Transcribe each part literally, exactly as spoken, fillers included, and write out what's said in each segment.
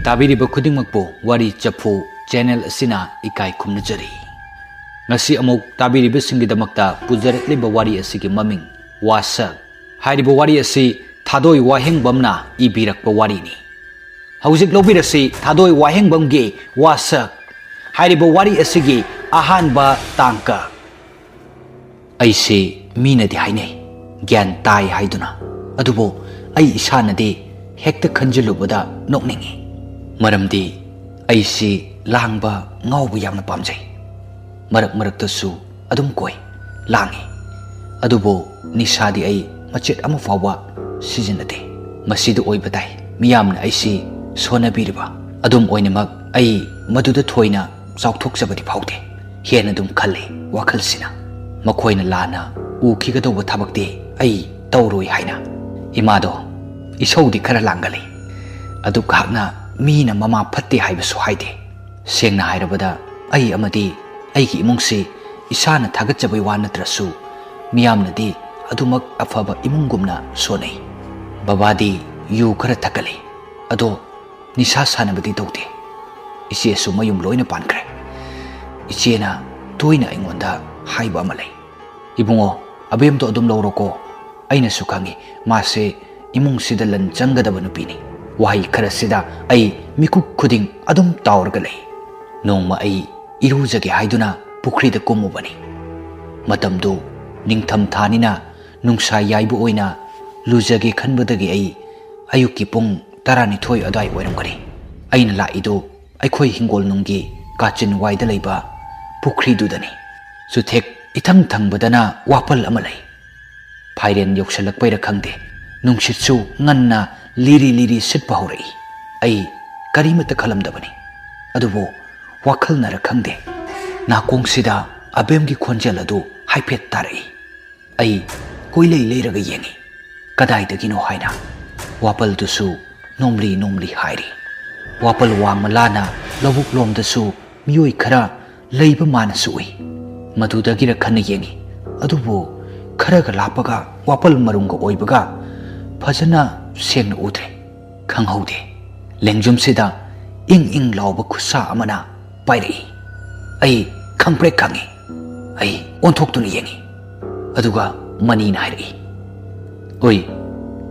ꯇꯥꯕꯤꯔꯤꯕ ꯈꯨꯗꯤꯡꯃꯛꯄꯨ ꯋꯥꯔꯤ ꯆꯐꯨ ꯆꯦꯅꯦꯜ ꯑꯁꯤꯅ ꯏꯀꯥꯏ ꯈꯨꯝꯅꯖꯔꯤ꯫ ꯉꯁꯤ ꯑꯃꯨꯛ ꯇꯥꯕꯤꯔꯤꯕꯁꯤꯡꯒꯤꯗꯃꯛꯇ ꯄꯨꯖꯔꯛꯂꯤꯕ ꯋꯥꯔꯤ ꯑꯁꯤꯒꯤ ꯃꯃꯤꯡ ꯋꯥꯁꯛ ꯍꯥꯏꯔꯤꯕ ꯋꯥꯔꯤ ꯑꯁꯤ ꯊꯥꯗꯣꯏ ꯋꯥꯍꯦꯡꯕꯝꯅ ꯏꯕꯤꯔꯛꯄ ꯋꯥꯔꯤꯅꯤ꯫ ꯍꯧꯖꯤꯛ ꯂꯧꯕꯤꯔꯁꯤ ꯊꯥꯗꯣꯏ ꯋꯥꯍꯦꯡꯕꯝꯒꯤ ꯋꯥꯁꯛ ꯍꯥꯏꯔꯤꯕ ꯋꯥꯔꯤ ꯑꯁꯤꯒꯤ ꯑꯍꯥꯟꯕ ꯇꯥꯡꯀꯛ꯫ ꯑꯩꯁꯤ ꯃꯤꯅꯗꯤ ꯍꯥꯏꯅꯩ ꯒ꯭ꯌꯥꯟ ꯇꯥꯏ ꯍꯥꯏꯗꯨꯅ, ꯑꯗꯨꯕꯨ ꯑꯩ ꯏꯁꯥꯅꯗꯤ ꯍꯦꯛꯇ ꯈꯟꯖꯤꯜꯂꯨꯕꯗ ꯅꯣꯛꯅꯤꯡꯏ꯫ ꯃꯔꯝꯗꯤ ꯑꯩꯁꯤ ꯂꯥꯡꯕ ꯉꯥꯎꯕ ꯌꯥꯝꯅ ꯄꯥꯝꯖꯩ꯫ ꯃꯔꯛ ꯃꯔꯛꯇꯁꯨ ꯑꯗꯨꯝ ꯀꯣꯏ ꯂꯥꯡꯏ꯫ ꯑꯗꯨꯕꯨ ꯅꯤꯁꯥꯗꯤ ꯑꯩ ꯃꯆꯦꯠ ꯑꯃ ꯐꯥꯎꯕ ꯁꯤꯖꯤꯟꯅꯗꯦ꯫ ꯃꯁꯤꯗ ꯑꯣꯏꯕ ꯇꯥꯏ ꯃꯤꯌꯥꯝꯅ ꯑꯩꯁꯤ ꯁꯣꯟꯅꯕꯤꯔꯤꯕ꯫ ꯑꯗꯨꯝ ꯑꯣꯏꯅꯃꯛ ꯑꯩ ꯃꯗꯨꯗ ꯊꯣꯏꯅ ꯆꯥꯎꯊꯣꯛꯆꯕꯗꯤ ꯐꯥꯎꯗꯦ꯫ ꯍꯦꯟꯅ ꯑꯗꯨꯝ ꯈꯜꯂꯤ ꯋꯥꯈꯜꯁꯤꯅ꯫ ꯃꯈꯣꯏꯅ ꯂꯥꯟꯅ ꯎꯈꯤꯒꯗꯧꯕ ꯊꯕꯛꯇꯤ ꯑꯩ ꯇꯧꯔꯣꯏ ꯍꯥꯏꯅ꯫ ꯏꯃꯥꯗꯣ ꯏꯁꯧꯗꯤ ꯈꯔ ꯂꯥꯡꯒꯜꯂꯤ꯫ ꯑꯗꯨ ꯈꯥꯛꯅ ꯃꯤꯅ ꯃꯃꯥ ꯐꯠꯇꯦ ꯍꯥꯏꯕꯁꯨ ꯍꯥꯏꯗꯦ꯫ ꯁꯦꯡꯅ ꯍꯥꯏꯔꯕꯗ ꯑꯩ ꯑꯃꯗꯤ ꯑꯩꯒꯤ ꯏꯃꯨꯡꯁꯤ ꯏꯁꯥꯅ ꯊꯥꯒꯠꯆꯕꯩ ꯋꯥ ꯅꯠꯇ꯭ꯔꯁꯨ ꯃꯤꯌꯥꯝꯅꯗꯤ ꯑꯗꯨꯃꯛ ꯑꯐꯕ ꯏꯃꯨꯡꯒꯨꯝꯅ ꯁꯣꯟꯅꯩ꯫ ꯕꯕꯥꯗꯤ ꯌꯨ ꯈꯔ ꯊꯛꯀꯜꯂꯤ꯫ ꯑꯗꯣ ꯅꯤꯁꯥ ꯁꯥꯟꯅꯕꯗꯤ ꯇꯧꯗꯦ꯫ ꯏꯆꯦꯁꯨ ꯃꯌꯨꯝ ꯂꯣꯏꯅ ꯄꯥꯟꯈ꯭ꯔꯦ꯫ ꯏꯆꯦꯅ ꯇꯣꯏꯅ ꯑꯩꯉꯣꯟꯗ ꯍꯥꯏꯕ ꯑꯃ ꯂꯩ, "ꯏꯕꯨꯡꯉꯣ, ꯑꯕꯦꯝꯗꯣ ꯑꯗꯨꯝ ꯂꯧꯔꯣꯀꯣ"꯫ ꯑꯩꯅꯁꯨ ꯈꯪꯏ ꯃꯥꯁꯦ ꯏꯃꯨꯡꯁꯤꯗ ꯂꯟ ꯆꯪꯒꯗꯕ ꯅꯨꯄꯤꯅꯤ꯫ ꯋꯥꯍꯩ ꯈꯔꯁꯤꯗ ꯑꯩ ꯃꯤꯀꯨꯞ ꯈꯨꯗꯤꯡ ꯑꯗꯨꯝ ꯇꯥꯎꯔꯒ ꯂꯩ꯫ ꯅꯣꯡꯃ ꯑꯩ ꯏꯔꯨꯖꯒꯦ ꯍꯥꯏꯗꯨꯅ ꯄꯨꯈ꯭ꯔꯤꯗ ꯀꯨꯝꯃꯨꯕꯅꯤ꯫ ꯃꯇꯝꯗꯨ ꯅꯤꯡꯊꯝ ꯊꯥꯅꯤꯅ ꯅꯨꯡꯁꯥ ꯌꯥꯏꯕ ꯑꯣꯏꯅ ꯂꯨꯖꯒꯦ ꯈꯟꯕꯗꯒꯤ ꯑꯩ ꯑꯌꯨꯛꯀꯤ ꯄꯨꯡ ꯇꯔꯥꯅꯤꯊꯣꯏ ꯑꯗꯨꯋꯥꯏ ꯑꯣꯏꯔꯝꯒꯅꯤ꯫ ꯑꯩꯅ ꯂꯥꯛꯏꯗꯨ ꯑꯩꯈꯣꯏ ꯍꯤꯡꯒꯣꯜꯅꯨꯡꯒꯤ ꯀꯥꯆꯤꯟ ꯋꯥꯏꯗ ꯂꯩꯕ ꯄꯨꯈ꯭ꯔꯤꯗꯨꯗꯅꯤ꯫ ꯆꯨꯊꯦꯛ ꯏꯊꯪ ꯊꯪꯕꯗꯅ ꯋꯥꯄꯜ ꯑꯃ ꯂꯩ꯫ ꯐꯥꯏꯔꯦꯟ ꯌꯧꯁꯜꯂꯛꯄꯩꯔ ꯈꯪꯗꯦ, ꯅꯨꯡꯁꯤꯠꯁꯨ ꯉꯟꯅ ꯂꯤꯔꯤ ꯂꯤꯔꯤ ꯁꯤꯠꯄ ꯍꯧꯔꯛꯏ꯫ ꯑꯩ ꯀꯔꯤꯃꯠꯇ ꯈꯜꯂꯝꯗꯕꯅꯤ, ꯑꯗꯨꯕꯨ ꯋꯥꯈꯜꯅꯔ ꯈꯪꯗꯦ, ꯅꯥꯀꯣꯡꯁꯤꯗ ꯑꯕꯦꯝꯒꯤ ꯈꯣꯟꯖꯦꯜ ꯑꯗꯨ ꯍꯥꯏꯐꯦꯠ ꯇꯥꯔꯛꯏ꯫ ꯑꯩ ꯀꯣꯏꯂꯩ ꯂꯩꯔꯒ ꯌꯦꯡꯉꯤ꯫ ꯀꯗꯥꯏꯗꯒꯤꯅꯣ ꯍꯥꯏꯅ꯫ ꯋꯥꯄꯜꯗꯨꯁꯨ ꯅꯣꯝꯂꯤ ꯅꯣꯝꯂꯤ ꯍꯥꯏꯔꯤ꯫ ꯋꯥꯄꯜ ꯋꯥꯡꯃ ꯂꯥꯅ ꯂꯧꯕꯨꯛ ꯂꯣꯝꯗꯁꯨ ꯃꯤꯑꯣꯏ ꯈꯔ ꯂꯩꯕ ꯃꯥꯅꯁꯨ ꯎꯏ꯫ ꯃꯗꯨꯗꯒꯤꯔ ꯈꯟꯅ ꯌꯦꯡꯉꯤ꯫ ꯑꯗꯨꯕꯨ ꯈꯔꯒ ꯂꯥꯞꯄꯒ ꯋꯥꯄꯜ ꯃꯔꯨꯝꯒ ꯑꯣꯏꯕꯒ ꯐꯖꯅ ꯁꯦꯡꯅ ꯎꯗ꯭ꯔꯦ꯫ ꯈꯪꯍꯧꯗꯦ꯫ ꯂꯦꯡꯖꯨꯝꯁꯤꯗ ꯏꯪ ꯏꯪ ꯂꯥꯎꯕ ꯈꯨꯠꯁꯥ ꯑꯃꯅ ꯄꯥꯏꯔꯛꯏ꯫ ꯑꯩ ꯈꯪꯄ꯭ꯔꯦꯛ ꯈꯪꯉꯤ꯫ ꯑꯩ ꯑꯣꯟꯊꯣꯛꯇꯨꯅ ꯌꯦꯡꯉꯤ꯫ ꯑꯗꯨꯒ ꯃꯅꯤꯅ ꯍꯥꯏꯔꯛꯏ, "ꯑꯣꯏ,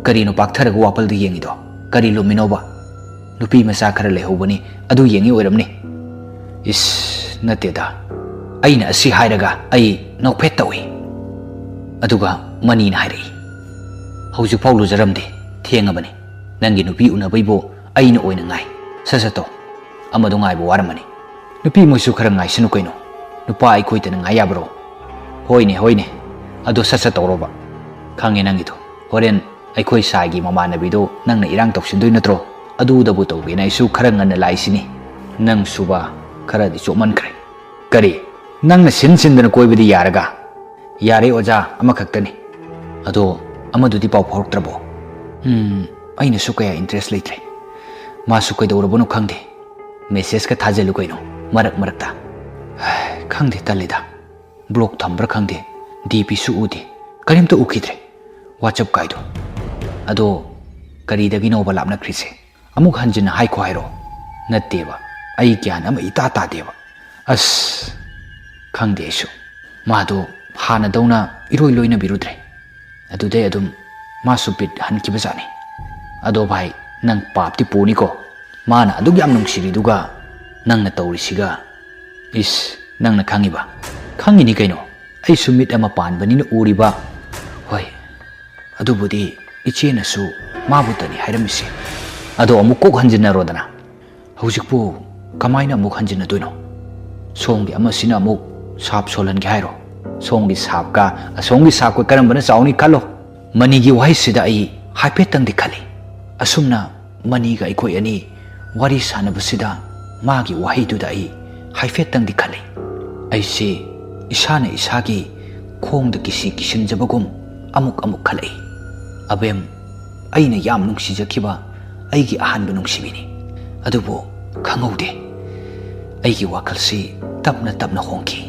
ꯀꯔꯤꯅꯣ ꯄꯥꯛꯊꯔꯒ ꯋꯥꯄꯜꯗ ꯌꯦꯡꯉꯤꯗꯣ? ꯀꯔꯤ ꯂꯨꯝꯃꯤꯅꯣꯕ? ꯅꯨꯄꯤ ꯃꯆꯥ ꯈꯔ ꯂꯩꯍꯧꯕꯅꯤ, ꯑꯗꯨ ꯌꯦꯡꯉꯤ ꯑꯣꯏꯔꯝꯅꯤ꯫" "ꯏꯁ, ꯅꯠꯇꯦꯗ꯫" ꯑꯩꯅ ꯑꯁꯤ ꯍꯥꯏꯔꯒ ꯑꯩ ꯅꯣꯛꯐꯦꯠ ꯇꯧꯏ꯫ ꯑꯗꯨꯒ ꯃꯅꯤꯅ ꯍꯥꯏꯔꯛꯏ, "ꯍꯧꯖꯤꯛꯐꯥꯎ ꯂꯨꯖꯔꯝꯗꯦ, ꯊꯦꯡꯉꯕꯅꯤ꯫ ꯅꯪꯒꯤ ꯅꯨꯄꯤ ꯎꯅꯕꯩꯕꯨ ꯑꯩꯅ ꯑꯣꯏꯅ ꯉꯥꯏ꯫ ꯁꯠ ꯁꯠ ꯇꯧ꯫ ꯑꯃꯗꯣ ꯉꯥꯏꯕ ꯋꯥꯔꯝꯃꯅꯤ꯫ ꯅꯨꯄꯤ ꯃꯣꯏꯁꯨ ꯈꯔ ꯉꯥꯏꯁꯅꯨ ꯀꯩꯅꯣ꯫ ꯅꯨꯄꯥ ꯑꯩꯈꯣꯏꯇꯅ ꯉꯥꯏ ꯌꯥꯕ꯭ꯔꯣ?" "ꯍꯣꯏꯅꯦ, ꯍꯣꯏꯅꯦ꯫ ꯑꯗꯣ ꯁꯠ ꯁꯠ ꯇꯧꯔꯣꯕ꯫ ꯈꯪꯉꯦ ꯅꯪꯒꯤꯗꯣ꯫ ꯍꯣꯔꯦꯟ ꯑꯩꯈꯣꯏ ꯁꯥꯏꯒꯤ ꯃꯃꯥꯟꯅꯕꯤꯗꯣ ꯅꯪꯅ ꯏꯔꯥꯡ ꯇꯧꯁꯤꯟꯗꯣꯏ ꯅꯠꯇ꯭ꯔꯣ? ꯑꯗꯨꯗꯕꯨ ꯇꯧꯒꯦꯅ ꯑꯩꯁꯨ ꯈꯔ ꯉꯟꯅ ꯂꯥꯛꯏꯁꯤꯅꯤ꯫ ꯅꯪ ꯁꯨꯕ ꯈꯔꯗꯤ ꯆꯣꯞꯃꯟꯈ꯭ꯔꯦ꯫" "ꯀꯔꯤ? ꯅꯪꯅ ꯁꯤꯟ ꯁꯤꯟꯗꯅ ꯀꯣꯏꯕꯗꯤ ꯌꯥꯔꯒ?" "ꯌꯥꯔꯦ ꯑꯣꯖꯥ, ꯑꯃꯈꯛꯇꯅꯤ꯫" "ꯑꯗꯣ ꯑꯃꯗꯨꯗꯤ ꯄꯥꯎ ꯐꯥꯎꯔꯛꯇ꯭ꯔꯕꯣ?" "ꯎꯝ, ꯑꯩꯅꯁꯨ ꯀꯌꯥ ꯏꯟꯇꯔꯦꯁ ꯂꯩꯇ꯭ꯔꯦ꯫ ꯃꯥꯁꯨ ꯀꯩꯗꯧꯔꯕꯅꯣ ꯈꯪꯗꯦ꯫ ꯃꯦꯁꯦꯖꯀ ꯊꯥꯖꯤꯜꯂꯨ ꯀꯩꯅꯣ ꯃꯔꯛ ꯃꯔꯛꯇ꯫" "ꯈꯪꯗꯦ, ꯇꯜꯂꯤꯗ꯫ ꯕ꯭ꯂꯣꯛ ꯊꯝꯕ꯭ꯔꯥ ꯈꯪꯗꯦ, ꯗꯤ ꯄꯤꯁꯨ ꯎꯗꯦ, ꯀꯔꯤꯝꯇ ꯎꯈꯤꯗ꯭ꯔꯦ꯫ ꯋꯥꯆꯞ ꯀꯥꯏꯗꯣ꯫ ꯑꯗꯣ ꯀꯔꯤꯗꯒꯤꯅꯣꯕ ꯂꯥꯞꯅꯈ꯭ꯔꯤꯁꯦ? ꯑꯃꯨꯛ ꯍꯟꯖꯤꯟꯅ ꯍꯥꯏꯈꯣ ꯍꯥꯏꯔꯣ?" "ꯅꯠꯇꯦꯕ, ꯑꯩ ꯒ꯭ꯌꯥꯟ ꯑꯃ ꯏꯇꯥ ꯇꯥꯗꯦꯕ꯫ ꯑꯁ, ꯈꯪꯗꯦ ꯑꯩꯁꯨ꯫ ꯃꯥꯗꯣ ꯍꯥꯟꯅꯗꯧꯅ ꯏꯔꯣꯏ ꯂꯣꯏꯅꯕꯤꯔꯨꯗ꯭ꯔꯦ꯫ ꯑꯗꯨꯗꯩ ꯑꯗꯨꯝ ꯃꯥꯁꯨ ꯕꯤꯠ ꯍꯟꯈꯤꯕꯖꯥꯠꯅꯤ꯫ ꯑꯗꯣ ꯚꯥꯏ, ꯅꯪ ꯄꯥꯞꯇꯤ ꯄꯨꯅꯤꯀꯣ꯫ ꯃꯥꯅ ꯑꯗꯨꯛ ꯌꯥꯝ ꯅꯨꯡꯁꯤꯔꯤꯗꯨꯒ ꯅꯪꯅ ꯇꯧꯔꯤꯁꯤꯒ꯫" "ꯏꯁ, ꯅꯪꯅ ꯈꯪꯉꯤꯕ?" "ꯈꯪꯉꯤꯅꯤ ꯀꯩꯅꯣ꯫ ꯑꯩꯁꯨ ꯃꯤꯠ ꯑꯃ ꯄꯥꯟꯕꯅꯤꯅ ꯎꯔꯤꯕ꯫" "ꯍꯣꯏ, ꯑꯗꯨꯕꯨꯗꯤ ꯏꯆꯦꯅꯁꯨ ꯃꯥꯕꯨꯇꯅꯤ ꯍꯥꯏꯔꯝꯃꯤꯁꯦ꯫" "ꯑꯗꯣ ꯑꯃꯨꯛ ꯀꯣꯛ ꯍꯟꯖꯤꯟꯅꯔꯣꯗꯅ꯫" "ꯍꯧꯖꯤꯛꯄꯨ ꯀꯃꯥꯏꯅ ꯑꯃꯨꯛ ꯍꯟꯖꯤꯟꯅꯗꯣꯏꯅꯣ? ꯁꯣꯝꯒꯤ ꯑꯃꯁꯤꯅ ꯑꯃꯨꯛ ꯁꯥꯞ ꯁꯣꯜꯍꯟꯒꯦ ꯍꯥꯏꯔꯣ? ꯁꯣꯝꯒꯤ ꯁꯥꯞꯀ ꯑꯁꯣꯝꯒꯤ ꯁꯥꯞꯀ ꯀꯔꯝꯕꯅ ꯆꯥꯎꯅꯤ ꯈꯜꯂꯣ꯫" ꯃꯅꯤꯒꯤ ꯋꯥꯍꯩꯁꯤꯗ ꯑꯩ ꯍꯥꯏꯐꯦꯠꯇꯪꯗꯤ ꯈꯜꯂꯤ꯫ ꯑꯁꯨꯝꯅ ꯃꯅꯤꯒ ꯑꯩꯈꯣꯏ ꯑꯅꯤ ꯋꯥꯔꯤ ꯁꯥꯟꯅꯕꯁꯤꯗ ꯃꯥꯒꯤ ꯋꯥꯍꯩꯗꯨꯗ ꯑꯩ ꯍꯥꯏꯐꯦꯠꯇꯪꯗꯤ ꯈꯜꯂꯤ꯫ ꯑꯩꯁꯤ ꯏꯁꯥꯅ ꯏꯁꯥꯒꯤ ꯈꯣꯡꯗ ꯀꯤꯁꯤ ꯀꯤꯁꯤꯟꯖꯕꯒꯨꯝ ꯑꯃꯨꯛ ꯑꯃꯨꯛ ꯈꯜꯂꯛꯏ꯫ ꯑꯕꯦꯝ, ꯑꯩꯅ ꯌꯥꯝ ꯅꯨꯡꯁꯤꯖꯈꯤꯕ ꯑꯩꯒꯤ ꯑꯍꯥꯟꯕ ꯅꯨꯡꯁꯤꯕꯤꯅꯤ꯫ ꯑꯗꯨꯕꯨ ꯈꯪꯍꯧꯗꯦ, ꯑꯩꯒꯤ ꯋꯥꯈꯜꯁꯤ ꯇꯞꯅ ꯇꯞꯅ ꯍꯣꯡꯈꯤ꯫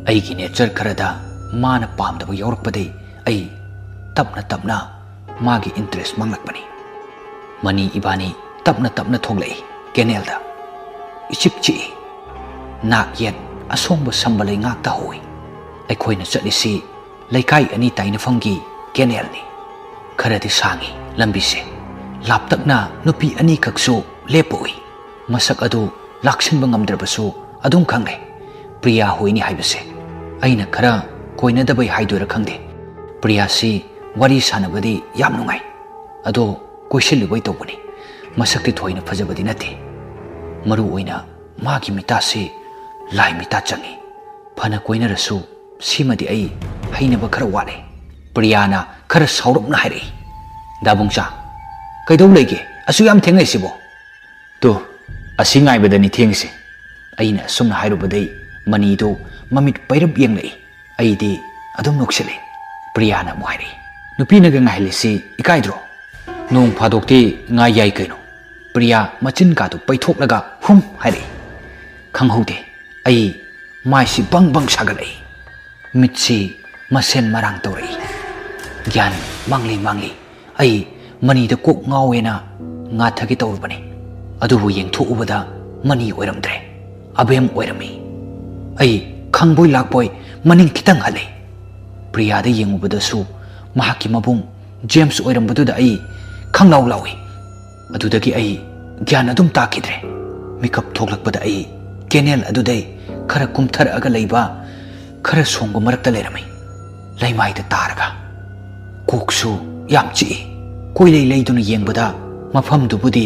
ꯑꯩꯒꯤ ꯅꯦꯆꯔ ꯈꯔꯗ ꯃꯥꯅ ꯄꯥꯝꯗꯕ ꯌꯥꯎꯔꯛꯄꯗꯩ ꯑꯩ ꯇꯞꯅ ꯇꯞꯅ ꯃꯥꯒꯤ ꯏꯟꯇꯔꯦꯁ ꯃꯥꯡꯂꯛꯄꯅꯤ꯫ ꯃꯅꯤ ꯏꯕꯥꯅꯤ ꯇꯞꯅ ꯇꯞꯅ ꯊꯣꯛꯂꯛꯏ꯫ ꯀꯦꯅꯦꯜꯗ ꯏꯆꯤꯛ ꯆꯤꯛꯏ꯫ ꯅꯥꯛ ꯌꯦꯠ ꯑꯁꯣꯡꯕ ꯁꯝꯕ ꯂꯩꯉꯥꯛꯇ ꯍꯧꯏ꯫ ꯑꯩꯈꯣꯏꯅ ꯆꯠꯂꯤꯁꯤ ꯂꯩꯀꯥꯏ ꯑꯅꯤ ꯇꯥꯏꯅꯐꯝꯒꯤ ꯀꯦꯅꯦꯜꯅꯤ꯫ ꯈꯔꯗꯤ ꯁꯥꯡꯏ ꯂꯝꯕꯤꯁꯦ꯫ ꯂꯥꯞꯇꯛꯅ ꯅꯨꯄꯤ ꯑꯅꯤꯈꯛꯁꯨ ꯂꯦꯞꯄ ꯎꯏ꯫ ꯃꯁꯛ ꯑꯗꯨ ꯂꯥꯛꯁꯤꯟꯕ ꯉꯝꯗ꯭ꯔꯕꯁꯨ ꯑꯗꯨꯝ ꯈꯪꯂꯦ, ꯄ꯭ꯔꯤꯌꯥ ꯍꯣꯏꯅꯤ ꯍꯥꯏꯕꯁꯦ꯫ ꯑꯩꯅ ꯈꯔ ꯀꯣꯏꯅꯗꯕꯩ ꯍꯥꯏꯗꯣꯏꯔꯥ ꯈꯪꯗꯦ, ꯄ꯭ꯔꯤꯌꯥꯁꯤ ꯋꯥꯔꯤ ꯁꯥꯟꯅꯕꯗꯤ ꯌꯥꯝ ꯅꯨꯡꯉꯥꯏ꯫ ꯑꯗꯣ ꯀꯣꯏꯁꯤꯜꯂꯨꯕꯩ ꯇꯧꯕꯅꯤ꯫ ꯃꯁꯛꯇꯤ ꯊꯣꯏꯅ ꯐꯖꯕꯗꯤ ꯅꯠꯇꯦ꯫ ꯃꯔꯨ ꯑꯣꯏꯅ ꯃꯥꯒꯤ ꯃꯤꯇꯥꯁꯤ ꯂꯥꯏ ꯃꯤꯇꯥ ꯆꯪꯉꯤ꯫ ꯐꯅ ꯀꯣꯏꯅꯔꯁꯨ ꯁꯤꯃꯗꯤ ꯑꯩ ꯍꯩꯅꯕ ꯈꯔ ꯋꯥꯠꯂꯦ꯫ ꯄ꯭ꯔꯤꯌꯥꯅ ꯈꯔ ꯁꯥꯎꯔꯞꯅ ꯍꯥꯏꯔꯛꯏ, "ꯗꯥꯕꯨꯡꯆꯥ, ꯀꯩꯗꯧ ꯂꯩꯒꯦ? ꯑꯁꯨꯛ ꯌꯥꯝ ꯊꯦꯡꯅꯩꯁꯤꯕꯣ?" "ꯇꯨ, ꯑꯁꯤ ꯉꯥꯏꯕꯗꯅꯤ ꯊꯦꯡꯉꯤꯁꯦ꯫" ꯑꯩꯅ ꯑꯁꯨꯝꯅ ꯍꯥꯏꯔꯨꯕꯗꯩ ꯃꯅꯤꯗꯨ ꯃꯃꯤꯠ ꯄꯩꯔꯞ ꯌꯦꯡꯂꯛꯏ꯫ ꯑꯩꯗꯤ ꯑꯗꯨꯝ ꯅꯣꯛꯁꯤꯜꯂꯤ꯫ ꯄ꯭ꯔꯤꯌꯥꯅ ꯑꯃꯨꯛ ꯍꯥꯏꯔꯛꯏ, "ꯅꯨꯄꯤꯅꯒ ꯉꯥꯏꯍꯜꯂꯤꯁꯤ ꯏꯀꯥꯏꯗ꯭ꯔꯣ? ꯅꯣꯡ ꯐꯥꯗꯣꯛꯇꯤ ꯉꯥꯏ ꯌꯥꯏ ꯀꯩꯅꯣ?" ꯄ꯭ꯔꯤꯌꯥ ꯃꯆꯤꯟ ꯀꯥꯗꯨ ꯄꯩꯊꯣꯛꯂꯒ ꯍꯨꯝ ꯍꯥꯏꯔꯛꯏ꯫ ꯈꯪꯍꯧꯗꯦ, ꯑꯩ ꯃꯥꯏꯁꯤ ꯕꯪ ꯕꯪ ꯁꯥꯒꯠꯂꯛꯏ꯫ ꯃꯤꯠꯁꯤ ꯃꯁꯦꯟ ꯃꯔꯥꯡ ꯇꯧꯔꯛꯏ꯫ ꯒ꯭ꯌꯥꯟ ꯃꯥꯡꯂꯤ ꯃꯥꯡꯂꯤ꯫ ꯑꯩ ꯃꯅꯤꯗ ꯀꯣꯛ ꯉꯥꯎꯋꯦꯅ ꯉꯥꯊꯒꯦ ꯇꯧꯔꯨꯕꯅꯤ꯫ ꯑꯗꯨꯕꯨ ꯌꯦꯡꯊꯣꯛꯎꯕꯗ ꯃꯅꯤ ꯑꯣꯏꯔꯝꯗ꯭ꯔꯦ, ꯑꯕꯦꯝ ꯑꯣꯏꯔꯝꯃꯤ꯫ ꯑꯩ ꯈꯪꯕꯣꯏ ꯂꯥꯛꯄꯣꯏ ꯃꯅꯤꯡ ꯈꯤꯇꯪ ꯍꯜꯂꯦ꯫ ꯄ꯭ꯔꯤꯌꯥꯗ ꯌꯦꯡꯉꯨꯕꯗꯁꯨ ꯃꯍꯥꯛꯀꯤ ꯃꯕꯨꯡ ꯖꯦꯝꯁ ꯑꯣꯏꯔꯝꯕꯗꯨꯗ ꯑꯩ ꯈꯪꯂꯥꯎ ꯂꯥꯎꯏ꯫ ꯑꯗꯨꯗꯒꯤ ꯑꯩ ꯒ꯭ꯌꯥꯟ ꯑꯗꯨꯝ ꯇꯥꯈꯤꯗ꯭ꯔꯦ꯫ ꯃꯤꯀꯞ ꯊꯣꯛꯂꯛꯄꯗ ꯑꯩ ꯀꯦꯅꯦꯜ ꯑꯗꯨꯗꯩ ꯈꯔ ꯀꯨꯝꯊꯔꯛꯑꯒ ꯂꯩꯕ ꯈꯔ ꯁꯣꯡꯕ ꯃꯔꯛꯇ ꯂꯩꯔꯝꯃꯤ꯫ ꯂꯩꯃꯥꯏꯗ ꯇꯥꯔꯒ ꯀꯣꯛꯁꯨ ꯌꯥꯝ ꯆꯤꯛꯏ꯫ ꯀꯣꯏꯂꯩ ꯂꯩꯗꯨꯅ ꯌꯦꯡꯕꯗ ꯃꯐꯝꯗꯨꯕꯨꯗꯤ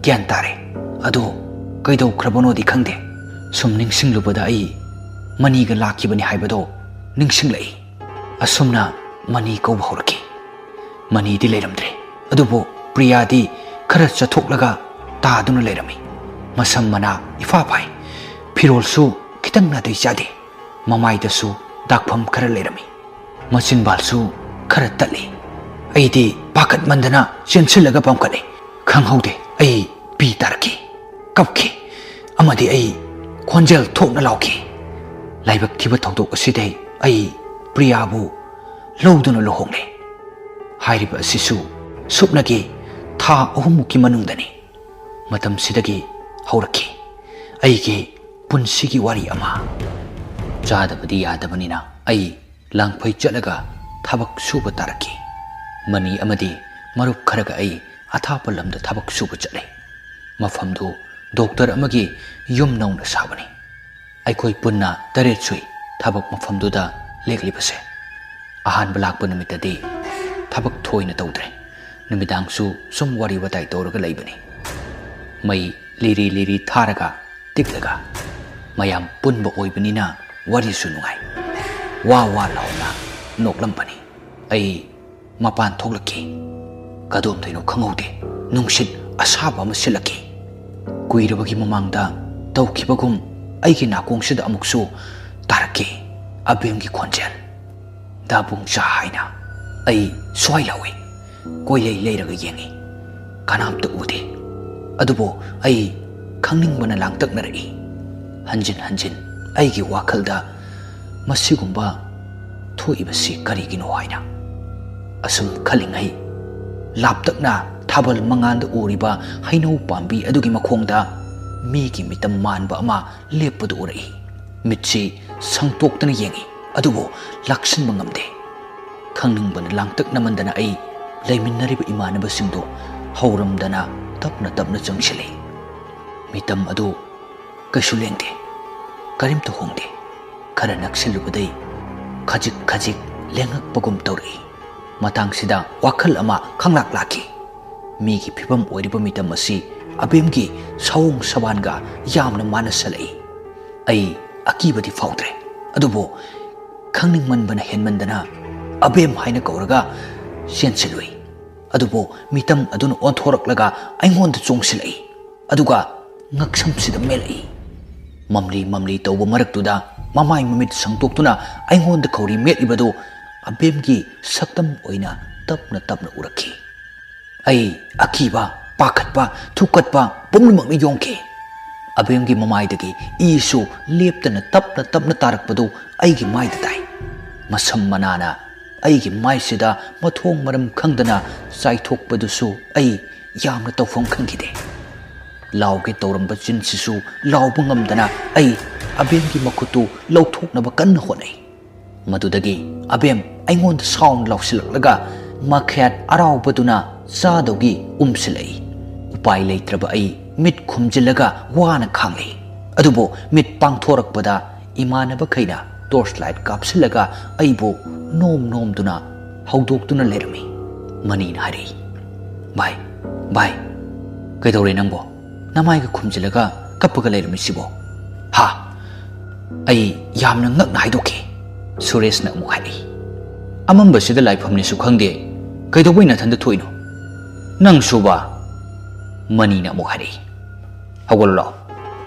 ꯒ꯭ꯌꯥꯟ ꯇꯥꯔꯦ, ꯑꯗꯣ ꯀꯩꯗꯧꯈ꯭ꯔꯕꯅꯣꯗꯤ ꯈꯪꯗꯦ꯫ ꯁꯨꯝ ꯅꯤꯡꯁꯤꯡꯂꯨꯕꯗ ꯑꯩ ꯃꯅꯤꯒ ꯂꯥꯛꯈꯤꯕꯅꯤ ꯍꯥꯏꯕꯗꯣ ꯅꯤꯡꯁꯤꯡꯂꯛꯏ꯫ ꯑꯁꯨꯝꯅ ꯃꯅꯤ ꯀꯧꯕ ꯍꯧꯔꯛꯈꯤ꯫ ꯃꯅꯤꯗꯤ ꯂꯩꯔꯝꯗ꯭ꯔꯦ, ꯑꯗꯨꯕꯨ ꯄ꯭ꯔꯤꯌꯥꯗꯤ ꯈꯔ ꯆꯠꯊꯣꯛꯂꯒ ꯇꯥꯗꯨꯅ ꯂꯩꯔꯝꯃꯤ꯫ ꯃꯁꯝ ꯃꯅꯥ ꯏꯐꯥ ꯐꯥꯏ, ꯐꯤꯔꯣꯜꯁꯨ ꯈꯤꯇꯪ ꯅꯥꯇꯩ ꯆꯥꯗꯦ꯫ ꯃꯃꯥꯏꯗꯁꯨ ꯗꯥꯛꯐꯝ ꯈꯔ ꯂꯩꯔꯝꯃꯤ꯫ ꯃꯆꯤꯟꯕꯥꯜꯁꯨ ꯈꯔ ꯇꯠꯂꯤ꯫ ꯑꯩꯗꯤ ꯄꯥꯈꯠꯃꯟꯗꯅ ꯆꯦꯟꯁꯤꯜꯂꯒ ꯄꯝꯈꯠꯂꯤ꯫ ꯈꯪꯍꯧꯗꯦ, ꯑꯩ ꯄꯤ ꯇꯥꯔꯛꯈꯤ, ꯀꯞꯈꯤ, ꯑꯃꯗꯤ ꯑꯩ ꯈꯣꯟꯖꯦꯜ ꯊꯣꯛꯅ ꯂꯥꯎꯈꯤ꯫ ꯂꯥꯏꯕꯛ ꯊꯤꯕ ꯊꯧꯗꯣꯛ ꯑꯁꯤꯗꯩ ꯑꯩ ꯄ꯭ꯔꯤꯌꯥꯕꯨ ꯂꯧꯗꯨꯅ ꯂꯨꯍꯣꯡꯂꯦ꯫ ꯍꯥꯏꯔꯤꯕ ꯑꯁꯤꯁꯨ ꯁꯨꯞꯅꯒꯤ ꯊꯥ ꯑꯍꯨꯝꯃꯨꯛꯀꯤ ꯃꯅꯨꯡꯗꯅꯤ꯫ ꯃꯇꯝꯁꯤꯗꯒꯤ ꯍꯧꯔꯛꯈꯤ ꯑꯩꯒꯤ ꯄꯨꯟꯁꯤꯒꯤ ꯋꯥꯔꯤ ꯑꯃ꯫ ꯆꯥꯗꯕꯗꯤ ꯌꯥꯗꯕꯅꯤꯅ ꯑꯩ ꯂꯥꯡꯐꯩ ꯆꯠꯂꯒ ꯊꯕꯛ ꯁꯨꯕ ꯇꯥꯔꯛꯈꯤ꯫ ꯃꯅꯤ ꯑꯃꯗꯤ ꯃꯔꯨꯞ ꯈꯔꯒ ꯑꯩ ꯑꯊꯥꯞꯄ ꯂꯝꯗ ꯊꯕꯛ ꯁꯨꯕ ꯆꯠꯂꯦ꯫ ꯃꯐꯝꯗꯨ ꯗꯣꯛꯇꯔ ꯑꯃꯒꯤ ꯌꯨꯝ ꯅꯧꯅ ꯁꯥꯕꯅꯤ꯫ ꯑꯩꯈꯣꯏ ꯄꯨꯟꯅ ꯇꯔꯦꯠ ꯁꯨꯏ ꯊꯕꯛ ꯃꯐꯝꯗꯨꯗ ꯂꯦꯛꯂꯤꯕꯁꯦ꯫ ꯑꯍꯥꯟꯕ ꯂꯥꯛꯄ ꯅꯨꯃꯤꯠꯇꯗꯤ ꯊꯕꯛ ꯊꯣꯏꯅ ꯇꯧꯗ꯭ꯔꯦ꯫ ꯅꯨꯃꯤꯗꯥꯡꯁꯨ ꯁꯨꯝ ꯋꯥꯔꯤ ꯋꯥꯇꯥꯏ ꯇꯧꯔꯒ ꯂꯩꯕꯅꯤ꯫ ꯃꯩ ꯂꯤꯔꯤ ꯂꯤꯔꯤ ꯊꯥꯔꯒ ꯇꯤꯛꯂꯒ ꯃꯌꯥꯝ ꯄꯨꯟꯕ ꯑꯣꯏꯕꯅꯤꯅ ꯋꯥꯔꯤꯁꯨ ꯅꯨꯡꯉꯥꯏ꯫ ꯋꯥ ꯋꯥ ꯂꯥꯎꯅ ꯅꯣꯛꯂꯝꯕꯅꯤ꯫ ꯑꯩ ꯃꯄꯥꯟ ꯊꯣꯛꯂꯛꯈꯤ꯫ ꯀꯗꯣꯝꯗꯩꯅꯣ ꯈꯪꯍꯧꯗꯦ, ꯅꯨꯡꯁꯤꯠ ꯑꯁꯥꯕ ꯑꯃ ꯁꯤꯠꯂꯛꯈꯤ꯫ ꯀꯨꯏꯔꯕꯒꯤ ꯃꯃꯥꯡꯗ ꯇꯧꯈꯤꯕꯒꯨꯝ ꯑꯩꯒꯤ ꯅꯥꯀꯣꯡꯁꯤꯗ ꯑꯃꯨꯛꯁꯨ ꯇꯥꯔꯛꯈꯤ ꯑꯕꯦꯝꯒꯤ ꯈꯣꯟꯖꯦꯜ꯫ "ꯗꯥꯕꯨꯡꯆꯥ" ꯍꯥꯏꯅ꯫ ꯑꯩ ꯁ꯭ꯋꯥꯏ ꯂꯥꯎꯏ꯫ ꯀꯣꯏꯂꯩ ꯂꯩꯔꯒ ꯌꯦꯡꯉꯤ꯫ ꯀꯅꯥꯝꯇ ꯎꯗꯦ꯫ ꯑꯗꯨꯕꯨ ꯑꯩ ꯈꯪꯅꯤꯡꯕꯅ ꯂꯥꯡꯇꯛꯅꯔꯛꯏ꯫ ꯍꯟꯖꯤꯟ ꯍꯟꯖꯤꯟ ꯑꯩꯒꯤ ꯋꯥꯈꯜꯗ ꯃꯁꯤꯒꯨꯝꯕ ꯊꯣꯛꯏꯕꯁꯤ ꯀꯔꯤꯒꯤꯅꯣ ꯍꯥꯏꯅ꯫ ꯑꯁꯨꯝ ꯈꯜꯂꯤꯉꯩ ꯂꯥꯞꯇꯛꯅ ꯊꯥꯕꯜ ꯃꯉꯥꯜꯗ ꯎꯔꯤꯕ ꯍꯩꯅꯧ ꯄꯥꯝꯕꯤ ꯑꯗꯨꯒꯤ ꯃꯈꯣꯡꯗ ꯃꯤꯒꯤ ꯃꯤꯇꯝ ꯃꯥꯟꯕ ꯑꯃ ꯂꯦꯞꯄꯗꯨ ꯎꯔꯛꯏ꯫ ꯃꯤꯠꯁꯤ ꯁꯪꯇꯣꯛꯇꯅ ꯌꯦꯡꯏ, ꯑꯗꯨꯕꯨ ꯂꯥꯛꯁꯤꯟꯕ ꯉꯝꯗꯦ꯫ ꯈꯪꯅꯤꯡꯕꯅ ꯂꯥꯡꯇꯛꯅꯃꯟꯗꯅ ꯑꯩ ꯂꯩꯃꯤꯟꯅꯔꯤꯕ ꯏꯃꯥꯟꯅꯕꯁꯤꯡꯗꯨ ꯍꯧꯔꯝꯗꯅ ꯇꯞꯅ ꯇꯞꯅ ꯆꯪꯁꯤꯜꯂꯤ꯫ ꯃꯤꯇꯝ ꯑꯗꯨ ꯀꯩꯁꯨ ꯂꯦꯡꯗꯦ, ꯀꯔꯤꯝꯇ ꯍꯣꯡꯗꯦ꯫ ꯈꯔ ꯅꯛꯁꯤꯜꯂꯨꯕꯗꯩ ꯈꯖꯤꯛ ꯈꯖꯤꯛ ꯂꯦꯡꯉꯛꯄꯒꯨꯝ ꯇꯧꯔꯛꯏ꯫ ꯃꯇꯥꯡꯁꯤꯗ ꯋꯥꯈꯜ ꯑꯃ ꯈꯪꯂꯥꯛ ꯂꯥꯛꯈꯤ꯫ ꯃꯤꯒꯤ ꯐꯤꯕꯝ ꯑꯣꯏꯔꯤꯕ ꯃꯤꯇꯝ ꯑꯁꯤ ꯑꯕꯦꯝꯒꯤ ꯁꯑꯣꯡ ꯁꯕꯥꯟꯒ ꯌꯥꯝꯅ ꯃꯥꯟꯅꯁꯜꯂꯛꯏ꯫ ꯑꯩ ꯑꯀꯤꯕꯗꯤ ꯐꯥꯎꯗ꯭ꯔꯦ, ꯑꯗꯨꯕꯨ ꯈꯪꯅꯤꯡꯃꯟꯕꯅ ꯍꯦꯟꯃꯟꯗꯅ "ꯑꯕꯦꯝ" ꯍꯥꯏꯅ ꯀꯧꯔꯒ ꯆꯦꯟꯁꯤꯜꯂꯨꯏ꯫ ꯑꯗꯨꯕꯨ ꯃꯤꯇꯝ ꯑꯗꯨꯅ ꯑꯣꯟꯊꯣꯔꯛꯂꯒ ꯑꯩꯉꯣꯟꯗ ꯆꯣꯡꯁꯤꯜꯂꯛꯏ꯫ ꯑꯗꯨꯒ ꯉꯛꯁꯝꯁꯤꯗ ꯃꯦꯜꯂꯛꯏ꯫ ꯃꯝꯂꯤ ꯃꯝꯂꯤ ꯇꯧꯕ ꯃꯔꯛꯇꯨꯗ ꯃꯃꯥꯏ ꯃꯃꯤꯠ ꯁꯪꯇꯣꯛꯇꯨꯅ ꯑꯩꯉꯣꯟꯗ ꯈꯧꯔꯤ ꯃꯦꯠꯂꯤꯕꯗꯨ ꯑꯕꯦꯝꯒꯤ ꯁꯛꯇꯝ ꯑꯣꯏꯅ ꯇꯞꯅ ꯇꯞꯅ ꯎꯔꯛꯈꯤ꯫ ꯑꯩ ꯑꯀꯤꯕ, ꯄꯥꯈꯠꯄ, ꯊꯨꯛꯀꯠꯄ ꯄꯨꯝꯅꯃꯛꯅ ꯌꯣꯝꯈꯤ꯫ ꯑꯕꯦꯝꯒꯤ ꯃꯃꯥꯏꯗꯒꯤ ꯏꯁꯨ ꯂꯦꯞꯇꯅ ꯇꯞꯅ ꯇꯞꯅ ꯇꯥꯔꯛꯄꯗꯨ ꯑꯩꯒꯤ ꯃꯥꯏꯗ ꯇꯥꯏ꯫ ꯃꯁꯝ ꯃꯅꯥꯅ ꯑꯩꯒꯤ ꯃꯥꯏꯁꯤꯗ ꯃꯊꯣꯡ ꯃꯔꯝ ꯈꯪꯗꯅ ꯆꯥꯏꯊꯣꯛꯄꯗꯨꯁꯨ ꯑꯩ ꯌꯥꯝꯅ ꯇꯧꯐꯝ ꯈꯪꯈꯤꯗꯦ꯫ ꯂꯥꯎꯒꯦ ꯇꯧꯔꯝꯕ ꯆꯤꯟꯁꯤꯁꯨ ꯂꯥꯎꯕ ꯉꯝꯗꯅ ꯑꯩ ꯑꯕꯦꯝꯒꯤ ꯃꯈꯨꯠꯇꯨ ꯂꯧꯊꯣꯛꯅꯕ ꯀꯟꯅ ꯍꯣꯠꯅꯩ꯫ ꯃꯗꯨꯗꯒꯤ ꯑꯕꯦꯝ ꯑꯩꯉꯣꯟꯗ ꯁꯥꯎꯅ ꯂꯥꯎꯁꯤꯜꯂꯛꯂꯒ ꯃꯈꯦꯠ ꯑꯔꯥꯎꯕꯗꯨꯅ ꯆꯥꯗꯧꯒꯤ ꯎꯝꯁꯤꯜꯂꯛꯏ꯫ ꯎꯄꯥꯏ ꯂꯩꯇ꯭ꯔꯕ ꯑꯩ ꯃꯤꯠ ꯈꯨꯝꯖꯤꯜꯂꯒ ꯋꯥꯅ ꯈꯥꯡꯂꯛꯏ꯫ ꯑꯗꯨꯕꯨ ꯃꯤꯠ ꯄꯥꯡꯊꯣꯔꯛꯄꯗ ꯏꯃꯥꯟꯅꯕꯈꯩꯅ ꯇꯣꯔꯆ ꯂꯥꯏꯠ ꯀꯥꯞꯁꯤꯜꯂꯒ ꯑꯩꯕꯨ ꯅꯣꯝ ꯅꯣꯝꯗꯨꯅ ꯍꯧꯗꯣꯛꯇꯨꯅ ꯂꯩꯔꯝꯃꯤ꯫ ꯃꯅꯤꯅ ꯍꯥꯏꯔꯛꯏ, "ꯚꯥꯏ, ꯚꯥꯏ, ꯀꯩꯗꯧꯔꯦ ꯅꯪꯕꯣ? ꯅꯃꯥꯏꯒ ꯈꯨꯝꯖꯤꯜꯂꯒ ꯀꯞꯄꯒ ꯂꯩꯔꯝꯃꯤꯁꯤꯕꯣ?" "ꯍꯥ?" ꯑꯩ ꯌꯥꯝꯅ ꯉꯛꯅ ꯍꯥꯏꯗꯣꯛꯈꯤ꯫ ꯁꯨꯔꯦꯁꯅ ꯑꯃꯨꯛ ꯍꯥꯏꯔꯛꯏ, "ꯑꯃꯝꯕꯁꯤꯗ ꯂꯥꯏꯐꯝꯅꯦꯁꯨ ꯈꯪꯗꯦ, ꯀꯩꯗꯧꯕꯩ ꯅꯊꯟꯗ ꯊꯣꯛꯏꯅꯣ? ꯅꯪꯁꯨꯕ?" ꯃꯅꯤꯅ ꯑꯃꯨꯛ ꯍꯥꯏꯔꯛꯏ, "ꯍꯧꯒꯠꯂꯣ ꯂꯥꯛꯑꯣ,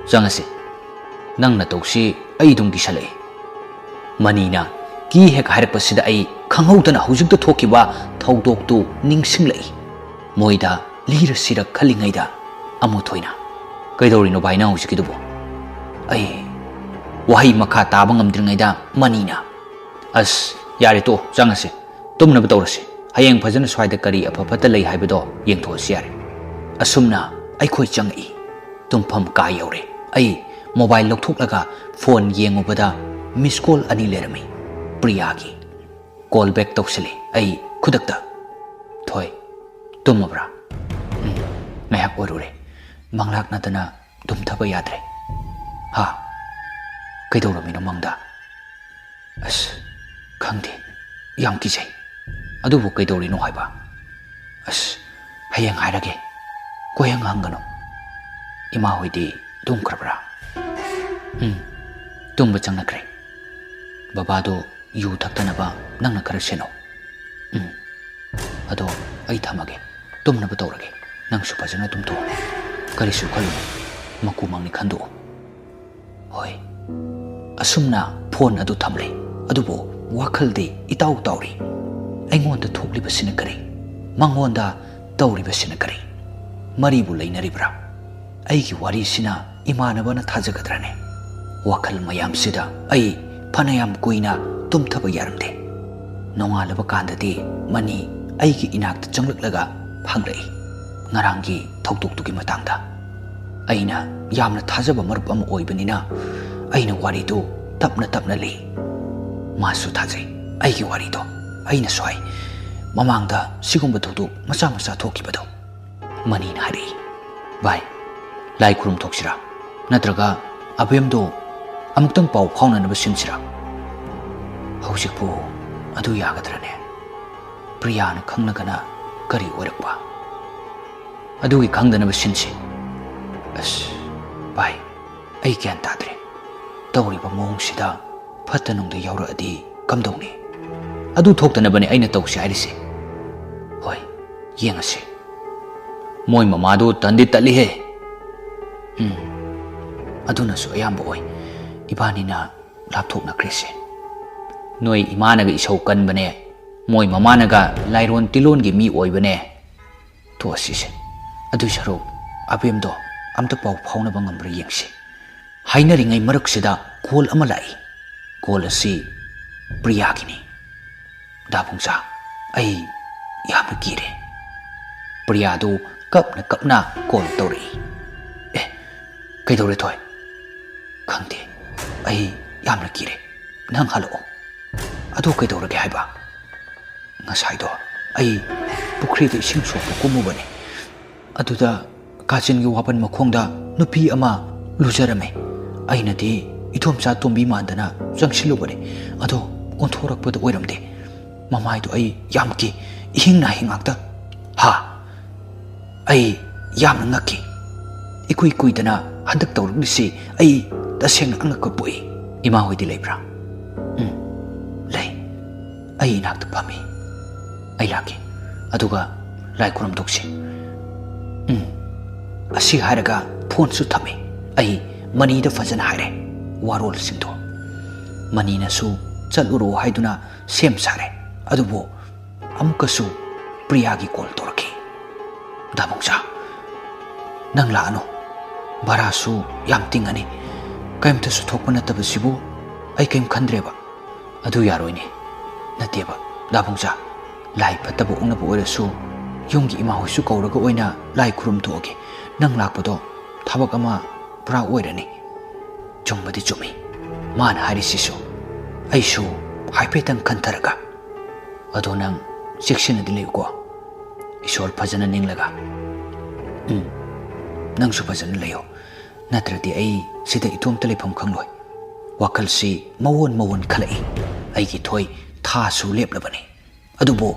ꯆꯪꯉꯁꯤ꯫ ꯅꯪ ꯅꯇꯧꯁꯤ ꯑꯩ ꯑꯗꯨꯝ ꯀꯤꯁꯜꯂꯛꯏ꯫" ꯃꯅꯤꯅ ꯀꯤ ꯍꯦꯛ ꯍꯥꯏꯔꯛꯄꯁꯤꯗ ꯑꯩ ꯈꯪꯍꯧꯗꯅ ꯍꯧꯖꯤꯛꯇ ꯊꯣꯛꯈꯤꯕ ꯊꯧꯗꯣꯛꯇꯨ ꯅꯤꯡꯁꯤꯡꯂꯛꯏ꯫ ꯃꯣꯏꯗ ꯂꯤꯔꯁꯤꯔ ꯈꯜꯂꯤꯉꯩꯗ ꯑꯃꯨꯊꯣꯏꯅ, "ꯀꯩꯗꯧꯔꯤꯅꯣ ꯚꯥꯏ ꯅꯪ ꯍꯧꯖꯤꯛꯀꯤꯗꯨꯕꯣ?" ꯑꯩ ꯋꯥꯍꯩ ꯃꯈꯥ ꯇꯥꯕ ꯉꯝꯗ꯭ꯔꯤꯉꯩꯗ ꯃꯅꯤꯅ, "ꯑꯁ, ꯌꯥꯔꯦ ꯇꯣꯛꯑꯣ, ꯆꯪꯉꯁꯤ꯫ ꯇꯨꯝꯅꯕ ꯇꯧꯔꯁꯤ꯫ ꯍꯌꯦꯡ ꯐꯖꯅ ꯁ꯭ꯋꯥꯏꯗ ꯀꯔꯤ ꯑꯐ ꯐꯠꯇ ꯂꯩ ꯍꯥꯏꯕꯗꯣ ꯌꯦꯡꯊꯣꯛꯑꯁꯤ ꯌꯥꯔꯦ꯫" ꯑꯁꯨꯝꯅ ꯑꯩꯈꯣꯏ ꯆꯪꯉꯛꯏ꯫ ꯇꯨꯝꯐꯝ ꯀꯥ ꯌꯧꯔꯦ꯫ ꯑꯩ ꯃꯣꯕꯥꯏꯜ ꯂꯧꯊꯣꯛꯂꯒ ꯐꯣꯟ ꯌꯦꯡꯉꯨꯕꯗ ꯃꯤꯁ ꯀꯣꯜ ꯑꯅꯤ ꯂꯩꯔꯝꯃꯤ꯫ ꯄ꯭ꯔꯤꯌꯥꯒꯤ꯫ ꯀꯣꯜ ꯕꯦꯛ ꯇꯧꯁꯤꯜꯂꯤ ꯑꯩ ꯈꯨꯗꯛꯇ꯫ "ꯊꯣꯏ, ꯇꯨꯝꯃꯕ꯭ꯔꯥ?" "ꯎꯝ, ꯉꯥꯏꯍꯥꯛ ꯑꯣꯏꯔꯨꯔꯦ꯫ ꯃꯪꯂꯥꯛ ꯅꯠꯇꯅ ꯇꯨꯝꯊꯕ ꯌꯥꯗ꯭ꯔꯦ꯫" "ꯍꯥ? ꯀꯩꯗꯧꯔꯝꯃꯤꯅꯣ ꯃꯪꯗ?" "ꯑꯁ, ꯈꯪꯗꯦ꯫ ꯌꯥꯝ ꯀꯤꯖꯩ꯫ ꯑꯗꯨꯕꯨ ꯀꯩꯗꯧꯔꯤꯅꯣ ꯍꯥꯏꯕ?" "ꯑꯁ, ꯍꯌꯦꯡ ꯍꯥꯏꯔꯒꯦ꯫ ꯀꯣꯏꯍꯪ ꯍꯪꯒꯅꯨ꯫ ꯏꯃꯥ ꯍꯣꯏꯗꯤ ꯇꯨꯝꯈ꯭ꯔꯕ꯭ꯔꯥ?" "ꯎꯝ, ꯇꯨꯝꯕ ꯆꯪꯅꯈ꯭ꯔꯦ꯫ ꯕꯕꯥꯗꯣ ꯌꯨ ꯊꯛꯇꯅꯕ ꯅꯪꯅ ꯈꯔ ꯁꯦꯟꯅꯧ꯫" "ꯎꯝ꯫ ꯑꯗꯣ ꯑꯩ ꯊꯝꯃꯒꯦ꯫ ꯇꯨꯝꯅꯕ ꯇꯧꯔꯒꯦ꯫ ꯅꯪꯁꯨ ꯐꯖꯅ ꯇꯨꯝꯊꯣꯛꯑꯣ꯫ ꯀꯔꯤꯁꯨ ꯈꯜꯂꯨꯅꯨ꯫ ꯃꯀꯨ ꯃꯪꯅꯤ ꯈꯟꯗꯣꯛꯑꯣ꯫" "ꯍꯣꯏ꯫" ꯑꯁꯨꯝꯅ ꯐꯣꯟ ꯑꯗꯨ ꯊꯝꯂꯦ꯫ ꯑꯗꯨꯕꯨ ꯋꯥꯈꯜꯗꯤ ꯏꯇꯥꯎ ꯇꯥꯎꯔꯤ꯫ ꯑꯩꯉꯣꯟꯗ ꯊꯣꯛꯂꯤꯕꯁꯤꯅ ꯀꯔꯤ? ꯃꯉꯣꯟꯗ ꯇꯧꯔꯤꯕꯁꯤꯅ ꯀꯔꯤ? ꯃꯔꯤꯕꯨ ꯂꯩꯅꯔꯤꯕ꯭ꯔꯥ? ꯑꯩꯒꯤ ꯋꯥꯔꯤꯁꯤꯅ ꯏꯃꯥꯟꯅꯕꯅ ꯊꯥꯖꯒꯗ꯭ꯔꯅꯦ? ꯋꯥꯈꯜ ꯃꯌꯥꯝꯁꯤꯗ ꯑꯩ ꯐꯅꯌꯥꯝ ꯀꯨꯏꯅ ꯇꯨꯝꯊꯕ ꯌꯥꯔꯝꯗꯦ꯫ ꯅꯣꯡꯉꯥꯜꯂꯕ ꯀꯥꯟꯗꯗꯤ ꯃꯅꯤ ꯑꯩꯒꯤ ꯏꯅꯥꯛꯇ ꯆꯪꯂꯛꯂꯒ ꯍꯪꯂꯛꯏ, ꯉꯔꯥꯡꯒꯤ ꯊꯧꯗꯣꯛꯇꯨꯒꯤ ꯃꯇꯥꯡꯗ꯫ ꯑꯩꯅ ꯌꯥꯝꯅ ꯊꯥꯖꯕ ꯃꯔꯨꯞ ꯑꯃ ꯑꯣꯏꯕꯅꯤꯅ ꯑꯩꯅ ꯋꯥꯔꯤꯗꯨ ꯇꯞꯅ ꯇꯞꯅ ꯂꯤ꯫ ꯃꯥꯁꯨ ꯊꯥꯖꯩ ꯑꯩꯒꯤ ꯋꯥꯔꯤꯗꯣ꯫ ꯑꯩꯅꯁꯨ ꯍꯥꯏ, "ꯃꯃꯥꯡꯗ ꯁꯤꯒꯨꯝꯕ ꯊꯧꯗꯣꯛ ꯃꯆꯥ ꯃꯆꯥ ꯊꯣꯛꯈꯤꯕꯗꯣ?" ꯃꯅꯤꯅ ꯍꯥꯏꯔꯛꯏ, "ꯚꯥꯏ, ꯂꯥꯏ ꯈꯨꯔꯨꯝ ꯊꯣꯛꯁꯤꯔꯥ? ꯅꯠꯇ꯭ꯔꯒ ꯑꯕꯦꯝꯗꯣ ꯑꯃꯨꯛꯇꯪ ꯄꯥꯎ ꯐꯥꯎꯅꯅꯕ ꯁꯤꯟꯁꯤꯔꯥ? ꯍꯧꯖꯤꯛꯄꯨ ꯑꯗꯨ ꯌꯥꯒꯗ꯭ꯔꯅꯦ? ꯄ꯭ꯔꯤꯌꯥꯅ ꯈꯪꯂꯒꯅ ꯀꯔꯤ ꯑꯣꯏꯔꯛꯄ? ꯑꯗꯨꯒꯤ ꯈꯪꯗꯅꯕ ꯁꯤꯟꯁꯤ꯫" ꯑꯁ, ꯚꯥꯏ, ꯑꯩ ꯒ꯭ꯌꯥꯟ ꯇꯥꯗ꯭ꯔꯦ꯫ ꯇꯧꯔꯤꯕ ꯃꯑꯣꯡꯁꯤꯗ ꯐꯠꯇ ꯅꯨꯡꯗ ꯌꯥꯎꯔꯛꯑꯗꯤ ꯀꯝꯗꯧꯅꯤ? ꯑꯗꯨ ꯊꯣꯛꯇꯅꯕꯅꯦ ꯑꯩꯅ ꯇꯧꯁꯤ ꯍꯥꯏꯔꯤꯁꯦ꯫ ꯍꯣꯏ, ꯌꯦꯡꯉꯁꯤ꯫ ꯃꯣꯏ ꯃꯃꯥꯗꯨ ꯇꯟꯗꯤ ꯇꯠꯂꯤꯍꯦ꯫ ꯎꯝ, ꯑꯗꯨꯅꯁꯨ ꯑꯌꯥꯝꯕ ꯑꯣꯏ꯫ ꯏꯕꯥꯅꯤꯅ ꯂꯥꯞꯊꯣꯛꯅꯈ꯭ꯔꯤꯁꯦ꯫ ꯅꯣꯏ ꯏꯃꯥꯅꯒ ꯏꯁꯧ ꯀꯟꯕꯅꯦ, ꯃꯣꯏ ꯃꯃꯥꯅꯒ ꯂꯥꯏꯔꯣꯟ ꯇꯤꯂꯣꯟꯒꯤ ꯃꯤ ꯑꯣꯏꯕꯅꯦ꯫ ꯇꯣꯛꯑꯁꯤꯁꯦ꯫ ꯑꯗꯨꯏ ꯁꯔꯨꯛ ꯑꯕꯦꯝꯗꯣ ꯑꯝꯇ ꯄꯥꯎ ꯐꯥꯎꯅꯕ ꯉꯝꯕ꯭ꯔꯥ ꯌꯦꯡꯁꯤ꯫ ꯍꯥꯏꯅꯔꯤꯉꯩ ꯃꯔꯛꯁꯤꯗ ꯀꯣꯜ ꯑꯃ ꯂꯥꯛꯏ꯫ ꯀꯣꯜ ꯑꯁꯤ ꯄ꯭ꯔꯤꯌꯥꯒꯤꯅꯤ꯫ ꯗꯥꯕꯨꯡꯆꯥ, ꯑꯩ ꯌꯥꯝꯅ ꯀꯤꯔꯦ꯫ ꯄ꯭ꯔꯤꯌꯥꯗꯨ ꯀꯞꯅ ꯀꯞꯅ ꯀꯣꯜ ꯇꯧꯔꯛꯏ꯫ "ꯑꯦ, ꯀꯩꯗꯧꯔꯦ ꯊꯣꯏ?" "ꯈꯪꯗꯦ, ꯑꯩ ꯌꯥꯝꯅ ꯀꯤꯔꯦ꯫ ꯅꯪ ꯍꯜꯂꯛꯑꯣ꯫" "ꯑꯗꯨ ꯀꯩꯗꯧꯔꯒꯦ ꯍꯥꯏꯕ?" "ꯉꯁꯥꯏꯗꯣ ꯑꯩ ꯄꯨꯈ꯭ꯔꯤꯗ ꯏꯁꯤꯡ ꯁꯣꯛꯄ ꯀꯨꯝꯃꯨꯕꯅꯦ꯫ ꯑꯗꯨꯗ ꯀꯥꯆꯤꯟꯒꯤ ꯋꯥꯄꯟ ꯃꯈꯣꯡꯗ ꯅꯨꯄꯤ ꯑꯃ ꯂꯨꯖꯔꯝꯃꯦ꯫ ꯑꯩꯅꯗꯤ ꯏꯗꯣꯝꯆꯥ ꯇꯣꯝꯕꯤ ꯃꯥꯟꯗꯅ ꯆꯪꯁꯤꯜꯂꯨꯕꯅꯦ꯫ ꯑꯗꯣ ꯑꯣꯟꯊꯣꯔꯛꯄꯗ ꯑꯣꯏꯔꯝꯗꯦ꯫ ꯃꯃꯥꯏꯗꯣ ꯑꯩ ꯌꯥꯝ ꯀꯤ, ꯏꯍꯤꯡ ꯅꯥꯍꯤꯡ ꯉꯥꯛꯇ꯫" "ꯍꯥ?" ꯑꯩ ꯌꯥꯝꯅ ꯉꯛꯈꯤ꯫ ꯏꯀꯨꯏ ꯀꯨꯏꯗꯅ ꯍꯟꯗꯛ ꯇꯧꯔꯛꯂꯤꯁꯤ ꯑꯩ ꯇꯁꯦꯡꯅ ꯑꯉꯛꯄ ꯄꯣꯛꯏ꯫ "ꯏꯃꯥ ꯍꯣꯏꯗꯤ ꯂꯩꯕ꯭ꯔꯥ?" "ꯎꯝ, ꯂꯩ꯫ ꯑꯩ ꯏꯅꯥꯛꯇ ꯐꯝꯃꯤ꯫" "ꯑꯩ ꯂꯥꯛꯀꯦ꯫ ꯑꯗꯨꯒ ꯂꯥꯏ ꯈꯨꯔꯨꯝ ꯊꯣꯛꯁꯤ꯫" "ꯎꯝ꯫" ꯑꯁꯤ ꯍꯥꯏꯔꯒ ꯐꯣꯟꯁꯨ ꯊꯝꯃꯤ꯫ ꯑꯩ ꯃꯅꯤꯗ ꯐꯖꯅ ꯍꯥꯏꯔꯦ ꯋꯥꯔꯣꯜꯁꯤꯡꯗꯣ꯫ ꯃꯅꯤꯅꯁꯨ ꯆꯠꯂꯨꯔꯣ ꯍꯥꯏꯗꯨꯅ ꯁꯦꯝ ꯁꯥꯔꯦ꯫ ꯑꯗꯨꯕꯨ ꯑꯃꯨꯛꯀꯁꯨ ꯄ꯭ꯔꯤꯌꯥꯒꯤ ꯀꯣꯜ ꯇꯧꯔꯛꯈꯤ꯫ "ꯗꯥꯕꯨꯡꯆꯥ, ꯅꯪ ꯂꯥꯛꯑꯅꯨ꯫ ꯚꯔꯥꯁꯨ ꯌꯥꯝ ꯇꯤꯡꯉꯅꯤ꯫ ꯀꯔꯤꯝꯇꯁꯨ ꯊꯣꯛꯄ ꯅꯠꯇꯕꯁꯤꯕꯨ ꯑꯩ ꯀꯔꯤꯝ ꯈꯟꯗ꯭ꯔꯦꯕ꯫" "ꯑꯗꯨ ꯌꯥꯔꯣꯏꯅꯦ꯫" "ꯅꯠꯇꯦꯕ, ꯗꯥꯕꯨꯡꯆꯥ, ꯂꯥꯏ ꯐꯠꯇꯕ ꯑꯣꯛꯅꯕ ꯑꯣꯏꯔꯁꯨ ꯌꯨꯝꯒꯤ ꯏꯃꯥ ꯍꯣꯏꯁꯨ ꯀꯧꯔꯒ ꯑꯣꯏꯅ ꯂꯥꯏ ꯈꯨꯔꯨꯝ ꯊꯣꯛꯑꯒꯦ꯫ ꯅꯪ ꯂꯥꯛꯄꯗꯣ ꯊꯕꯛ ꯑꯃ ꯄꯨꯔꯥ ꯑꯣꯏꯔꯅꯤ꯫ ꯆꯨꯝꯕꯗꯤ ꯆꯨꯝꯃꯤ ꯃꯥꯅ ꯍꯥꯏꯔꯤꯁꯤꯁꯨ꯫ ꯑꯩꯁꯨ ꯍꯥꯏꯐꯦꯠꯇꯪ ꯈꯟꯊꯔꯒ, "ꯑꯗꯣ ꯅꯪ ꯆꯦꯛꯁꯤꯟꯅꯗꯤ ꯂꯩꯌꯨꯀꯣ꯫ ꯏꯁꯣꯔ ꯐꯖꯅ ꯅꯤꯡꯂꯒ꯫ ꯎꯝ, ꯅꯪꯁꯨ ꯐꯖꯅ ꯂꯩꯌꯣ꯫ ꯅꯠꯇ꯭ꯔꯗꯤ ꯑꯩ ꯁꯤꯗ ꯏꯇꯣꯝꯇ ꯂꯩꯐꯝ ꯈꯪꯂꯣꯏ꯫" ꯋꯥꯈꯜꯁꯤ ꯃꯑꯣꯟ ꯃꯑꯣꯟ ꯈꯜꯂꯛꯏ꯫ ꯑꯩꯒꯤ ꯊꯣꯏ ꯊꯥꯁꯨ ꯂꯦꯞꯂꯕꯅꯤ꯫ ꯑꯗꯨꯕꯨ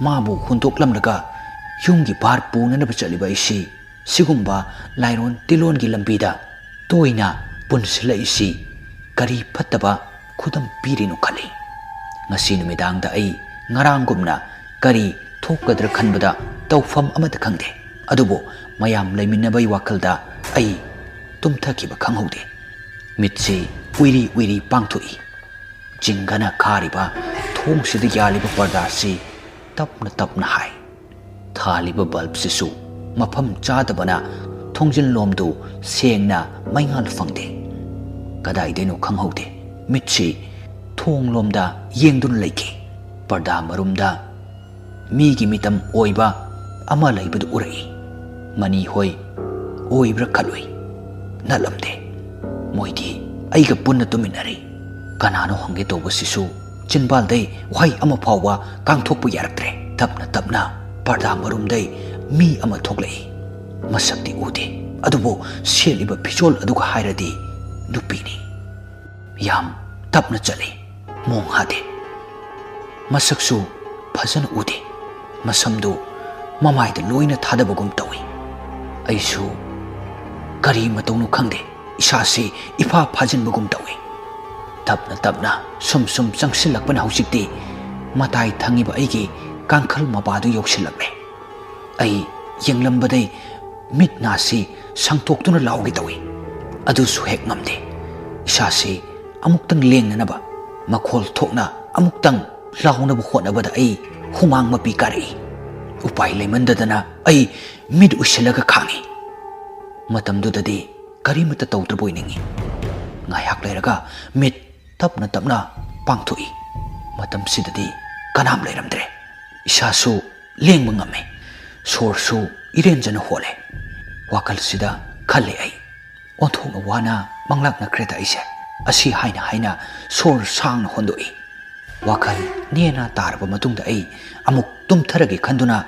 ꯃꯥꯕꯨ ꯍꯨꯟꯗꯣꯛꯂꯝꯂꯒ ꯌꯨꯝꯒꯤ ꯚꯥꯔ ꯄꯨꯅꯅꯕ ꯆꯠꯂꯤꯕ ꯑꯩꯁꯤ ꯁꯤꯒꯨꯝꯕ ꯂꯥꯏꯔꯣꯟ ꯇꯤꯂꯣꯟꯒꯤ ꯂꯝꯕꯤꯗ ꯇꯣꯏꯅ ꯄꯨꯟꯁꯤꯜꯂꯛꯏꯁꯤ ꯀꯔꯤ ꯐꯠꯇꯕ ꯈꯨꯗꯝ ꯄꯤꯔꯤꯅꯣ ꯈꯜꯂꯤ꯫ ꯉꯁꯤ ꯅꯨꯃꯤꯗꯥꯡꯗ ꯑꯩ ꯉꯔꯥꯡꯒꯨꯝꯅ ꯀꯔꯤ ꯊꯣꯛꯀꯗ꯭ꯔꯥ ꯈꯟꯕꯗ ꯇꯧꯐꯝ ꯑꯃꯠꯇ ꯈꯪꯗꯦ꯫ ꯑꯗꯨꯕꯨ ꯃꯌꯥꯝ ꯂꯩꯃꯤꯟꯅꯕꯒꯤ ꯋꯥꯈꯜꯗ ꯑꯩ ꯇꯨꯝꯊꯈꯤꯕ ꯈꯪꯍꯧꯗꯦ꯫ ꯃꯤꯠꯁꯤ ꯎꯏꯔꯤ ꯎꯏꯔꯤ ꯄꯥꯡꯊꯣꯛꯏ꯫ ꯆꯤꯡꯒꯅ ꯈꯥꯔꯤꯕ ꯊꯣꯡꯁꯤꯗ ꯌꯥꯜꯂꯤꯕ ꯄꯔꯗꯥꯁꯤ ꯇꯞꯅ ꯇꯞꯅ ꯍꯥꯏ꯫ ꯊꯥꯜꯂꯤꯕ ꯕꯜꯕꯁꯤꯁꯨ ꯃꯐꯝ ꯆꯥꯗꯕꯅ ꯊꯣꯡꯖꯤꯜꯂꯣꯝꯗꯨ ꯁꯦꯡꯅ ꯃꯩꯉꯥꯜ ꯐꯪꯗꯦ꯫ ꯀꯗꯥꯏꯗꯩꯅꯣ ꯈꯪꯍꯧꯗꯦ, ꯃꯤꯠꯁꯤ ꯊꯣꯡꯂꯣꯝꯗ ꯌꯦꯡꯗꯨꯅ ꯂꯩꯈꯤ꯫ ꯄꯔꯗꯥ ꯃꯔꯨꯝꯗ ꯃꯤꯒꯤ ꯃꯤꯇꯝ ꯑꯣꯏꯕ ꯑꯃ ꯂꯩꯕꯗꯨ ꯎꯔꯛꯏ꯫ ꯃꯅꯤ ꯍꯣꯏ ꯑꯣꯏꯕ꯭ꯔꯥ ꯈꯜꯂꯨꯏ꯫ ꯅꯠꯂꯝꯗꯦ꯫ ꯃꯣꯏꯗꯤ ꯑꯩꯒ ꯄꯨꯟꯅ ꯇꯨꯃꯤꯟꯅꯔꯤ꯫ ꯀꯅꯥꯅꯣ ꯍꯪꯒꯦ ꯇꯧꯕꯁꯤꯁꯨ ꯆꯤꯟꯕꯥꯜꯗꯩ ꯋꯥꯍꯩ ꯑꯃ ꯐꯥꯎꯕ ꯀꯥꯡꯊꯣꯛꯄ ꯌꯥꯔꯛꯇ꯭ꯔꯦ꯫ ꯇꯞꯅ ꯇꯞꯅ ꯄꯔꯗꯥ ꯃꯔꯨꯝꯗꯩ ꯃꯤ ꯑꯃ ꯊꯣꯛꯂꯛꯏ꯫ ꯃꯁꯛꯇꯤ ꯎꯗꯦ, ꯑꯗꯨꯕꯨ ꯁꯦꯠꯂꯤꯕ ꯐꯤꯖꯣꯜ ꯑꯗꯨꯒ ꯍꯥꯏꯔꯗꯤ ꯅꯨꯄꯤꯅꯤ꯫ ꯌꯥꯝ ꯇꯞꯅ ꯆꯠꯂꯤ꯫ ꯃꯣꯡ ꯍꯥꯗꯦ꯫ ꯃꯁꯛꯁꯨ ꯐꯖꯅ ꯎꯗꯦ꯫ ꯃꯁꯝꯗꯨ ꯃꯃꯥꯏꯗ ꯂꯣꯏꯅ ꯊꯥꯗꯕꯒꯨꯝ ꯇꯧꯏ꯫ ꯑꯩꯁꯨ ꯀꯔꯤ ꯃꯇꯧꯅꯣ ꯈꯪꯗꯦ, ꯏꯁꯥꯁꯤ ꯏꯐꯥ ꯐꯥꯖꯤꯟꯕꯒꯨꯝ ꯇꯧꯏ꯫ ꯇꯞꯅ ꯇꯞꯅ ꯁꯨꯝ ꯁꯨꯝ ꯆꯪꯁꯤꯜꯂꯛꯄꯅ ꯍꯧꯖꯤꯛꯇꯤ ꯃꯇꯥꯏ ꯊꯪꯉꯤꯕ ꯑꯩꯒꯤ ꯀꯥꯡꯈꯜ ꯃꯄꯥꯗꯨ ꯌꯧꯁꯤꯜꯂꯛꯂꯦ꯫ ꯑꯩ ꯌꯦꯡꯂꯝꯕꯗꯩ ꯃꯤꯠ ꯅꯥꯁꯤ ꯁꯥꯡꯊꯣꯛꯇꯨꯅ ꯂꯥꯎꯒꯦ ꯇꯧꯏ꯫ ꯑꯗꯨꯁꯨ ꯍꯦꯛ ꯉꯝꯗꯦ꯫ ꯏꯁꯥꯁꯤ ꯑꯃꯨꯛꯇꯪ ꯂꯦꯡꯅꯅꯕ, ꯃꯈꯣꯜ ꯊꯣꯛꯅ ꯑꯃꯨꯛꯇꯪ ꯂꯥꯎꯅꯕ ꯍꯣꯠꯅꯕꯗ ꯑꯩ ꯍꯨꯃꯥꯡ ꯃꯄꯤ ꯀꯥꯔꯛꯏ꯫ ꯎꯄꯥꯏ ꯂꯩꯃꯟꯗꯗꯅ ꯑꯩ ꯃꯤꯠ ꯎꯏꯁꯤꯜꯂꯒ ꯈꯥꯡꯉꯤ꯫ ꯃꯇꯝꯗꯨꯗꯗꯤ ꯀꯔꯤꯃꯠꯇ ꯇꯧꯗ꯭ꯔꯕꯣꯏ ꯅꯤꯡꯏ꯫ ꯉꯥꯏꯍꯥꯛ ꯂꯩꯔꯒ ꯃꯤꯠ ꯇꯞꯅ ꯇꯞꯅ ꯄꯥꯡꯊꯣꯛꯏ꯫ ꯃꯇꯝꯁꯤꯗꯗꯤ ꯀꯅꯥꯝ ꯂꯩꯔꯝꯗ꯭ꯔꯦ꯫ ꯏꯁꯥꯁꯨ ꯂꯦꯡꯕ ꯉꯝꯃꯦ꯫ ꯁꯣꯔꯁꯨ ꯏꯔꯦꯟꯖꯅ ꯍꯣꯜꯂꯦ꯫ ꯋꯥꯈꯜꯁꯤꯗ ꯈꯜꯂꯤ ꯑꯩ꯫ ꯑꯣꯟꯊꯣꯛꯅ ꯋꯥꯅ ꯃꯪꯂꯥꯛꯅꯈ꯭ꯔꯦꯗ ꯑꯩꯁꯦ꯫ ꯑꯁꯤ ꯍꯥꯏꯅ ꯍꯥꯏꯅ ꯁꯣꯔ ꯁꯥꯡꯅ ꯍꯣꯟꯗꯣꯛꯏ꯫ ꯋꯥꯈꯜ ꯅꯦꯅ ꯇꯥꯔꯕ ꯃꯇꯨꯡꯗ ꯑꯩ ꯑꯃꯨꯛ ꯇꯨꯝꯊꯔꯒꯦ ꯈꯟꯗꯨꯅ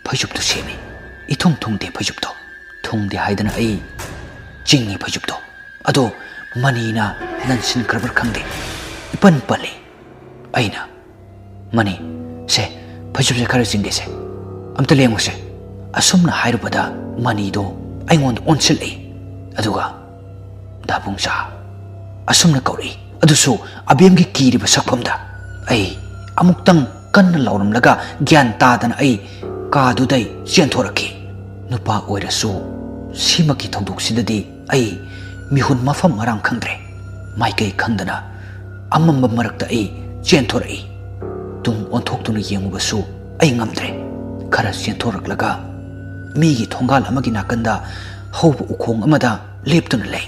ꯐꯩꯖꯨꯞꯇꯨ ꯁꯦꯝꯃꯤ꯫ ꯏꯊꯨꯡ ꯊꯨꯡꯗꯦ ꯐꯩꯖꯨꯞꯇꯣ꯫ ꯊꯨꯡꯗꯦ ꯍꯥꯏꯗꯅ ꯑꯩ ꯆꯤꯡꯉꯤ ꯐꯩꯖꯨꯞꯇꯣ꯫ ꯑꯗꯣ ꯃꯅꯤꯅ ꯅꯟꯁꯤꯟꯈ꯭ꯔꯕ꯭ꯔꯥ ꯈꯪꯗꯦ, ꯏꯄꯟ ꯄꯜꯂꯤ꯫ ꯑꯩꯅ, "ꯃꯅꯤ, ꯁꯦ, ꯐꯩꯖꯨꯞꯁꯦ ꯈꯔ ꯆꯤꯡꯒꯦꯁꯦ, ꯑꯝꯇ ꯂꯦꯡꯉꯨꯁꯦ"꯫ ꯑꯁꯨꯝꯅ ꯍꯥꯏꯔꯨꯕꯗ ꯃꯅꯤꯗꯣ ꯑꯩꯉꯣꯟꯗ ꯑꯣꯟꯁꯤꯜꯂꯛꯏ꯫ ꯑꯗꯨꯒ, "ꯗꯥꯕꯨꯡꯆꯥ" ꯑꯁꯨꯝꯅ ꯀꯧꯔꯛꯏ, ꯑꯗꯨꯁꯨ ꯑꯕꯦꯝꯒꯤ ꯀꯤꯔꯤꯕ ꯁꯛꯐꯝꯗ꯫ ꯑꯩ ꯑꯃꯨꯛꯇꯪ ꯀꯟꯅ ꯂꯥꯎꯔꯝꯂꯒ ꯒ꯭ꯌꯥꯟ ꯇꯥꯗꯅ ꯑꯩ ꯀꯥꯗꯨꯗꯩ ꯆꯦꯟꯊꯣꯔꯛꯈꯤ꯫ ꯅꯨꯄꯥ ꯑꯣꯏꯔꯁꯨ ꯁꯤꯃꯛꯀꯤ ꯊꯧꯗꯣꯛꯁꯤꯗꯗꯤ ꯑꯩ ꯃꯤꯍꯨꯟ ꯃꯐꯝ ꯃꯔꯥꯡ ꯈꯪꯗ꯭ꯔꯦ꯫ ꯃꯥꯏꯀꯩ ꯈꯪꯗꯅ ꯑꯃꯝꯕ ꯃꯔꯛꯇ ꯑꯩ ꯆꯦꯟꯊꯣꯔꯛꯏ꯫ ꯇꯨꯡ ꯑꯣꯟꯊꯣꯛꯇꯨꯅ ꯌꯦꯡꯉꯨꯕꯁꯨ ꯑꯩ ꯉꯝꯗ꯭ꯔꯦ꯫ ꯈꯔ ꯆꯦꯟꯊꯣꯔꯛꯂꯒ ꯃꯤꯒꯤ ꯊꯣꯡꯒꯥꯜ ꯑꯃꯒꯤ ꯅꯥꯀꯟꯗ ꯍꯧꯕ ꯎꯈꯣꯡ ꯑꯃꯗ ꯂꯦꯞꯇꯨꯅ ꯂꯩ꯫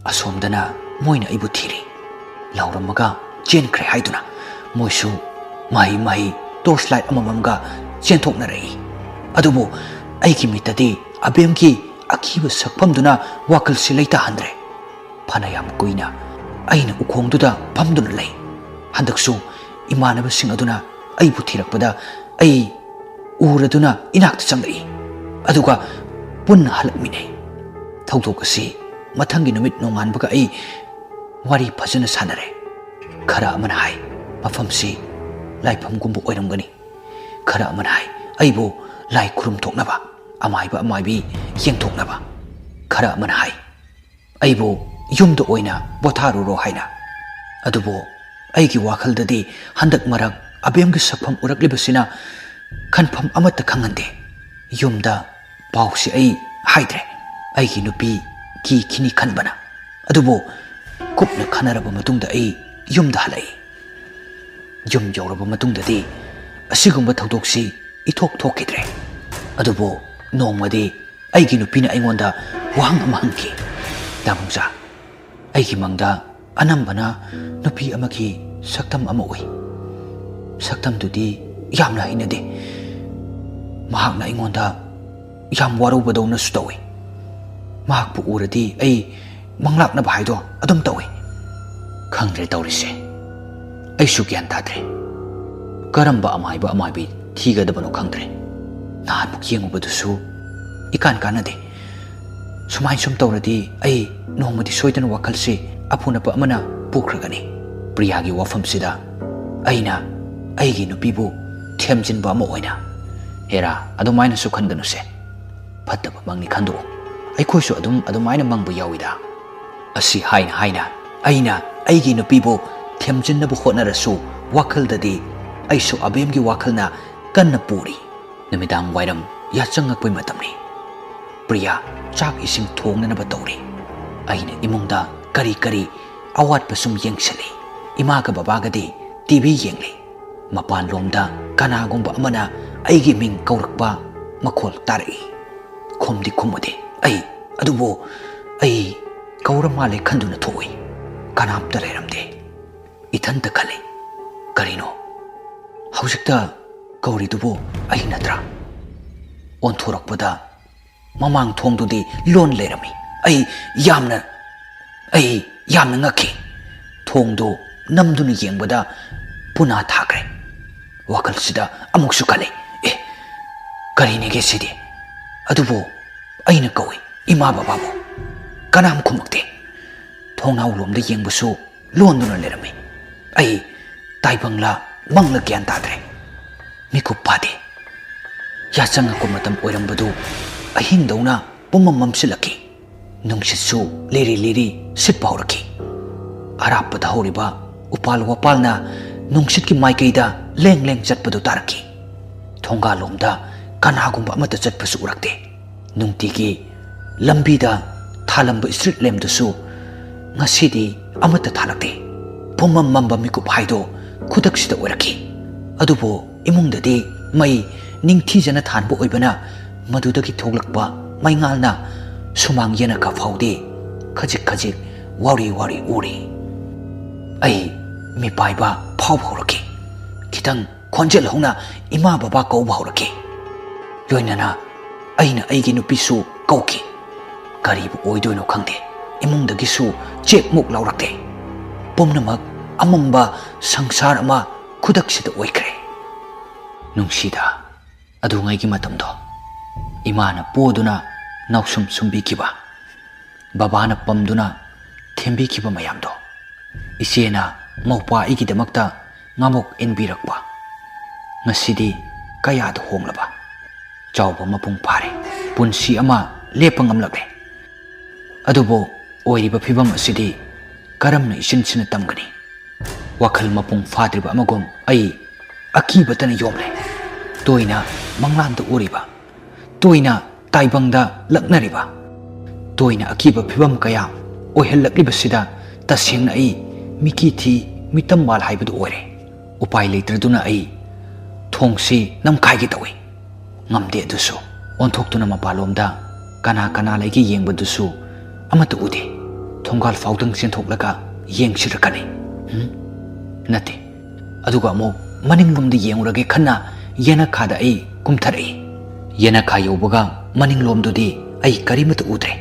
ꯑꯁꯣꯝꯗꯅ ꯃꯣꯏꯅ ꯑꯩꯕꯨ ꯊꯤꯔꯤ꯫ ꯂꯥꯎꯔꯝꯃꯒ ꯆꯦꯟꯈ꯭ꯔꯦ ꯍꯥꯏꯗꯨꯅ ꯃꯣꯏꯁꯨ ꯃꯍꯩ ꯃꯍꯩ torch light ꯑꯃꯃꯝꯒ ꯆꯦꯟꯊꯣꯛꯅꯔꯛꯏ꯫ ꯑꯗꯨꯕꯨ ꯑꯩꯒꯤ ꯃꯤꯠꯇꯗꯤ ꯑꯕꯦꯝꯒꯤ ꯑꯀꯤꯕ ꯁꯛꯐꯝꯗꯨꯅ ꯋꯥꯈꯜꯁꯤ ꯂꯩꯇꯥꯍꯟꯗ꯭ꯔꯦ꯫ ꯐꯅꯌꯥꯝ ꯀꯨꯏꯅ ꯑꯩꯅ ꯎꯈꯣꯡꯗꯨꯗ ꯐꯝꯗꯨꯅ ꯂꯩ꯫ ꯍꯟꯗꯛꯁꯨ ꯏꯃꯥꯟꯅꯕꯁꯤꯡ ꯑꯗꯨꯅ ꯑꯩꯕꯨ ꯊꯤꯔꯛꯄꯗ ꯑꯩ ꯎꯔꯗꯨꯅ ꯏꯅꯥꯛꯇ ꯆꯪꯂꯛꯏ꯫ ꯑꯗꯨꯒ ꯄꯨꯟꯅ ꯍꯜꯂꯛꯃꯤꯟꯅꯩ꯫ ꯊꯧꯗꯣꯛ ꯑꯁꯤ ꯃꯊꯪꯒꯤ ꯅꯨꯃꯤꯠ ꯅꯣꯡꯉꯥꯟꯕꯒ ꯑꯩ ꯋꯥꯔꯤ ꯐꯖꯅ ꯁꯥꯟꯅꯔꯦ꯫ ꯈꯔ ꯑꯃꯅ ꯍꯥꯏ, "ꯃꯐꯝꯁꯤ ꯂꯥꯏꯐꯝꯒꯨꯝꯕ ꯑꯣꯏꯔꯝꯒꯅꯤ"꯫ ꯈꯔ ꯑꯃꯅ ꯍꯥꯏ, "ꯑꯩꯕꯨ ꯂꯥꯏ ꯈꯨꯔꯨꯝ ꯊꯣꯛꯅꯕ, ꯑꯃꯥꯏꯕ ꯑꯃꯥꯏꯕꯤ ꯌꯦꯡꯊꯣꯛꯅꯕ"꯫ ꯈꯔ ꯑꯃꯅ ꯍꯥꯏ, "ꯑꯩꯕꯨ ꯌꯨꯝꯗ ꯑꯣꯏꯅ ꯄꯣꯊꯥꯔꯨꯔꯣ" ꯍꯥꯏꯅ꯫ ꯑꯗꯨꯕꯨ ꯑꯩꯒꯤ ꯋꯥꯈꯜꯗꯗꯤ ꯍꯟꯗꯛ ꯃꯔꯛ ꯑꯕꯦꯝꯒꯤ ꯁꯛꯐꯝ ꯎꯔꯛꯂꯤꯕꯁꯤꯅ ꯈꯟꯐꯝ ꯑꯃꯠꯇ ꯈꯪꯍꯟꯗꯦ꯫ ꯌꯨꯝꯗ ꯄꯥꯎꯁꯤ ꯑꯩ ꯍꯥꯏꯗ꯭ꯔꯦ꯫ ꯑꯩꯒꯤ ꯅꯨꯄꯤ ꯀꯤꯈꯤꯅꯤ ꯈꯟꯕꯅ꯫ ꯑꯗꯨꯕꯨ ꯀꯨꯞꯅ ꯈꯟꯅꯔꯕ ꯃꯇꯨꯡꯗ ꯑꯩ ꯌꯨꯝꯗ ꯍꯜꯂꯛꯏ꯫ ꯌꯨꯝ ꯌꯧꯔꯕ ꯃꯇꯨꯡꯗꯗꯤ ꯑꯁꯤꯒꯨꯝꯕ ꯊꯧꯗꯣꯛꯁꯤ ꯏꯊꯣꯛ ꯊꯣꯛꯈꯤꯗ꯭ꯔꯦ꯫ ꯑꯗꯨꯕꯨ ꯅꯣꯡꯃꯗꯤ ꯑꯩꯒꯤ ꯅꯨꯄꯤꯅ ꯑꯩꯉꯣꯟꯗ ꯋꯥꯍꯪ ꯑꯃ ꯍꯪꯈꯤ, "ꯗꯥꯕꯨꯡꯆꯥ, ꯑꯩꯒꯤ ꯃꯪꯗ ꯑꯅꯝꯕꯅ ꯅꯨꯄꯤ ꯑꯃꯒꯤ ꯁꯛꯇꯝ ꯑꯃ ꯎꯏ꯫ ꯁꯛꯇꯝꯗꯨꯗꯤ ꯌꯥꯝꯅ ꯍꯩꯅꯗꯦ꯫ ꯃꯍꯥꯛꯅ ꯑꯩꯉꯣꯟꯗ ꯌꯥꯝ ꯋꯥꯔꯧꯕꯗꯧꯅꯁꯨ ꯇꯧꯏ꯫ ꯃꯍꯥꯛꯄꯨ ꯎꯔꯗꯤ ꯑꯩ ꯃꯪꯂꯥꯛꯅꯕ ꯍꯥꯏꯗꯣ ꯑꯗꯨꯝ ꯇꯧꯏ꯫ ꯈꯪꯗ꯭ꯔꯦ ꯇꯧꯔꯤꯁꯦ, ꯑꯩꯁꯨ ꯒ꯭ꯌꯥꯟ ꯇꯥꯗ꯭ꯔꯦ꯫ ꯀꯔꯝꯕ ꯑꯃꯥꯏꯕ ꯑꯃꯥꯏꯕꯤ ꯊꯤꯒꯗꯕꯅꯣ ꯈꯪꯗ꯭ꯔꯦ꯫ ꯅꯍꯥꯟꯃꯨꯛ ꯌꯦꯡꯉꯨꯕꯗꯨꯁꯨ ꯏꯀꯥꯟ ꯀꯥꯟꯅꯗꯦ꯫ ꯁꯨꯃꯥꯏ ꯁꯨꯝ ꯇꯧꯔꯗꯤ ꯑꯩ ꯅꯣꯡꯃꯗꯤ ꯁꯣꯏꯗꯅ ꯋꯥꯈꯜꯁꯤ ꯑꯐꯨꯅꯄ ꯑꯃꯅ ꯄꯨꯈ꯭ꯔꯒꯅꯤ꯫ ꯄ꯭ꯔꯤꯌꯥꯒꯤ ꯋꯥꯐꯝꯁꯤꯗ ꯑꯩꯅ ꯑꯩꯒꯤ ꯅꯨꯄꯤꯕꯨ ꯊꯦꯝꯖꯤꯟꯕ ꯑꯃ ꯑꯣꯏꯅ꯫ ꯍꯦꯔꯥ, ꯑꯗꯨꯃꯥꯏꯅꯁꯨ ꯈꯟꯒꯅꯨꯁꯦ꯫ ꯐꯠꯇꯕ ꯃꯪꯅꯤ ꯈꯟꯗꯣꯛꯎ꯫ ꯑꯩꯈꯣꯏꯁꯨ ꯑꯗꯨꯝ ꯑꯗꯨꯃꯥꯏꯅ ꯃꯪꯕ ꯌꯥꯎꯏꯗ꯫ ꯑꯁꯤ ꯍꯥꯏꯅ ꯍꯥꯏꯅ ꯑꯩꯅ ꯑꯩꯒꯤ ꯅꯨꯄꯤꯕꯨ ꯊꯦꯝꯖꯤꯟꯅꯕ ꯍꯣꯠꯅꯔꯁꯨ, ꯋꯥꯈꯜꯗꯗꯤ ꯑꯩꯁꯨ ꯑꯕꯦꯝꯒꯤ ꯋꯥꯈꯜꯅ ꯀꯟꯅ ꯄꯨꯔꯤ꯫ ꯅꯨꯃꯤꯗꯥꯡ ꯋꯥꯏꯔꯝ ꯌꯥꯆꯪꯉꯛꯄꯩ ꯃꯇꯝꯅꯤ꯫ ꯄ꯭ꯔꯤꯌꯥ ꯆꯥꯛ ꯏꯁꯤꯡ ꯊꯣꯡꯅꯅꯕ ꯇꯧꯔꯤ꯫ ꯑꯩꯅ ꯏꯃꯨꯡꯗ ꯀꯔꯤ ꯀꯔꯤ ꯑꯋꯥꯠꯄ ꯁꯨꯝ ꯌꯦꯡꯁꯤꯜꯂꯤ꯫ ꯏꯃꯥꯒ ꯕꯕꯥꯒꯗꯤ ꯇꯤ ꯚꯤ ꯌꯦꯡꯂꯤ꯫ ꯃꯄꯥꯟꯂꯣꯝꯗ ꯀꯅꯥꯒꯨꯝꯕ ꯑꯃꯅ ꯑꯩꯒꯤ ꯃꯤꯡ ꯀꯧꯔꯛꯄ ꯃꯈꯣꯜ ꯇꯥꯔꯛꯏ꯫ ꯈꯨꯝꯗꯤ ꯈꯨꯝꯃꯨꯗꯦ ꯑꯩ, ꯑꯗꯨꯕꯨ ꯑꯩ ꯀꯧꯔ ꯃꯥꯜꯂꯦ ꯈꯟꯗꯨꯅ ꯊꯣꯛꯏ꯫ ꯀꯅꯥꯝꯇ ꯂꯩꯔꯝꯗꯦ꯫ ꯏꯊꯟꯇ ꯈꯜꯂꯤ, "ꯀꯔꯤꯅꯣ ꯍꯧꯖꯤꯛꯇ ꯀꯧꯔꯤꯗꯨꯕꯨ? ꯑꯩ ꯅꯠꯇ꯭ꯔꯥ?" ꯑꯣꯟꯊꯣꯔꯛꯄꯗ ꯃꯃꯥꯡ ꯊꯣꯡꯗꯨꯗꯤ ꯂꯣꯟ ꯂꯩꯔꯝꯃꯤ꯫ ꯑꯩ ꯌꯥꯝꯅ, ꯑꯩ ꯌꯥꯝꯅ ꯉꯛꯈꯤ꯫ ꯊꯣꯡꯗꯨ ꯅꯝꯗꯨꯅ ꯌꯦꯡꯕꯗ ꯄꯨꯅꯥ ꯊꯥꯈ꯭ꯔꯦ꯫ ꯋꯥꯈꯜꯁꯤꯗ ꯑꯃꯨꯛꯁꯨ ꯈꯜꯂꯤ, "ꯑꯦ, ꯀꯔꯤꯅꯦꯒꯦ ꯁꯤꯗꯤ?" ꯑꯗꯨꯕꯨ ꯑꯩꯅ ꯀꯧꯏ, "ꯏꯃꯥ ꯕꯕꯥꯕꯨ?" ꯀꯅꯥꯝ ꯈꯨꯝꯃꯛꯇꯦ꯫ ꯊꯣꯡꯅꯥꯎ ꯂꯣꯝꯗ ꯌꯦꯡꯕꯁꯨ ꯂꯣꯟꯗꯨꯅ ꯂꯩꯔꯝꯃꯤ꯫ ꯑꯩ ꯇꯥꯏꯕꯪꯂꯥ ꯃꯪꯂ ꯒ꯭ꯌꯥꯟ ꯇꯥꯗ꯭ꯔꯦ꯫ ꯃꯤꯀꯨꯞ ꯐꯥꯗꯦ꯫ ꯌꯥꯆꯪꯉꯛꯄ ꯃꯇꯝ ꯑꯣꯏꯔꯝꯕꯗꯨ ꯑꯍꯤꯡꯗꯧꯅ ꯄꯨꯝꯃꯝ ꯃꯝꯁꯤꯜꯂꯛꯈꯤ꯫ ꯅꯨꯡꯁꯤꯠꯁꯨ ꯂꯤꯔꯤ ꯂꯤꯔꯤ ꯁꯤꯠꯄ ꯍꯧꯔꯛꯈꯤ꯫ ꯑꯔꯥꯞꯄꯗ ꯍꯧꯔꯤꯕ ꯎꯄꯥꯜ ꯋꯥꯄꯥꯜꯅ ꯅꯨꯡꯁꯤꯠꯀꯤ ꯃꯥꯏꯀꯩꯗ ꯂꯦꯡ ꯂꯦꯡ ꯆꯠꯄꯗꯨ ꯇꯥꯔꯛꯈꯤ꯫ ꯊꯣꯡꯒꯥꯜꯂꯣꯝꯗ ꯀꯅꯥꯒꯨꯝꯕ ꯑꯃꯠꯇ ꯆꯠꯄꯁꯨ ꯎꯔꯛꯇꯦ꯫ ꯅꯨꯡꯇꯤꯒꯤ ꯂꯝꯕꯤꯗ ꯊꯥꯜꯂꯝꯕ ꯁ꯭ꯇ꯭ꯔꯤꯠ ꯂꯦꯝꯞꯇꯨꯁꯨ ꯉꯁꯤꯗꯤ ꯑꯃꯠꯇ ꯊꯥꯜꯂꯛꯇꯦ꯫ ꯄꯨꯝꯃꯝ ꯃꯝꯕ ꯃꯤꯀꯨꯞ ꯍꯥꯏꯗꯣ ꯈꯨꯗꯛꯁꯤꯗ ꯑꯣꯏꯔꯛꯈꯤ꯫ ꯑꯗꯨꯕꯨ ꯏꯃꯨꯡꯗꯗꯤ ꯃꯩ ꯅꯤꯡꯊꯤꯖꯅ ꯊꯥꯟꯕ ꯑꯣꯏꯕꯅ ꯃꯗꯨꯗꯒꯤ ꯊꯣꯛꯂꯛꯄ ꯃꯩꯉꯥꯜꯅ ꯁꯨꯃꯥꯡ ꯌꯦꯅꯈꯥ ꯐꯥꯎꯗꯤ ꯈꯖꯤꯛ ꯈꯖꯤꯛ ꯋꯥꯎꯔꯤ ꯋꯥꯎꯔꯤ ꯎꯔꯤ꯫ ꯑꯩ ꯃꯤꯄꯥꯏꯕ ꯐꯥꯎꯕ ꯍꯧꯔꯛꯈꯤ꯫ ꯈꯤꯇꯪ ꯈꯣꯟꯖꯦꯜ ꯍꯧꯅ ꯏꯃꯥ ꯕꯕꯥ ꯀꯧꯕ ꯍꯧꯔꯛꯈꯤ꯫ ꯂꯣꯏꯅꯅ ꯑꯩꯅ ꯑꯩꯒꯤ ꯅꯨꯄꯤꯁꯨ ꯀꯧꯈꯤ꯫ ꯀꯔꯤꯕꯨ ꯑꯣꯏꯗꯣꯏꯅꯣ ꯈꯪꯗꯦ꯫ ꯏꯃꯨꯡꯗꯒꯤꯁꯨ ꯆꯦꯛꯃꯨꯛ ꯂꯥꯎꯔꯛꯇꯦ꯫ ꯄꯨꯝꯅꯃꯛ ꯑꯃꯝꯕ ꯁꯪꯁꯥꯔ ꯑꯃ ꯈꯨꯗꯛꯁꯤꯗ ꯑꯣꯏꯈ꯭ꯔꯦ꯫ ꯅꯨꯡꯁꯤꯗ, ꯑꯗꯨꯉꯩꯒꯤ ꯃꯇꯝꯗꯣ, ꯏꯃꯥꯅ ꯄꯣꯗꯨꯅ ꯅꯥꯎꯁꯨꯝ ꯁꯨꯝꯕꯤꯈꯤꯕ, ꯕꯕꯥꯅ ꯄꯝꯗꯨꯅ ꯊꯦꯝꯕꯤꯈꯤꯕ ꯃꯌꯥꯝꯗꯣ, ꯏꯆꯦꯅ ꯃꯧꯄ꯭ꯋꯥ ꯑꯩꯒꯤꯗꯃꯛꯇ ꯉꯥꯃꯨꯛ ꯏꯟꯕꯤꯔꯛꯄ, ꯉꯁꯤꯗꯤ ꯀꯌꯥꯗ ꯍꯣꯡꯂꯕ꯫ ꯆꯥꯎꯕ ꯃꯄꯨꯡ ꯐꯥꯔꯦ꯫ ꯄꯨꯟꯁꯤ ꯑꯃ ꯂꯦꯞꯄ ꯉꯝꯂꯛꯂꯦ꯫ ꯑꯗꯨꯕꯨ ꯑꯣꯏꯔꯤꯕ ꯐꯤꯕꯝ ꯑꯁꯤꯗꯤ ꯀꯔꯝꯅ ꯏꯆꯤꯟꯁꯤꯅ ꯇꯝꯒꯅꯤ? ꯋꯥꯈꯜ ꯃꯄꯨꯡ ꯐꯥꯗ꯭ꯔꯤꯕ ꯑꯃꯒꯨꯝ ꯑꯩ ꯑꯀꯤꯕꯇꯅ ꯌꯣꯝꯂꯦ꯫ ꯇꯣꯏꯅ ꯃꯪꯂꯥꯟꯗ ꯎꯔꯤꯕ, ꯇꯣꯏꯅ ꯇꯥꯏꯕꯪꯗ ꯂꯛꯅꯔꯤꯕ, ꯇꯣꯏꯅ ꯑꯀꯤꯕ ꯐꯤꯕꯝ ꯀꯌꯥ ꯑꯣꯏꯍꯜꯂꯛꯂꯤꯕꯁꯤꯗ ꯇꯁꯦꯡꯅ ꯑꯩ ꯃꯤꯀꯤ ꯊꯤ, ꯃꯤꯇꯝ ꯋꯥꯜ ꯍꯥꯏꯕꯗꯨ ꯑꯣꯏꯔꯦ꯫ ꯎꯄꯥꯏ ꯂꯩꯇ꯭ꯔꯗꯨꯅ ꯑꯩ ꯊꯣꯡꯁꯤ ꯅꯝꯈꯥꯏꯒꯦ ꯇꯧꯏ꯫ ꯉꯝꯗꯦ ꯑꯗꯨꯁꯨ꯫ ꯑꯣꯟꯊꯣꯛꯇꯨꯅ ꯃꯄꯥꯟꯂꯣꯝꯗ ꯀꯅꯥ ꯀꯅꯥ ꯂꯩꯒꯦ ꯌꯦꯡꯕꯗꯨꯁꯨ ꯑꯃꯠꯇ ꯎꯗꯦ꯫ ꯊꯣꯡꯒꯥꯜ ꯐꯥꯎꯗꯪ ꯆꯦꯟꯊꯣꯛꯂꯒ ꯌꯦꯡꯁꯤꯔ ꯈꯜꯂꯤ꯫ ꯍꯨꯝ? ꯅꯠꯇꯦ꯫ ꯑꯗꯨꯒ ꯑꯃꯨꯛ ꯃꯅꯤꯡꯂꯣꯝꯗ ꯌꯦꯡꯉꯨꯔꯒꯦ ꯈꯟꯅ ꯌꯦꯅꯈꯥꯗ ꯑꯩ ꯀꯨꯝꯊꯔꯛꯏ꯫ ꯌꯦꯅꯈꯥ ꯌꯧꯕꯒ ꯃꯅꯤꯡꯂꯣꯝꯗꯨꯗꯤ ꯑꯩ ꯀꯔꯤꯃꯠꯇ ꯎꯗ꯭ꯔꯦ꯫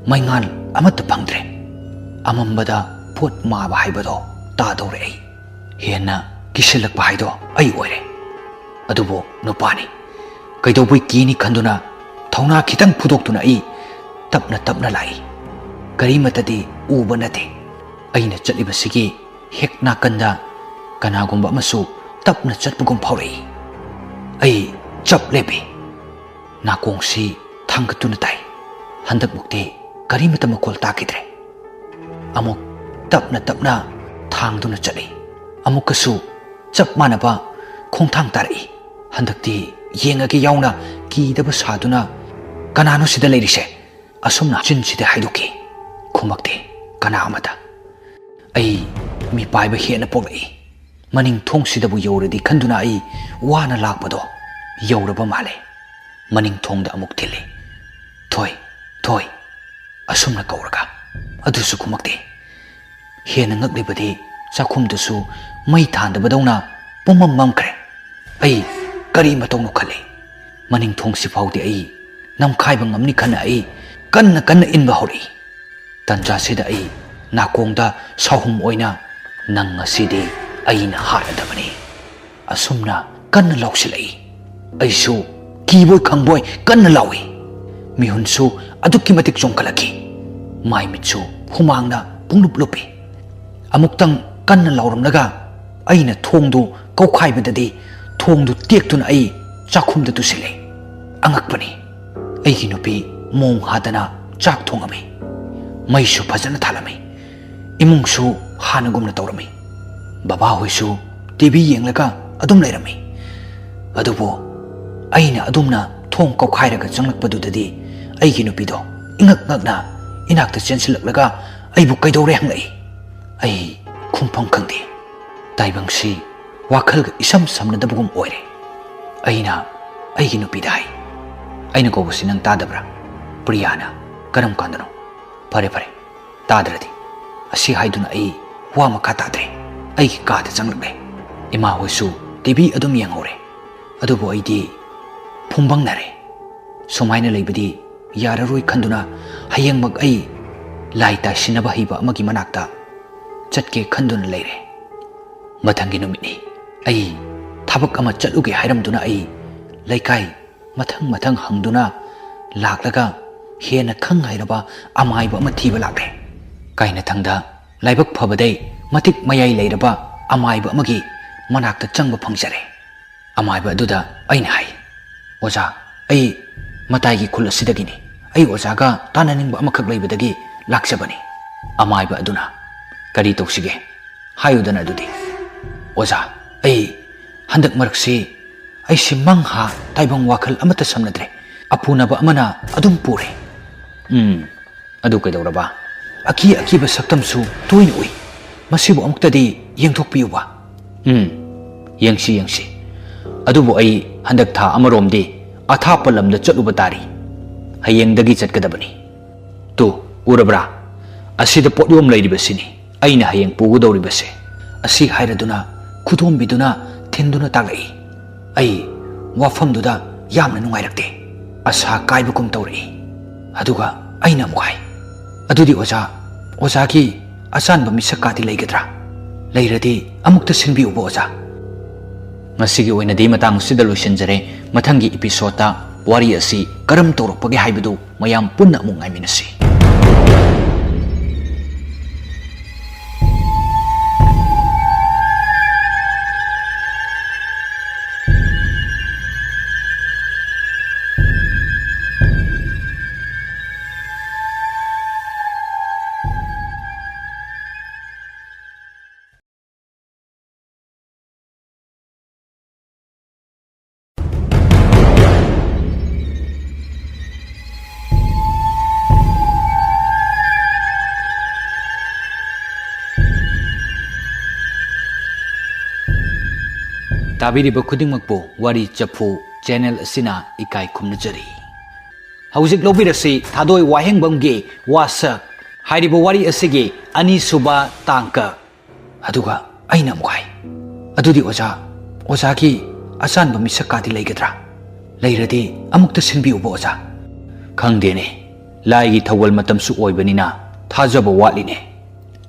ꯃꯩꯉꯥꯜ ꯑꯃꯠꯇ ꯐꯪꯗ꯭ꯔꯦ꯫ ꯑꯃꯝꯕꯗ ꯄꯣꯠ ꯃꯥꯕ ꯍꯥꯏꯕꯗꯣ ꯇꯥꯗꯧꯔꯦ ꯑꯩ꯫ ꯍꯦꯟꯅ ꯀꯤꯁꯤꯜꯂꯛꯄ ꯍꯥꯏꯗꯣ ꯑꯩ ꯑꯣꯏꯔꯦ꯫ ꯑꯗꯨꯕꯨ ꯅꯨꯄꯥꯅꯤ꯫ ꯀꯩꯗꯧꯕꯩ ꯀꯤꯅꯤ ꯈꯟꯗꯨꯅ ꯊꯧꯅꯥ ꯈꯤꯇꯪ ꯐꯨꯗꯣꯛꯇꯨꯅ ꯑꯩ ꯇꯞꯅ ꯇꯞꯅ ꯂꯥꯛꯏ꯫ ꯀꯔꯤꯃꯠꯇꯗꯤ ꯎꯕ ꯅꯠꯇꯦ꯫ ꯑꯩꯅ ꯆꯠꯂꯤꯕꯁꯤꯒꯤ ꯍꯦꯛ ꯅꯥꯀꯟꯗ ꯀꯅꯥꯒꯨꯝꯕ ꯑꯃꯁꯨ ꯇꯞꯅ ꯆꯠꯄꯒꯨꯝ ꯐꯥꯎꯔꯛꯏ꯫ ꯑꯩ ꯆꯞ ꯂꯦꯞꯄꯤ꯫ ꯅꯥꯀꯣꯡꯁꯤ ꯊꯥꯡꯒꯠꯇꯨꯅ ꯇꯥꯏ꯫ ꯍꯟꯗꯛꯃꯨꯛꯇꯤ ꯀꯔꯤꯃꯠꯇ ꯃꯈꯣꯜ ꯇꯥꯈꯤꯗ꯭ꯔꯦ꯫ ꯑꯃꯨꯛ ꯇꯞꯅ ꯇꯞꯅ ꯊꯥꯡꯗꯨꯅ ꯆꯠꯂꯤ꯫ ꯑꯃꯨꯛꯀꯁꯨ ꯆꯞ ꯃꯥꯟꯅꯕ ꯈꯣꯡꯊꯥꯡ ꯇꯥꯔꯛꯏ꯫ ꯍꯟꯗꯛꯇꯤ ꯌꯦꯡꯉꯒꯦ ꯌꯥꯎꯅ ꯀꯤꯗꯕ ꯁꯥꯗꯨꯅ, "ꯀꯅꯥꯅꯣ ꯁꯤꯗ ꯂꯩꯔꯤꯁꯦ?" ꯑꯁꯨꯝꯅ ꯆꯤꯟꯁꯤꯗ ꯍꯥꯏꯗꯣꯛꯈꯤ꯫ ꯈꯨꯝꯃꯛꯇꯦ ꯀꯅꯥ ꯑꯃꯇ꯫ ꯑꯩ ꯃꯤꯄꯥꯏꯕ ꯍꯦꯟꯅ ꯄꯣꯛꯂꯛꯏ꯫ ꯃꯅꯤꯡ ꯊꯣꯡꯁꯤꯗꯕꯨ ꯌꯧꯔꯗꯤ ꯈꯟꯗꯨꯅ ꯑꯩ ꯋꯥꯅ ꯂꯥꯛꯄꯗꯣ ꯌꯧꯔꯕ ꯃꯥꯜꯂꯦ꯫ ꯃꯅꯤꯡ ꯊꯣꯡꯗ ꯑꯃꯨꯛ ꯊꯤꯜꯂꯤ꯫ "ꯊꯣꯏ, ꯊꯣꯏ," ꯑꯁꯨꯝꯅ ꯀꯧꯔꯒ꯫ ꯑꯗꯨꯁꯨ ꯈꯨꯝꯃꯛꯇꯦ꯫ ꯍꯦꯟꯅ ꯉꯛꯂꯤꯕꯗꯤ ꯆꯥꯛꯈꯨꯝꯗꯨꯁꯨ ꯃꯩ ꯊꯥꯟꯗꯕꯗꯧꯅ ꯄꯨꯝꯃꯝ ꯃꯝꯈ꯭ꯔꯦ꯫ ꯑꯩ ꯀꯔꯤ ꯃꯇꯧꯅꯣ ꯈꯜꯂꯤ꯫ ꯃꯅꯤꯡ ꯊꯣꯡꯁꯤ ꯐꯥꯎꯗꯤ ꯑꯩ ꯅꯝꯈꯥꯏꯕ ꯉꯝꯅꯤ ꯈꯟꯅ ꯑꯩ ꯀꯟꯅ ꯀꯟꯅ ꯏꯟꯕ ꯍꯧꯔꯛꯏ꯫ ꯇꯟꯖꯥꯁꯤꯗ ꯑꯩ ꯅꯥꯀꯣꯡꯗ ꯁꯥꯍꯨꯝ ꯑꯣꯏꯅ, "ꯅꯪ ꯉꯁꯤꯗꯤ ꯑꯩꯅ ꯍꯥꯠꯂꯗꯕꯅꯤ" ꯑꯁꯨꯝꯅ ꯀꯟꯅ ꯂꯥꯎꯁꯤꯜꯂꯛꯏ꯫ ꯑꯩꯁꯨ ꯀꯤꯕꯣꯏ ꯈꯪꯕꯣꯏ ꯀꯟꯅ ꯂꯥꯎꯏ꯫ ꯃꯤꯍꯨꯟꯁꯨ ꯑꯗꯨꯛꯀꯤ ꯃꯇꯤꯛ ꯆꯣꯡꯈꯠꯂꯛꯈꯤ꯫ ꯃꯥꯏ ꯃꯤꯠꯁꯨ ꯍꯨꯃꯥꯡꯅ ꯄꯨꯡꯂꯨꯞ ꯂꯨꯞꯄꯤ꯫ ꯑꯃꯨꯛꯇꯪ ꯀꯟꯅ ꯂꯥꯎꯔꯝꯂꯒ ꯑꯩꯅ ꯊꯣꯡꯗꯨ ꯀꯧꯈꯥꯏꯕꯗꯗꯤ ꯊꯣꯡꯗꯨ ꯇꯦꯛꯇꯨꯅ ꯑꯩ ꯆꯥꯛꯈꯨꯝꯗ ꯇꯨꯁꯤꯜꯂꯦ꯫ ꯑꯉꯛꯄꯅꯤ, ꯑꯩꯒꯤ ꯅꯨꯄꯤ ꯃꯣꯡ ꯍꯥꯗꯅ ꯆꯥꯛ ꯊꯣꯡꯉꯝꯃꯤ꯫ ꯃꯩꯁꯨ ꯐꯖꯅ ꯊꯥꯜꯂꯝꯃꯤ꯫ ꯏꯃꯨꯡꯁꯨ ꯍꯥꯟꯅꯒꯨꯝꯅ ꯇꯧꯔꯝꯃꯤ꯫ ꯕꯕꯥꯍꯣꯏꯁꯨ ꯇꯤ ꯚꯤ ꯌꯦꯡꯂꯒ ꯑꯗꯨꯝ ꯂꯩꯔꯝꯃꯤ꯫ ꯑꯗꯨꯕꯨ ꯑꯩꯅ ꯑꯗꯨꯝꯅ ꯊꯣꯡ ꯀꯧꯈꯥꯏꯔꯒ ꯆꯪꯂꯛꯄꯗꯨꯗꯗꯤ ꯑꯩꯒꯤ ꯅꯨꯄꯤꯗꯣ ꯏꯉꯛ ꯉꯛꯅ ꯏꯅꯥꯛꯇ ꯆꯦꯟꯁꯤꯜꯂꯛꯂꯒ ꯑꯩꯕꯨ ꯀꯩꯗꯧꯔꯦ ꯍꯪꯂꯛꯏ꯫ ꯑꯩ ꯈꯨꯝꯐꯝ ꯈꯪꯗꯦ꯫ ꯇꯥꯏꯕꯪꯁꯤ ꯋꯥꯈꯜꯒ ꯏꯁꯝ ꯁꯝꯅꯗꯕꯒꯨꯝ ꯑꯣꯏꯔꯦ꯫ ꯑꯩꯅ ꯑꯩꯒꯤ ꯅꯨꯄꯤꯗ ꯍꯥꯏ, "ꯑꯩꯅ ꯀꯧꯕꯁꯤ ꯅꯪ ꯇꯥꯗꯕ꯭ꯔꯥ?" ꯄ꯭ꯔꯤꯌꯥꯅ, "ꯀꯔꯝ ꯀꯥꯟꯗꯅꯣ?" "ꯐꯔꯦ, ꯐꯔꯦ, ꯇꯥꯗ꯭ꯔꯗꯤ꯫" ꯑꯁꯤ ꯍꯥꯏꯗꯨꯅ ꯑꯩ ꯋꯥ ꯃꯈꯥ ꯇꯥꯗ꯭ꯔꯦ꯫ ꯑꯩꯒꯤ ꯀꯥꯗ ꯆꯪꯂꯛꯂꯦ꯫ ꯏꯃꯥ ꯍꯣꯏꯁꯨ ꯇꯤ ꯚꯤ ꯑꯗꯨꯝ ꯌꯦꯡꯍꯧꯔꯦ꯫ ꯑꯗꯨꯕꯨ ꯑꯩꯗꯤ ꯐꯨꯝꯕꯪꯅꯔꯦ꯫ ꯁꯨꯃꯥꯏꯅ ꯂꯩꯕꯗꯤ ꯌꯥꯔꯔꯣꯏ ꯈꯟꯗꯨꯅ ꯍꯌꯦꯡꯃꯛ ꯑꯩ ꯂꯥꯏ ꯇꯥꯏꯁꯤꯟꯅꯕ ꯍꯩꯕ ꯑꯃꯒꯤ ꯃꯅꯥꯛꯇ ꯆꯠꯀꯦ ꯈꯟꯗꯨꯅ ꯂꯩꯔꯦ꯫ ꯃꯊꯪꯒꯤ ꯅꯨꯃꯤꯠꯅꯤ꯫ ꯑꯩ ꯊꯕꯛ ꯑꯃ ꯆꯠꯂꯨꯒꯦ ꯍꯥꯏꯔꯝꯗꯨꯅ ꯑꯩ ꯂꯩꯀꯥꯏ ꯃꯊꯪ ꯃꯊꯪ ꯍꯪꯗꯨꯅ ꯂꯥꯛꯂꯒ ꯍꯦꯟꯅ ꯈꯪ ꯍꯩꯔꯕ ꯑꯃꯥꯏꯕ ꯑꯃ ꯊꯤꯕ ꯂꯥꯛꯂꯦ꯫ ꯀꯥꯏꯅꯊꯪꯗ ꯂꯥꯏꯕꯛ ꯐꯕꯗꯩ ꯃꯇꯤꯛ ꯃꯌꯥꯏ ꯂꯩꯔꯕ ꯑꯃꯥꯏꯕ ꯑꯃꯒꯤ ꯃꯅꯥꯛꯇ ꯆꯪꯕ ꯐꯪꯖꯔꯦ꯫ ꯑꯃꯥꯏꯕ ꯑꯗꯨꯗ ꯑꯩꯅ ꯍꯥꯏ, "ꯑꯣꯖꯥ, ꯑꯩ ꯃꯇꯥꯏꯒꯤ ꯈꯨꯜ ꯑꯁꯤꯗꯒꯤꯅꯤ꯫ ꯑꯩ ꯑꯣꯖꯥꯒ ꯇꯥꯟꯅꯅꯤꯡꯕ ꯑꯃꯈꯛ ꯂꯩꯕꯗꯒꯤ ꯂꯥꯛꯆꯕꯅꯤ꯫" ꯑꯃꯥꯏꯕ ꯑꯗꯨꯅ, "ꯀꯔꯤ ꯇꯧꯁꯤꯒꯦ? ꯍꯥꯏꯌꯨꯗꯅ ꯑꯗꯨꯗꯤ꯫" "ꯑꯣꯖꯥ, ꯑꯩ ꯍꯟꯗꯛ ꯃꯔꯛꯁꯤ ꯑꯩꯁꯤ ꯃꯪꯍꯥ ꯇꯥꯏꯕꯪ ꯋꯥꯈꯜ ꯑꯃꯠꯇ ꯁꯝꯅꯗ꯭ꯔꯦ꯫ ꯑꯄꯨꯅꯕ ꯑꯃꯅ ꯑꯗꯨꯝ ꯄꯨꯔꯦ꯫" "ꯎꯝ, ꯑꯗꯨ ꯀꯩꯗꯧꯔꯕ?" "ꯑꯀꯤ ꯑꯀꯤꯕ ꯁꯛꯇꯝꯁꯨ ꯇꯣꯏꯅ ꯎꯏ꯫ ꯃꯁꯤꯕꯨ ꯑꯃꯨꯛꯇꯗꯤ ꯌꯦꯡꯊꯣꯛꯄꯤꯌꯨꯕ꯫" "ꯎꯝ, ꯌꯦꯡꯁꯤ, ꯌꯦꯡꯁꯤ꯫ ꯑꯗꯨꯕꯨ ꯑꯩ ꯍꯟꯗꯛ ꯊꯥ ꯑꯃꯔꯣꯝꯗꯤ ꯑꯊꯥꯞꯄ ꯂꯝꯗ ꯆꯠꯂꯨꯕ ꯇꯥꯔꯤ꯫ ꯍꯌꯦꯡꯗꯒꯤ ꯆꯠꯀꯗꯕꯅꯤ꯫ ꯇꯨ, ꯎꯔꯕ꯭ꯔꯥ? ꯑꯁꯤꯗ ꯄꯣꯠꯌꯣꯝ ꯂꯩꯔꯤꯕꯁꯤꯅꯤ ꯑꯩꯅ ꯍꯌꯦꯡ ꯄꯨꯒꯗꯧꯔꯤꯕꯁꯦ꯫" ꯑꯁꯤ ꯍꯥꯏꯔꯗꯨꯅ ꯈꯨꯗꯣꯝꯕꯤꯗꯨꯅ ꯊꯤꯟꯗꯨꯅ ꯇꯥꯛꯂꯛꯏ꯫ ꯑꯩ ꯋꯥꯐꯝꯗꯨꯗ ꯌꯥꯝꯅ ꯅꯨꯡꯉꯥꯏꯔꯛꯇꯦ꯫ ꯑꯁꯥ ꯀꯥꯏꯕꯒꯨꯝ ꯇꯧꯔꯛꯏ꯫ ꯑꯗꯨꯒ ꯑꯩꯅ ꯑꯃꯨꯛ ꯍꯥꯏ, "ꯑꯗꯨꯗꯤ ꯑꯣꯖꯥ, ꯑꯣꯖꯥꯒꯤ ꯑꯆꯥꯟꯕ ꯃꯤꯁꯛꯀꯥꯗꯤ ꯂꯩꯒꯗ꯭ꯔꯥ? ꯂꯩꯔꯗꯤ ꯑꯃꯨꯛꯇ ꯁꯤꯟꯕꯤꯌꯨꯕ ꯑꯣꯖꯥ꯫" ꯉꯁꯤꯒꯤ ꯑꯣꯏꯅꯗꯤ ꯃꯇꯥꯡ ꯑꯁꯤꯗ ꯂꯣꯏꯁꯤꯟꯖꯔꯦ꯫ ꯃꯊꯪꯒꯤ episodeꯇ ꯋꯥꯔꯤ ꯑꯁꯤ ꯀꯔꯝ ꯇꯧꯔꯛꯄꯒꯦ ꯍꯥꯏꯕꯗꯨ ꯃꯌꯥꯝ ꯄꯨꯟꯅ ꯑꯃꯨꯛ ꯉꯥꯏꯃꯤꯟꯅꯁꯤ꯫ ꯇꯥꯕꯤꯔꯤꯕ ꯈꯨꯗꯤꯡꯃꯛꯄꯨ ꯋꯥꯔꯤ ꯆꯐꯨ channel ꯑꯁꯤꯅ ꯏꯀꯥꯏ ꯈꯨꯝꯅꯖꯔꯤ꯫ ꯍꯧꯖꯤꯛ ꯂꯧꯕꯤꯔꯁꯤ ꯊꯥꯗꯣꯏ ꯋꯥꯍꯦꯡꯕꯝꯒꯤ ꯋꯥꯁꯛ ꯍꯥꯏꯔꯤꯕ ꯋꯥꯔꯤ ꯑꯁꯤꯒꯤ ꯑꯅꯤꯁꯨꯕ ꯇꯥꯡꯀꯛ꯫ ꯑꯗꯨꯒ ꯑꯩꯅ ꯑꯃꯨꯛ ꯍꯥꯏ, "ꯑꯗꯨꯗꯤ ꯑꯣꯖꯥ, ꯑꯣꯖꯥꯒꯤ ꯑꯆꯥꯟꯕ ꯃꯤꯁꯛꯀꯥꯗꯤ ꯂꯩꯒꯗ꯭ꯔꯥ? ꯂꯩꯔꯗꯤ ꯑꯃꯨꯛꯇ ꯁꯤꯟꯕꯤꯌꯨꯕ ꯑꯣꯖꯥ꯫" ꯈꯪꯗꯦꯅꯦ, ꯂꯥꯏꯒꯤ ꯊꯧꯒꯜ ꯃꯇꯝꯁꯨ ꯑꯣꯏꯕꯅꯤꯅ ꯊꯥꯖꯕ ꯋꯥꯠꯂꯤꯅꯦ꯫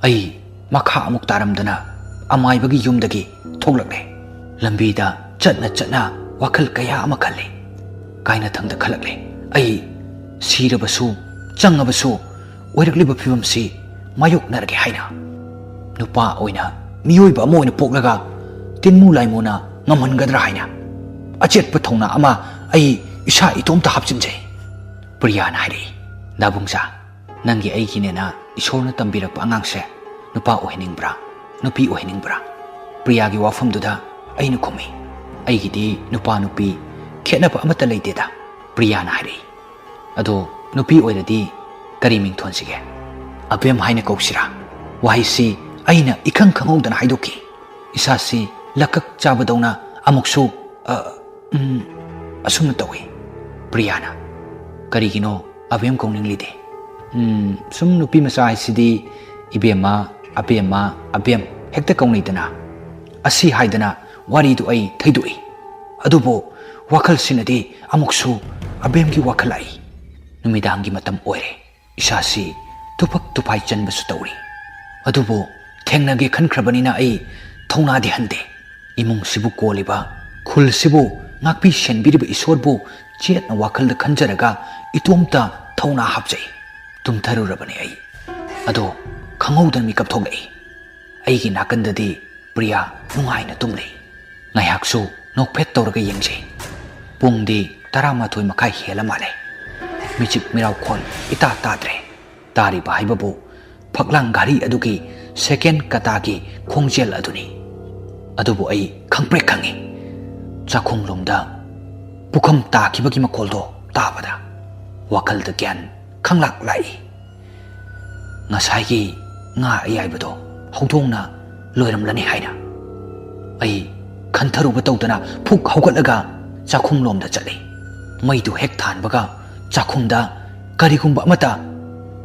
ꯑꯩ ꯃꯈꯥ ꯑꯃꯨꯛ ꯇꯥꯔꯝꯗꯅ ꯑꯃꯥꯏꯕꯒꯤ ꯌꯨꯝꯗꯒꯤ ꯊꯣꯛꯂꯛꯂꯦ꯫ ꯂꯝꯕꯤꯗ ꯆꯠꯅ ꯆꯠꯅ ꯋꯥꯈꯜ ꯀꯌꯥ ꯑꯃ ꯈꯜꯂꯦ꯫ ꯀꯥꯏꯅꯊꯪꯗ ꯈꯜꯂꯛꯂꯦ, ꯑꯩ ꯁꯤꯔꯕꯁꯨ, ꯆꯪꯉꯕꯁꯨ ꯑꯣꯏꯔꯛꯂꯤꯕ ꯐꯤꯕꯝꯁꯤ ꯃꯥꯌꯣꯛꯅꯔꯒꯦ ꯍꯥꯏꯅ꯫ ꯅꯨꯄꯥ ꯑꯣꯏꯅ, ꯃꯤꯑꯣꯏꯕ ꯑꯃ ꯑꯣꯏꯅ ꯄꯣꯛꯂꯒ ꯇꯤꯟꯃꯨ ꯂꯥꯏꯃꯨꯅ ꯉꯝꯍꯟꯒꯗ꯭ꯔꯥ ꯍꯥꯏꯅ ꯑꯆꯦꯠꯄ ꯊꯧꯅꯥ ꯑꯃ ꯑꯩ ꯏꯁꯥ ꯏꯇꯣꯝꯇ ꯍꯥꯞꯆꯤꯟꯖꯩ꯫ ꯄ꯭ꯔꯤꯌꯥꯅ ꯍꯥꯏꯔꯛꯏ, "ꯗꯥꯕꯨꯡꯖꯥ, ꯅꯪꯒꯤ ꯑꯩꯒꯤꯅꯦꯅ ꯏꯁꯣꯔꯅ ꯇꯝꯕꯤꯔꯛꯄ ꯑꯉꯥꯡꯁꯦ ꯅꯨꯄꯥ ꯑꯣꯏꯍꯟꯅꯤꯡꯕ꯭ꯔꯥ, ꯅꯨꯄꯤ ꯑꯣꯏꯍꯟꯅꯤꯡꯕ꯭ꯔꯥ?" ꯄ꯭ꯔꯤꯌꯥꯒꯤ ꯋꯥꯐꯝꯗꯨꯗ ꯑꯩꯅ ꯈꯨꯝꯃꯤ, "ꯑꯩꯒꯤꯗꯤ ꯅꯨꯄꯥ ꯅꯨꯄꯤ ꯈꯦꯠꯅꯕ ꯑꯃꯠꯇ ꯂꯩꯇꯦꯗ꯫" ꯄ꯭ꯔꯤꯌꯥꯅ ꯍꯥꯏꯔꯛꯏ, "ꯑꯗꯣ ꯅꯨꯄꯤ ꯑꯣꯏꯔꯗꯤ ꯀꯔꯤ ꯃꯤꯡ ꯊꯣꯟꯁꯤꯒꯦ? ꯑꯕꯦꯝ ꯍꯥꯏꯅ ꯀꯧꯁꯤꯔꯥ?" ꯋꯥꯍꯩꯁꯤ ꯑꯩꯅ ꯏꯈꯪ ꯈꯪꯍꯧꯗꯅ ꯍꯥꯏꯗꯣꯛꯈꯤ꯫ ꯏꯁꯥꯁꯤ ꯂꯀꯛ ꯆꯥꯕꯗꯧꯅ ꯑꯃꯨꯛꯁꯨ, "ꯑ, ꯎꯝ," ꯑꯁꯨꯝꯅ ꯇꯧꯏ꯫ ꯄ꯭ꯔꯤꯌꯥꯅ, "ꯀꯔꯤꯒꯤꯅꯣ ꯑꯕꯦꯝ ꯀꯧꯅꯤꯡꯂꯤꯗꯤ?" "ꯎꯝ, ꯁꯨꯝ ꯅꯨꯄꯤ ꯃꯆꯥ ꯍꯥꯏꯁꯤꯗꯤ ꯏꯕꯦꯝꯃ, ꯑꯕꯦꯝꯃ, ꯑꯕꯦꯝ ꯍꯦꯛꯇ ꯀꯧꯅꯩꯗꯅ꯫" ꯑꯁꯤ ꯍꯥꯏꯗꯅ ꯋꯥꯔꯤꯗꯨ ꯑꯩ ꯊꯩꯗꯣꯛꯏ꯫ ꯑꯗꯨꯕꯨ ꯋꯥꯈꯜꯁꯤꯅꯗꯤ ꯑꯃꯨꯛꯁꯨ ꯑꯕꯦꯝꯒꯤ ꯋꯥꯈꯜ ꯂꯥꯛꯏ꯫ ꯅꯨꯃꯤꯗꯥꯡꯒꯤ ꯃꯇꯝ ꯑꯣꯏꯔꯦ꯫ ꯏꯁꯥꯁꯤ ꯇꯨꯐꯛ ꯇꯨꯐꯥꯏ ꯆꯟꯕꯁꯨ ꯇꯧꯔꯤ꯫ ꯑꯗꯨꯕꯨ ꯊꯦꯡꯅꯒꯦ ꯈꯟꯈ꯭ꯔꯕꯅꯤꯅ ꯑꯩ ꯊꯧꯅꯥꯗꯤ ꯍꯟꯗꯦ꯫ ꯏꯃꯨꯡꯁꯤꯕꯨ ꯀꯣꯜꯂꯤꯕ, ꯈꯨꯜꯁꯤꯕꯨ ꯉꯥꯛꯄꯤ ꯁꯦꯟꯕꯤꯔꯤꯕ ꯏꯁꯣꯔꯕꯨ ꯆꯦꯠꯅ ꯋꯥꯈꯜꯗ ꯈꯟꯖꯔꯒ ꯏꯇꯣꯝꯇ ꯊꯧꯅꯥ ꯍꯥꯞꯆꯩ꯫ ꯇꯨꯝꯊꯔꯨꯔꯕꯅꯤ ꯑꯩ꯫ ꯑꯗꯣ ꯈꯪꯍꯧꯗꯅ ꯃꯤꯀꯞ ꯊꯣꯛꯂꯛꯏ꯫ ꯑꯩꯒꯤ ꯅꯥꯀꯟꯗꯗꯤ ꯄ꯭ꯔꯤꯌꯥ ꯅꯨꯡꯉꯥꯏꯅ ꯇꯨꯝꯂꯤ꯫ ꯉꯥꯏꯍꯥꯛꯁꯨ ꯅꯣꯛꯐꯦꯠ ꯇꯧꯔꯒ ꯌꯦꯡꯖꯩ꯫ ꯄꯨꯡꯗꯤ ꯇꯔꯥꯃꯥꯊꯣꯏ ꯃꯈꯥꯏ ꯍꯦꯜꯂ ꯃꯥꯜꯂꯦ꯫ ꯃꯤꯆꯤꯛ ꯃꯤꯔꯥꯎꯈꯣꯜ ꯏꯇꯥ ꯇꯥꯗ꯭ꯔꯦ꯫ ꯇꯥꯔꯤꯕ ꯍꯥꯏꯕꯕꯨ ꯐꯛꯂꯥꯡ ꯘꯔꯤ ꯑꯗꯨꯒꯤ ꯁꯦꯀꯦꯟ ꯀꯇꯥꯒꯤ ꯈꯣꯡꯖꯦꯜ ꯑꯗꯨꯅꯤ꯫ ꯑꯗꯨꯕꯨ ꯑꯩ ꯈꯪꯄ꯭ꯔꯦꯛ ꯈꯪꯏ꯫ ꯆꯥꯛꯈꯨꯝꯂꯣꯝꯗ ꯄꯨꯈꯝ ꯇꯥꯈꯤꯕꯒꯤ ꯃꯈꯣꯜꯗꯣ ꯇꯥꯕꯗ ꯋꯥꯈꯜꯗ ꯒ꯭ꯌꯥꯟ ꯈꯪꯂꯥꯛ ꯂꯥꯛꯏ꯫ ꯉꯁꯥꯏꯒꯤ ꯉꯥ ꯑꯌꯥꯏꯕꯗꯣ ꯍꯧꯗꯣꯡꯅ ꯂꯣꯏꯔꯝꯂꯅꯤ ꯍꯥꯏꯅ꯫ ꯑꯩ ꯈꯟꯊꯔꯨꯕ ꯇꯧꯗꯅ ꯐꯨꯛ ꯍꯧꯒꯠꯂꯒ ꯆꯥꯛꯈꯨꯝꯂꯣꯝꯗ ꯆꯠꯂꯤ꯫ ꯃꯩꯗꯨ ꯍꯦꯛ ꯊꯥꯟꯕꯒ ꯆꯥꯛꯈꯨꯝꯗ ꯀꯔꯤꯒꯨꯝꯕ ꯑꯃꯠꯇ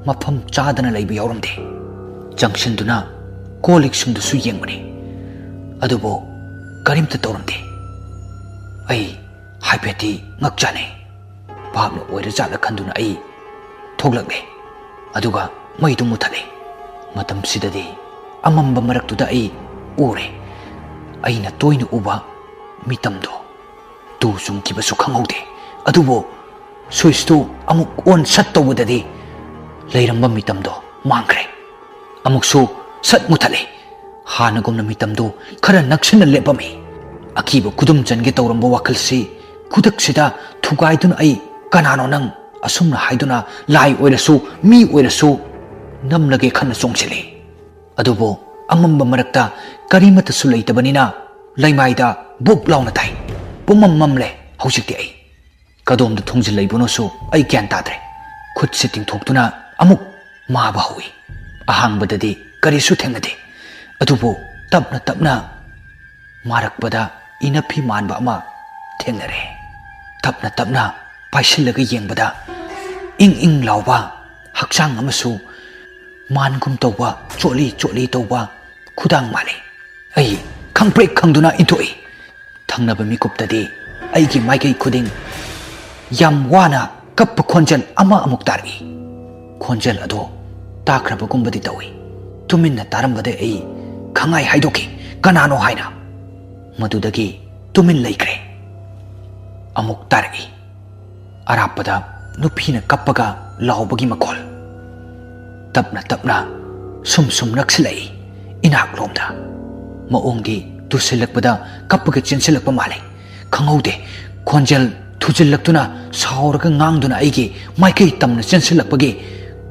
ꯃꯐꯝ ꯆꯥꯗꯅ ꯂꯩꯕ ꯌꯥꯎꯔꯝꯗꯦ꯫ ꯆꯪꯁꯤꯟꯗꯨꯅ ꯀꯣꯜ ꯂꯤꯛꯁꯤꯡꯗꯨꯁꯨ ꯌꯦꯡꯕꯅꯤ, ꯑꯗꯨꯕꯨ ꯀꯔꯤꯝꯇ ꯇꯧꯔꯝꯗꯦ꯫ ꯑꯩ ꯍꯥꯏꯐꯦꯠꯇꯤ ꯉꯛꯆꯥꯅꯩ꯫ ꯚꯥꯞꯅ ꯑꯣꯏꯔꯖꯥꯠꯂ ꯈꯟꯗꯨꯅ ꯑꯩ ꯊꯣꯛꯂꯛꯂꯦ, ꯑꯗꯨꯒ ꯃꯩꯗꯨ ꯃꯨꯊꯠꯂꯦ꯫ ꯃꯇꯝꯁꯤꯗꯗꯤ ꯑꯃꯝꯕ ꯃꯔꯛꯇꯨꯗ ꯑꯩ ꯎꯔꯦ, ꯑꯩꯅ ꯇꯣꯏꯅ ꯎꯕ ꯃꯤꯇꯝꯗꯣ꯫ ꯇꯨ ꯆꯨꯡꯈꯤꯕꯁꯨ ꯈꯪꯍꯧꯗꯦ, ꯑꯗꯨꯕꯨ ꯁ꯭ꯋꯤꯆꯇꯨ ꯑꯃꯨꯛ ꯑꯣꯟ ꯁꯠ ꯇꯧꯕꯗꯗꯤ ꯂꯩꯔꯝꯕ ꯃꯤꯇꯝꯗꯣ ꯃꯥꯡꯈ꯭ꯔꯦ꯫ ꯑꯃꯨꯛꯁꯨ ꯁꯠ ꯃꯨꯊꯠꯂꯦ꯫ ꯍꯥꯟꯅꯒꯨꯝꯅ ꯃꯤꯇꯝꯗꯨ ꯈꯔ ꯅꯛꯁꯤꯟꯅ ꯂꯦꯞꯄꯝꯃꯤ꯫ ꯑꯀꯤꯕ ꯈꯨꯗꯨꯝ ꯆꯟꯒꯦ ꯇꯧꯔꯝꯕ ꯋꯥꯈꯜꯁꯤ ꯈꯨꯗꯛꯁꯤꯗ ꯊꯨꯒꯥꯏꯗꯨꯅ ꯑꯩ, "ꯀꯅꯥꯅꯣ ꯅꯪ?" ꯑꯁꯨꯝꯅ ꯍꯥꯏꯗꯨꯅ ꯂꯥꯏ ꯑꯣꯏꯔꯁꯨ ꯃꯤ ꯑꯣꯏꯔꯁꯨ ꯅꯝꯂꯒꯦ ꯈꯟꯅ ꯆꯣꯡꯁꯤꯜꯂꯤ꯫ ꯑꯗꯨꯕꯨ ꯑꯃꯝꯕ ꯃꯔꯛꯇ ꯀꯔꯤꯃꯠꯇꯁꯨ ꯂꯩꯇꯕꯅꯤꯅ ꯂꯩꯃꯥꯏꯗ ꯕꯨꯞ ꯂꯥꯎꯅ ꯇꯥꯏ꯫ ꯄꯨꯝꯃꯝ ꯃꯝꯂꯦ ꯍꯧꯖꯤꯛꯇꯤ ꯑꯩ꯫ ꯀꯗꯣꯝꯗ ꯊꯣꯡꯖꯤꯜ ꯂꯩꯕꯅꯣꯁꯨ ꯑꯩ ꯒ꯭ꯌꯥꯟ ꯇꯥꯗ꯭ꯔꯦ꯫ ꯈꯨꯠꯁꯦ ꯇꯤꯡꯊꯣꯛꯇꯨꯅ ꯑꯃꯨꯛ ꯃꯥꯕ ꯍꯧꯏ꯫ ꯑꯍꯥꯟꯕꯗꯗꯤ ꯀꯔꯤꯁꯨ ꯊꯦꯡꯅꯗꯦ, ꯑꯗꯨꯕꯨ ꯇꯞꯅ ꯇꯞꯅ ꯃꯥꯔꯛꯄꯗ ꯏꯅꯐꯤ ꯃꯥꯟꯕ ꯑꯃ ꯊꯦꯡꯅꯔꯦ꯫ ꯇꯞꯅ ꯇꯞꯅ ꯄꯥꯏꯁꯤꯜꯂꯒ ꯌꯦꯡꯕꯗ ꯏꯪ ꯏꯪ ꯂꯥꯎꯕ ꯍꯛꯆꯥꯡ ꯑꯃꯁꯨ ꯃꯥꯟꯒꯨꯝ ꯇꯧꯕ, ꯆꯣꯠꯂꯤ ꯆꯣꯠꯂꯤ ꯇꯧꯕ ꯈꯨꯗꯥꯡ ꯃꯥꯜꯂꯤ꯫ ꯑꯩ ꯈꯪꯄ꯭ꯔꯦꯛ ꯈꯪꯗꯨꯅ ꯏꯟꯊꯣꯛꯏ꯫ ꯊꯪꯅꯕ ꯃꯤꯀꯨꯞꯇꯗꯤ ꯑꯩꯒꯤ ꯃꯥꯏꯀꯩ ꯈꯨꯗꯤꯡ ꯌꯥꯝ ꯋꯥꯅ ꯀꯞꯄ ꯈꯣꯟꯖꯦꯜ ꯑꯃ ꯑꯃꯨꯛ ꯇꯥꯔꯛꯏ꯫ ꯈꯣꯟꯖꯦꯜ ꯑꯗꯣ ꯇꯥꯈ꯭ꯔꯕꯒꯨꯝꯕꯗꯤ ꯇꯧꯏ꯫ ꯇꯨꯃꯤꯟꯅ ꯇꯥꯔꯝꯕꯗꯩ ꯑꯩ ꯈꯪꯍꯥꯏ ꯍꯥꯏꯗꯣꯛꯈꯤ, "ꯀꯅꯥꯅꯣ?" ꯍꯥꯏꯅ꯫ ꯃꯗꯨꯗꯒꯤ ꯇꯨꯃꯤꯟ ꯂꯩꯈ꯭ꯔꯦ꯫ ꯑꯃꯨꯛ ꯇꯥꯔꯛꯏ꯫ ꯑꯔꯥꯞꯄꯗ ꯅꯨꯄꯤꯅ ꯀꯞꯄꯒ ꯂꯥꯎꯕꯒꯤ ꯃꯈꯣꯜ꯫ ꯇꯞꯅ ꯇꯞꯅ ꯁꯨꯝ ꯁꯨꯝ ꯅꯛꯁꯤꯜꯂꯛꯏ ꯏꯅꯥꯛꯂꯣꯝꯗ꯫ ꯃꯑꯣꯡꯗꯤ ꯇꯨꯁꯤꯜꯂꯛꯄꯗ ꯀꯞꯄꯒ ꯆꯦꯟꯁꯤꯜꯂꯛꯄ ꯃꯥꯜꯂꯤ꯫ ꯈꯪꯍꯧꯗꯦ, ꯈꯣꯟꯖꯦꯜ ꯊꯨꯖꯤꯜꯂꯛꯇꯨꯅ ꯁꯥꯎꯔꯒ ꯉꯥꯡꯗꯨꯅ ꯑꯩꯒꯤ ꯃꯥꯏꯀꯩ ꯇꯝꯅ ꯆꯦꯟꯁꯤꯜꯂꯛꯄꯒꯤ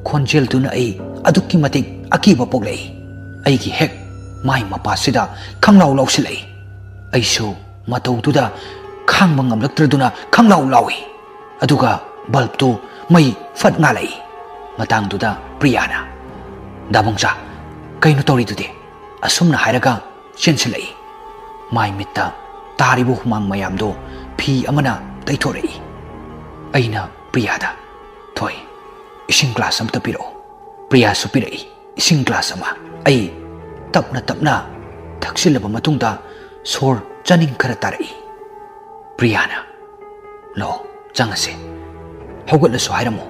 ꯈꯣꯟꯖꯦꯜꯗꯨꯅ ꯑꯩ ꯑꯗꯨꯛꯀꯤ ꯃꯇꯤꯛ ꯑꯀꯤꯕ ꯄꯣꯛꯂꯛꯏ꯫ ꯑꯩꯒꯤ ꯍꯦꯛ ꯃꯥꯏ ꯃꯄꯥꯁꯤꯗ ꯈꯪꯂꯥꯎ ꯂꯥꯎꯁꯤꯜꯂꯛꯏ꯫ ꯑꯩꯁꯨ ꯃꯇꯧꯗꯨꯗ ꯈꯥꯡꯕ ꯉꯝꯂꯛꯇ꯭ꯔꯗꯨꯅ ꯈꯪꯂꯥꯎ ꯂꯥꯎꯏ꯫ ꯑꯗꯨꯒ ꯕꯜꯕꯇꯨ ꯃꯩ ꯐꯠ ꯉꯥꯜꯂꯛꯏ꯫ ꯃꯇꯥꯡꯗꯨꯗ ꯄ꯭ꯔꯤꯌꯥꯅ, "ꯗꯥꯕꯣꯡꯆꯥ, ꯀꯩꯅꯣ ꯇꯧꯔꯤꯗꯨꯗꯤ?" ꯑꯁꯨꯝꯅ ꯍꯥꯏꯔꯒ ꯆꯦꯟꯁꯤꯜꯂꯛꯏ꯫ ꯃꯥꯏ ꯃꯤꯠꯇ ꯇꯥꯔꯤꯕ ꯍꯨꯃꯥꯡ ꯃꯌꯥꯝꯗꯣ ꯐꯤ ꯑꯃꯅ ꯇꯩꯊꯣꯔꯛꯏ꯫ ꯑꯩꯅ ꯄ꯭ꯔꯤꯌꯥꯗ, "ꯊꯣꯏ, ꯏꯁꯤꯡ ꯒ꯭ꯂꯥꯁ ꯑꯝꯇ ꯄꯤꯔꯛꯑꯣ꯫" ꯄ꯭ꯔꯤꯌꯥꯁꯨ ꯄꯤꯔꯛꯏ ꯏꯁꯤꯡ ꯒ꯭ꯂꯥꯁ ꯑꯃ꯫ ꯑꯩ ꯇꯞꯅ ꯇꯞꯅ ꯊꯛꯆꯤꯜꯂꯕ ꯃꯇꯨꯡꯗ ꯁꯣꯔ ꯆꯥꯅꯤꯡ ꯈꯔ ꯇꯥꯔꯛꯏ꯫ ꯄ꯭ꯔꯤꯌꯥꯅ, "ꯂꯥꯛꯑꯣ, ꯆꯪꯉꯁꯦ꯫ ꯍꯧꯒꯠꯂꯁꯨ ꯍꯥꯏꯔꯝꯃꯣ꯫"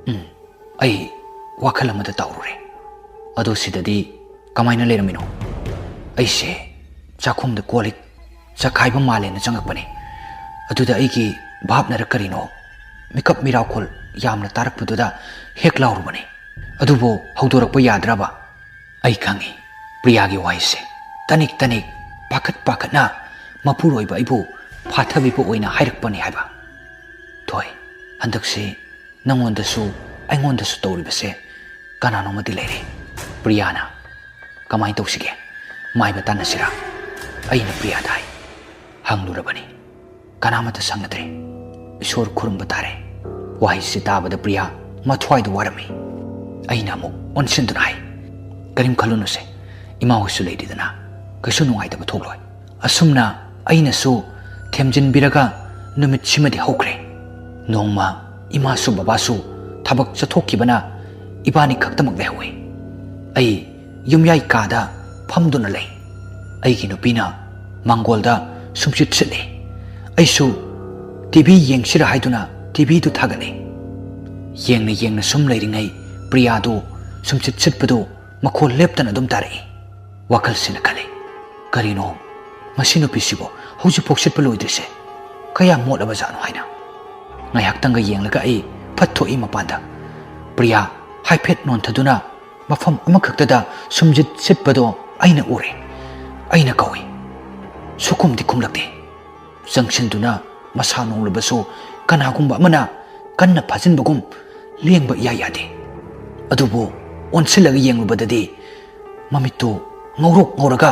ꯎꯝ, ꯑꯩ ꯋꯥꯈꯜ ꯑꯃꯗ ꯇꯥꯎꯔꯨꯔꯦ꯫ "ꯑꯗꯣ ꯁꯤꯗꯗꯤ ꯀꯃꯥꯏꯅ ꯂꯩꯔꯝꯃꯤꯅꯣ?" ꯑꯩꯁꯦ ꯆꯥꯛꯈꯨꯝꯗ ꯀꯣꯜ ꯂꯤꯛ ꯆꯈꯥꯏꯕ ꯃꯥꯜꯂꯦꯅ ꯆꯪꯉꯛꯄꯅꯦ꯫ ꯑꯗꯨꯗ ꯑꯩꯒꯤ ꯚꯥꯞꯅꯔ ꯀꯔꯤꯅꯣ, ꯃꯤꯀꯞ ꯃꯤꯔꯥꯎꯈꯣꯜ ꯌꯥꯝꯅ ꯇꯥꯔꯛꯄꯗꯨꯗ ꯍꯦꯛ ꯂꯥꯎꯔꯨꯕꯅꯦ꯫ ꯑꯗꯨꯕꯨ ꯍꯧꯗꯣꯔꯛꯄ ꯌꯥꯗ꯭ꯔꯕ? ꯑꯩ ꯈꯪꯏ, ꯄ꯭ꯔꯤꯌꯥꯒꯤ ꯋꯥꯍꯩꯁꯦ ꯇꯅꯤꯛ ꯇꯅꯤꯛ, ꯄꯥꯈꯠ ꯄꯥꯈꯠꯅ ꯃꯄꯨꯔꯣꯏꯕ ꯑꯩꯕꯨ ꯐꯥꯊꯕꯤꯕ ꯑꯣꯏꯅ ꯍꯥꯏꯔꯛꯄꯅꯤ ꯍꯥꯏꯕ꯫ "ꯊꯣꯏ, ꯍꯟꯗꯛꯁꯤ ꯅꯪꯉꯣꯟꯗꯁꯨ ꯑꯩꯉꯣꯟꯗꯁꯨ ꯇꯧꯔꯤꯕꯁꯦ ꯀꯅꯥꯅꯣꯃꯗꯤ ꯂꯩꯔꯦ꯫ ꯄ꯭ꯔꯤꯌꯥꯅ꯫ ꯀꯃꯥꯏꯅ ꯇꯧꯁꯤꯒꯦ? ꯃꯥꯏꯕ ꯇꯥꯟꯅꯁꯤꯔꯥ?" ꯑꯩꯅ ꯄ꯭ꯔꯤꯌꯥꯗ ꯍꯥꯏ꯫ ꯍꯪꯂꯨꯔꯕꯅꯤ꯫ ꯀꯅꯥꯃꯠꯇ ꯁꯪꯅꯗ꯭ꯔꯦ꯫ ꯏꯁꯣꯔ ꯈꯨꯔꯨꯝꯕ ꯇꯥꯔꯦ꯫ ꯋꯥꯍꯩꯁꯤ ꯇꯥꯕꯗ ꯄ꯭ꯔꯤꯌꯥ ꯃꯊ꯭ꯋꯥꯏꯗ ꯋꯥꯔꯝꯃꯤ꯫ ꯑꯩꯅ ꯑꯃꯨꯛ ꯑꯣꯟꯁꯤꯟꯗꯨꯅ ꯍꯥꯏ, "ꯀꯔꯤꯝ ꯈꯜꯂꯨꯅꯨꯁꯦ, ꯏꯃꯥ ꯍꯣꯏꯁꯨ ꯂꯩꯔꯤꯗꯅ, ꯀꯩꯁꯨ ꯅꯨꯡꯉꯥꯏꯇꯕ ꯊꯣꯛꯂꯣꯏ꯫" ꯑꯁꯨꯝꯅ ꯑꯩꯅꯁꯨ ꯊꯦꯝꯖꯤꯟꯕꯤꯔꯒ ꯅꯨꯃꯤꯠꯁꯤꯃꯗꯤ ꯍꯧꯈ꯭ꯔꯦ꯫ ꯅꯣꯡꯃ ꯏꯃꯥꯁꯨ ꯕꯕꯥꯁꯨ ꯊꯕꯛ ꯆꯠꯊꯣꯛꯈꯤꯕꯅ ꯏꯕꯥꯅꯤ ꯈꯛꯇꯃꯛ ꯂꯩꯍꯧꯏ꯫ ꯑꯩ ꯌꯨꯝꯌꯥꯏ ꯀꯥꯗ ꯐꯝꯗꯨꯅ ꯂꯩ꯫ ꯑꯩꯒꯤ ꯅꯨꯄꯤꯅ ꯃꯥꯡꯒꯣꯜꯗ ꯁꯨꯝꯁꯤꯠ ꯁꯤꯠꯂꯤ꯫ ꯑꯩꯁꯨ ꯇꯤ ꯚꯤ ꯌꯦꯡꯁꯤꯔ ꯍꯥꯏꯗꯨꯅ ꯇꯤ ꯚꯤꯗꯨ ꯊꯥꯒꯠꯂꯤ꯫ ꯌꯦꯡꯅ ꯌꯦꯡꯅ ꯁꯨꯝ ꯂꯩꯔꯤꯉꯩ ꯄ꯭ꯔꯤꯌꯥꯗꯨ ꯁꯨꯝꯁꯤꯠ ꯁꯤꯠꯄꯗꯨ ꯃꯈꯣꯜ ꯂꯦꯞꯇꯅ ꯑꯗꯨꯝ ꯇꯥꯔꯛꯏ꯫ ꯋꯥꯈꯜꯁꯤꯅ ꯈꯜꯂꯤ, "ꯀꯔꯤꯅꯣ ꯃꯁꯤ ꯅꯨꯄꯤꯁꯤꯕꯨ ꯍꯧꯖꯤꯛꯐꯥꯎ ꯁꯤꯠꯄ ꯂꯣꯏꯗ꯭ꯔꯤꯁꯦ? ꯀꯌꯥꯝ ꯃꯣꯠꯂꯕ ꯖꯥꯠꯅꯣ?" ꯍꯥꯏꯅ ꯉꯥꯏꯍꯥꯛꯇꯪꯒ ꯌꯦꯡꯂꯒ ꯑꯩ ꯐꯠ ꯊꯣꯛꯏ ꯃꯄꯥꯟꯗ꯫ ꯄ꯭ꯔꯤꯌꯥ ꯍꯥꯏꯐꯦꯠ ꯅꯣꯟꯊꯗꯨꯅ ꯃꯐꯝ ꯑꯃꯈꯛꯇꯗ ꯁꯨꯝꯁꯤꯠ ꯁꯤꯠꯄꯗꯣ ꯑꯩꯅ ꯎꯔꯦ꯫ ꯑꯩꯅ ꯀꯧꯏ꯫ ꯁꯨꯈꯨꯝꯗꯤ ꯈꯨꯝꯂꯛꯇꯦ꯫ ꯆꯪꯁꯤꯟꯗꯨꯅ ꯃꯁꯥ ꯅꯣꯡꯂꯕꯁꯨ ꯀꯅꯥꯒꯨꯝꯕ ꯑꯃꯅ ꯀꯟꯅ ꯐꯥꯖꯤꯟꯕꯒꯨꯝ ꯂꯦꯡꯕ ꯏꯌꯥ ꯌꯥꯗꯦ꯫ ꯑꯗꯨꯕꯨ ꯑꯣꯟꯁꯤꯜꯂꯒ ꯌꯦꯡꯂꯨꯕꯗꯗꯤ ꯃꯃꯤꯠꯇꯨ ꯉꯧꯔꯣꯛ ꯉꯧꯔꯒ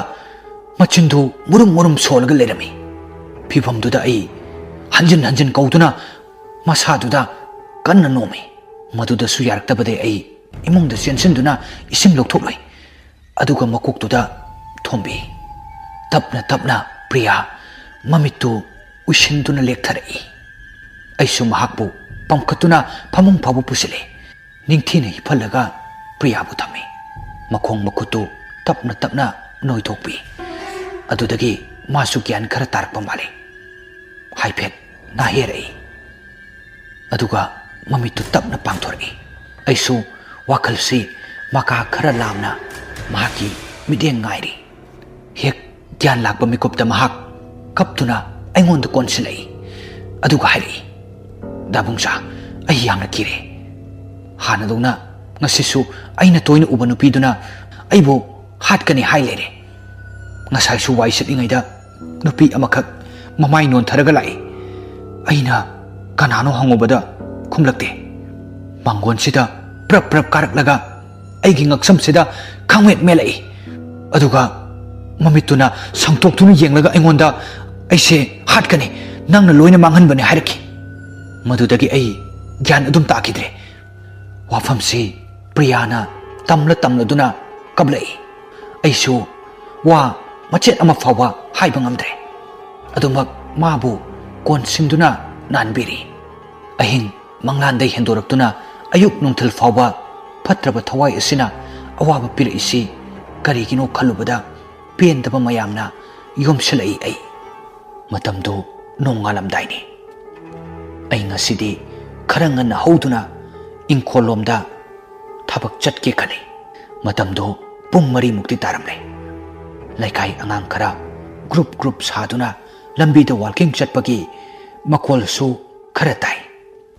ꯃꯆꯤꯟꯗꯨ ꯃꯨꯔꯨꯝ ꯃꯨꯔꯨꯝ ꯁꯣꯜꯂꯒ ꯂꯩꯔꯝꯃꯤ꯫ ꯐꯤꯚꯝꯗꯨꯗ ꯑꯩ ꯍꯟꯖꯤꯟ ꯍꯟꯖꯤꯟ ꯀꯧꯗꯨꯅ ꯃꯁꯥꯗꯨꯗ ꯀꯟꯅ ꯅꯣꯝꯃꯤ꯫ ꯃꯗꯨꯗꯁꯨ ꯌꯥꯔꯛꯇꯕꯗꯩ ꯑꯩ ꯏꯃꯨꯡꯗ ꯆꯦꯟꯁꯤꯟꯗꯨꯅ ꯏꯁꯤꯡ ꯂꯧꯊꯣꯛꯂꯨꯏ꯫ ꯑꯗꯨꯒ ꯃꯀꯣꯛꯇꯨꯗ ꯊꯣꯝꯕꯤ꯫ ꯇꯞꯅ ꯇꯞꯅ ꯄ꯭ꯔꯤꯌꯥ ꯃꯃꯤꯠꯇꯨ ꯎꯏꯁꯤꯟꯗꯨꯅ ꯂꯦꯛꯊꯔꯛꯏ꯫ ꯑꯩꯁꯨ ꯃꯍꯥꯛꯄꯨ ꯄꯝꯈꯠꯇꯨꯅ ꯐꯃꯨꯡ ꯐꯥꯎꯕ ꯄꯨꯁꯤꯜꯂꯦ꯫ ꯅꯤꯡꯊꯤꯅ ꯍꯤꯞꯍꯜꯂꯒ ꯄ꯭ꯔꯤꯌꯥꯕꯨ ꯊꯝꯃꯤ꯫ ꯃꯈꯣꯡ ꯃꯈꯨꯠꯇꯨ ꯇꯞꯅ ꯇꯞꯅ ꯅꯣꯏꯊꯣꯛꯄꯤ꯫ ꯑꯗꯨꯗꯒꯤ ꯃꯥꯁꯨ ꯒ꯭ꯌꯥꯟ ꯈꯔ ꯇꯥꯔꯛꯄ ꯃꯥꯜꯂꯤ꯫ ꯍꯥꯏꯐꯦꯠ ꯅꯥꯍꯦꯔꯛꯏ꯫ ꯑꯗꯨꯒ ꯃꯃꯤꯠꯇꯨ ꯇꯞꯅ ꯄꯥꯡꯊꯣꯔꯛꯏ꯫ ꯑꯩꯁꯨ ꯋꯥꯈꯜꯁꯤ ꯃꯀꯥ ꯈꯔ ꯂꯥꯝꯅ ꯃꯍꯥꯛꯀꯤ ꯃꯤꯠꯌꯦꯡ ꯉꯥꯏꯔꯤ꯫ ꯍꯦꯛ ꯒ꯭ꯌꯥꯟ ꯂꯥꯛꯄ ꯃꯤꯀꯨꯞꯇ ꯃꯍꯥꯛ ꯀꯞꯇꯨꯅ ꯑꯩꯉꯣꯟꯗ ꯀꯣꯟꯁꯤꯜꯂꯛꯏ꯫ ꯑꯗꯨꯒ ꯍꯥꯏꯔꯛꯏ, "ꯗꯥꯕꯨꯡꯁꯥ, ꯑꯩ ꯌꯥꯝꯅ ꯀꯤꯔꯦ꯫ ꯍꯥꯟꯅꯗꯧꯅ ꯉꯁꯤꯁꯨ ꯑꯩꯅ ꯇꯣꯏꯅ ꯎꯕ ꯅꯨꯄꯤꯗꯨꯅ ꯑꯩꯕꯨ ꯍꯥꯠꯀꯅꯤ ꯍꯥꯏ ꯂꯩꯔꯦ꯫ ꯉꯁꯥꯏꯁꯨ ꯋꯥꯏ ꯁꯤꯠꯂꯤꯉꯩꯗ ꯅꯨꯄꯤ ꯑꯃꯈꯛ ꯃꯃꯥꯏ ꯅꯣꯟꯊꯔꯒ ꯂꯥꯛꯏ꯫ ꯑꯩꯅ ꯀꯅꯥꯅꯣ ꯍꯪꯉꯨꯕꯗ ꯈꯨꯝꯂꯛꯇꯦ꯫ ꯃꯥꯡꯒꯣꯟꯁꯤꯗ ꯄ꯭ꯔꯞ ꯄ꯭ꯔꯞ ꯀꯥꯔꯛꯂꯒ ꯑꯩꯒꯤ ꯉꯛꯁꯝꯁꯤꯗ ꯈꯪꯃꯦꯠ ꯃꯦꯠꯂꯛꯏ꯫ ꯑꯗꯨꯒ ꯃꯃꯤꯠꯇꯨꯅ ꯁꯪꯇꯣꯛꯇꯨꯅ ꯌꯦꯡꯂꯒ ꯑꯩꯉꯣꯟꯗ, 'ꯑꯩꯁꯦ ꯍꯥꯠꯀꯅꯤ, ꯅꯪꯅ ꯂꯣꯏꯅ ꯃꯥꯡꯍꯟꯕꯅꯤ' ꯍꯥꯏꯔꯛꯈꯤ꯫ ꯃꯗꯨꯗꯒꯤ ꯑꯩ ꯒ꯭ꯌꯥꯟ ꯑꯗꯨꯝ ꯇꯥꯈꯤꯗ꯭ꯔꯦ꯫ ꯋꯥꯐꯝꯁꯤ ꯄ꯭ꯔꯤꯌꯥꯅ ꯇꯝꯂ ꯇꯝꯂꯗꯨꯅ ꯀꯞꯂꯛꯏ꯫ ꯑꯩꯁꯨ ꯋꯥ ꯃꯆꯦꯠ ꯑꯃ ꯐꯥꯎꯕ ꯍꯥꯏꯕ ꯉꯝꯗ꯭ꯔꯦ꯫ ꯑꯗꯨꯃꯛ ꯃꯥꯕꯨ ꯀꯣꯟꯁꯤꯟꯗꯨꯅ ꯅꯥꯟꯕꯤꯔꯤ꯫ ꯑꯍꯤꯡ ꯃꯪꯂꯥꯟꯗꯩ ꯍꯦꯟꯗꯣꯔꯛꯇꯨꯅ ꯑꯌꯨꯛ ꯅꯨꯡꯊꯤꯜ ꯐꯥꯎꯕ ꯐꯠꯇ꯭ꯔꯕ ꯊꯋꯥꯏ ꯑꯁꯤꯅ ꯑꯋꯥꯕ ꯄꯤꯔꯛꯏꯁꯤ ꯀꯔꯤꯒꯤꯅꯣ ꯈꯜꯂꯨꯕꯗ ꯄꯦꯟꯗꯕ ꯃꯌꯥꯝꯅ ꯌꯣꯝꯁꯤꯜꯂꯛꯏ ꯑꯩ꯫ ꯃꯇꯝꯗꯨ ꯅꯣꯡꯉꯥꯜꯂꯝꯗꯥꯏꯅꯤ꯫ ꯑꯩ ꯉꯁꯤꯗꯤ ꯈꯔ ꯉꯟꯅ ꯍꯧꯗꯨꯅ ꯏꯪꯈꯣꯜꯂꯣꯝꯗ ꯊꯕꯛ ꯆꯠꯀꯦ ꯈꯜꯂꯤ꯫ ꯃꯇꯝꯗꯣ ꯄꯨꯡ ꯃꯔꯤꯃꯨꯛꯇꯤ ꯇꯥꯔꯝꯂꯦ꯫ ꯂꯩꯀꯥꯏ ꯑꯉꯥꯡ ꯈꯔ ꯒ꯭ꯔꯨꯞ ꯒ꯭ꯔꯨꯞ ꯁꯥꯗꯨꯅ ꯂꯝꯕꯤꯗ ꯋꯥꯜꯀꯤꯡ ꯆꯠꯄꯒꯤ ꯃꯈꯣꯜꯁꯨ ꯈꯔ ꯇꯥꯏ꯫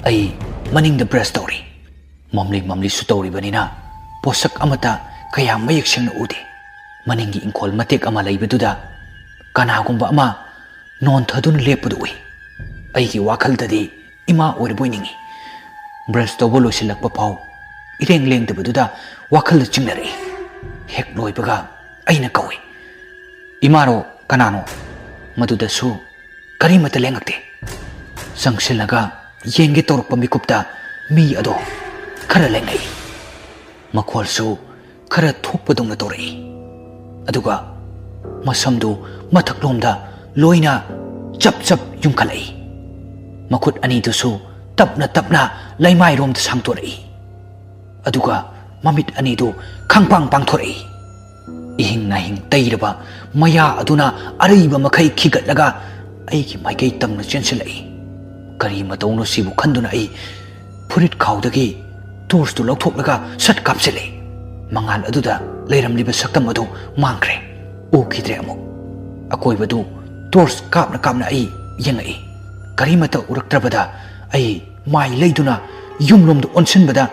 ꯑꯩ ꯃꯅꯤꯡꯗ ꯕ꯭ꯔꯁ ꯇꯧꯔꯤ꯫ ꯃꯝꯂꯤ ꯃꯝꯂꯤꯁꯨ ꯇꯧꯔꯤꯕꯅꯤꯅ ꯄꯣꯠꯁꯛ ꯑꯃꯠꯇ ꯀꯌꯥ ꯃꯌꯦꯛ ꯁꯦꯡꯅ ꯎꯗꯦ꯫ ꯃꯅꯤꯡꯒꯤ ꯏꯪꯈꯣꯜ ꯃꯇꯦꯛ ꯑꯃ ꯂꯩꯕꯗꯨꯗ ꯀꯅꯥꯒꯨꯝꯕ ꯑꯃ ꯅꯣꯟꯊꯗꯨꯅ ꯂꯦꯞꯄꯗꯨ ꯎꯏ꯫ ꯑꯩꯒꯤ ꯋꯥꯈꯜꯗꯗꯤ ꯏꯃꯥ ꯑꯣꯏꯔꯕꯣꯏ ꯅꯤꯡꯏ꯫ ꯕ꯭ꯔꯁ ꯇꯧꯕ ꯂꯣꯏꯁꯤꯜꯂꯛꯄ ꯐꯥꯎ ꯏꯔꯦꯡ ꯂꯦꯡꯗꯕꯗꯨꯗ ꯋꯥꯈꯜꯗ ꯆꯤꯡꯅꯔꯛꯏ꯫ ꯍꯦꯛ ꯂꯣꯏꯕꯒ ꯑꯩꯅ ꯀꯧꯏ, "ꯏꯃꯥꯔꯣ ꯀꯅꯥꯅꯣ?" ꯃꯗꯨꯗꯁꯨ ꯀꯔꯤꯃꯠꯇ ꯂꯦꯡꯉꯛꯇꯦ꯫ ꯆꯪꯁꯤꯜꯂꯒ ꯌꯦꯡꯒꯦ ꯇꯧꯔꯛꯄ ꯃꯤꯀꯨꯞꯇ ꯃꯤ ꯑꯗꯣ ꯈꯔ ꯂꯦꯡꯉꯛꯏ꯫ ꯃꯈꯣꯜꯁꯨ ꯈꯔ ꯊꯣꯛꯄꯗꯧꯅ ꯇꯧꯔꯛꯏ꯫ ꯑꯗꯨꯒ ꯃꯁꯝꯗꯨ ꯃꯊꯛꯂꯣꯝꯗ ꯂꯣꯏꯅ ꯆꯞ ꯆꯞ ꯌꯨꯡꯈꯠꯂꯛꯏ꯫ ꯃꯈꯨꯠ ꯑꯅꯤꯗꯨꯁꯨ ꯇꯞꯅ ꯇꯞꯅ ꯂꯩꯃꯥꯏꯔꯣꯝꯗ ꯁꯥꯡꯗꯣꯔꯛꯏ꯫ ꯑꯗꯨꯒ ꯃꯃꯤꯠ ꯑꯅꯤꯗꯨ ꯈꯪꯄꯥꯡ ꯄꯥꯡꯊꯣꯔꯛꯏ꯫ ꯏꯍꯤꯡ ꯅꯥꯍꯤꯡ ꯇꯩꯔꯕ ꯃꯌꯥ ꯑꯗꯨꯅ ꯑꯔꯩꯕ ꯃꯈꯩ ꯈꯤꯒꯠꯂꯒ ꯑꯩꯒꯤ ꯃꯥꯏꯀꯩ ꯇꯝꯅ ꯆꯦꯟꯁꯤꯜꯂꯛꯏ꯫ ꯀꯔꯤ ꯃꯇꯧꯅꯣ ꯁꯤꯕꯨ ꯈꯟꯗꯨꯅ ꯑꯩ ꯐꯨꯔꯤꯠ ꯈꯥꯎꯗꯒꯤ ꯇꯣꯔꯆꯇꯨ ꯂꯧꯊꯣꯛꯂꯒ ꯁꯠ ꯀꯥꯞꯁꯤꯜꯂꯦ꯫ ꯃꯉꯥꯜ ꯑꯗꯨꯗ ꯂꯩꯔꯝꯂꯤꯕ ꯁꯛꯇꯝ ꯑꯗꯨ ꯃꯥꯡꯈ꯭ꯔꯦ꯫ ꯎꯈꯤꯗ꯭ꯔꯦ ꯑꯃꯨꯛ꯫ ꯑꯀꯣꯏꯕꯗꯨ ꯇꯣꯔꯆ ꯀꯥꯞꯅ ꯀꯥꯞꯅ ꯑꯩ ꯌꯦꯡꯉꯛꯏ꯫ ꯀꯔꯤꯃꯠꯇ ꯎꯔꯛꯇ꯭ꯔꯕꯗ ꯑꯩ ꯃꯥꯏ ꯂꯩꯗꯨꯅ ꯌꯨꯝꯂꯣꯝꯗ ꯑꯣꯟꯁꯤꯟꯕꯗ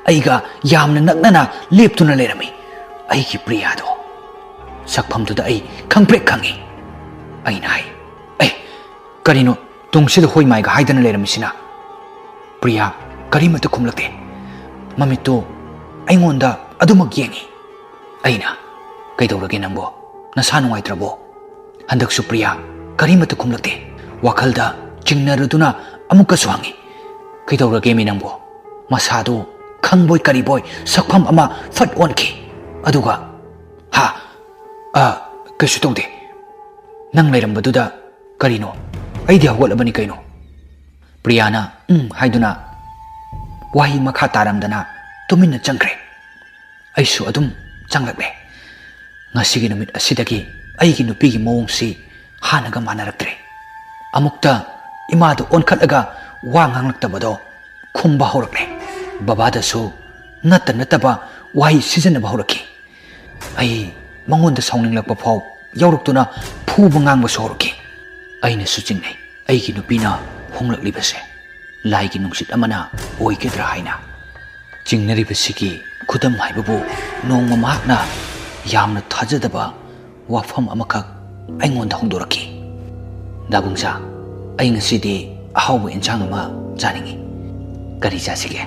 ꯑꯩꯒ ꯌꯥꯝꯅ ꯅꯛꯅꯅ ꯂꯦꯞꯇꯨꯅ ꯂꯩꯔꯝꯃꯤ ꯑꯩꯒꯤ ꯄ꯭ꯔꯤꯌꯥꯗꯣ꯫ ꯁꯛꯐꯝꯗꯨꯗ ꯑꯩ ꯈꯪꯄ꯭ꯔꯦꯛ ꯈꯪꯉꯤ꯫ ꯑꯩꯅ ꯍꯥꯏ, "ꯑꯦ, ꯀꯔꯤꯅꯣ ꯇꯨꯡꯁꯤꯗ ꯍꯣꯏ ꯃꯥꯏꯒ ꯍꯥꯏꯗꯅ ꯂꯩꯔꯝꯃꯤꯁꯤꯅ?" ꯄ꯭ꯔꯤꯌꯥ ꯀꯔꯤꯃꯠꯇ ꯈꯨꯝꯂꯛꯇꯦ꯫ ꯃꯃꯤꯠꯇꯨ ꯑꯩꯉꯣꯟꯗ ꯑꯗꯨꯃꯛ ꯌꯦꯡꯉꯤ꯫ ꯑꯩꯅ, "ꯀꯩꯗꯧꯔꯒꯦ ꯅꯪꯕꯣ? ꯅꯁꯥ ꯅꯨꯡꯉꯥꯏꯇ꯭ꯔꯕꯣ?" ꯍꯟꯗꯛꯁꯨ ꯄ꯭ꯔꯤꯌꯥ ꯀꯔꯤꯃꯠꯇ ꯈꯨꯝꯂꯛꯇꯦ꯫ ꯋꯥꯈꯜꯗ ꯆꯤꯡꯅꯔꯨꯗꯨꯅ ꯑꯃꯨꯛꯀꯁꯨ ꯍꯪꯉꯤ, "ꯀꯩꯗꯧꯔꯒꯦꯃꯤ ꯅꯪꯕꯣ?" ꯃꯁꯥꯗꯨ ꯈꯪꯕꯣꯏ ꯀꯔꯤꯕꯣꯏ ꯁꯛꯐꯝ ꯑꯃ ꯐꯠ ꯑꯣꯟꯈꯤ꯫ ꯑꯗꯨꯒ, "ꯍꯥ? ꯑ, ꯀꯩꯁꯨ ꯇꯧꯗꯦ꯫ ꯅꯪ ꯂꯩꯔꯝꯕꯗꯨꯗ ꯀꯔꯤꯅꯣ? ꯑꯩꯗꯤ ꯍꯧꯒꯠꯂꯕꯅꯤ ꯀꯩꯅꯣ꯫" ꯄ꯭ꯔꯤꯌꯥꯅ "ꯎꯝ" ꯍꯥꯏꯗꯨꯅ ꯋꯥꯍꯩ ꯃꯈꯥ ꯇꯥꯔꯝꯗꯅ ꯇꯨꯃꯤꯟꯅ ꯆꯪꯈ꯭ꯔꯦ꯫ ꯑꯩꯁꯨ ꯑꯗꯨꯝ ꯆꯪꯂꯛꯂꯦ꯫ ꯉꯁꯤꯒꯤ ꯅꯨꯃꯤꯠ ꯑꯁꯤꯗꯒꯤ ꯑꯩꯒꯤ ꯅꯨꯄꯤꯒꯤ ꯃꯑꯣꯡꯁꯤ ꯍꯥꯟꯅꯒ ꯃꯥꯟꯅꯔꯛꯇ꯭ꯔꯦ꯫ ꯑꯃꯨꯛꯇ ꯏꯃꯥꯗ ꯑꯣꯟꯈꯠꯂꯒ ꯋꯥ ꯉꯥꯡꯂꯛꯇꯕꯗꯣ ꯈꯨꯝꯕ ꯍꯧꯔꯛꯂꯦ꯫ ꯕꯕꯥꯗꯁꯨ ꯅꯠꯇ ꯅꯠꯇꯕ ꯋꯥꯍꯩ ꯁꯤꯖꯤꯟꯅꯕ ꯍꯧꯔꯛꯈꯤ꯫ ꯑꯩ ꯃꯉꯣꯟꯗ ꯁꯥꯎꯅꯤꯡꯂꯛꯄ ꯐꯥꯎ ꯌꯥꯎꯔꯛꯇꯨꯅ ꯐꯨꯕ ꯉꯥꯡꯕꯁꯨ ꯍꯧꯔꯛꯈꯤ꯫ ꯑꯩꯅꯁꯨ ꯆꯤꯡꯅꯩ, ꯑꯩꯒꯤ ꯅꯨꯄꯤꯅ ꯍꯣꯡꯂꯛꯂꯤꯕꯁꯦ ꯂꯥꯏꯒꯤ ꯅꯨꯡꯁꯤꯠ ꯑꯃꯅ ꯑꯣꯏꯒꯗ꯭ꯔꯥ ꯍꯥꯏꯅ꯫ ꯆꯤꯡꯅꯔꯤꯕꯁꯤꯒꯤ ꯈꯨꯗꯝ ꯍꯥꯏꯕꯕꯨ ꯅꯣꯡꯃ ꯃꯍꯥꯛꯅ ꯌꯥꯝꯅ ꯊꯥꯖꯗꯕ ꯋꯥꯐꯝ ꯑꯃꯈꯛ ꯑꯩꯉꯣꯟꯗ ꯍꯧꯗꯣꯔꯛꯈꯤ꯫ "ꯗꯥꯕꯨꯡꯁꯥ, ꯑꯩ ꯉꯁꯤꯗꯤ ꯑꯍꯥꯎꯕ ꯏꯟꯁꯥꯡ ꯑꯃ ꯆꯥꯅꯤꯡꯏ꯫ ꯀꯔꯤ ꯆꯥꯁꯤꯒꯦ?"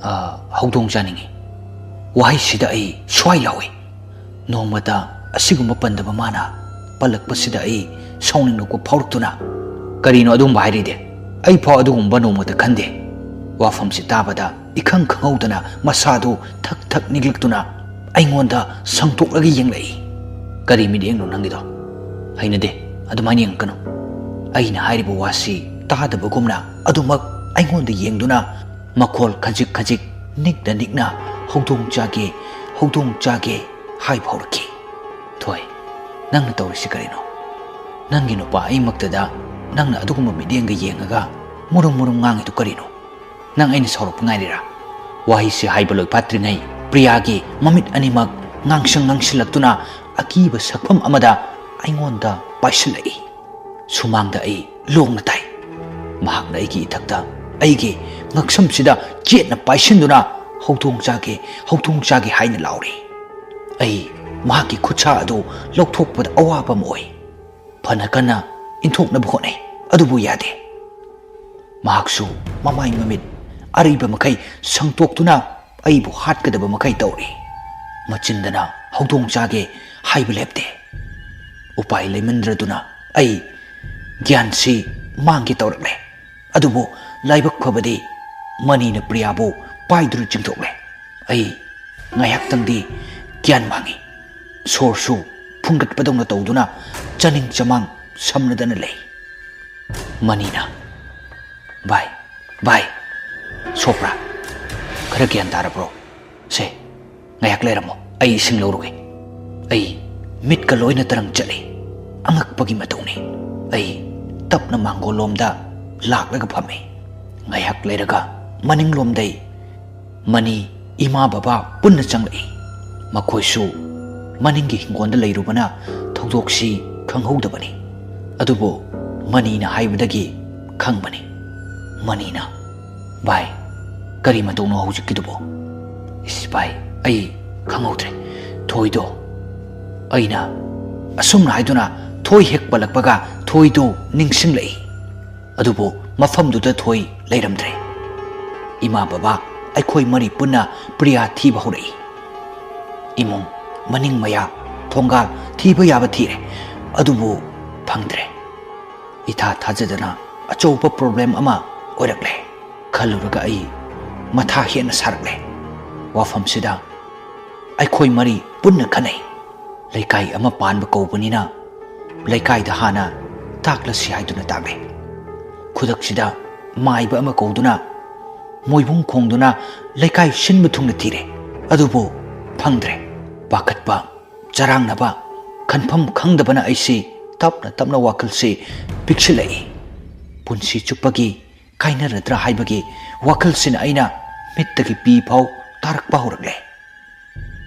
"ꯑ, ꯍꯧꯗꯣꯡ ꯆꯥꯅꯤꯡꯏ꯫" ꯋꯥꯍꯩꯁꯤꯗ ꯑꯩ ꯁ꯭ꯋꯥꯏ ꯂꯥꯎꯏ꯫ ꯅꯣꯡꯃꯇ ꯑꯁꯤꯒꯨꯝꯕ ꯄꯟꯗꯕ ꯃꯥꯅ ꯄꯜꯂꯛꯄꯁꯤꯗ ꯑꯩ ꯁꯥꯎꯅꯤꯡꯂꯛꯄ ꯐꯥꯎꯔꯛꯇꯨꯅ, "ꯀꯔꯤꯅꯣ ꯑꯗꯨꯒꯨꯝꯕ ꯍꯥꯏꯔꯤꯗꯤ? ꯑꯩ ꯐꯥꯎ ꯑꯗꯨꯒꯨꯝꯕ ꯅꯣꯡꯃꯇ ꯈꯟꯗꯦ꯫" ꯋꯥꯐꯝꯁꯤ ꯇꯥꯕꯗ ꯏꯈꯪ ꯈꯪꯍꯧꯗꯅ ꯃꯁꯥꯗꯨ ꯊꯛ ꯊꯛ ꯅꯤꯛꯂꯛꯇꯨꯅ ꯑꯩꯉꯣꯟꯗ ꯁꯪꯇꯣꯛꯂꯒ ꯌꯦꯡꯂꯛꯏ꯫ "ꯀꯔꯤ ꯃꯤꯠꯌꯦꯡꯅꯣ ꯅꯪꯒꯤꯗꯣ? ꯍꯩꯅꯗꯦ, ꯑꯗꯨꯃꯥꯏꯅ ꯌꯦꯡꯉꯛꯀꯅꯨ꯫" ꯑꯩꯅ ꯍꯥꯏꯔꯤꯕ ꯋꯥꯁꯤ ꯇꯥꯗꯕꯒꯨꯝꯅ ꯑꯗꯨꯃꯛ ꯑꯩꯉꯣꯟꯗ ꯌꯦꯡꯗꯨꯅ ꯃꯈꯣꯜ ꯈꯖꯤꯛ ꯈꯖꯤꯛ ꯅꯤꯛꯅ ꯅꯤꯛꯅ "ꯍꯧꯗꯣꯡ ꯆꯥꯒꯦ, ꯍꯧꯗꯣꯡ ꯆꯥꯒꯦ" ꯍꯥꯏꯕ ꯍꯧꯔꯛꯈꯤ꯫ "ꯊꯣꯏ, ꯅꯪꯅ ꯇꯧꯔꯤꯁꯤ ꯀꯔꯤꯅꯣ? ꯅꯪꯒꯤ ꯅꯨꯄꯥ ꯑꯩꯃꯛꯇꯗ ꯅꯪꯅ ꯑꯗꯨꯒꯨꯝꯕ ꯃꯤꯠꯌꯦꯡꯒ ꯌꯦꯡꯉꯒ ꯃꯨꯔꯨꯝ ꯃꯨꯔꯨꯝ ꯉꯥꯡꯉꯤꯗꯨ ꯀꯔꯤꯅꯣ? ꯅꯪ ꯑꯩꯅ ꯁꯥꯎꯔꯛꯄ ꯉꯥꯏꯔꯤꯔꯥ?" ꯋꯥꯍꯩꯁꯤ ꯍꯥꯏꯕ ꯂꯣꯏ ꯐꯥꯠꯇ꯭ꯔꯤꯉꯩ ꯄ꯭ꯔꯤꯌꯥꯒꯤ ꯃꯃꯤꯠ ꯑꯅꯤꯃꯛ ꯉꯥꯡꯁꯪ ꯉꯥꯡꯁꯤꯜꯂꯛꯇꯨꯅ ꯑꯀꯤꯕ ꯁꯛꯐꯝ ꯑꯃꯗ ꯑꯩꯉꯣꯟꯗ ꯄꯥꯏꯁꯤꯜꯂꯛꯏ꯫ ꯁꯨꯃꯥꯡꯗ ꯑꯩ ꯂꯣꯡꯅ ꯇꯥꯏ꯫ ꯃꯍꯥꯛꯅ ꯑꯩꯒꯤ ꯏꯊꯛꯇ, ꯑꯩꯒꯤ ꯉꯛꯁꯝꯁꯤꯗ ꯆꯦꯠꯅ ꯄꯥꯏꯁꯤꯟꯗꯨꯅ "ꯍꯧꯗꯣꯡ ꯆꯥꯒꯦ, ꯍꯧꯗꯣꯡ ꯆꯥꯒꯦ" ꯍꯥꯏꯅ ꯂꯥꯎꯔꯤ꯫ ꯑꯩ ꯃꯍꯥꯛꯀꯤ ꯈꯨꯠꯁꯥ ꯑꯗꯨ ꯂꯧꯊꯣꯛꯄꯗ ꯑꯋꯥꯕ ꯑꯃ ꯑꯣꯏ꯫ ꯐꯅ ꯀꯟꯅ ꯏꯟꯊꯣꯛꯅꯕ ꯍꯣꯠꯅꯩ, ꯑꯗꯨꯕꯨ ꯌꯥꯗꯦ꯫ ꯃꯍꯥꯛꯁꯨ ꯃꯃꯥꯏ ꯃꯃꯤꯠ ꯑꯔꯩꯕ ꯃꯈꯩ ꯁꯪꯇꯣꯛꯇꯨꯅ ꯑꯩꯕꯨ ꯍꯥꯠꯀꯗꯕ ꯃꯈꯩ ꯇꯧꯔꯤ꯫ ꯃꯆꯤꯟꯗꯅ "ꯍꯧꯗꯣꯡ ꯆꯥꯒꯦ" ꯍꯥꯏꯕ ꯂꯦꯞꯇꯦ꯫ ꯎꯄꯥꯏ ꯂꯩꯃꯟꯗ꯭ꯔꯗꯨꯅ ꯑꯩ ꯒ꯭ꯌꯥꯟꯁꯤ ꯃꯥꯡꯒꯦ ꯇꯧꯔꯛꯂꯦ꯫ ꯑꯗꯨꯕꯨ ꯂꯥꯏꯕꯛ ꯐꯕꯗꯤ ꯃꯅꯤꯅ ꯄ꯭ꯔꯤꯌꯥꯕꯨ ꯄꯥꯏꯗꯨꯅ ꯆꯤꯡꯊꯣꯛꯂꯦ꯫ ꯑꯩ ꯉꯥꯏꯍꯥꯛꯇꯪꯗꯤ ꯒ꯭ꯌꯥꯟ ꯃꯥꯡꯉꯤ꯫ ꯁꯣꯔꯁꯨ ꯐꯨꯟꯒꯠꯄꯗꯧꯅ ꯇꯧꯗꯨꯅ ꯆꯥꯅꯤꯡ ꯆꯃꯥꯡ ꯁꯝꯅꯗꯅ ꯂꯩ꯫ ꯃꯅꯤꯅ, "ꯚꯥꯏ, ꯚꯥꯏ, ꯁꯣꯛꯄ꯭ꯔꯥ? ꯈꯔ ꯒ꯭ꯌꯥꯟ ꯇꯥꯔꯕ꯭ꯔꯣ? ꯁꯦ, ꯉꯥꯏꯍꯥꯛ ꯂꯩꯔꯝꯃꯣ, ꯑꯩ ꯏꯁꯤꯡ ꯂꯧꯔꯨꯒꯦ꯫" ꯑꯩ ꯃꯤꯠꯀ ꯂꯣꯏꯅ ꯇꯔꯪ ꯆꯠꯂꯤ꯫ ꯑꯉꯛꯄꯒꯤ ꯃꯇꯧꯅꯤ꯫ ꯑꯩ ꯇꯞꯅ ꯃꯥꯡꯒꯣꯜꯂꯣꯝꯗ ꯂꯥꯛꯂꯒ ꯐꯝꯃꯤ꯫ ꯉꯥꯏꯍꯥꯛ ꯂꯩꯔꯒ ꯃꯅꯤꯡꯂꯣꯝꯗꯩ ꯃꯅꯤ, ꯏꯃꯥ ꯕꯕꯥ ꯄꯨꯟꯅ ꯆꯪꯂꯛꯏ꯫ ꯃꯈꯣꯏꯁꯨ ꯃꯅꯤꯡꯒꯤ ꯍꯤꯡꯒꯣꯜꯗ ꯂꯩꯔꯨꯕꯅ ꯊꯧꯗꯣꯛꯁꯤ ꯈꯪꯍꯧꯗꯕꯅꯤ꯫ ꯑꯗꯨꯕꯨ ꯃꯅꯤꯅ ꯍꯥꯏꯕꯗꯒꯤ ꯈꯪꯕꯅꯤ꯫ ꯃꯅꯤꯅ, "ꯚꯥꯏ, ꯀꯔꯤ ꯃꯇꯧꯅꯣ ꯍꯧꯖꯤꯛꯀꯤꯗꯨꯕꯣ?" "ꯏꯁ ꯚꯥꯏ, ꯑꯩ ꯈꯪꯍꯧꯗ꯭ꯔꯦ꯫ ꯊꯣꯏꯗꯣ, ꯑꯩꯅ ꯑꯁꯨꯝꯅ ꯍꯥꯏꯗꯨꯅ ꯊꯣꯏ ꯍꯦꯛ ꯄꯜꯂꯛꯄꯒ ꯊꯣꯏꯗꯣ ꯅꯤꯡꯁꯤꯡꯂꯛꯏ꯫ ꯑꯗꯨꯕꯨ ꯃꯐꯝꯗꯨꯗ ꯊꯣꯏ ꯂꯩꯔꯝꯗ꯭ꯔꯦ꯫ ꯏꯃꯥ ꯕꯕꯥ ꯑꯩꯈꯣꯏ ꯃꯔꯤ ꯄꯨꯟꯅ ꯄ꯭ꯔꯤꯌꯥ ꯊꯤꯕ ꯍꯧꯔꯛꯏ꯫ ꯏꯃꯨꯡ ꯃꯅꯤꯡ ꯃꯌꯥ ꯊꯣꯡꯒꯥꯜ ꯊꯤꯕ ꯌꯥꯕ ꯊꯤꯔꯦ, ꯑꯗꯨꯕꯨ ꯐꯪꯗ꯭ꯔꯦ꯫ ꯏꯊꯥ ꯊꯥꯖꯗꯅ ꯑꯆꯧꯕ ꯄ꯭ꯔꯣꯕ꯭ꯂꯦꯝ ꯑꯃ ꯑꯣꯏꯔꯛꯂꯦ꯫ ꯈꯜꯂꯨꯔꯒ ꯑꯩ ꯃꯊꯥ ꯍꯦꯟꯅ ꯁꯥꯔꯛꯂꯦ꯫ ꯋꯥꯐꯝꯁꯤꯗ ꯑꯩꯈꯣꯏ ꯃꯔꯤ ꯄꯨꯟꯅ ꯈꯟꯅꯩ꯫ ꯂꯩꯀꯥꯏ ꯑꯃ ꯄꯥꯟꯕ ꯀꯧꯕꯅꯤꯅ ꯂꯩꯀꯥꯏꯗ ꯍꯥꯟꯅ ꯇꯥꯛꯂꯁꯤ ꯍꯥꯏꯗꯨꯅ ꯇꯥꯛꯂꯦ꯫ ꯈꯨꯗꯛꯁꯤꯗ ꯃꯥꯏꯕ ꯑꯃ ꯀꯧꯗꯨꯅ ꯃꯣꯏꯕꯨꯡ ꯈꯣꯡꯗꯨꯅ ꯂꯩꯀꯥꯏ ꯁꯤꯟꯕ ꯊꯨꯡꯅ ꯊꯤꯔꯦ, ꯑꯗꯨꯕꯨ ꯐꯪꯗ꯭ꯔꯦ꯫ ꯄꯥꯈꯠꯄ, ꯆꯔꯥꯡꯅꯕ, ꯈꯟꯐꯝ ꯈꯪꯗꯕꯅ ꯑꯩꯁꯤ ꯇꯞꯅ ꯇꯞꯅ ꯋꯥꯈꯜꯁꯤ ꯄꯤꯛꯁꯤꯜꯂꯛꯏ꯫ ꯄꯨꯟꯁꯤ ꯆꯨꯞꯄꯒꯤ ꯀꯥꯏꯅꯔꯗ꯭ꯔꯥ ꯍꯥꯏꯕꯒꯤ ꯋꯥꯈꯜꯁꯤꯅ ꯑꯩꯅ ꯃꯤꯠꯇꯒꯤ ꯄꯤ ꯐꯥꯎ ꯇꯥꯔꯛꯄ ꯍꯧꯔꯛꯂꯦ꯫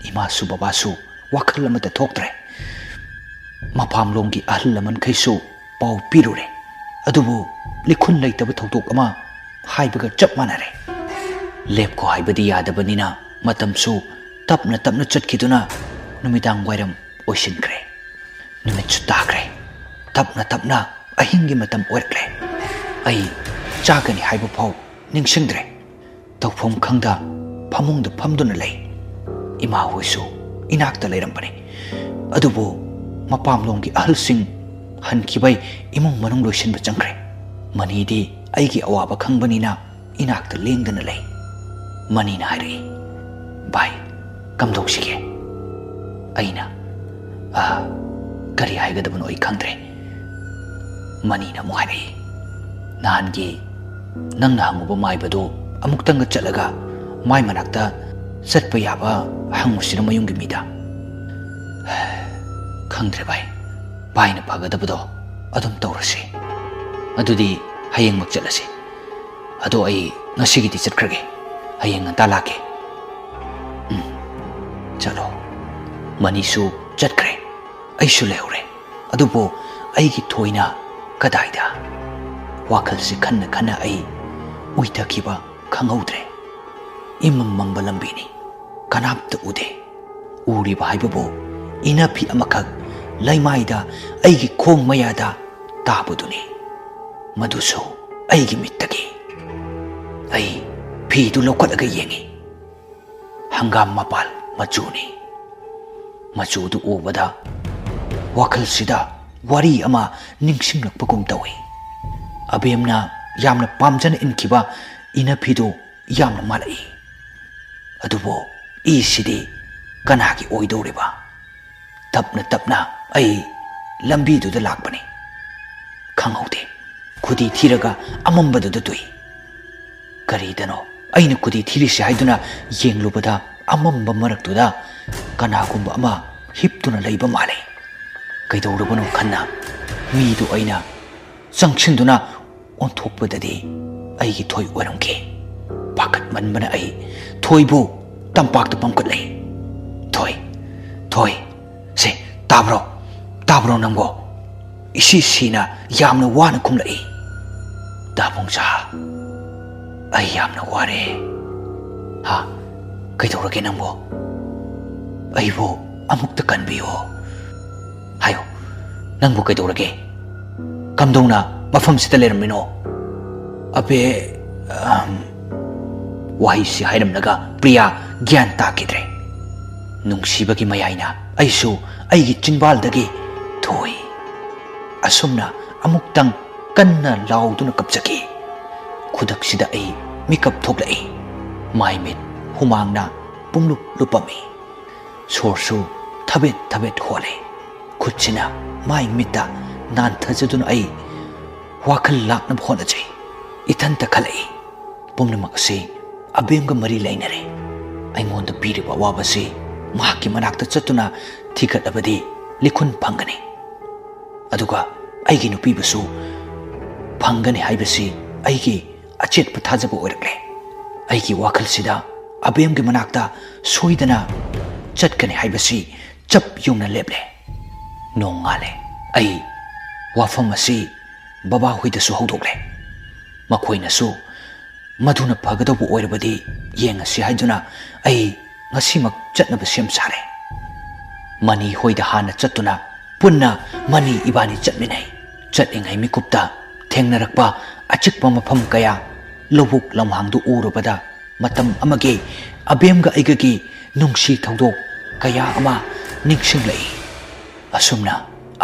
ꯏꯃꯥꯁꯨ ꯕꯕꯥꯁꯨ ꯋꯥꯈꯜ ꯑꯃꯠꯇ ꯊꯣꯛꯇ꯭ꯔꯦ꯫ ꯃꯄꯥꯝꯂꯣꯝꯒꯤ ꯑꯍꯜ ꯂꯃꯟꯈꯩꯁꯨ ꯄꯥꯎ ꯄꯤꯔꯨꯔꯦ, ꯑꯗꯨꯕꯨ ꯂꯤꯈꯨꯟ ꯂꯩꯇꯕ ꯊꯧꯗꯣꯛ ꯑꯃ ꯍꯥꯏꯕꯒ ꯆꯞ ꯃꯥꯟꯅꯔꯦ꯫ ꯂꯦꯞꯈꯣ ꯍꯥꯏꯕꯗꯤ ꯌꯥꯗꯕꯅꯤꯅ ꯃꯇꯝꯁꯨ ꯇꯞꯅ ꯇꯞꯅ ꯆꯠꯈꯤꯗꯨꯅ ꯅꯨꯃꯤꯗꯥꯡ ꯋꯥꯏꯔꯝ ꯑꯣꯏꯁꯤꯟꯈ꯭ꯔꯦ꯫ ꯅꯨꯃꯤꯠꯁꯨ ꯇꯥꯈ꯭ꯔꯦ꯫ ꯇꯞꯅ ꯇꯞꯅ ꯑꯍꯤꯡꯒꯤ ꯃꯇꯝ ꯑꯣꯏꯔꯛꯂꯦ꯫ ꯑꯩ ꯆꯥꯒꯅꯤ ꯍꯥꯏꯕ ꯐꯥꯎ ꯅꯤꯡꯁꯤꯡꯗ꯭ꯔꯦ꯫ ꯇꯧꯐꯝ ꯈꯪꯗ ꯐꯃꯨꯡꯗ ꯐꯝꯗꯨꯅ ꯂꯩ꯫ ꯏꯃꯥ ꯍꯣꯏꯁꯨ ꯏꯅꯥꯛꯇ ꯂꯩꯔꯝꯕꯅꯤ, ꯑꯗꯨꯕꯨ ꯃꯄꯥꯝꯂꯣꯝꯒꯤ ꯑꯍꯜꯁꯤꯡ ꯍꯟꯈꯤꯕꯩ ꯏꯃꯨꯡ ꯃꯅꯨꯡ ꯂꯣꯏꯁꯤꯟꯕ ꯆꯪꯈ꯭ꯔꯦ꯫ ꯃꯅꯤꯗꯤ ꯑꯩꯒꯤ ꯑꯋꯥꯕ ꯈꯪꯕꯅꯤꯅ ꯏꯅꯥꯛꯇ ꯂꯦꯡꯗꯅ ꯂꯩ꯫ ꯃꯅꯤꯅ ꯍꯥꯏꯔꯛꯏ, "ꯚꯥꯏ, ꯀꯝꯗꯧꯁꯤꯒꯦ?" ꯑꯩꯅ, "ꯑ, ꯀꯔꯤ ꯍꯥꯏꯒꯗꯕꯅꯣ ꯑꯩ ꯈꯪꯗ꯭ꯔꯦ꯫" ꯃꯅꯤꯅ ꯑꯃꯨꯛ ꯍꯥꯏꯔꯛꯏ, "ꯅꯍꯥꯟꯒꯤ ꯅꯪꯅ ꯍꯪꯉꯨꯕ ꯃꯥꯏꯕꯗꯨ ꯑꯃꯨꯛꯇꯪꯒ ꯆꯠꯂꯒ ꯃꯥꯏ ꯃꯅꯥꯛꯇ ꯆꯠꯄ ꯌꯥꯕ ꯍꯪꯉꯨꯁꯤꯔ ꯃꯌꯨꯝꯒꯤ ꯃꯤꯗ?" "ꯈꯪꯗ꯭ꯔꯦ ꯚꯥꯏ, ꯚꯥꯏꯅ ꯐꯒꯗꯕꯗꯣ ꯑꯗꯨꯝ ꯇꯧꯔꯁꯤ꯫ ꯑꯗꯨꯗꯤ ꯍꯌꯦꯡꯃꯛ ꯆꯠꯂꯁꯤ꯫ ꯑꯗꯣ ꯑꯩ ꯉꯁꯤꯒꯤꯗꯤ ꯆꯠꯈ꯭ꯔꯒꯦ꯫" ꯍꯌꯦꯡ ꯉꯟꯇꯥ ꯂꯥꯛꯀꯦ꯫ ꯎꯝ, ꯆꯠꯂꯣ꯫ ꯃꯅꯤꯁꯨ ꯆꯠꯈ꯭ꯔꯦ꯫ ꯑꯩꯁꯨ ꯂꯩꯍꯧꯔꯦ꯫ ꯑꯗꯨꯕꯨ ꯑꯩꯒꯤ ꯊꯣꯏꯅ ꯀꯗꯥꯏꯗ? ꯋꯥꯈꯜꯁꯤ ꯈꯟꯅ ꯈꯟꯅ ꯑꯩ ꯎꯏꯊꯈꯤꯕ ꯈꯪꯍꯧꯗ꯭ꯔꯦ꯫ ꯏꯃꯝ ꯃꯝꯕ ꯂꯝꯕꯤꯅꯤ꯫ ꯀꯅꯥꯝꯇ ꯎꯗꯦ꯫ ꯎꯔꯤꯕ ꯍꯥꯏꯕꯕꯨ ꯏꯅꯐꯤ ꯑꯃꯈꯛ ꯂꯩꯃꯥꯏꯗ ꯑꯩꯒꯤ ꯈꯣꯡ ꯃꯌꯥꯗ ꯇꯥꯕꯗꯨꯅꯤ꯫ ꯃꯗꯨꯁꯨ ꯑꯩꯒꯤ ꯃꯤꯠꯇꯒꯤ꯫ ꯑꯩ ꯐꯤꯗꯨ ꯂꯧꯈꯠꯂꯒ ꯌꯦꯡꯉꯤ꯫ ꯍꯪꯒꯥꯝ ꯃꯄꯥꯜ ꯃꯆꯨꯅꯤ꯫ ꯃꯆꯨꯗꯨ ꯎꯕꯗ ꯋꯥꯈꯜꯁꯤꯗ ꯋꯥꯔꯤ ꯑꯃ ꯅꯤꯡꯁꯤꯡꯂꯛꯄꯒꯨꯝ ꯇꯧꯏ꯫ ꯑꯕꯦꯝꯅ ꯌꯥꯝꯅ ꯄꯥꯝꯖꯅ ꯏꯟꯈꯤꯕ ꯏꯅꯐꯤꯗꯨ ꯌꯥꯝꯅ ꯃꯥꯜꯂꯛꯏ꯫ ꯑꯗꯨꯕꯨ ꯏꯁꯤꯗꯤ ꯀꯅꯥꯒꯤ ꯑꯣꯏꯗꯧꯔꯤꯕ? ꯇꯞꯅ ꯇꯞꯅ ꯑꯩ ꯂꯝꯕꯤꯗꯨꯗ ꯂꯥꯛꯄꯅꯤ꯫ ꯈꯪꯍꯧꯗꯦ, ꯈꯨꯗꯤ ꯊꯤꯔꯒ ꯑꯃꯝꯕꯗꯨꯗ ꯇꯨꯏ꯫ ꯀꯔꯤꯗꯅꯣ ꯑꯩꯅ ꯈꯨꯗꯤ ꯊꯤꯔꯤꯁꯤ ꯍꯥꯏꯗꯨꯅ ꯌꯦꯡꯂꯨꯕꯗ, ꯑꯃꯝꯕ ꯃꯔꯛꯇꯨꯗ ꯀꯅꯥꯒꯨꯝꯕ ꯑꯃ ꯍꯤꯞꯇꯨꯅ ꯂꯩꯕ ꯃꯥꯜꯂꯤ꯫ ꯀꯩꯗꯧꯔꯕꯅꯣ ꯈꯟꯅ ꯃꯤꯗꯨ ꯑꯩꯅ ꯆꯪꯁꯤꯟꯗꯨꯅ ꯑꯣꯟꯊꯣꯛꯄꯗꯗꯤ ꯑꯩꯒꯤ ꯊꯣꯏ ꯑꯣꯏꯔꯝꯈꯤ꯫ ꯄꯥꯈꯠꯃꯟꯕꯅ ꯑꯩ ꯊꯣꯏꯕꯨ ꯇꯝꯄꯥꯛꯇ ꯄꯝꯈꯠꯂꯦ꯫ "ꯊꯣꯏ, ꯊꯣꯏ, ꯁꯦ, ꯇꯥꯕ꯭ꯔꯣ? ꯇꯥꯕ꯭ꯔꯣ ꯅꯪꯕꯣ?" ꯏꯁꯤ ꯁꯤꯅ ꯌꯥꯝꯅ ꯋꯥꯅ ꯈꯨꯝꯂꯛꯏ꯫ "ꯗꯥ ꯄꯣꯡꯆꯥ, ꯑꯩ ꯌꯥꯝꯅ ꯋꯥꯔꯦ꯫" "ꯍꯥ? ꯀꯩꯗꯧꯔꯒꯦ ꯅꯪꯕꯣ? ꯑꯩꯕꯨ ꯑꯃꯨꯛꯇ ꯀꯟꯕꯤꯌꯣ꯫ ꯍꯥꯏꯌꯣ, ꯅꯪꯕꯨ ꯀꯩꯗꯧꯔꯒꯦ? ꯀꯝꯗꯧꯅ ꯃꯐꯝꯁꯤꯗ ꯂꯩꯔꯝꯃꯤꯅꯣ?" "ꯑꯕꯦ, ꯑꯍꯝ꯫" ꯋꯥꯍꯩꯁꯤ ꯍꯥꯏꯔꯝꯂꯒ ꯄ꯭ꯔꯤꯌꯥ ꯒ꯭ꯌꯥꯟ ꯇꯥꯈꯤꯗ꯭ꯔꯦ꯫ ꯅꯨꯡꯁꯤꯕꯒꯤ ꯃꯌꯥꯏꯅ ꯑꯩꯁꯨ ꯑꯩꯒꯤ ꯆꯤꯟꯕꯥꯜꯗꯒꯤ "ꯊꯣꯏ" ꯑꯁꯨꯝꯅ ꯑꯃꯨꯛꯇꯪ ꯀꯟꯅ ꯂꯥꯎꯗꯨꯅ ꯀꯞꯆꯈꯤ꯫ ꯈꯨꯗꯛꯁꯤꯗ ꯑꯩ ꯃꯤꯀꯞ ꯊꯣꯛꯂꯛꯏ꯫ ꯃꯥꯏ ꯃꯤꯠ ꯍꯨꯃꯥꯡꯅ ꯄꯨꯡꯂꯨꯞ ꯂꯨꯞꯄꯝꯃꯤ꯫ ꯁꯣꯔꯁꯨ ꯊꯕꯦꯠ ꯊꯕꯦꯠ ꯍꯣꯜꯂꯦ꯫ ꯈꯨꯠꯁꯤꯅ ꯃꯥꯏ ꯃꯤꯠꯇ ꯅꯥꯟꯊꯖꯗꯨꯅ ꯑꯩ ꯋꯥꯈꯜ ꯂꯥꯛꯅꯕ ꯍꯣꯠꯅꯖꯩ꯫ ꯏꯊꯟꯇ ꯈꯜꯂꯛꯏ, ꯄꯨꯝꯅꯃꯛ ꯑꯁꯤ ꯑꯕꯦꯝꯒ ꯃꯔꯤ ꯂꯩꯅꯔꯦ꯫ ꯑꯩꯉꯣꯟꯗ ꯄꯤꯔꯤꯕ ꯑꯋꯥꯕꯁꯤ ꯃꯍꯥꯛꯀꯤ ꯃꯅꯥꯛꯇ ꯆꯠꯇꯨꯅ ꯊꯤꯒꯠꯂꯕꯗꯤ ꯂꯤꯈꯨꯟ ꯐꯪꯒꯅꯤ꯫ ꯑꯗꯨꯒ ꯑꯩꯒꯤ ꯅꯨꯄꯤꯕꯨꯁꯨ ꯐꯪꯒꯅꯤ ꯍꯥꯏꯕꯁꯤ ꯑꯩꯒꯤ ꯑꯆꯦꯠꯄ ꯊꯥꯖꯕ ꯑꯣꯏꯔꯛꯂꯦ꯫ ꯑꯩꯒꯤ ꯋꯥꯈꯜꯁꯤꯗ ꯑꯕꯦꯝꯒꯤ ꯃꯅꯥꯛꯇ ꯁꯣꯏꯗꯅ ꯆꯠꯀꯅꯤ ꯍꯥꯏꯕꯁꯤ ꯆꯞ ꯌꯨꯡꯅ ꯂꯦꯞꯂꯦ꯫ ꯅꯣꯡꯉꯥꯜꯂꯦ꯫ ꯑꯩ ꯋꯥꯐꯝ ꯑꯁꯤ ꯕꯕꯥꯍꯣꯏꯗꯁꯨ ꯍꯧꯗꯣꯛꯂꯦ꯫ ꯃꯈꯣꯏꯅꯁꯨ ꯃꯗꯨꯅ ꯐꯒꯗꯧꯕ ꯑꯣꯏꯔꯕꯗꯤ ꯌꯦꯡꯉꯁꯤ ꯍꯥꯏꯗꯨꯅ ꯑꯩ ꯉꯁꯤꯃꯛ ꯆꯠꯅꯕ ꯁꯦꯝ ꯁꯥꯔꯦ꯫ ꯃꯅꯤ ꯍꯣꯏꯗ ꯍꯥꯟꯅ ꯆꯠꯇꯨꯅ ꯄꯨꯟꯅ ꯃꯅꯤ ꯏꯕꯥꯅꯤ ꯆꯠꯃꯤꯟꯅꯩ꯫ ꯆꯠꯂꯤꯉꯩ ꯃꯤꯀꯨꯞꯇ ꯊꯦꯡꯅꯔꯛꯄ ꯑꯆꯤꯛꯄ ꯃꯐꯝ ꯀꯌꯥ, ꯂꯧꯕꯨꯛ ꯂꯝꯍꯥꯡꯗꯨ ꯎꯔꯨꯕꯗ ꯃꯇꯝ ꯑꯃꯒꯤ ꯑꯕꯦꯝꯒ ꯑꯩꯒꯒꯤ ꯅꯨꯡꯁꯤ ꯊꯧꯗꯣꯛ ꯀꯌꯥ ꯑꯃ ꯅꯤꯡꯁꯤꯡꯂꯛꯏ꯫ ꯑꯁꯨꯝꯅ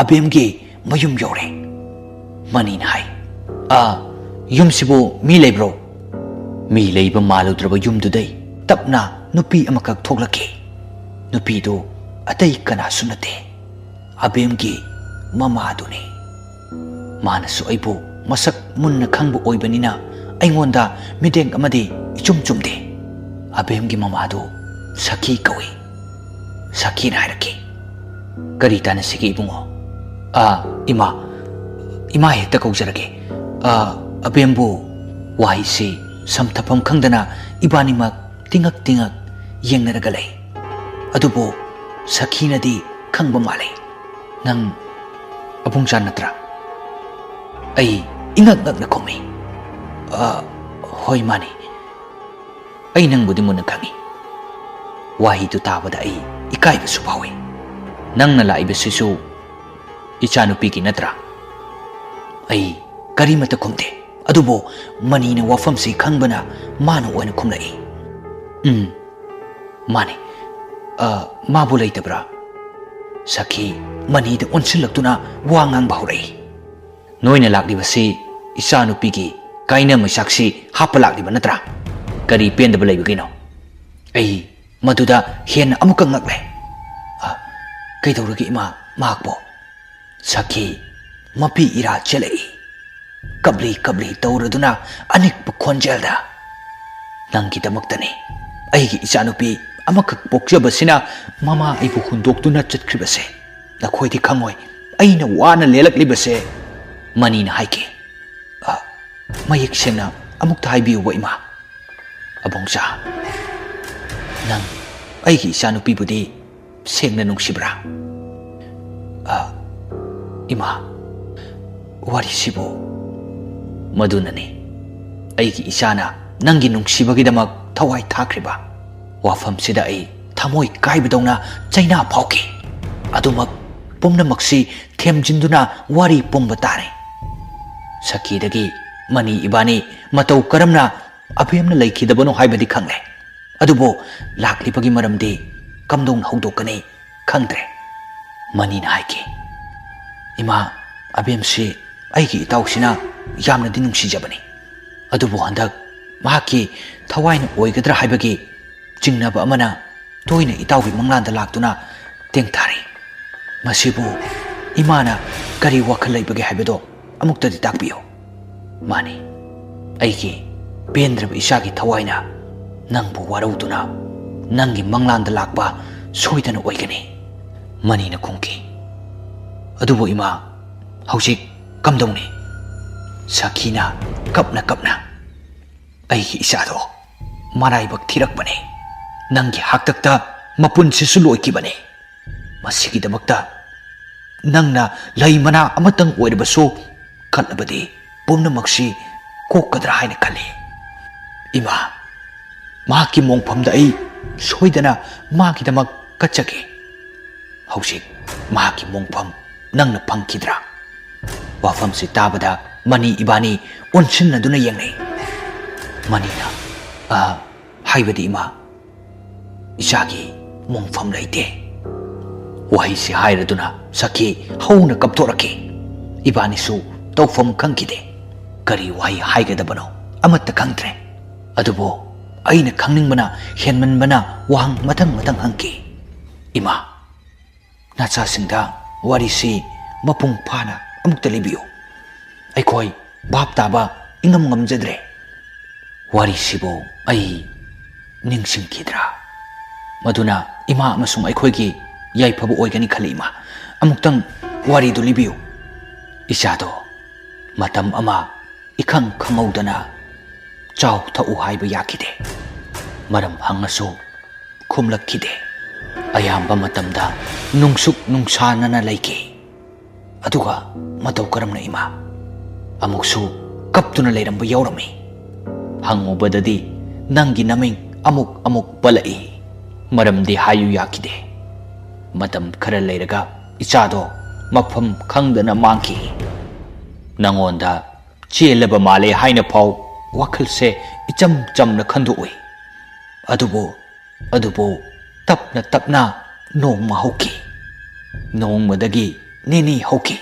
ꯑꯕꯦꯝꯒꯤ ꯃꯌꯨꯝ ꯌꯧꯔꯦ꯫ ꯃꯅꯤꯅ ꯍꯥꯏ, "ꯑ, ꯌꯨꯝꯁꯤꯕꯨ ꯃꯤ ꯂꯩꯕ꯭ꯔꯣ?" ꯃꯤ ꯂꯩꯕ ꯃꯥꯜꯂꯨꯗ꯭ꯔꯕ ꯌꯨꯝꯗꯨꯗꯩ ꯇꯞꯅ ꯅꯨꯄꯤ ꯑꯃꯈꯛ ꯊꯣꯛꯂꯛꯈꯤ꯫ ꯅꯨꯄꯤꯗꯨ ꯑꯇꯩ ꯀꯅꯥꯁꯨ ꯅꯠꯇꯦ, ꯑꯕꯦꯝꯒꯤ ꯃꯃꯥꯗꯨꯅꯤ꯫ ꯃꯥꯅꯁꯨ ꯑꯩꯕꯨ ꯃꯁꯛ ꯃꯨꯟꯅ ꯈꯪꯕ ꯑꯣꯏꯕꯅꯤꯅ ꯑꯩꯉꯣꯟꯗ ꯃꯤꯠꯌꯦꯡ ꯑꯃꯗꯤ ꯏꯆꯨꯝ ꯆꯨꯝꯗꯦ꯫ ꯑꯕꯦꯝꯒꯤ ꯃꯃꯥꯗꯨ ꯁꯈꯤ ꯀꯧꯏ꯫ ꯁꯈꯤꯅ ꯍꯥꯏꯔꯛꯈꯤ, "ꯀꯔꯤ ꯇꯥꯟꯅꯁꯤꯒꯦ ꯏꯕꯨꯡꯉꯣ?" "ꯑꯥ, ꯏꯃꯥ, ꯏꯃꯥ ꯍꯦꯛꯇ ꯀꯧꯖꯔꯒꯦ꯫ ꯑꯥ, ꯑꯕꯦꯝꯕꯨ" ꯋꯥꯍꯩꯁꯤ ꯁꯝꯊꯐꯝ ꯈꯪꯗꯅ ꯏꯕꯥꯅꯤꯃꯛ ꯇꯤꯉꯛ ꯇꯤꯉꯛ ꯌꯦꯡꯅꯔꯒ ꯂꯩ꯫ ꯑꯗꯨꯕꯨ ꯁꯈꯤꯅꯗꯤ ꯈꯪꯕ ꯃꯥꯜꯂꯤ꯫ "ꯅꯪ ꯑꯕꯨꯡꯆꯥ ꯅꯠꯇ꯭ꯔꯥ?" ꯑꯩ ꯏꯉꯛ ꯉꯛꯅ ꯈꯨꯝꯃꯤ꯫ "ꯑ, ꯍꯣꯏ, ꯃꯥꯅꯤ꯫ ꯑꯩ ꯅꯪꯕꯨꯗꯤ ꯃꯨꯟꯅ ꯈꯪꯏ꯫" ꯋꯥꯍꯩꯗꯨ ꯇꯥꯕꯗ ꯑꯩ ꯏꯀꯥꯏꯕꯁꯨ ꯐꯥꯎꯏ꯫ "ꯅꯪꯅ ꯂꯥꯛꯏꯕꯁꯤꯁꯨ ꯏꯆꯥꯅꯨꯄꯤꯒꯤ ꯅꯠꯇ꯭ꯔꯥ?" ꯑꯩ ꯀꯔꯤꯃꯠꯇ ꯈꯨꯝꯗꯦ꯫ ꯑꯗꯨꯕꯨ ꯃꯅꯤꯅ ꯋꯥꯐꯝꯁꯤ ꯈꯪꯕꯅ ꯃꯥꯅ ꯑꯣꯏꯅ ꯈꯨꯝꯂꯛꯏ꯫ "ꯎꯝ, ꯃꯥꯅꯤ꯫ ꯑ, ꯃꯥꯕꯨ ꯂꯩꯇꯕ꯭ꯔꯥ?" ꯁꯈꯤ ꯃꯅꯤꯗ ꯑꯣꯟꯁꯤꯜꯂꯛꯇꯨꯅ ꯋꯥ ꯉꯥꯡꯕ ꯍꯧꯔꯛꯏ꯫ "ꯅꯣꯏꯅ ꯂꯥꯛꯂꯤꯕꯁꯤ ꯏꯆꯥꯅꯨꯄꯤꯒꯤ ꯀꯥꯏꯅ ꯃꯩꯆꯥꯛꯁꯤ ꯍꯥꯞꯄ ꯂꯥꯛꯂꯤꯕ ꯅꯠꯇ꯭ꯔꯥ? ꯀꯔꯤ ꯄꯦꯟꯗꯕ ꯂꯩꯕꯒꯤꯅꯣ?" ꯑꯩ ꯃꯗꯨꯗ ꯍꯦꯟꯅ ꯑꯃꯨꯛꯀ ꯉꯛꯂꯦ꯫ "ꯑ, ꯀꯩꯗꯧꯔꯒꯦ ꯏꯃꯥ, ꯃꯍꯥꯛꯄꯣ?" ꯁꯈꯤ ꯃꯄꯤ ꯏꯔꯥ ꯆꯦꯜꯂꯛꯏ꯫ ꯀꯞꯂꯤ ꯀꯞꯂꯤ ꯇꯧꯔꯗꯨꯅ ꯑꯅꯤꯛꯄ ꯈꯣꯟꯖꯦꯜꯗ, "ꯅꯪꯒꯤꯗꯃꯛꯇꯅꯤ꯫ ꯑꯩꯒꯤ ꯏꯆꯥꯅꯨꯄꯤ ꯑꯃꯈꯛ ꯄꯣꯛꯆꯕꯁꯤꯅ ꯃꯃꯥ ꯑꯩꯕꯨ ꯍꯨꯟꯗꯣꯛꯇꯨꯅ ꯆꯠꯈ꯭ꯔꯤꯕꯁꯦ꯫ ꯅꯈꯣꯏꯗꯤ ꯈꯪꯉꯣꯏ ꯑꯩꯅ ꯋꯥꯅ ꯂꯦꯜꯂꯛꯂꯤꯕꯁꯦ꯫" ꯃꯅꯤꯅ ꯍꯥꯏꯈꯤ꯫ "ꯑ, ꯃꯌꯦꯛ ꯁꯦꯡꯅ ꯑꯃꯨꯛꯇ ꯍꯥꯏꯕꯤꯌꯨꯕ, ꯏꯃꯥ?" "ꯑꯕꯣꯡꯆꯥ, ꯅꯪ ꯑꯩꯒꯤ ꯏꯆꯥꯅꯨꯄꯤꯕꯨꯗꯤ ꯁꯦꯡꯅ ꯅꯨꯡꯁꯤꯕ꯭ꯔꯥ?" "ꯑ, ꯏꯃꯥ, ꯋꯥꯔꯤꯁꯤꯕꯨ ꯃꯗꯨꯅꯅꯤ꯫ ꯑꯩꯒꯤ ꯏꯆꯥꯅ ꯅꯪꯒꯤ ꯅꯨꯡꯁꯤꯕꯒꯤꯗꯃꯛ ꯊꯋꯥꯏ ꯊꯥꯈ꯭ꯔꯤꯕ ꯋꯥꯐꯝꯁꯤꯗ ꯑꯩ ꯊꯃꯣꯏ ꯀꯥꯏꯕꯗꯧꯅ ꯆꯩꯅꯥ ꯐꯥꯎꯈꯤ꯫ ꯑꯗꯨꯃꯛ ꯄꯨꯝꯅꯃꯛꯁꯤ ꯊꯦꯝꯖꯤꯟꯗꯨꯅ ꯋꯥꯔꯤ ꯄꯨꯝꯕ ꯇꯥꯔꯦ꯫ ꯁꯈꯤꯗꯒꯤ ꯃꯅꯤ ꯏꯕꯥꯅꯤ ꯃꯇꯧ ꯀꯔꯝꯅ ꯑꯕꯦꯝꯅ ꯂꯩꯈꯤꯗꯕꯅꯣ ꯍꯥꯏꯕꯗꯤ ꯈꯪꯂꯦ꯫ ꯑꯗꯨꯕꯨ ꯂꯥꯛꯂꯤꯕꯒꯤ ꯃꯔꯝꯗꯤ ꯀꯝꯗꯧꯅ ꯍꯧꯗꯣꯛꯀꯅꯤ ꯈꯪꯗ꯭ꯔꯦ꯫" ꯃꯅꯤꯅ ꯍꯥꯏꯈꯤ, "ꯏꯃꯥ, ꯑꯕꯦꯝꯁꯤ ꯑꯩꯒꯤ ꯏꯇꯥꯎꯁꯤꯅ ꯌꯥꯝꯅꯗꯤ ꯅꯨꯡꯁꯤꯖꯕꯅꯤ꯫ ꯑꯗꯨꯕꯨ ꯍꯟꯗꯛ ꯃꯍꯥꯛꯀꯤ ꯊꯋꯥꯏꯅ ꯑꯣꯏꯒꯗ꯭ꯔꯥ ꯍꯥꯏꯕꯒꯤ ꯆꯤꯡꯅꯕ ꯑꯃꯅ ꯇꯣꯏꯅ ꯏꯇꯥꯎꯒꯤ ꯃꯪꯂꯥꯟꯗ ꯂꯥꯛꯇꯨꯅ ꯇꯦꯡꯊꯥꯔꯤ꯫ ꯃꯁꯤꯕꯨ ꯏꯃꯥꯅ ꯀꯔꯤ ꯋꯥꯈꯜ ꯂꯩꯕꯒꯦ ꯍꯥꯏꯕꯗꯣ ꯑꯃꯨꯛꯇꯗꯤ ꯇꯥꯛꯄꯤꯌꯨ꯫" "ꯃꯥꯅꯤ, ꯑꯩꯒꯤ ꯄꯦꯟꯗ꯭ꯔꯕ ꯏꯆꯥꯒꯤ ꯊꯋꯥꯏꯅ ꯅꯪꯕꯨ ꯋꯥꯔꯧꯗꯨꯅ ꯅꯪꯒꯤ ꯃꯪꯂꯥꯟꯗ ꯂꯥꯛꯄ ꯁꯣꯏꯗꯅ ꯑꯣꯏꯒꯅꯤ꯫" ꯃꯅꯤꯅ ꯈꯨꯝꯈꯤ, "ꯑꯗꯨꯕꯨ ꯏꯃꯥ, ꯍꯧꯖꯤꯛ ꯀꯝꯗꯧꯅꯤ?" ꯁꯈꯤꯅ ꯀꯞꯅ ꯀꯞꯅ, "ꯑꯩꯒꯤ ꯏꯆꯥꯗꯣ ꯃꯔꯥꯏꯕꯛ ꯊꯤꯔꯛꯄꯅꯦ꯫ ꯅꯪꯒꯤ ꯍꯥꯛꯇꯛꯇ ꯃꯄꯨꯟꯁꯤꯁꯨ ꯂꯣꯏꯈꯤꯕꯅꯦ꯫ ꯃꯁꯤꯒꯤꯗꯃꯛꯇ ꯅꯪꯅ ꯂꯩ ꯃꯅꯥ ꯑꯃꯇꯪ ꯑꯣꯏꯔꯕꯁꯨ ꯀꯠꯂꯕꯗꯤ ꯄꯨꯝꯅꯃꯛꯁꯤ ꯀꯣꯛꯀꯗ꯭ꯔꯥ ꯍꯥꯏꯅ ꯈꯜꯂꯤ꯫ ꯏꯃꯥ, ꯃꯍꯥꯛꯀꯤ ꯃꯣꯡꯐꯝꯗ ꯑꯩ ꯁꯣꯏꯗꯅ ꯃꯥꯒꯤꯗꯃꯛ ꯀꯠꯆꯒꯦ꯫ ꯍꯧꯖꯤꯛ ꯃꯍꯥꯛꯀꯤ ꯃꯣꯡꯐꯝ ꯅꯪꯅ ꯐꯪꯈꯤꯗ꯭ꯔꯥ?" ꯋꯥꯐꯝꯁꯤ ꯇꯥꯕꯗ ꯃꯅꯤ ꯏꯕꯥꯅꯤ ꯑꯣꯟꯁꯤꯟꯅꯗꯨꯅ ꯌꯦꯡꯅꯩ꯫ ꯃꯅꯤꯅ, "ꯑ, ꯍꯥꯏꯕꯗꯤ ꯏꯃꯥ, ꯏꯆꯥꯒꯤ ꯃꯣꯡꯐꯝ ꯂꯩꯇꯦ꯫" ꯋꯥꯍꯩꯁꯤ ꯍꯥꯏꯔꯗꯨꯅ ꯁꯈꯤ ꯍꯧꯅ ꯀꯞꯊꯣꯔꯛꯈꯤ꯫ ꯏꯕꯥꯅꯤꯁꯨ ꯇꯧꯐꯝ ꯈꯪꯈꯤꯗꯦ꯫ ꯀꯔꯤ ꯋꯥꯍꯩ ꯍꯥꯏꯒꯗꯕꯅꯣ ꯑꯃꯠꯇ ꯈꯪꯗ꯭ꯔꯦ꯫ ꯑꯗꯨꯕꯨ ꯑꯩꯅ ꯈꯪꯅꯤꯡꯕꯅ ꯍꯦꯟꯃꯟꯕꯅ ꯋꯥꯍꯪ ꯃꯊꯪ ꯃꯊꯪ ꯍꯪꯈꯤ꯫ "ꯏꯃꯥ, ꯅꯆꯥꯁꯤꯡꯗ ꯋꯥꯔꯤꯁꯤ ꯃꯄꯨꯡ ꯐꯥꯅ ꯑꯃꯨꯛꯇ ꯂꯤꯕꯤꯌꯨ꯫ ꯑꯩꯈꯣꯏ ꯚꯥꯞ ꯇꯥꯕ ꯏꯉꯝ ꯉꯝꯖꯗ꯭ꯔꯦ꯫ ꯋꯥꯔꯤꯁꯤꯕꯨ ꯑꯩ ꯅꯤꯡꯁꯤꯡꯈꯤꯗ꯭ꯔꯥ? ꯃꯗꯨꯅ ꯏꯃꯥ ꯑꯃꯁꯨꯡ ꯑꯩꯈꯣꯏꯒꯤ ꯌꯥꯏꯐꯕ ꯑꯣꯏꯒꯅꯤ ꯈꯜꯂꯤ꯫ ꯏꯃꯥ, ꯑꯃꯨꯛꯇꯪ ꯋꯥꯔꯤꯗꯨ ꯂꯤꯕꯤꯌꯨ꯫" ꯏꯆꯥꯗꯣ ꯃꯇꯝ ꯑꯃ ꯏꯈꯪ ꯈꯪꯍꯧꯗꯅ ꯆꯥꯎ ꯊꯛꯎ ꯍꯥꯏꯕ ꯌꯥꯈꯤꯗꯦ꯫ ꯃꯔꯝ ꯍꯪꯉꯁꯨ ꯈꯨꯝꯂꯛꯈꯤꯗꯦ꯫ ꯑꯌꯥꯝꯕ ꯃꯇꯝꯗ ꯅꯨꯡꯁꯨꯛ ꯅꯨꯡꯁꯥꯅꯅ ꯂꯩꯈꯤ꯫ ꯑꯗꯨꯒ ꯃꯇꯧ ꯀꯔꯝꯅ ꯏꯃꯥ? ꯑꯃꯨꯛꯁꯨ ꯀꯞꯇꯨꯅ ꯂꯩꯔꯝꯕ ꯌꯥꯎꯔꯝꯃꯤ꯫ ꯍꯪꯉꯨꯕꯗꯗꯤ ꯅꯪꯒꯤ ꯅꯃꯤꯡ ꯑꯃꯨꯛ ꯑꯃꯨꯛ ꯄꯜꯂꯛꯏ꯫ ꯃꯔꯝꯗꯤ ꯍꯥꯏꯌꯨ ꯌꯥꯈꯤꯗꯦ꯫ ꯃꯇꯝ ꯈꯔ ꯂꯩꯔꯒ ꯏꯆꯥꯗꯣ ꯃꯐꯝ ꯈꯪꯗꯅ ꯃꯥꯡꯈꯤ꯫ ꯅꯉꯣꯟꯗ ꯆꯦꯜꯂꯕ ꯃꯥꯜꯂꯦ ꯍꯥꯏꯅ ꯐꯥꯎ ꯋꯥꯈꯜꯁꯦ ꯏꯆꯝ ꯆꯝꯅ ꯈꯟꯗꯣꯛꯎꯏ꯫ ꯑꯗꯨꯕꯨ ꯑꯗꯨꯕꯨ ꯇꯞꯅ ꯇꯞꯅ ꯅꯣꯡꯃ ꯍꯧꯈꯤ꯫ ꯅꯣꯡꯃꯗꯒꯤ ꯅꯤꯅꯤ ꯍꯧꯈꯤ꯫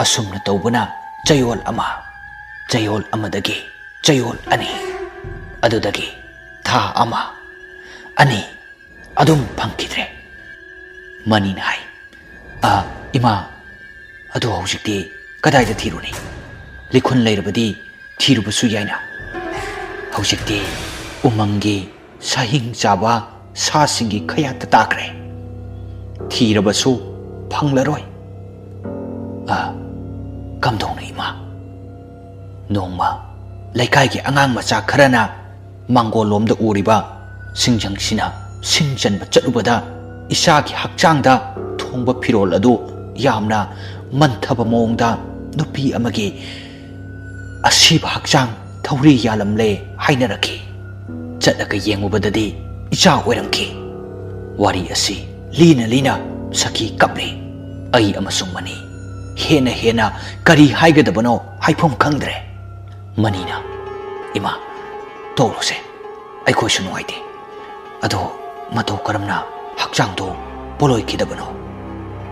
ꯑꯁꯨꯝꯅ ꯇꯧꯕꯅ ꯆꯌꯣꯜ ꯑꯃ, ꯆꯌꯣꯜ ꯑꯃꯗꯒꯤ ꯆꯌꯣꯜ ꯑꯅꯤ, ꯑꯗꯨꯗꯒꯤ ꯊꯥ ꯑꯃ, ꯑꯅꯤ ꯑꯗꯨꯝ ꯐꯪꯈꯤꯗ꯭ꯔꯦ꯫ ꯃꯅꯤꯅ ꯍꯥꯏ, "ꯑ, ꯏꯃꯥ, ꯑꯗꯨ ꯍꯧꯖꯤꯛꯇꯤ ꯀꯗꯥꯏꯗ ꯊꯤꯔꯨꯅꯤ? ꯂꯤꯈꯨꯟ ꯂꯩꯔꯕꯗꯤ ꯊꯤꯔꯨꯕꯁꯨ ꯌꯥꯏꯅ꯫ ꯍꯧꯖꯤꯛꯇꯤ ꯎꯃꯪꯒꯤ ꯁꯥꯍꯤꯡ ꯆꯥꯕ ꯁꯥꯁꯤꯡꯒꯤ ꯈꯌꯥꯠꯇ ꯇꯥꯈ꯭ꯔꯦ꯫ ꯊꯤꯔꯕꯁꯨ ꯐꯪꯂꯔꯣꯏ꯫" "ꯑ, ꯀꯝꯗꯧꯅ ꯏꯃꯥ?" ꯅꯣꯡꯃ ꯂꯩꯀꯥꯏꯒꯤ ꯑꯉꯥꯡ ꯃꯆꯥ ꯈꯔꯅ ꯃꯥꯡꯒꯣꯜꯂꯣꯝꯗ ꯎꯔꯤꯕ ꯁꯤꯡꯖꯪꯁꯤꯅ ꯁꯤꯡ ꯆꯟꯕ ꯆꯠꯂꯨꯕꯗ ꯏꯆꯥꯒꯤ ꯍꯛꯆꯥꯡꯗ ꯊꯣꯡꯕ ꯐꯤꯔꯣꯜ ꯑꯗꯨ ꯌꯥꯝꯅ ꯃꯟꯊꯕ ꯃꯑꯣꯡꯗ ꯅꯨꯄꯤ ꯑꯃꯒꯤ ꯑꯁꯤꯕ ꯍꯛꯆꯥꯡ ꯊꯧꯔꯤ ꯌꯥꯜꯂꯝꯂꯦ ꯍꯥꯏꯅꯔꯛꯈꯤ꯫ ꯆꯠꯂꯒ ꯌꯦꯡꯉꯨꯕꯗꯗꯤ ꯏꯆꯥ ꯑꯣꯏꯔꯝꯈꯤ꯫ ꯋꯥꯔꯤ ꯑꯁꯤ ꯂꯤꯅ ꯂꯤꯅ ꯁꯈꯤ ꯀꯞꯂꯤ꯫ ꯑꯩ ꯑꯃꯁꯨꯡ ꯃꯅꯤ ꯍꯦꯟꯅ ꯍꯦꯟꯅ ꯀꯔꯤ ꯍꯥꯏꯒꯗꯕꯅꯣ ꯍꯥꯏꯐꯝ ꯈꯪꯗ꯭ꯔꯦ꯫ ꯃꯅꯤꯅ, "ꯏꯃꯥ, ꯇꯣꯛꯂꯣꯁꯦ, ꯑꯩꯈꯣꯏꯁꯨ ꯅꯨꯡꯉꯥꯏꯇꯦ꯫ ꯑꯗꯣ ꯃꯇꯧ ꯀꯔꯝꯅ ꯍꯛꯆꯥꯡꯗꯣ ꯄꯣꯂꯣꯏꯈꯤꯗꯕꯅꯣ?"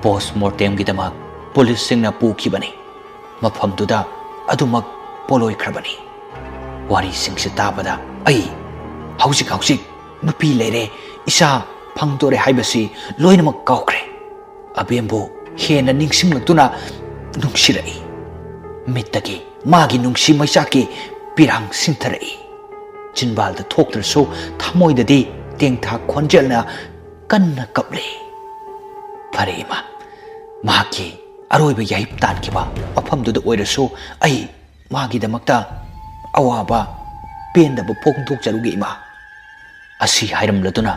"ꯄꯣꯁ ꯃꯣꯔꯇꯦꯝꯒꯤꯗꯃꯛ ꯄꯨꯂꯤꯁꯁꯤꯡꯅ ꯄꯨꯈꯤꯕꯅꯤ꯫ ꯃꯐꯝꯗꯨꯗ ꯑꯗꯨꯃꯛ ꯄꯣꯂꯣꯏꯈ꯭ꯔꯕꯅꯤ꯫" ꯋꯥꯔꯤꯁꯤꯡꯁꯤ ꯇꯥꯕꯗ ꯑꯩ ꯍꯧꯖꯤꯛ ꯍꯧꯖꯤꯛ ꯅꯨꯄꯤ ꯂꯩꯔꯦ, ꯏꯆꯥ ꯐꯪꯗꯣꯔꯦ ꯍꯥꯏꯕꯁꯤ ꯂꯣꯏꯅꯃꯛ ꯀꯥꯎꯈ꯭ꯔꯦ꯫ ꯑꯕꯦꯝꯕꯨ ꯍꯦꯟꯅ ꯅꯤꯡꯁꯤꯡꯂꯛꯇꯨꯅ ꯅꯨꯡꯁꯤꯔꯛꯏ꯫ ꯃꯤꯠꯇꯒꯤ ꯃꯥꯒꯤ ꯅꯨꯡꯁꯤ ꯃꯩꯆꯥꯛꯀꯤ ꯄꯤꯔꯥꯡ ꯁꯤꯟꯊꯔꯛꯏ꯫ ꯆꯤꯟꯕꯥꯜꯗ ꯊꯣꯛꯇ꯭ꯔꯁꯨ ꯊꯃꯣꯏꯗꯗꯤ ꯇꯦꯡꯊꯥ ꯈꯣꯟꯖꯦꯜꯅ ꯀꯟꯅ ꯀꯞꯂꯤ꯫ ꯐꯔꯦ ꯏꯃꯥ, ꯃꯍꯥꯛꯀꯤ ꯑꯔꯣꯏꯕ ꯌꯥꯍꯤꯞ ꯇꯥꯟꯈꯤꯕ ꯃꯐꯝꯗꯨꯗ ꯑꯣꯏꯔꯁꯨ ꯑꯩ ꯃꯥꯒꯤꯗꯃꯛꯇ ꯑꯋꯥꯕ ꯄꯦꯟꯗꯕ ꯐꯣꯡꯗꯣꯛꯆꯔꯨꯒꯦ ꯏꯃꯥ꯫ ꯑꯁꯤ ꯍꯥꯏꯔꯝꯂꯗꯨꯅ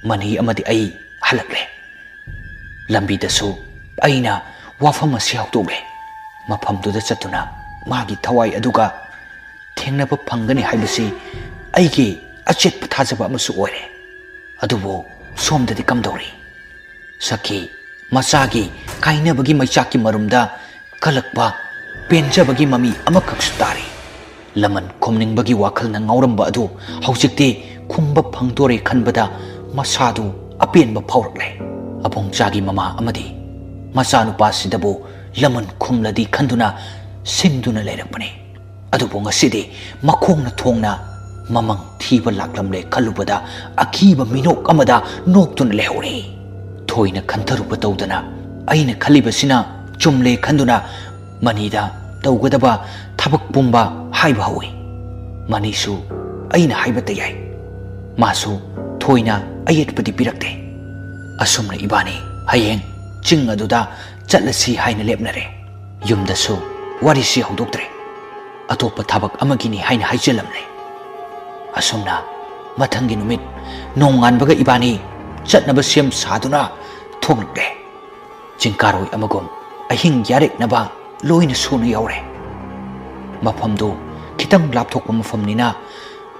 ꯃꯅꯤ ꯑꯃꯗꯤ ꯑꯩ ꯍꯜꯂꯛꯂꯦ꯫ ꯂꯝꯕꯤꯗꯁꯨ ꯑꯩꯅ ꯋꯥꯐꯝ ꯑꯁꯤ ꯍꯧꯗꯣꯛꯂꯦ꯫ ꯃꯐꯝꯗꯨꯗ ꯆꯠꯇꯨꯅ ꯃꯥꯒꯤ ꯊꯋꯥꯏ ꯑꯗꯨꯒ ꯊꯦꯡꯅꯕ ꯐꯪꯒꯅꯤ ꯍꯥꯏꯕꯁꯤ ꯑꯩꯒꯤ ꯑꯆꯦꯠꯄ ꯊꯥꯖꯕ ꯑꯃꯁꯨ ꯑꯣꯏꯔꯦ꯫ ꯑꯗꯨꯕꯨ ꯁꯣꯝꯗꯗꯤ ꯀꯝꯗꯧꯔꯤ? ꯁꯈꯤ, ꯃꯆꯥꯒꯤ ꯀꯥꯏꯅꯕꯒꯤ ꯃꯩꯆꯥꯛꯀꯤ ꯃꯔꯨꯝꯗ ꯀꯜꯂꯛꯄ ꯄꯦꯟꯖꯕꯒꯤ ꯃꯃꯤ ꯑꯃꯈꯛꯁꯨ ꯇꯥꯔꯤ꯫ ꯂꯃꯟ ꯈꯨꯝꯅꯤꯡꯕꯒꯤ ꯋꯥꯈꯜꯅ ꯉꯥꯎꯔꯝꯕ ꯑꯗꯨ ꯍꯧꯖꯤꯛꯇꯤ ꯈꯨꯝꯕ ꯐꯪꯗꯣꯔꯦ ꯈꯟꯕꯗ ꯃꯁꯥꯗꯨ ꯑꯄꯦꯟꯕ ꯐꯥꯎꯔꯛꯂꯦ꯫ ꯑꯕꯣꯡꯆꯥꯒꯤ ꯃꯃꯥ ꯑꯃꯗꯤ ꯃꯆꯥꯅꯨꯄꯥꯁꯤꯗꯕꯨ ꯂꯃꯟ ꯈꯨꯝꯂꯗꯤ ꯈꯟꯗꯨꯅ ꯁꯤꯡꯗꯨꯅ ꯂꯩꯔꯛꯄꯅꯤ꯫ ꯑꯗꯨꯕꯨ ꯉꯁꯤꯗꯤ ꯃꯈꯣꯡꯅ ꯊꯣꯡꯅ ꯃꯃꯪ ꯊꯤꯕ ꯂꯥꯛꯂꯝꯂꯦ ꯈꯜꯂꯨꯕꯗ ꯑꯀꯤꯕ ꯃꯤꯅꯣꯛ ꯑꯃꯗ ꯅꯣꯛꯇꯨꯅ ꯂꯩꯍꯧꯔꯤ꯫ ꯊꯣꯏꯅ ꯈꯟꯊꯔꯨꯕ ꯇꯧꯗꯅ ꯑꯩꯅ ꯈꯜꯂꯤꯕꯁꯤꯅ ꯆꯨꯝꯂꯦ ꯈꯟꯗꯨꯅ ꯃꯅꯤꯗ ꯇꯧꯒꯗꯕ ꯊꯕꯛ ꯄꯨꯝꯕ ꯍꯥꯏꯕ ꯍꯧꯏ꯫ ꯃꯅꯤꯁꯨ ꯑꯩꯅ ꯍꯥꯏꯕꯇ ꯌꯥꯏ꯫ ꯃꯥꯁꯨ ꯊꯣꯏꯅ ꯑꯌꯦꯠꯄꯗꯤ ꯄꯤꯔꯛꯇꯦ꯫ ꯑꯁꯨꯝꯅ ꯏꯕꯥꯅꯤ ꯍꯌꯦꯡ ꯆꯤꯡ ꯑꯗꯨꯗ ꯆꯠꯂꯁꯤ ꯍꯥꯏꯅ ꯂꯦꯞꯅꯔꯦ꯫ ꯌꯨꯝꯗꯁꯨ ꯋꯥꯔꯤꯁꯤ ꯍꯧꯗꯣꯛꯇ꯭ꯔꯦ꯫ ꯑꯇꯣꯞꯄ ꯊꯕꯛ ꯑꯃꯒꯤꯅꯤ ꯍꯥꯏꯅ ꯍꯥꯏꯖꯤꯜꯂꯝꯂꯦ꯫ ꯑꯁꯨꯝꯅ ꯃꯊꯪꯒꯤ ꯅꯨꯃꯤꯠ ꯅꯣꯡꯉꯥꯟꯕꯒ ꯏꯕꯥꯅꯤ ꯆꯠꯅꯕ ꯁꯦꯝ ꯁꯥꯗꯨꯅ ꯊꯣꯛꯂꯛꯂꯦ꯫ ꯆꯤꯡꯀꯥꯔꯣꯏ ꯑꯃꯒꯨꯝ ꯑꯍꯤꯡ ꯌꯥꯔꯦꯛꯅꯕ ꯂꯣꯏꯅ ꯁꯨꯅ ꯌꯥꯎꯔꯦ꯫ ꯃꯐꯝꯗꯨ ꯈꯤꯇꯪ ꯂꯥꯞꯊꯣꯛꯄ ꯃꯐꯝꯅꯤꯅ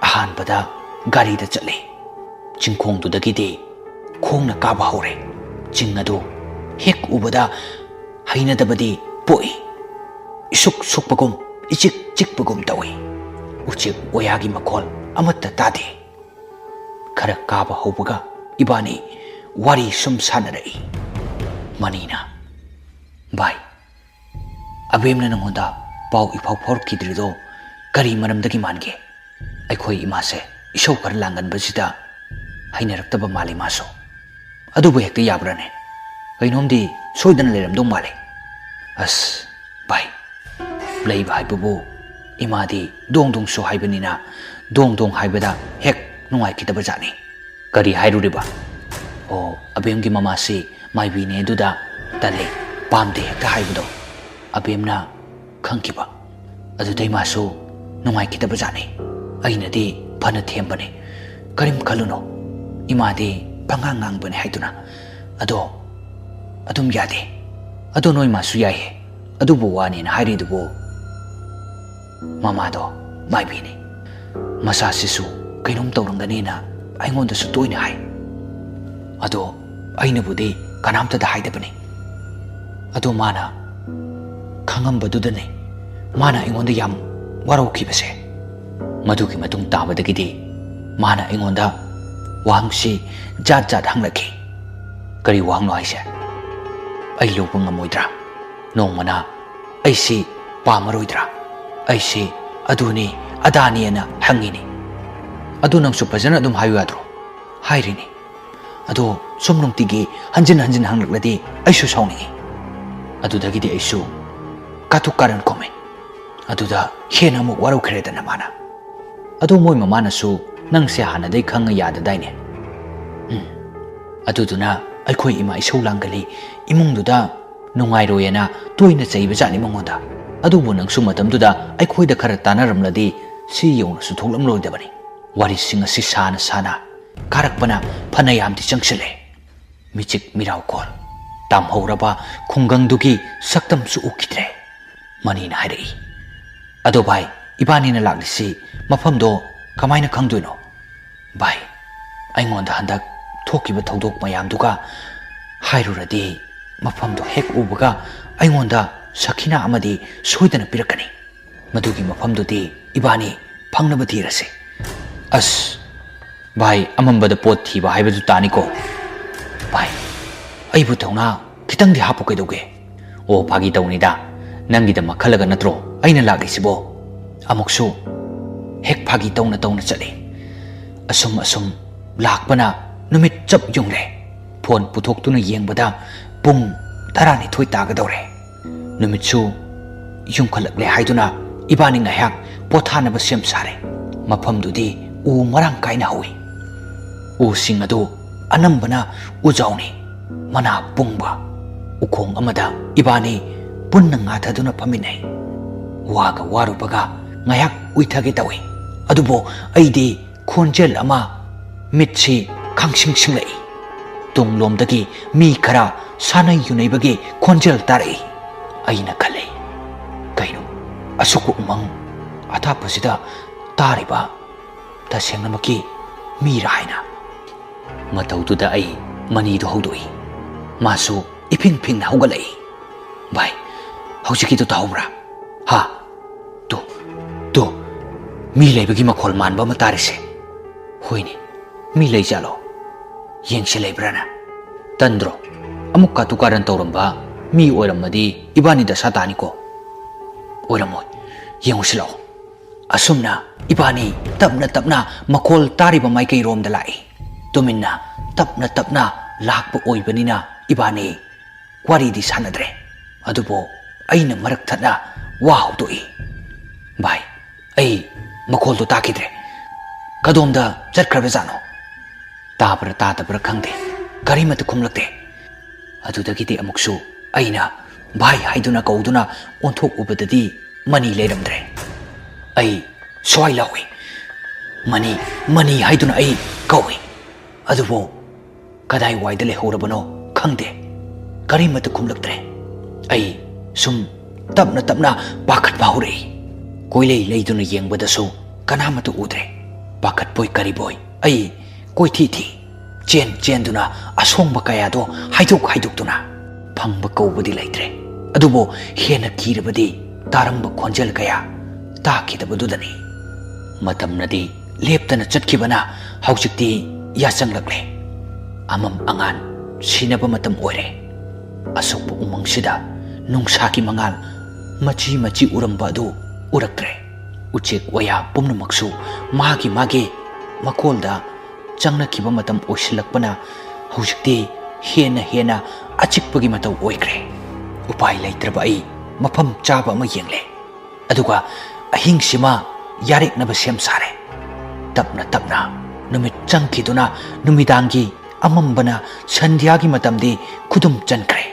ꯑꯍꯥꯟꯕꯗ ꯒꯥꯔꯤꯗ ꯆꯠꯂꯤ꯫ ꯆꯤꯡꯈꯣꯡꯗꯨꯗꯒꯤꯗꯤ ꯈꯣꯡꯅ ꯀꯥꯕ ꯍꯧꯔꯦ꯫ ꯆꯤꯡ ꯑꯗꯨ ꯍꯦꯛ ꯎꯕꯗ ꯍꯩꯅꯗꯕꯗꯤ ꯄꯣꯛꯏ꯫ ꯏꯁꯨꯛ ꯁꯨꯛꯄꯒꯨꯝ, ꯏꯆꯤꯛ ꯆꯤꯛꯄꯒꯨꯝ ꯇꯧꯏ꯫ ꯎꯆꯦꯛ ꯋꯥꯌꯥꯒꯤ ꯃꯈꯣꯜ ꯑꯃꯠꯇ ꯇꯥꯗꯦ꯫ ꯈꯔ ꯀꯥꯕ ꯍꯧꯕꯒ ꯏꯕꯥꯅꯤ ꯋꯥꯔꯤ ꯁꯨꯝ ꯁꯥꯟꯅꯔꯛꯏ꯫ ꯃꯅꯤꯅ, "ꯚꯥꯏ, ꯑꯕꯦꯝꯅ ꯅꯪꯉꯣꯟꯗ ꯄꯥꯎ ꯏꯐꯥꯎ ꯐꯥꯎꯔꯛꯈꯤꯗ꯭ꯔꯤꯗꯣ ꯀꯔꯤ ꯃꯔꯝꯗꯒꯤ ꯃꯥꯟꯒꯦ? ꯑꯩꯈꯣꯏ ꯏꯃꯥꯁꯦ ꯏꯁꯧ ꯈꯔ ꯂꯥꯡꯒꯟꯕꯁꯤꯗ ꯍꯩꯅꯔꯛꯇꯕ ꯃꯥꯜꯂꯤ ꯃꯥꯁꯨ꯫ ꯑꯗꯨꯕꯨ ꯍꯦꯛꯇ ꯌꯥꯕ꯭ꯔꯥꯅꯦ? ꯀꯩꯅꯣꯝꯗꯤ ꯁꯣꯏꯗꯅ ꯂꯩꯔꯝꯗꯧ ꯃꯥꯜꯂꯤ꯫" "ꯑꯁ, ꯚꯥꯏ, ꯂꯩꯕ ꯍꯥꯏꯕꯕꯨ ꯏꯃꯥꯗꯤ ꯗꯣꯡ ꯗꯣꯡꯁꯨ ꯍꯥꯏꯕꯅꯤꯅ ꯗꯣꯡ ꯗꯣꯡ ꯍꯥꯏꯕꯗ ꯍꯦꯛ ꯅꯨꯡꯉꯥꯏꯈꯤꯗꯕ ꯖꯥꯠꯅꯤ꯫" "ꯀꯔꯤ ꯍꯥꯏꯔꯨꯔꯤꯕ?" "ꯑꯣ, ꯑꯕꯦꯝꯒꯤ ꯃꯃꯥꯁꯤ ꯃꯥꯏꯕꯤꯅꯦ ꯑꯗꯨꯗ ꯇꯜꯂꯤ, ꯄꯥꯝꯗꯦ ꯍꯦꯛꯇ ꯍꯥꯏꯕꯗꯣ ꯑꯕꯦꯝꯅ ꯈꯪꯈꯤꯕ꯫ ꯑꯗꯨꯗꯩ ꯃꯥꯁꯨ ꯅꯨꯡꯉꯥꯏꯈꯤꯗꯕ ꯖꯥꯠꯅꯤ꯫" ꯑꯩꯅꯗꯤ ꯐꯅ ꯊꯦꯝꯕꯅꯤ, "ꯀꯔꯤꯝ ꯈꯜꯂꯨꯅꯨ, ꯏꯃꯥꯗꯤ ꯄꯉꯥꯡ ꯉꯥꯡꯕꯅꯤ" ꯍꯥꯏꯗꯨꯅ꯫ ꯑꯗꯣ ꯑꯗꯨꯝ ꯌꯥꯗꯦ꯫ "ꯑꯗꯣ ꯅꯣꯏ ꯃꯥꯁꯨ ꯌꯥꯏꯍꯦ, ꯑꯗꯨꯕꯨ ꯋꯥꯅꯦꯅ ꯍꯥꯏꯔꯤꯗꯨꯕꯨ?" ꯃꯃꯥꯗꯣ ꯃꯥꯏꯕꯤꯅꯤ꯫ ꯃꯆꯥꯁꯤꯁꯨ ꯀꯩꯅꯣꯝ ꯇꯧꯔꯝꯒꯅꯤꯅ ꯑꯩꯉꯣꯟꯗꯁꯨ ꯇꯣꯏꯅ ꯍꯥꯏ꯫ ꯑꯗꯣ ꯑꯩꯅꯕꯨꯗꯤ ꯀꯅꯥꯝꯇꯗ ꯍꯥꯏꯗꯕꯅꯤ꯫ ꯑꯗꯣ ꯃꯥꯅ ꯈꯪꯉꯝꯕꯗꯨꯗꯅꯦ ꯃꯥꯅ ꯑꯩꯉꯣꯟꯗ ꯌꯥꯝ ꯋꯥꯔꯧꯈꯤꯕꯁꯦ꯫ ꯃꯗꯨꯒꯤ ꯃꯇꯨꯡ ꯇꯥꯕꯗꯒꯤꯗꯤ ꯃꯥꯅ ꯑꯩꯉꯣꯟꯗ ꯋꯥꯍꯪꯁꯤ ꯖꯥꯠ ꯖꯥꯠ ꯍꯪꯂꯛꯈꯤ꯫ "ꯀꯔꯤ ꯋꯥꯍꯪꯅꯣ ꯍꯥꯏꯁꯦ? ꯑꯩ ꯂꯧꯕ ꯉꯝꯃꯣꯏꯗ꯭ꯔꯥ? ꯅꯣꯡꯃꯅ ꯑꯩꯁꯤ ꯄꯥꯝꯃꯔꯣꯏꯗ꯭ꯔꯥ? ꯑꯩꯁꯤ ꯑꯗꯨꯅꯤ ꯑꯗꯥꯅꯤꯅ ꯍꯪꯉꯤꯅꯤ꯫ ꯑꯗꯨ ꯅꯪꯁꯨ ꯐꯖꯅ ꯑꯗꯨꯝ ꯍꯥꯏꯌꯨ ꯌꯥꯗ꯭ꯔꯣ?" ꯍꯥꯏꯔꯤꯅꯤ꯫ ꯑꯗꯣ ꯁꯨꯝ ꯅꯨꯡꯇꯤꯒꯤ ꯍꯟꯖꯤꯟ ꯍꯟꯖꯤꯟ ꯍꯪꯂꯛꯂꯗꯤ ꯑꯩꯁꯨ ꯁꯥꯎꯅꯤꯡꯉꯤ꯫ ꯑꯗꯨꯗꯒꯤꯗꯤ ꯑꯩꯁꯨ ꯀꯥꯇꯨ ꯀꯥꯔꯟ ꯈꯨꯝꯃꯤ꯫ ꯑꯗꯨꯗ ꯍꯦꯟꯅ ꯑꯃꯨꯛ ꯋꯥꯔꯧꯈ꯭ꯔꯦꯗꯅ ꯃꯥꯅ꯫ ꯑꯗꯣ ꯃꯣꯏ ꯃꯃꯥꯅꯁꯨ, "ꯅꯪꯁꯦ ꯍꯥꯟꯅꯗꯩ ꯈꯪꯉ ꯌꯥꯗꯗꯥꯏꯅꯦ?" ꯎꯝ꯫ ꯑꯗꯨꯗꯨꯅ ꯑꯩꯈꯣꯏ ꯏꯃꯥ ꯏꯁꯧ ꯂꯥꯡꯒꯜꯂꯤ, ꯏꯃꯨꯡꯗꯨꯗ ꯅꯨꯡꯉꯥꯏꯔꯣꯏꯅ ꯇꯣꯏꯅ ꯆꯩꯕꯖꯥꯠꯅꯤ ꯃꯉꯣꯟꯗ꯫ ꯑꯗꯨꯕꯨ ꯅꯪꯁꯨ ꯃꯇꯝꯗꯨꯗ ꯑꯩꯈꯣꯏꯗ ꯈꯔ ꯇꯥꯟꯅꯔꯝꯂꯗꯤ ꯁꯤ ꯌꯧꯅꯁꯨ ꯊꯣꯛꯂꯝꯂꯣꯏꯗꯕꯅꯤ꯫ ꯋꯥꯔꯤꯁꯤꯡ ꯑꯁꯤ ꯁꯥꯅ ꯁꯥꯅ ꯀꯥꯔꯛꯄꯅ ꯐꯅꯌꯥꯝꯗꯤ ꯆꯪꯁꯤꯜꯂꯦ꯫ ꯃꯤꯆꯤꯛ ꯃꯤꯔꯥꯎꯈꯣꯜ ꯇꯥꯝꯍꯧꯔꯕ ꯈꯨꯡꯒꯪꯗꯨꯒꯤ ꯁꯛꯇꯝꯁꯨ ꯎꯈꯤꯗ꯭ꯔꯦ꯫ ꯃꯅꯤꯅ ꯍꯥꯏꯔꯛꯏ, "ꯑꯗꯣ ꯚꯥꯏ, ꯏꯕꯥꯅꯤꯅ ꯂꯥꯛꯂꯤꯁꯤ ꯃꯐꯝꯗꯣ ꯀꯃꯥꯏꯅ ꯈꯪꯗꯣꯏꯅꯣ?" "ꯚꯥꯏ, ꯑꯩꯉꯣꯟꯗ ꯍꯟꯗꯛ ꯊꯣꯛꯈꯤꯕ ꯊꯧꯗꯣꯛ ꯃꯌꯥꯝꯗꯨꯒ ꯍꯥꯏꯔꯨꯔꯗꯤ ꯃꯐꯝꯗꯣ ꯍꯦꯛ ꯎꯕꯒ ꯑꯩꯉꯣꯟꯗ ꯁꯈꯤꯅꯥ ꯑꯃꯗꯤ ꯁꯣꯏꯗꯅ ꯄꯤꯔꯛꯀꯅꯤ꯫ ꯃꯗꯨꯒꯤ ꯃꯐꯝꯗꯨꯗꯤ ꯏꯕꯥꯅꯤ ꯐꯪꯅꯕ ꯊꯤꯔꯁꯤ꯫" "ꯑꯁ ꯚꯥꯏ, ꯑꯃꯝꯕꯗ ꯄꯣꯠ ꯊꯤꯕ ꯍꯥꯏꯕꯗꯨ ꯇꯥꯅꯤꯀꯣ꯫" "ꯚꯥꯏ, ꯑꯩꯕꯨ ꯊꯧꯅꯥ ꯈꯤꯇꯪꯗꯤ ꯍꯥꯞꯄꯨ ꯀꯩꯗꯧꯒꯦ?" "ꯑꯣ, ꯐꯥꯒꯤ ꯇꯧꯅꯤꯗ, ꯅꯪꯒꯤꯗꯃꯛ ꯈꯜꯂꯒ ꯅꯠꯇ꯭ꯔꯣ ꯑꯩꯅ ꯂꯥꯛꯂꯤꯁꯤꯕꯣ?" ꯑꯃꯨꯛꯁꯨ ꯍꯦꯛ ꯐꯥꯒꯤ ꯇꯧꯅ ꯇꯧꯅ ꯆꯠꯂꯤ꯫ ꯑꯁꯨꯝ ꯑꯁꯨꯝ ꯂꯥꯛꯄꯅ ꯅꯨꯃꯤꯠ ꯆꯞ ꯌꯨꯡꯂꯦ꯫ ꯐꯣꯟ ꯄꯨꯊꯣꯛꯇꯨꯅ ꯌꯦꯡꯕꯗ ꯄꯨꯡ ꯇꯔꯥꯅꯤꯊꯣꯏ ꯇꯥꯒꯗꯧꯔꯦ꯫ ꯅꯨꯃꯤꯠꯁꯨ ꯌꯨꯡꯈꯠꯂꯛꯂꯦ ꯍꯥꯏꯗꯨꯅ ꯏꯕꯥꯅꯤ ꯉꯥꯏꯍꯥꯛ ꯄꯣꯊꯥꯅꯕ ꯁꯦꯝ ꯁꯥꯔꯦ꯫ ꯃꯐꯝꯗꯨꯗꯤ ꯎ ꯃꯔꯥꯡ ꯀꯥꯏꯅ ꯍꯧꯏ꯫ ꯎꯁꯤꯡ ꯑꯗꯨ ꯑꯅꯝꯕꯅ ꯎꯖꯥꯎꯅꯤ꯫ ꯃꯅꯥ ꯄꯨꯡꯕ ꯎꯈꯣꯡ ꯑꯃꯗ ꯏꯕꯥꯅꯤ ꯄꯨꯟꯅ ꯉꯥꯊꯗꯨꯅ ꯐꯝꯃꯤꯟꯅꯩ꯫ ꯋꯥꯒ ꯋꯥꯔꯨꯕꯒ ꯉꯥꯏꯍꯥꯛ ꯎꯏꯊꯒꯦ ꯇꯧꯏ꯫ ꯑꯗꯨꯕꯨ ꯑꯩꯗꯤ ꯈꯣꯟꯖꯦꯜ ꯑꯃ ꯃꯤꯠꯁꯤ ꯈꯪꯁꯤꯡ ꯁꯤꯡꯂꯛꯏ꯫ ꯇꯨꯡꯂꯣꯝꯗꯒꯤ ꯃꯤ ꯈꯔ ꯁꯥꯟꯅ ꯌꯨꯅꯩꯕꯒꯤ ꯈꯣꯟꯖꯦꯜ ꯇꯥꯔꯛꯏ꯫ ꯑꯩꯅ ꯈꯜꯂꯤ, "ꯀꯩꯅꯣ, ꯑꯁꯨꯛꯄ ꯎꯃꯪ ꯑꯊꯥꯞꯄꯁꯤꯗ ꯇꯥꯔꯤꯕ ꯇꯁꯦꯡꯅꯃꯛꯀꯤ ꯃꯤꯔꯥ?" ꯍꯥꯏꯅ꯫ ꯃꯇꯧꯗꯨꯗ ꯑꯩ ꯃꯅꯤꯗꯨ ꯍꯧꯗꯣꯛꯏ꯫ ꯃꯥꯁꯨ ꯏꯐꯤꯡ ꯐꯤꯡꯅ ꯍꯧꯒꯠꯂꯛꯏ꯫ "ꯚꯥꯏ, ꯍꯧꯖꯤꯛꯀꯤꯗꯨ ꯇꯥꯍꯧꯕ꯭ꯔꯥ?" "ꯍꯥ? ꯇꯨ, ꯇꯨ, ꯃꯤ ꯂꯩꯕꯒꯤ ꯃꯈꯣꯜ ꯃꯥꯟꯕ ꯑꯃ ꯇꯥꯔꯤꯁꯦ꯫ ꯍꯣꯏꯅꯦ, ꯃꯤ ꯂꯩꯖꯥꯠꯂꯣ? ꯌꯦꯡꯁꯤ ꯂꯩꯕ꯭ꯔꯥꯅ꯫ ꯇꯟꯗ꯭ꯔꯣ? ꯑꯃꯨꯛ ꯀꯥꯇꯨ ꯀꯥꯔꯟ ꯇꯧꯔꯝꯕ ꯃꯤ ꯑꯣꯏꯔꯝꯃꯗꯤ ꯏꯕꯥꯅꯤ ꯗꯁꯥ ꯇꯥꯅꯤꯀꯣ?" "ꯑꯣꯏꯔꯝꯃꯣꯏ꯫ ꯌꯦꯡꯉꯨꯁꯤ ꯂꯥꯛꯑꯣ꯫" ꯑꯁꯨꯝꯅ ꯏꯕꯥꯅꯤ ꯇꯞꯅ ꯇꯞꯅ ꯃꯈꯣꯜ ꯇꯥꯔꯤꯕ ꯃꯥꯏꯀꯩꯔꯣꯝꯗ ꯂꯥꯛꯏ꯫ ꯇꯨꯃꯤꯟꯅ ꯇꯞꯅ ꯇꯞꯅ ꯂꯥꯛꯄ ꯑꯣꯏꯕꯅꯤꯅ ꯏꯕꯥꯅꯤ ꯋꯥꯔꯤꯗꯤ ꯁꯥꯟꯅꯗ꯭ꯔꯦ꯫ ꯑꯗꯨꯕꯨ ꯑꯩꯅ ꯃꯔꯛ ꯊꯠꯅ ꯋꯥ ꯍꯧꯗꯣꯛꯏ, "ꯚꯥꯏ, ꯑꯩ ꯃꯈꯣꯜꯗꯣ ꯇꯥꯈꯤꯗ꯭ꯔꯦ꯫ ꯀꯗꯣꯝꯗ ꯆꯠꯈ꯭ꯔꯕꯖꯥꯠꯅꯣ?" ꯇꯥꯕ꯭ꯔꯥ ꯇꯥꯗꯕ꯭ꯔꯥ ꯈꯪꯗꯦ, ꯀꯔꯤꯃꯠꯇ ꯈꯨꯝꯂꯛꯇꯦ꯫ ꯑꯗꯨꯗꯒꯤꯗꯤ ꯑꯃꯨꯛꯁꯨ ꯑꯩꯅ "ꯚꯥꯏ" ꯍꯥꯏꯗꯨꯅ ꯀꯧꯗꯨꯅ ꯑꯣꯟꯊꯣꯛꯎꯕꯗꯗꯤ ꯃꯅꯤ ꯂꯩꯔꯝꯗ꯭ꯔꯦ꯫ ꯑꯩ ꯁ꯭ꯋꯥꯏ ꯂꯥꯎꯏ, "ꯃꯅꯤ, ꯃꯅꯤ" ꯍꯥꯏꯗꯨꯅ ꯑꯩ ꯀꯧꯏ꯫ ꯑꯗꯨꯕꯨ ꯀꯗꯥꯏꯋꯥꯏꯗ ꯂꯩꯍꯧꯔꯕꯅꯣ ꯈꯪꯗꯦ꯫ ꯀꯔꯤꯃꯠꯇ ꯈꯨꯝꯂꯛꯇ꯭ꯔꯦ꯫ ꯑꯩ ꯁꯨꯝ ꯇꯞꯅ ꯇꯞꯅ ꯄꯥꯈꯠꯄ ꯍꯧꯔꯛꯏ꯫ ꯀꯣꯏꯂꯩ ꯂꯩꯗꯨꯅ ꯌꯦꯡꯕꯗꯁꯨ ꯀꯅꯥꯃꯠꯇ ꯎꯗ꯭ꯔꯦ꯫ ꯄꯥꯈꯠꯄꯣꯏ ꯀꯔꯤꯕꯣꯏ ꯑꯩ ꯀꯣꯏꯊꯤ ꯊꯤ, ꯆꯦꯟ ꯆꯦꯟꯗꯨꯅ ꯑꯁꯣꯡꯕ ꯀꯌꯥꯗꯣ ꯍꯥꯏꯗꯣꯛ ꯍꯥꯏꯗꯣꯛꯇꯨꯅ꯫ ꯐꯪꯕ ꯀꯧꯕꯗꯤ ꯂꯩꯇ꯭ꯔꯦ, ꯑꯗꯨꯕꯨ ꯍꯦꯟꯅ ꯀꯤꯔꯕꯗꯤ ꯇꯥꯔꯝꯕ ꯈꯣꯟꯖꯦꯜ ꯀꯌꯥ ꯇꯥꯈꯤꯗꯕꯗꯨꯗꯅꯤ꯫ ꯃꯇꯝꯅꯗꯤ ꯂꯦꯞꯇꯅ ꯆꯠꯈꯤꯕꯅ ꯍꯧꯖꯤꯛꯇꯤ ꯌꯥꯆꯪꯂꯛꯂꯦ꯫ ꯑꯃꯝ ꯑꯉꯥꯟ ꯁꯤꯅꯕ ꯃꯇꯝ ꯑꯣꯏꯔꯦ꯫ ꯑꯁꯨꯛꯄ ꯎꯃꯪꯁꯤꯗ ꯅꯨꯡꯁꯥꯒꯤ ꯃꯉꯥꯜ ꯃꯆꯤ ꯃꯆꯤ ꯎꯔꯝꯕ ꯑꯗꯨ ꯎꯔꯛꯇ꯭ꯔꯦ꯫ ꯎꯆꯦꯛ ꯋꯥꯌꯥ ꯄꯨꯝꯅꯃꯛꯁꯨ ꯃꯥꯒꯤ ꯃꯥꯒꯤ ꯃꯀꯣꯜꯗ ꯆꯪꯅꯈꯤꯕ ꯃꯇꯝ ꯑꯣꯏꯁꯤꯜꯂꯛꯄꯅ ꯍꯧꯖꯤꯛꯇꯤ ꯍꯦꯟꯅ ꯍꯦꯟꯅ ꯑꯆꯤꯛꯄꯒꯤ ꯃꯇꯧ ꯑꯣꯏꯈ꯭ꯔꯦ꯫ ꯎꯄꯥꯏ ꯂꯩꯇ꯭ꯔꯕ ꯑꯩ ꯃꯐꯝ ꯆꯥꯕ ꯑꯃ ꯌꯦꯡꯂꯦ꯫ ꯑꯗꯨꯒ ꯑꯍꯤꯡꯁꯤꯃ ꯌꯥꯔꯦꯛꯅꯕ ꯁꯦꯝ ꯁꯥꯔꯦ꯫ ꯇꯞꯅ ꯇꯞꯅ ꯅꯨꯃꯤꯠ ꯆꯪꯈꯤꯗꯨꯅ ꯅꯨꯃꯤꯗꯥꯡꯒꯤ ꯑꯃꯝꯕꯅ ꯁꯟꯙ꯭ꯌꯥꯒꯤ ꯃꯇꯝꯗꯤ ꯈꯨꯗꯨꯝ ꯆꯟꯈ꯭ꯔꯦ꯫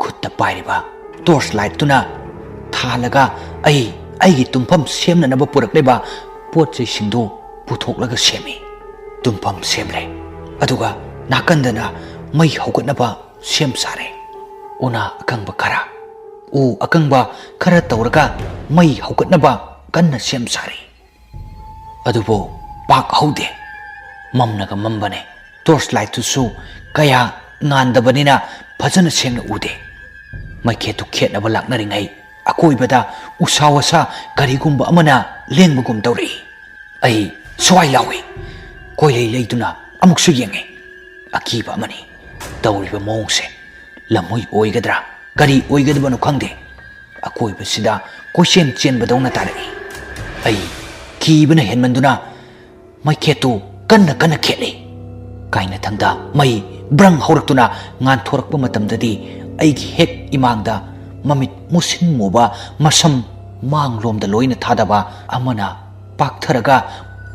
ꯈꯨꯠꯇ ꯄꯥꯏꯔꯤꯕ ꯇꯣꯔꯆ ꯂꯥꯏꯠꯇꯨꯅ ꯊꯥꯜꯂꯒ ꯑꯩ ꯑꯩꯒꯤ ꯇꯨꯝꯐꯝ ꯁꯦꯝꯅꯅꯕ ꯄꯨꯔꯛꯂꯤꯕ ꯄꯣꯠ ꯆꯩꯁꯤꯡꯗꯨ ꯄꯨꯊꯣꯛꯂꯒ ꯁꯦꯝꯃꯤ꯫ ꯇꯨꯝꯐꯝ ꯁꯦꯝꯂꯦ꯫ ꯑꯗꯨꯒ ꯅꯥꯀꯟꯗꯅ ꯃꯩ ꯍꯧꯒꯠꯅꯕ ꯁꯦꯝ ꯁꯥꯔꯦ꯫ ꯎꯅꯥ ꯑꯀꯪꯕ ꯈꯔ, ꯎ ꯑꯀꯪꯕ ꯈꯔ ꯇꯧꯔꯒ ꯃꯩ ꯍꯧꯒꯠꯅꯕ ꯀꯟꯅ ꯁꯦꯝ ꯁꯥꯔꯤ꯫ ꯑꯗꯨꯕꯨ ꯄꯥꯛ ꯍꯧꯗꯦ꯫ ꯃꯝꯅꯒ ꯃꯝꯕꯅꯦ꯫ ꯇꯣꯔꯆ ꯂꯥꯏꯠꯇꯨꯁꯨ ꯀꯌꯥ ꯉꯥꯟꯗꯕꯅꯤꯅ ꯐꯖꯅ ꯁꯦꯡꯅ ꯎꯗꯦ꯫ ꯃꯩꯈꯦꯠꯇꯨ ꯈꯦꯠꯅꯕ ꯂꯥꯛꯅꯔꯤꯉꯩ ꯑꯀꯣꯏꯕꯗ ꯎꯁꯥ ꯋꯥꯁꯥ ꯀꯔꯤꯒꯨꯝꯕ ꯑꯃꯅ ꯂꯦꯡꯕꯒꯨꯝ ꯇꯧꯔꯛꯏ꯫ ꯑꯩ ꯁ꯭ꯋꯥꯏ ꯂꯥꯎꯏ꯫ ꯀꯣꯏꯂꯩ ꯂꯩꯗꯨꯅ ꯑꯃꯨꯛꯁꯨ ꯌꯦꯡꯉꯤ꯫ ꯑꯀꯤꯕ ꯑꯃꯅꯤ꯫ ꯇꯧꯔꯤꯕ ꯃꯑꯣꯡꯁꯦ ꯂꯝꯍꯨꯏ ꯑꯣꯏꯒꯗ꯭ꯔꯥ, ꯀꯔꯤ ꯑꯣꯏꯒꯗꯕꯅꯣ ꯈꯪꯗꯦ꯫ ꯑꯀꯣꯏꯕꯁꯤꯗ ꯀꯣꯏꯆꯦꯟ ꯆꯦꯟꯕꯗꯧꯅ ꯇꯥꯔꯛꯏ꯫ ꯑꯩ ꯀꯤꯕꯅ ꯍꯦꯟꯃꯟꯗꯨꯅ ꯃꯩꯈꯦꯠꯇꯨ ꯀꯟꯅ ꯀꯟꯅ ꯈꯦꯠꯂꯤ꯫ ꯀꯥꯏꯅꯊꯪꯗ ꯃꯩ ꯕ꯭ꯔꯪ ꯍꯧꯔꯛꯇꯨꯅ ꯉꯥꯟꯊꯣꯔꯛꯄ ꯃꯇꯝꯗꯗꯤ ꯑꯩꯒꯤ ꯍꯦꯛ ꯏꯃꯥꯡꯗ ꯃꯃꯤꯠ ꯃꯨꯁꯤꯟ ꯃꯨꯕ, ꯃꯁꯝ ꯃꯥꯡꯂꯣꯝꯗ ꯂꯣꯏꯅ ꯊꯥꯗꯕ ꯑꯃꯅ ꯄꯥꯛꯊꯔꯒ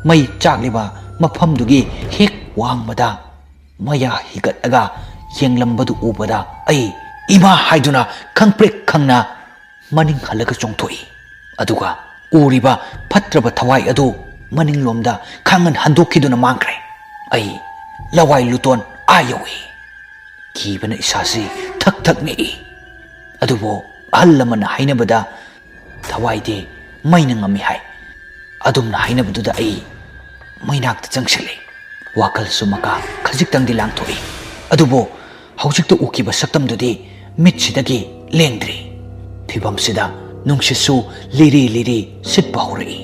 ꯃꯩ ꯆꯥꯛꯂꯤꯕ ꯃꯐꯝꯗꯨꯒꯤ ꯍꯦꯛ ꯋꯥꯡꯃꯗ ꯃꯌꯥ ꯍꯤꯒꯠꯂꯒ ꯌꯦꯡꯂꯝꯕꯗꯨ ꯎꯕꯗ ꯑꯩ "ꯏꯃꯥ" ꯍꯥꯏꯗꯨꯅ ꯈꯪꯄ꯭ꯔꯦꯛ ꯈꯪꯅ ꯃꯅꯤꯡ ꯍꯜꯂꯒ ꯆꯣꯡꯊꯣꯛꯏ꯫ ꯑꯗꯨꯒ ꯎꯔꯤꯕ ꯐꯠꯇ꯭ꯔꯕ ꯊꯋꯥꯏ ꯑꯗꯨ ꯃꯅꯤꯡꯂꯣꯝꯗ ꯈꯪꯍꯟ ꯍꯟꯗꯣꯛꯈꯤꯗꯨꯅ ꯃꯥꯡꯈ꯭ꯔꯦ꯫ ꯑꯩ ꯂꯋꯥꯏ ꯂꯨꯇꯣꯟ ꯑꯥ ꯌꯧꯏ꯫ ꯀꯤꯕꯅ ꯏꯁꯥꯁꯤ ꯊꯛ ꯊꯛ ꯅꯤꯛꯏ꯫ ꯑꯗꯨꯕꯨ ꯑꯍꯜ ꯂꯃꯟꯅ ꯍꯥꯏꯅꯕꯗ ꯊꯋꯥꯏꯗꯤ ꯃꯩꯅ ꯉꯝꯃꯤ ꯍꯥꯏ꯫ ꯑꯗꯨꯝꯅ ꯍꯥꯏꯅꯕꯗꯨꯗ ꯑꯩ ꯃꯩꯅꯥꯛꯇ ꯆꯪꯁꯤꯜꯂꯤ꯫ ꯋꯥꯈꯜꯁꯨ ꯃꯀꯥ ꯈꯖꯤꯛꯇꯪꯗꯤ ꯂꯥꯡꯊꯣꯛꯏ꯫ ꯑꯗꯨꯕꯨ ꯍꯧꯖꯤꯛꯇ ꯎꯈꯤꯕ ꯁꯛꯇꯝꯗꯨꯗꯤ ꯃꯤꯠꯁꯤꯗꯒꯤ ꯂꯦꯡꯗ꯭ꯔꯤ꯫ ꯐꯤꯕꯝꯁꯤꯗ ꯅꯨꯡꯁꯤꯠꯁꯨ ꯂꯤꯔꯤ ꯂꯤꯔꯤ ꯁꯤꯠꯄ ꯍꯧꯔꯛꯏ꯫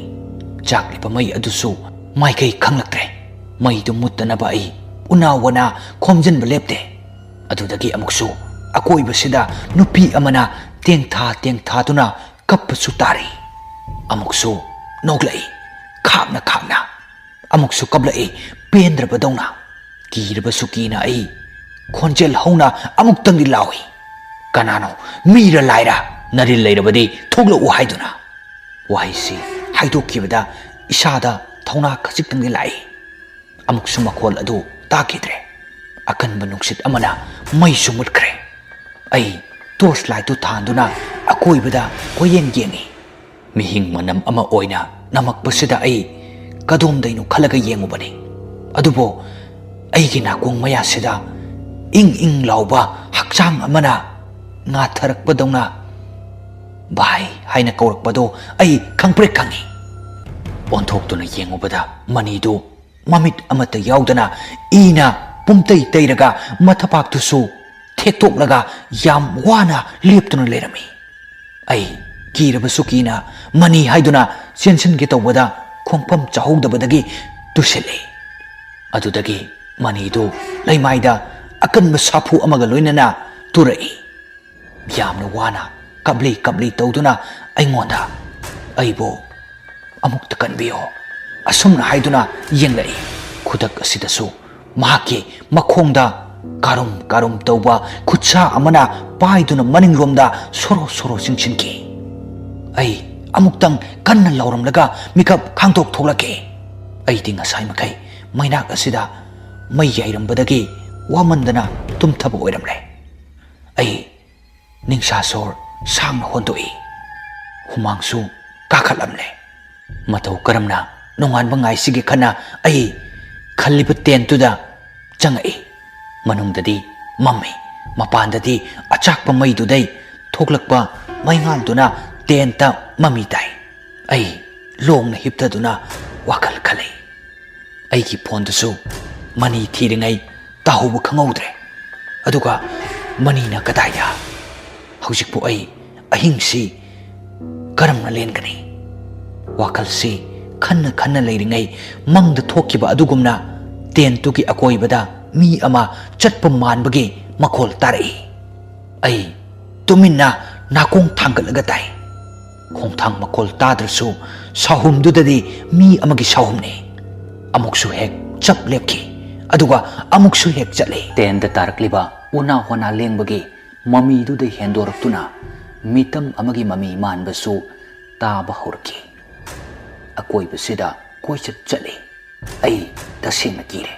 ꯆꯥꯛꯂꯤꯕ ꯃꯩ ꯑꯗꯨꯁꯨ ꯃꯥꯏꯀꯩ ꯈꯪꯂꯛꯇ꯭ꯔꯦ꯫ ꯃꯩꯗꯨ ꯃꯨꯠꯇꯅꯕ ꯑꯩ ꯎꯅꯥ ꯋꯥꯅꯥ ꯈꯣꯝꯖꯤꯟꯕ ꯂꯦꯞꯇꯦ꯫ ꯑꯗꯨꯗꯒꯤ ꯑꯃꯨꯛꯁꯨ ꯑꯀꯣꯏꯕꯁꯤꯗ ꯅꯨꯄꯤ ꯑꯃꯅ ꯇꯦꯡꯊꯥ ꯇꯦꯡꯊꯥꯗꯨꯅ ꯀꯞꯄꯁꯨ ꯇꯥꯔꯤ꯫ ꯑꯃꯨꯛꯁꯨ ꯅꯣꯛꯂꯛꯏ, ꯈꯥꯛꯅ ꯈꯥꯛꯅ꯫ ꯑꯃꯨꯛꯁꯨ ꯀꯞꯂꯛꯏ, ꯄꯦꯟꯗ꯭ꯔꯕꯗꯧꯅ꯫ ꯀꯤꯔꯕꯁꯨ ꯀꯤꯅ ꯑꯩ ꯈꯣꯟꯖꯦꯜ ꯍꯧꯅ ꯑꯃꯨꯛꯇꯪꯗꯤ ꯂꯥꯎꯏ, "ꯀꯅꯥꯅꯣ? ꯃꯤꯔ ꯂꯥꯏꯔ? ꯅꯔꯤꯜ ꯂꯩꯔꯕꯗꯤ ꯊꯣꯛꯂꯛꯎ" ꯍꯥꯏꯗꯨꯅ꯫ ꯋꯥꯍꯩꯁꯤ ꯍꯥꯏꯗꯣꯛꯈꯤꯕꯗ ꯏꯁꯥꯗ ꯊꯧꯅꯥ ꯈꯖꯤꯛꯇꯪꯗꯤ ꯂꯥꯛꯏ꯫ ꯑꯃꯨꯛꯁꯨ ꯃꯈꯣꯜ ꯑꯗꯨ ꯇꯥꯈꯤꯗ꯭ꯔꯦ꯫ ꯑꯀꯟꯕ ꯅꯨꯡꯁꯤꯠ ꯑꯃꯅ ꯃꯩꯁꯨ ꯃꯨꯠꯈ꯭ꯔꯦ꯫ ꯑꯩ ꯇꯣꯔꯆ ꯂꯥꯏꯠꯇꯨ ꯊꯥꯟꯗꯨꯅ ꯑꯀꯣꯏꯕꯗ ꯀꯣꯏꯌꯦꯡ ꯌꯦꯡꯏ꯫ ꯃꯤꯍꯤꯡ ꯃꯅꯝ ꯑꯃ ꯑꯣꯏꯅ ꯅꯝꯃꯛꯄꯁꯤꯗ ꯑꯩ ꯀꯗꯣꯝꯗꯩꯅꯣ ꯈꯜꯂꯒ ꯌꯦꯡꯉꯨꯕꯅꯤ꯫ ꯑꯗꯨꯕꯨ ꯑꯩꯒꯤ ꯅꯥꯀꯣꯡ ꯃꯌꯥꯁꯤꯗ ꯏꯪ ꯏꯪ ꯂꯥꯎꯕ ꯍꯛꯆꯥꯡ ꯑꯃꯅ ꯉꯥꯊꯔꯛꯄꯗꯧꯅ "ꯚꯥꯏ" ꯍꯥꯏꯅ ꯀꯧꯔꯛꯄꯗꯨ ꯑꯩ ꯈꯪꯄ꯭ꯔꯦꯛ ꯈꯪꯉꯤ꯫ ꯑꯣꯟꯊꯣꯛꯇꯨꯅ ꯌꯦꯡꯉꯨꯕꯗ ꯃꯅꯤꯗꯨ ꯃꯃꯤꯠ ꯑꯃꯠꯇ ꯌꯥꯎꯗꯅ ꯏꯅ ꯄꯨꯝꯇꯩ ꯇꯩꯔꯒ ꯃꯊꯕꯥꯛꯇꯨꯁꯨ ꯊꯦꯛꯇꯣꯛꯂꯒ ꯌꯥꯝ ꯋꯥꯅ ꯂꯦꯞꯇꯨꯅ ꯂꯩꯔꯝꯃꯤ꯫ ꯑꯩ ꯀꯤꯔꯕꯁꯨ ꯀꯤꯅ ꯃꯅꯤ ꯍꯥꯏꯗꯨꯅ ꯆꯦꯟꯁꯤꯟꯒꯦ ꯇꯧꯕꯗ ꯈꯣꯡꯐꯝ ꯆꯥꯍꯧꯗꯕꯗꯒꯤ ꯇꯨꯁꯤꯜꯂꯤ꯫ ꯑꯗꯨꯗꯒꯤ ꯃꯅꯤꯗꯨ ꯂꯩꯃꯥꯏꯗ ꯑꯀꯟꯕ ꯁꯥꯐꯨ ꯑꯃꯒ ꯂꯣꯏꯅꯅ ꯇꯨꯔꯛꯏ꯫ ꯌꯥꯝꯅ ꯋꯥꯅ ꯀꯞꯂꯤ ꯀꯞꯂꯤ ꯇꯧꯗꯨꯅ ꯑꯩꯉꯣꯟꯗ "ꯑꯩꯕꯨ ꯑꯃꯨꯛꯇ ꯀꯟꯕꯤꯌꯣ" ꯑꯁꯨꯝꯅ ꯍꯥꯏꯗꯨꯅ ꯌꯦꯡꯂꯛꯏ꯫ ꯈꯨꯗꯛ ꯑꯁꯤꯗꯁꯨ ꯃꯍꯥꯛꯀꯤ ꯃꯈꯣꯡꯗ ꯀꯥꯔꯨꯝ ꯀꯥꯔꯨꯝ ꯇꯧꯕ ꯈꯨꯠꯁꯥ ꯑꯃꯅ ꯄꯥꯏꯗꯨꯅ ꯃꯅꯤꯡꯂꯣꯝꯗ ꯁꯣꯔꯣ ꯁꯣꯔꯣ ꯆꯤꯡꯁꯤꯟꯈꯤ꯫ ꯑꯩ ꯑꯃꯨꯛꯇꯪ ꯀꯟꯅ ꯂꯥꯎꯔꯝꯂꯒ ꯃꯤꯀꯞ ꯈꯥꯡꯗꯣꯛ ꯊꯣꯛꯂꯛꯈꯤ꯫ ꯑꯩꯗꯤ ꯉꯁꯥꯏ ꯃꯈꯩ ꯃꯩꯅꯥꯛ ꯑꯁꯤꯗ ꯃꯩ ꯌꯥꯏꯔꯝꯕꯗꯒꯤ ꯋꯥꯃꯟꯗꯅ ꯇꯨꯝꯊꯕ ꯑꯣꯏꯔꯝꯂꯦ꯫ ꯑꯩ ꯅꯤꯡꯁꯥ ꯁꯣꯔ ꯁꯥꯡꯅ ꯍꯣꯟꯗꯣꯛꯏ꯫ ꯍꯨꯃꯥꯡꯁꯨ ꯀꯥꯈꯠꯂꯝꯂꯦ꯫ ꯃꯇꯧ ꯀꯔꯝꯅ ꯅꯣꯡꯉꯥꯟꯕ ꯉꯥꯏꯁꯤꯒꯦ ꯈꯟꯅ ꯑꯩ ꯈꯜꯂꯤꯕ ꯇꯦꯟꯠꯇꯨꯗ ꯆꯪꯉꯛꯏ꯫ ꯃꯅꯨꯡꯗꯗꯤ ꯃꯝꯃꯤ꯫ ꯃꯄꯥꯟꯗꯗꯤ ꯑꯆꯥꯛꯄ ꯃꯩꯗꯨꯗꯩ ꯊꯣꯛꯂꯛꯄ ꯃꯩꯉꯥꯜꯗꯨꯅ ꯇꯦꯟꯠꯇ ꯃꯃꯤ ꯇꯥꯏ꯫ ꯑꯩ ꯂꯣꯡꯅ ꯍꯤꯞꯊꯗꯨꯅ ꯋꯥꯈꯜ ꯈꯜꯂꯤ꯫ ꯑꯩꯒꯤ ꯐꯣꯟꯗꯨꯁꯨ ꯃꯅꯤ ꯊꯤꯔꯤꯉꯩ ꯇꯥꯍꯧꯕ ꯈꯪꯍꯧꯗ꯭ꯔꯦ꯫ ꯑꯗꯨꯒ ꯃꯅꯤꯅ ꯀꯗꯥꯏꯗ? ꯍꯧꯖꯤꯛꯄꯨ ꯑꯩ ꯑꯍꯤꯡꯁꯤ ꯀꯔꯝꯅ ꯂꯦꯟꯒꯅꯤ? ꯋꯥꯈꯜꯁꯤ ꯈꯟꯅ ꯈꯟꯅ ꯂꯩꯔꯤꯉꯩ ꯃꯪꯗ ꯊꯣꯛꯈꯤꯕ ꯑꯗꯨꯒꯨꯝꯅ ꯇꯦꯟꯠꯇꯨꯒꯤ ꯑꯀꯣꯏꯕꯗ ꯃꯤ ꯑꯃ ꯆꯠꯄ ꯃꯥꯟꯕꯒꯤ ꯃꯈꯣꯜ ꯇꯥꯔꯛꯏ꯫ ꯑꯩ ꯇꯨꯃꯤꯟꯅ ꯅꯥꯀꯣꯡ ꯊꯥꯡꯒꯠꯂꯒ ꯇꯥꯏ꯫ ꯈꯣꯡꯊꯥꯡ ꯃꯈꯣꯜ ꯇꯥꯗ꯭ꯔꯁꯨ ꯁꯥꯍꯨꯝꯗꯨꯗꯗꯤ ꯃꯤ ꯑꯃꯒꯤ ꯁꯥꯍꯨꯝꯅꯤ꯫ ꯑꯃꯨꯛꯁꯨ ꯍꯦꯛ ꯆꯞ ꯂꯦꯞꯈꯤ, ꯑꯗꯨꯒ ꯑꯃꯨꯛꯁꯨ ꯍꯦꯛ ꯆꯠꯂꯤ꯫ ꯇꯦꯟꯠꯇ ꯇꯥꯔꯛꯂꯤꯕ ꯎꯅꯥ ꯋꯥꯅꯥ ꯂꯦꯡꯕꯒꯤ ꯃꯃꯤꯗꯨꯗ ꯍꯦꯟꯗꯣꯔꯛꯇꯨꯅ ꯃꯤꯇꯝ ꯑꯃꯒꯤ ꯃꯃꯤ ꯃꯥꯟꯕꯁꯨ ꯇꯥꯕ ꯍꯧꯔꯛꯈꯤ꯫ ꯑꯀꯣꯏꯕꯁꯤꯗ ꯀꯣꯏꯆꯠ ꯆꯠꯂꯤ꯫ ꯑꯩ ꯇꯁꯦꯡꯅ ꯀꯤꯔꯦ꯫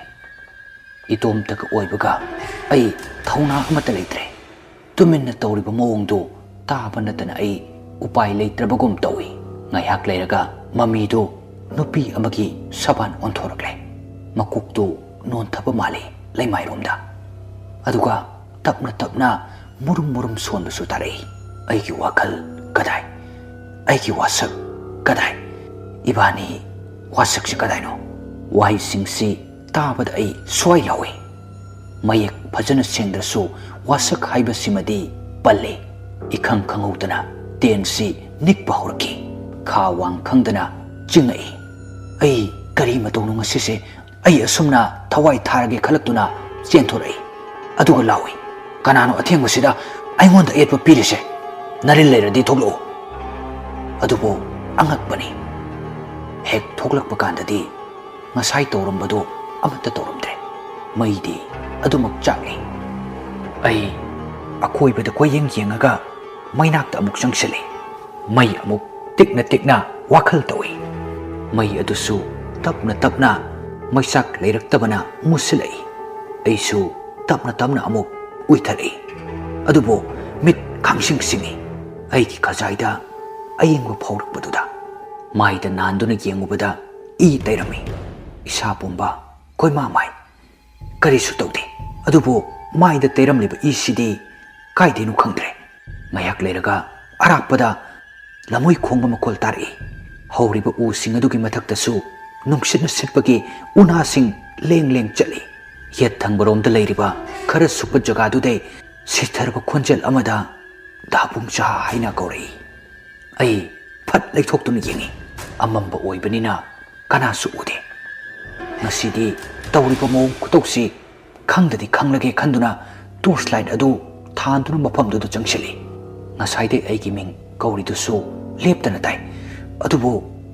ꯏꯇꯣꯝꯇꯒ ꯑꯣꯏꯕꯒ ꯑꯩ ꯊꯧꯅꯥ ꯑꯃꯠꯇ ꯂꯩꯇ꯭ꯔꯦ꯫ ꯇꯨꯃꯤꯟꯅ ꯇꯧꯔꯤꯕ ꯃꯑꯣꯡꯗꯨ ꯇꯥꯕ ꯅꯠꯇꯅ ꯑꯩ ꯎꯄꯥꯏ ꯂꯩꯇ꯭ꯔꯕꯒꯨꯝ ꯇꯧꯏ꯫ ꯉꯥꯏꯍꯥꯛ ꯂꯩꯔꯒ ꯃꯃꯤꯗꯨ ꯅꯨꯄꯤ ꯑꯃꯒꯤ ꯁꯕꯥꯟ ꯑꯣꯟꯊꯣꯔꯛꯂꯦ꯫ ꯃꯀꯣꯛꯇꯨ ꯅꯣꯟꯊꯕ ꯃꯥꯜꯂꯤ ꯂꯩꯃꯥꯏꯔꯣꯝꯗ꯫ ꯑꯗꯨꯒ ꯇꯞꯅ ꯇꯞꯅ ꯃꯨꯔꯨꯝ ꯃꯨꯔꯨꯝ ꯁꯣꯟꯕꯁꯨ ꯇꯥꯔꯛꯏ꯫ ꯑꯩꯒꯤ ꯋꯥꯈꯜ ꯀꯗꯥꯏ? ꯑꯩꯒꯤ ꯋꯥꯁꯛ ꯀꯗꯥꯏ? ꯏꯕꯥꯅꯤ ꯋꯥꯁꯛꯁꯤ ꯀꯗꯥꯏꯅꯣ? ꯋꯥꯍꯩꯁꯤꯡꯁꯤ ꯇꯥꯕꯗ ꯑꯩ ꯁ꯭ꯋꯥꯏ ꯂꯥꯎꯏ꯫ ꯃꯌꯦꯛ ꯐꯖꯅ ꯁꯦꯡꯗ꯭ꯔꯁꯨ ꯋꯥꯁꯛ ꯍꯥꯏꯕꯁꯤꯃꯗꯤ ꯄꯜꯂꯤ꯫ ꯏꯈꯪ ꯈꯪꯍꯧꯗꯅ ꯇꯦꯟꯁꯤ ꯅꯤꯛꯄ ꯍꯧꯔꯛꯈꯤ꯫ ꯈꯥ ꯋꯥꯡ ꯈꯪꯗꯅ ꯆꯤꯡꯉꯛꯏ꯫ ꯑꯩ ꯀꯔꯤ ꯃꯇꯧꯅꯣ ꯉꯁꯤꯁꯦ? ꯑꯩ ꯑꯁꯨꯝꯅ ꯊꯋꯥꯏ ꯊꯥꯔꯒꯦ ꯈꯜꯂꯛꯇꯨꯅ ꯆꯦꯟꯊꯣꯔꯛꯏ꯫ ꯑꯗꯨꯒ ꯂꯥꯎꯏ, "ꯀꯅꯥꯅꯣ ꯑꯊꯦꯡꯕꯁꯤꯗ ꯑꯩꯉꯣꯟꯗ ꯑꯌꯦꯠꯄ ꯄꯤꯔꯤꯁꯦ? ꯅꯔꯤꯜ ꯂꯩꯔꯗꯤ ꯊꯣꯛꯂꯛꯎ!" ꯑꯗꯨꯕꯨ ꯑꯉꯛꯄꯅꯤ, ꯍꯦꯛ ꯊꯣꯛꯂꯛꯄ ꯀꯥꯟꯗꯗꯤ ꯉꯁꯥꯏ ꯇꯧꯔꯝꯕꯗꯨ ꯑꯃꯠꯇ ꯇꯧꯔꯝꯗ꯭ꯔꯦ꯫ ꯃꯩꯗꯤ ꯑꯗꯨꯃꯛ ꯆꯥꯛꯂꯤ꯫ ꯑꯩ ꯑꯀꯣꯏꯕꯗ ꯀꯣꯏꯌꯦꯡ ꯌꯦꯡꯉꯒ ꯃꯩꯅꯥꯛꯇ ꯑꯃꯨꯛ ꯆꯪꯁꯤꯜꯂꯤ꯫ ꯃꯩ ꯑꯃꯨꯛ ꯇꯤꯛꯅ ꯇꯤꯛꯅ ꯋꯥꯈꯜ ꯇꯧꯏ꯫ ꯃꯩ ꯑꯗꯨꯁꯨ ꯇꯞꯅ ꯇꯞꯅ ꯃꯩꯆꯥꯛ ꯂꯩꯔꯛꯇꯕꯅ ꯃꯨꯁꯤꯜꯂꯛꯏ꯫ ꯑꯩꯁꯨ ꯇꯞꯅ ꯇꯞꯅ ꯑꯃꯨꯛ ꯎꯏꯊꯔꯛꯏ꯫ ꯑꯗꯨꯕꯨ ꯃꯤꯠ ꯈꯥꯡꯁꯤꯡ ꯁꯤꯡꯏ꯫ ꯑꯩꯒꯤ ꯈꯖꯥꯏꯗ ꯑꯌꯤꯡꯕ ꯐꯥꯎꯔꯛꯄꯗꯨꯗ ꯃꯥꯏꯗ ꯅꯥꯟꯗꯨꯅ ꯌꯦꯡꯉꯨꯕꯗ ꯏ ꯇꯩꯔꯝꯃꯤ꯫ ꯏꯁꯥ ꯄꯨꯝꯕ ꯀꯣꯏꯃꯥ ꯃꯥꯏ꯫ ꯀꯔꯤꯁꯨ ꯇꯧꯗꯦ꯫ ꯑꯗꯨꯕꯨ ꯃꯥꯏꯗ ꯇꯩꯔꯝꯂꯤꯕ ꯏꯁꯤꯗꯤ ꯀꯥꯏꯗꯩꯅꯣ ꯈꯪꯗ꯭ꯔꯦ꯫ ꯉꯥꯏꯍꯥꯛ ꯂꯩꯔꯒ ꯑꯔꯥꯞꯄꯗ ꯂꯝꯃꯣꯏ ꯈꯣꯡꯕ ꯃꯈꯣꯜ ꯇꯥꯔꯛꯏ꯫ ꯍꯧꯔꯤꯕ ꯎꯁꯤꯡ ꯑꯗꯨꯒꯤ ꯃꯊꯛꯇꯁꯨ ꯅꯨꯡꯁꯤꯠꯅ ꯁꯤꯠꯄꯒꯤ ꯎꯅꯥꯁꯤꯡ ꯂꯦꯡ ꯂꯦꯡ ꯆꯠꯂꯤ꯫ ꯌꯦꯠ ꯊꯪꯕꯔꯣꯝꯗ ꯂꯩꯔꯤꯕ ꯈꯔ ꯁꯨꯞꯄ ꯖꯒꯥꯗꯨꯗꯩ ꯁꯤꯊꯔꯕ ꯈꯣꯟꯖꯦꯜ ꯑꯃꯗ "ꯗꯥ ꯄꯨꯡꯆꯥ" ꯍꯥꯏꯅ ꯀꯧꯔꯛꯏ꯫ ꯑꯩ ꯐꯠ ꯂꯩꯊꯣꯛꯇꯨꯅ ꯌꯦꯡꯉꯤ꯫ ꯑꯃꯝꯕ ꯑꯣꯏꯕꯅꯤꯅ ꯀꯅꯥꯁꯨ ꯎꯗꯦ꯫ ꯉꯁꯤꯗꯤ ꯇꯧꯔꯤꯕ ꯃꯑꯣꯡ ꯈꯨꯇꯧꯁꯤ ꯈꯪꯗꯗꯤ ꯈꯪꯂꯒꯦ ꯈꯟꯗꯨꯅ torch light ꯑꯗꯨ ꯊꯥꯟꯗꯨꯅ ꯃꯐꯝꯗꯨꯗ ꯆꯪꯁꯤꯜꯂꯤ꯫ ꯉꯁꯥꯏꯗꯩ ꯑꯩꯒꯤ ꯃꯤꯡ ꯀꯧꯔꯤꯗꯨꯁꯨ ꯂꯦꯞꯇꯅ ꯇꯥꯏ꯫ ꯑꯗꯨꯕꯨ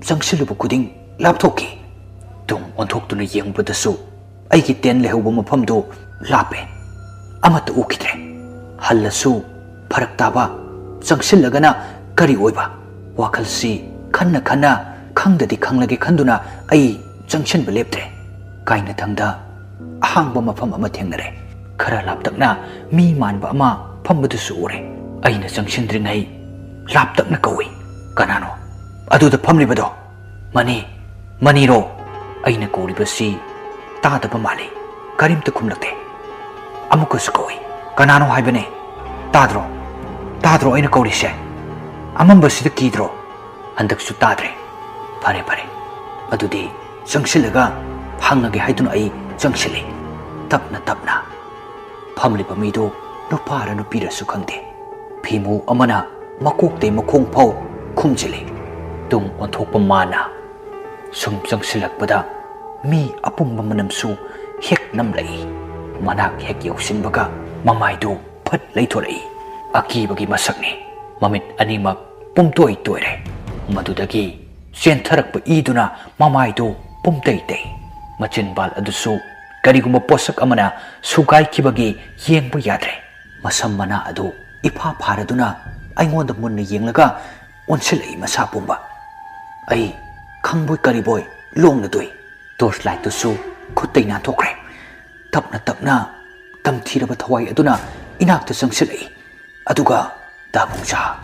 ꯆꯪꯁꯤꯜꯂꯨꯕ ꯈꯨꯗꯤꯡ ꯂꯥꯞꯊꯣꯛꯈꯤ꯫ ꯇꯨꯡ ꯑꯣꯟꯊꯣꯛꯇꯨꯅ ꯌꯦꯡꯕꯗꯁꯨ ꯑꯩꯒꯤ tent ꯂꯩꯍꯧꯕ ꯃꯐꯝꯗꯨ ꯂꯥꯞꯄꯦ꯫ ꯑꯃꯠꯇ ꯎꯈꯤꯗ꯭ꯔꯦ꯫ ꯍꯜꯂꯁꯨ ꯐꯔꯛ ꯇꯥꯕ, ꯆꯪꯁꯤꯜꯂꯒꯅ ꯀꯔꯤ ꯑꯣꯏꯕ? ꯋꯥꯈꯜꯁꯤ ꯈꯟꯅ ꯈꯟꯅ ꯈꯪꯗꯗꯤ ꯈꯪꯂꯒꯦ ꯈꯟꯗꯨꯅ ꯑꯩ ꯆꯪꯁꯤꯟꯕ ꯂꯦꯞꯇ꯭ꯔꯦ꯫ ꯀꯥꯏꯅꯊꯪꯗ ꯑꯍꯥꯡꯕ ꯃꯐꯝ ꯑꯃ ꯊꯦꯡꯅꯔꯦ꯫ ꯈꯔ ꯂꯥꯞꯇꯛꯅ ꯃꯤ ꯃꯥꯟꯕ ꯑꯃ ꯐꯝꯕꯗꯨꯁꯨ ꯎꯔꯦ꯫ ꯑꯩꯅ ꯆꯪꯁꯤꯟꯗ꯭ꯔꯤꯉꯩ ꯂꯥꯞꯇꯛꯅ ꯀꯧꯏ, "ꯀꯅꯥꯅꯣ ꯑꯗꯨꯗ ꯐꯝꯂꯤꯕꯗꯣ?" "ꯃꯅꯤ, ꯃꯅꯤꯔꯣ?" ꯑꯩꯅ ꯀꯧꯔꯤꯕꯁꯤ ꯇꯥꯗꯕ ꯃꯥꯜꯂꯤ꯫ ꯀꯔꯤꯝꯇ ꯈꯨꯝꯂꯛꯇꯦ꯫ ꯑꯃꯨꯛꯀꯁꯨ ꯀꯧꯏ꯫ "ꯀꯅꯥꯅꯣ ꯍꯥꯏꯕꯅꯦ? ꯇꯥꯗ꯭ꯔꯣ? ꯇꯥꯗ꯭ꯔꯣ ꯑꯩꯅ ꯀꯧꯔꯤꯁꯦ? ꯑꯃꯝꯕꯁꯤꯗ ꯀꯤꯗ꯭ꯔꯣ?" ꯍꯟꯗꯛꯁꯨ ꯇꯥꯗ꯭ꯔꯦ꯫ "ꯐꯔꯦ, ꯐꯔꯦ꯫ ꯑꯗꯨꯗꯤ ꯆꯪꯁꯤꯜꯂꯒ ꯍꯪꯉꯒꯦ" ꯍꯥꯏꯗꯨꯅ ꯑꯩ ꯆꯪꯁꯤꯜꯂꯤ꯫ ꯇꯞꯅ ꯇꯞꯅ꯫ ꯐꯝꯂꯤꯕ ꯃꯤꯗꯨ ꯅꯨꯄꯥꯔ ꯅꯨꯄꯤꯔꯁꯨ ꯈꯪꯗꯦ꯫ ꯐꯤꯃꯨ ꯑꯃꯅ ꯃꯀꯣꯛꯇꯩ ꯃꯈꯣꯡ ꯐꯥꯎ ꯈꯨꯝꯖꯤꯜꯂꯤ꯫ ꯇꯨꯡ ꯑꯣꯟꯊꯣꯛꯄ ꯃꯥꯅ ꯁꯨꯝ ꯆꯪꯁꯤꯜꯂꯛꯄꯗ ꯃꯤ ꯑꯄꯨꯝꯕ ꯃꯅꯝꯁꯨ ꯍꯦꯛ ꯅꯝꯂꯛꯏ꯫ ꯃꯅꯥꯛ ꯍꯦꯛ ꯌꯧꯁꯤꯟꯕꯒ ꯃꯃꯥꯏꯗꯨ ꯐꯠ ꯂꯩꯊꯣꯔꯛꯏ꯫ ꯑꯀꯤꯕꯒꯤ ꯃꯁꯛꯅꯤ꯫ ꯃꯃꯤꯠ ꯑꯅꯤꯃꯛ ꯄꯨꯝꯇꯣꯏ ꯇꯣꯏꯔꯦ꯫ ꯃꯗꯨꯗꯒꯤ ꯆꯦꯟꯊꯔꯛꯄ ꯏꯗꯨꯅ ꯃꯃꯥꯏꯗꯨ ꯄꯨꯝꯇꯩ ꯇꯩ꯫ ꯃꯆꯤꯟꯕꯥꯜ ꯑꯗꯨꯁꯨ ꯀꯔꯤꯒꯨꯝꯕ ꯄꯣꯠꯁꯛ ꯑꯃꯅ ꯁꯨꯒꯥꯏꯈꯤꯕꯒꯤ ꯌꯦꯡꯕ ꯌꯥꯗ꯭ꯔꯦ꯫ ꯃꯁꯝ ꯃꯅꯥ ꯑꯗꯨ ꯏꯐꯥ ꯐꯥꯔꯗꯨꯅ ꯑꯩꯉꯣꯟꯗ ꯃꯨꯟꯅ ꯌꯦꯡꯂꯒ ꯑꯣꯟꯁꯤꯜꯂꯛꯏ ꯃꯁꯥ ꯄꯨꯝꯕ꯫ ꯑꯩ ꯈꯪꯕꯣꯏ ꯀꯔꯤꯕꯣꯏ ꯂꯣꯡꯂꯗꯨꯏ꯫ ꯇꯣꯔꯆ ꯂꯥꯏꯠꯇꯨꯁꯨ ꯈꯨꯠꯇꯩ ꯅꯥꯟꯊꯣꯛꯈ꯭ꯔꯦ꯫ ꯇꯞꯅ ꯇꯞꯅ ꯇꯝꯊꯤꯔꯕ ꯊꯋꯥꯏ ꯑꯗꯨꯅ ꯏꯅꯥꯛꯇ ꯆꯪꯁꯤꯜꯂꯛꯏ꯫ ꯑꯗꯨꯒ, "ꯗꯥ ꯄꯨꯡꯖꯥ,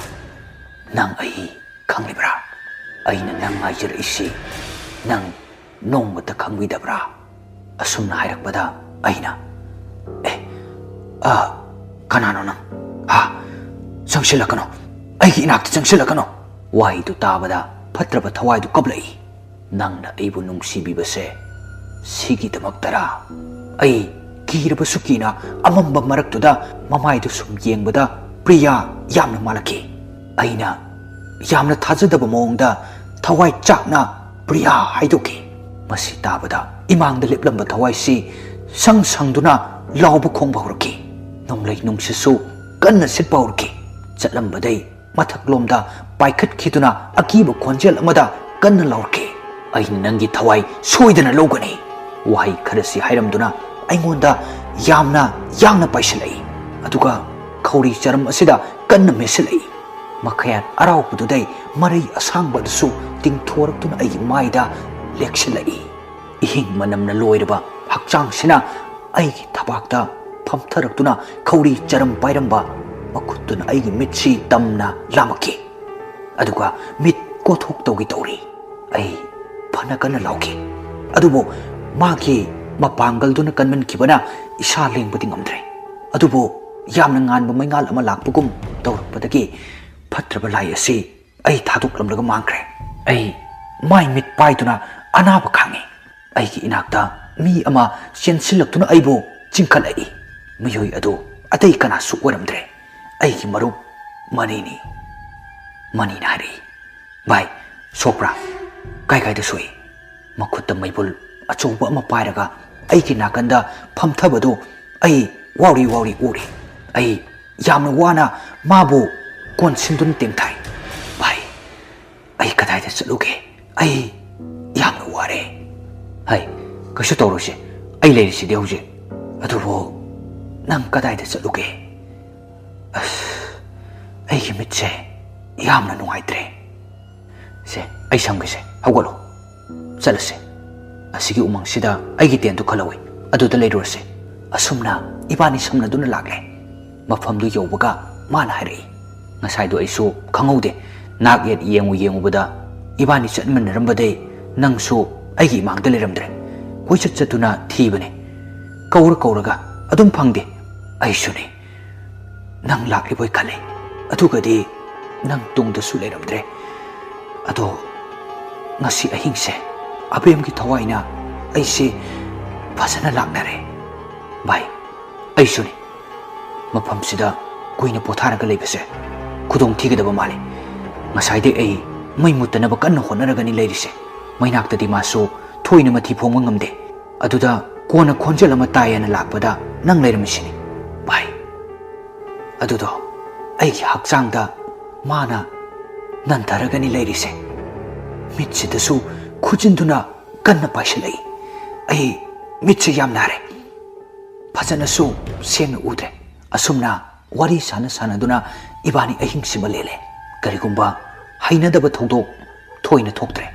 ꯅꯪ ꯑꯩ ꯈꯪꯂꯤꯕ꯭ꯔꯥ? ꯑꯩꯅ ꯅꯪ ꯉꯥꯏꯖꯔꯛꯏꯁꯤ ꯅꯪ ꯅꯣꯡꯃꯇ ꯈꯪꯕꯤꯗꯕ꯭ꯔꯥ?" ꯑꯁꯨꯝꯅ ꯍꯥꯏꯔꯛꯄꯗ ꯑꯩꯅ, "ꯑꯦ, ꯑ, ꯀꯅꯥꯅꯣ ꯅꯪ? ꯍꯥ? ꯆꯪꯁꯤꯜꯂꯛꯀꯅꯨ꯫ ꯑꯩꯒꯤ ꯏꯅꯥꯛꯇ ꯆꯪꯁꯤꯜꯂꯛꯀꯅꯨ!" ꯋꯥꯍꯩꯗꯨ ꯇꯥꯕꯗ ꯐꯠꯇ꯭ꯔꯕ ꯊꯋꯥꯏꯗꯨ ꯀꯞꯂꯛꯏ꯫ "ꯅꯪꯅ ꯑꯩꯕꯨ ꯅꯨꯡꯁꯤꯕꯤꯕꯁꯦ ꯁꯤꯒꯤꯗꯃꯛꯇꯔꯥ?" ꯑꯩ ꯀꯤꯔꯕꯁꯨ ꯀꯤꯅ ꯑꯃꯝꯕ ꯃꯔꯛꯇꯨꯗ ꯃꯃꯥꯏꯗꯨ ꯁꯨꯝ ꯌꯦꯡꯕꯗ ꯄ꯭ꯔꯤꯌꯥ ꯌꯥꯝꯅ ꯃꯥꯜꯂꯛꯈꯤ꯫ ꯑꯩꯅ ꯌꯥꯝꯅ ꯊꯥꯖꯗꯕ ꯃꯑꯣꯡꯗ ꯊꯋꯥꯏ ꯆꯥꯛꯅ "ꯄ꯭ꯔꯤꯌꯥ" ꯍꯥꯏꯗꯣꯛꯈꯤ꯫ ꯃꯁꯤ ꯇꯥꯕꯗ ꯏꯃꯥꯡꯗ ꯂꯦꯞꯂꯝꯕ ꯊꯋꯥꯏꯁꯤ ꯁꯪ ꯁꯪꯗꯨꯅ ꯂꯥꯎꯕ ꯈꯣꯡꯕ ꯍꯧꯔꯛꯈꯤ꯫ ꯅꯣꯡꯂꯩ ꯅꯨꯡꯁꯤꯠꯁꯨ ꯀꯟꯅ ꯁꯤꯠꯄ ꯍꯧꯔꯛꯈꯤ꯫ ꯆꯠꯂꯝꯕꯗꯩ ꯃꯊꯛꯂꯣꯝꯗ ꯄꯥꯏꯈꯠꯈꯤꯗꯨꯅ ꯑꯀꯤꯕ ꯈꯣꯟꯖꯦꯜ ꯑꯃꯗ ꯀꯟꯅ ꯂꯥꯎꯔꯛꯈꯤ, "ꯑꯩꯅ ꯅꯪꯒꯤ ꯊꯋꯥꯏ ꯁꯣꯏꯗꯅ ꯂꯧꯒꯅꯤ!" ꯋꯥꯍꯩ ꯈꯔꯁꯤ ꯍꯥꯏꯔꯝꯗꯨꯅ ꯑꯩꯉꯣꯟꯗ ꯌꯥꯝꯅ ꯌꯥꯡꯅ ꯄꯥꯏꯁꯤꯜꯂꯛꯏ꯫ ꯑꯗꯨꯒ ꯈꯧꯔꯤ ꯆꯔꯝ ꯑꯁꯤꯗ ꯀꯟꯅ ꯃꯦꯠꯁꯤꯜꯂꯛꯏ꯫ ꯃꯈꯌꯥꯠ ꯑꯔꯥꯎꯕꯗꯨꯗꯩ ꯃꯔꯩ ꯑꯁꯥꯡꯕ ꯑꯗꯨꯁꯨ ꯇꯤꯡꯊꯣꯔꯛꯇꯨꯅ ꯑꯩꯒꯤ ꯃꯥꯏꯗ ꯂꯦꯛꯁꯤꯜꯂꯛꯏ꯫ ꯏꯍꯤꯡ ꯃꯅꯝꯅ ꯂꯣꯏꯔꯕ ꯍꯛꯆꯥꯡꯁꯤꯅ ꯑꯩꯒꯤ ꯊꯕꯥꯛꯇ ꯐꯝꯊꯔꯛꯇꯨꯅ ꯈꯧꯔꯤ ꯆꯔꯝ ꯄꯥꯏꯔꯝꯕ ꯃꯈꯨꯠꯇꯨꯅ ꯑꯩꯒꯤ ꯃꯤꯠꯁꯤ ꯇꯝꯅ ꯂꯥꯝꯃꯛꯈꯤ꯫ ꯑꯗꯨꯒ ꯃꯤꯠ ꯀꯣꯊꯣꯛ ꯇꯧꯒꯦ ꯇꯧꯔꯤ꯫ ꯑꯩ ꯐꯅ ꯀꯟꯅ ꯂꯥꯎꯈꯤ꯫ ꯑꯗꯨꯕꯨ ꯃꯥꯒꯤ ꯃꯄꯥꯡꯒꯜꯗꯨꯅ ꯀꯟꯃꯟꯈꯤꯕꯅ ꯏꯁꯥ ꯂꯦꯡꯕꯗꯤ ꯉꯝꯗ꯭ꯔꯦ꯫ ꯑꯗꯨꯕꯨ ꯌꯥꯝꯅ ꯉꯥꯟꯕ ꯃꯩꯉꯥꯜ ꯑꯃ ꯂꯥꯛꯄꯒꯨꯝ ꯇꯧꯔꯛꯄꯗꯒꯤ ꯐꯠꯇ꯭ꯔꯕ ꯂꯥꯏ ꯑꯁꯤ ꯑꯩ ꯊꯥꯗꯣꯛꯂꯝꯂꯒ ꯃꯥꯡꯈ꯭ꯔꯦ꯫ ꯑꯩ ꯃꯥꯏ ꯃꯤꯠ ꯄꯥꯏꯗꯨꯅ ꯑꯅꯥꯕ ꯈꯥꯡꯉꯤ꯫ ꯑꯩꯒꯤ ꯏꯅꯥꯛꯇ ꯃꯤ ꯑꯃ ꯆꯦꯟꯁꯤꯜꯂꯛꯇꯨꯅ ꯑꯩꯕꯨ ꯆꯤꯡꯈꯠꯂꯛꯏ꯫ ꯃꯤꯑꯣꯏ ꯑꯗꯨ ꯑꯇꯩ ꯀꯅꯥꯁꯨ ꯑꯣꯏꯔꯝꯗ꯭ꯔꯦ, ꯑꯩꯒꯤ ꯃꯔꯨꯞ ꯃꯅꯤꯅꯤ꯫ ꯃꯅꯤꯅ ꯍꯥꯏꯔꯛꯏ, "ꯚꯥꯏ, ꯁꯣꯛꯄ꯭ꯔꯥ? ꯀꯥꯏ ꯀꯥꯏꯗ ꯁꯣꯛꯏ?" ꯃꯈꯨꯠꯇ ꯃꯩꯕꯨꯜ ꯑꯆꯧꯕ ꯑꯃ ꯄꯥꯏꯔꯒ ꯑꯩꯒꯤ ꯅꯥꯀꯟꯗ ꯐꯝꯊꯕꯗꯨ ꯑꯩ ꯋꯥꯎꯔꯤ ꯋꯥꯎꯔꯤ ꯎꯔꯤ꯫ ꯑꯩ ꯌꯥꯝꯅ ꯋꯥꯅ ꯃꯥꯕꯨ ꯀꯣꯟꯁꯤꯟꯗꯨꯅ ꯇꯦꯡꯊꯥꯏ꯫ "ꯚꯥꯏ, ꯑꯩ ꯀꯗꯥꯏꯗ ꯆꯠꯂꯨꯒꯦ? ꯑꯩ ꯌꯥꯝꯅ ꯋꯥꯔꯦ꯫" "ꯍꯩ, ꯀꯩꯁꯨ ꯇꯧꯔꯣꯏꯁꯦ, ꯑꯩ ꯂꯩꯔꯤꯁꯤꯗꯤ ꯍꯧꯖꯤꯛ꯫" "ꯑꯗꯨꯕꯨ ꯅꯪ ꯀꯗꯥꯏꯗ ꯆꯠꯂꯨꯒꯦ?" "ꯑꯁ, ꯑꯩꯒꯤ ꯃꯤꯠꯁꯦ ꯌꯥꯝꯅ ꯅꯨꯡꯉꯥꯏꯇ꯭ꯔꯦ꯫" "ꯁꯦ, ꯑꯩ ꯁꯝꯒꯦꯁꯦ, ꯍꯧꯒꯠꯂꯣ, ꯆꯠꯂꯁꯦ꯫ ꯑꯁꯤꯒꯤ ꯎꯃꯪꯁꯤꯗ ꯑꯩꯒꯤ ꯇꯦꯟꯗꯨ ꯈꯜꯍꯧꯋꯤ, ꯑꯗꯨꯗ ꯂꯩꯔꯨꯔꯁꯦ꯫" ꯑꯁꯨꯝꯅ ꯏꯕꯥꯅꯤ ꯁꯝꯅꯗꯨꯅ ꯂꯥꯛꯂꯦ꯫ ꯃꯐꯝꯗꯨ ꯌꯧꯕꯒ ꯃꯥꯅ ꯍꯥꯏꯔꯛꯏ, "ꯉꯁꯥꯏꯗꯣ ꯑꯩꯁꯨ ꯈꯪꯍꯧꯗꯦ, ꯅꯥꯛ ꯌꯦꯠ ꯌꯦꯡꯉꯨ ꯌꯦꯡꯉꯨꯕꯗ ꯏꯕꯥꯅꯤ ꯆꯠꯃꯤꯟꯅꯔꯝꯕꯗꯩ ꯅꯪꯁꯨ ꯑꯩꯒꯤ ꯏꯃꯥꯡꯗ ꯂꯩꯔꯝꯗ꯭ꯔꯦ꯫ ꯀꯣꯏꯆꯠ ꯆꯠꯇꯨꯅ ꯊꯤꯕꯅꯦ, ꯀꯧꯔ ꯀꯧꯔꯒ ꯑꯗꯨꯝ ꯐꯪꯗꯦ꯫ ꯑꯩꯁꯨꯅꯦ, ꯅꯪ ꯂꯥꯛꯂꯤꯕꯣꯏ ꯈꯜꯂꯦ, ꯑꯗꯨꯒꯗꯤ ꯅꯪ ꯇꯨꯡꯗꯁꯨ ꯂꯩꯔꯝꯗ꯭ꯔꯦ꯫ ꯑꯗꯣ ꯉꯁꯤ ꯑꯍꯤꯡꯁꯦ ꯑꯕꯦꯝꯒꯤ ꯊꯋꯥꯏꯅ ꯑꯩꯁꯦ ꯐꯖꯅ ꯂꯥꯛꯅꯔꯦ꯫ ꯚꯥꯏ, ꯑꯩꯁꯨꯅꯤ꯫ ꯃꯐꯝꯁꯤꯗ ꯀꯨꯏꯅ ꯄꯣꯊꯥꯔꯒ ꯂꯩꯕꯁꯦ ꯈꯨꯗꯣꯡ ꯊꯤꯒꯗꯕ ꯃꯥꯜꯂꯤ꯫ ꯉꯁꯥꯏꯗꯩ ꯑꯩ ꯃꯩ ꯃꯨꯠꯇꯅꯕ ꯀꯟꯅ ꯍꯣꯠꯅꯔꯒꯅꯤ ꯂꯩꯔꯤꯁꯦ꯫ ꯃꯩꯅꯥꯛꯇꯗꯤ ꯃꯥꯁꯨ ꯊꯣꯏꯅ ꯃꯊꯤ ꯐꯣꯡꯕ ꯉꯝꯗꯦ꯫ ꯑꯗꯨꯗ ꯀꯣꯟꯅ ꯈꯣꯟꯖꯦꯜ ꯑꯃ ꯇꯥꯏꯌꯦꯅ ꯂꯥꯛꯄꯗ ꯅꯪ ꯂꯩꯔꯝꯃꯤꯁꯤꯅꯤ, ꯚꯥꯏ꯫ ꯑꯗꯨꯗꯣ ꯑꯩꯒꯤ ꯍꯛꯆꯥꯡꯗ ꯃꯥꯅ ꯅꯟꯊꯔꯒꯅꯤ ꯂꯩꯔꯤꯁꯦ꯫ ꯃꯤꯠꯁꯤꯗꯁꯨ ꯈꯨꯖꯤꯟꯗꯨꯅ ꯀꯟꯅ ꯄꯥꯏꯁꯤꯜꯂꯛꯏ꯫ ꯑꯩ ꯃꯤꯠꯁꯦ ꯌꯥꯝ ꯅꯥꯔꯦ, ꯐꯖꯅꯁꯨ ꯁꯦꯡꯅ ꯎꯗ꯭ꯔꯦ꯫ ꯑꯁꯨꯝꯅ ꯋꯥꯔꯤ ꯁꯥꯟꯅ ꯁꯥꯟꯅꯗꯨꯅ ꯏꯕꯥꯅꯤ ꯑꯍꯤꯡꯁꯤꯃ ꯂꯦꯜꯂꯦ꯫ ꯀꯔꯤꯒꯨꯝꯕ ꯍꯩꯅꯗꯕ ꯊꯧꯗꯣꯛ ꯊꯣꯏꯅ ꯊꯣꯛꯇ꯭ꯔꯦ꯫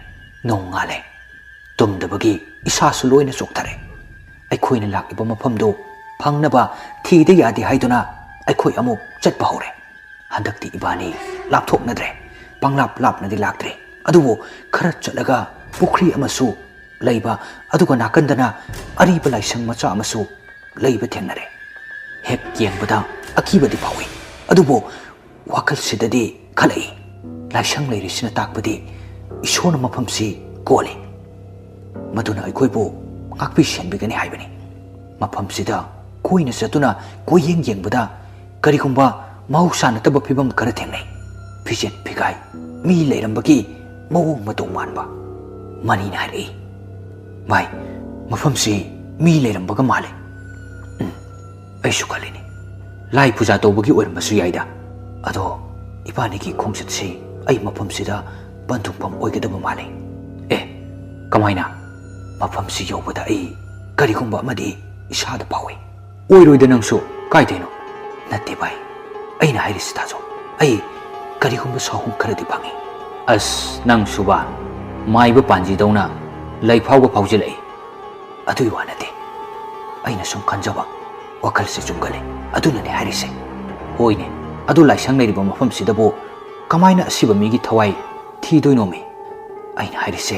ꯅꯣꯡꯉꯥꯜꯂꯦ꯫ ꯇꯨꯝꯗꯕꯒꯤ ꯏꯁꯥꯁꯨ ꯂꯣꯏꯅ ꯆꯣꯛꯊꯔꯦ꯫ ꯑꯩꯈꯣꯏꯅ ꯂꯥꯛꯂꯤꯕ ꯃꯐꯝꯗꯨ ꯐꯪꯅꯕ ꯊꯤꯗ ꯌꯥꯗꯦ ꯍꯥꯏꯗꯨꯅ ꯑꯩꯈꯣꯏ ꯑꯃꯨꯛ ꯆꯠꯄ ꯍꯧꯔꯦ꯫ ꯍꯟꯗꯛꯇꯤ ꯏꯕꯥꯅꯤ ꯂꯥꯞꯊꯣꯛꯅꯗ꯭ꯔꯦ, ꯄꯪꯂꯥꯞ ꯂꯥꯞꯅꯗꯤ ꯂꯥꯛꯇ꯭ꯔꯦ꯫ ꯑꯗꯨꯕꯨ ꯈꯔ ꯆꯠꯂꯒ ꯄꯨꯈ꯭ꯔꯤ ꯑꯃꯁꯨ ꯂꯩꯕ, ꯑꯗꯨꯒ ꯅꯥꯀꯟꯗꯅ ꯑꯔꯤꯕ ꯂꯥꯏꯁꯪ ꯃꯆꯥ ꯑꯃꯁꯨ ꯂꯩꯕ ꯊꯦꯡꯅꯔꯦ꯫ ꯍꯦꯛ ꯌꯦꯡꯕꯗ ꯑꯀꯤꯕꯗꯤ ꯐꯥꯎꯏ, ꯑꯗꯨꯕꯨ ꯋꯥꯈꯜꯁꯤꯗꯗꯤ ꯈꯜꯂꯛꯏ, ꯂꯥꯏꯁꯪ ꯂꯩꯔꯤꯁꯤꯅ ꯇꯥꯛꯄꯗꯤ ꯏꯁꯣꯔꯅ ꯃꯐꯝꯁꯤ ꯀꯣꯜꯂꯤ, ꯃꯗꯨꯅ ꯑꯩꯈꯣꯏꯕꯨ ꯉꯥꯛꯄꯤ ꯁꯦꯟꯕꯤꯒꯅꯤ ꯍꯥꯏꯕꯅꯤ꯫ ꯃꯐꯝꯁꯤꯗ ꯀꯣꯏꯅ ꯆꯠꯇꯨꯅ ꯀꯣꯏꯌꯦꯡ ꯌꯦꯡꯕꯗ ꯀꯔꯤꯒꯨꯝꯕ ꯃꯍꯧꯁꯥ ꯅꯠꯇꯕ ꯐꯤꯕꯝ ꯈꯔ ꯊꯦꯡꯅꯩ꯫ ꯐꯤꯖꯦꯠ ꯐꯤꯒꯥꯏ, ꯃꯤ ꯂꯩꯔꯝꯕꯒꯤ ꯃꯑꯣꯡ ꯃꯇꯧ ꯃꯥꯟꯕ꯫ ꯃꯅꯤꯅ ꯍꯥꯏꯔꯛꯏ, "ꯚꯥꯏ, ꯃꯐꯝꯁꯤ ꯃꯤ ꯂꯩꯔꯝꯕꯒ ꯃꯥꯜꯂꯦ꯫" ꯎꯝ, ꯑꯩꯁꯨ ꯈꯜꯂꯤꯅꯤ꯫ ꯂꯥꯏ ꯄꯨꯖꯥ ꯇꯧꯕꯒꯤ ꯑꯣꯏꯔꯝꯕꯁꯨ ꯌꯥꯏꯗ꯫ ꯑꯗꯣ ꯏꯕꯥꯅꯤꯒꯤ ꯈꯣꯡꯆꯠꯁꯤ ꯑꯩ ꯃꯐꯝꯁꯤꯗ ꯄꯟꯊꯨꯡꯐꯝ ꯑꯣꯏꯒꯗꯕ ꯃꯥꯜꯂꯦ꯫ ꯑꯦ, ꯀꯃꯥꯏꯅ? ꯃꯐꯝꯁꯤ ꯌꯧꯕꯗ ꯑꯩ ꯀꯔꯤꯒꯨꯝꯕ ꯑꯃꯗꯤ ꯏꯁꯥꯗ ꯐꯥꯎꯏ꯫ ꯑꯣꯏꯔꯣꯏꯗ ꯅꯪꯁꯨ, ꯀꯥꯏꯗꯩꯅꯣ? ꯅꯠꯇꯦ ꯚꯥꯏ, ꯑꯩꯅ ꯍꯥꯏꯔꯤꯁꯤ ꯇꯥꯖꯧ꯫ ꯑꯩ ꯀꯔꯤꯒꯨꯝꯕ ꯁꯥꯍꯨꯝ ꯈꯔꯗꯤ ꯐꯪꯉꯤ꯫ ꯑꯁ, ꯅꯪꯁꯨꯕ, ꯃꯥꯏꯕ ꯄꯥꯟꯖꯤꯗꯧꯅ ꯂꯩꯐꯥꯎꯕ ꯐꯥꯎꯖꯤꯜꯂꯛꯏ꯫ ꯑꯗꯨꯒꯤ ꯋꯥ ꯅꯠꯇꯦ, ꯑꯩꯅ ꯁꯨꯝ ꯈꯟꯖꯕ, ꯋꯥꯈꯜꯁꯦ ꯆꯨꯝꯒꯜꯂꯤ, ꯑꯗꯨꯅꯅꯦ ꯍꯥꯏꯔꯤꯁꯦ꯫ ꯍꯣꯏꯅꯦ, ꯑꯗꯨ ꯂꯥꯏꯁꯪ ꯂꯩꯔꯤꯕ ꯃꯐꯝꯁꯤꯗꯕꯨ ꯀꯃꯥꯏꯅ ꯑꯁꯤꯕ ꯃꯤꯒꯤ ꯊꯋꯥꯏ ꯊꯤꯗꯣꯏꯅꯣꯃꯤ? ꯑꯩꯅ ꯍꯥꯏꯔꯤꯁꯦ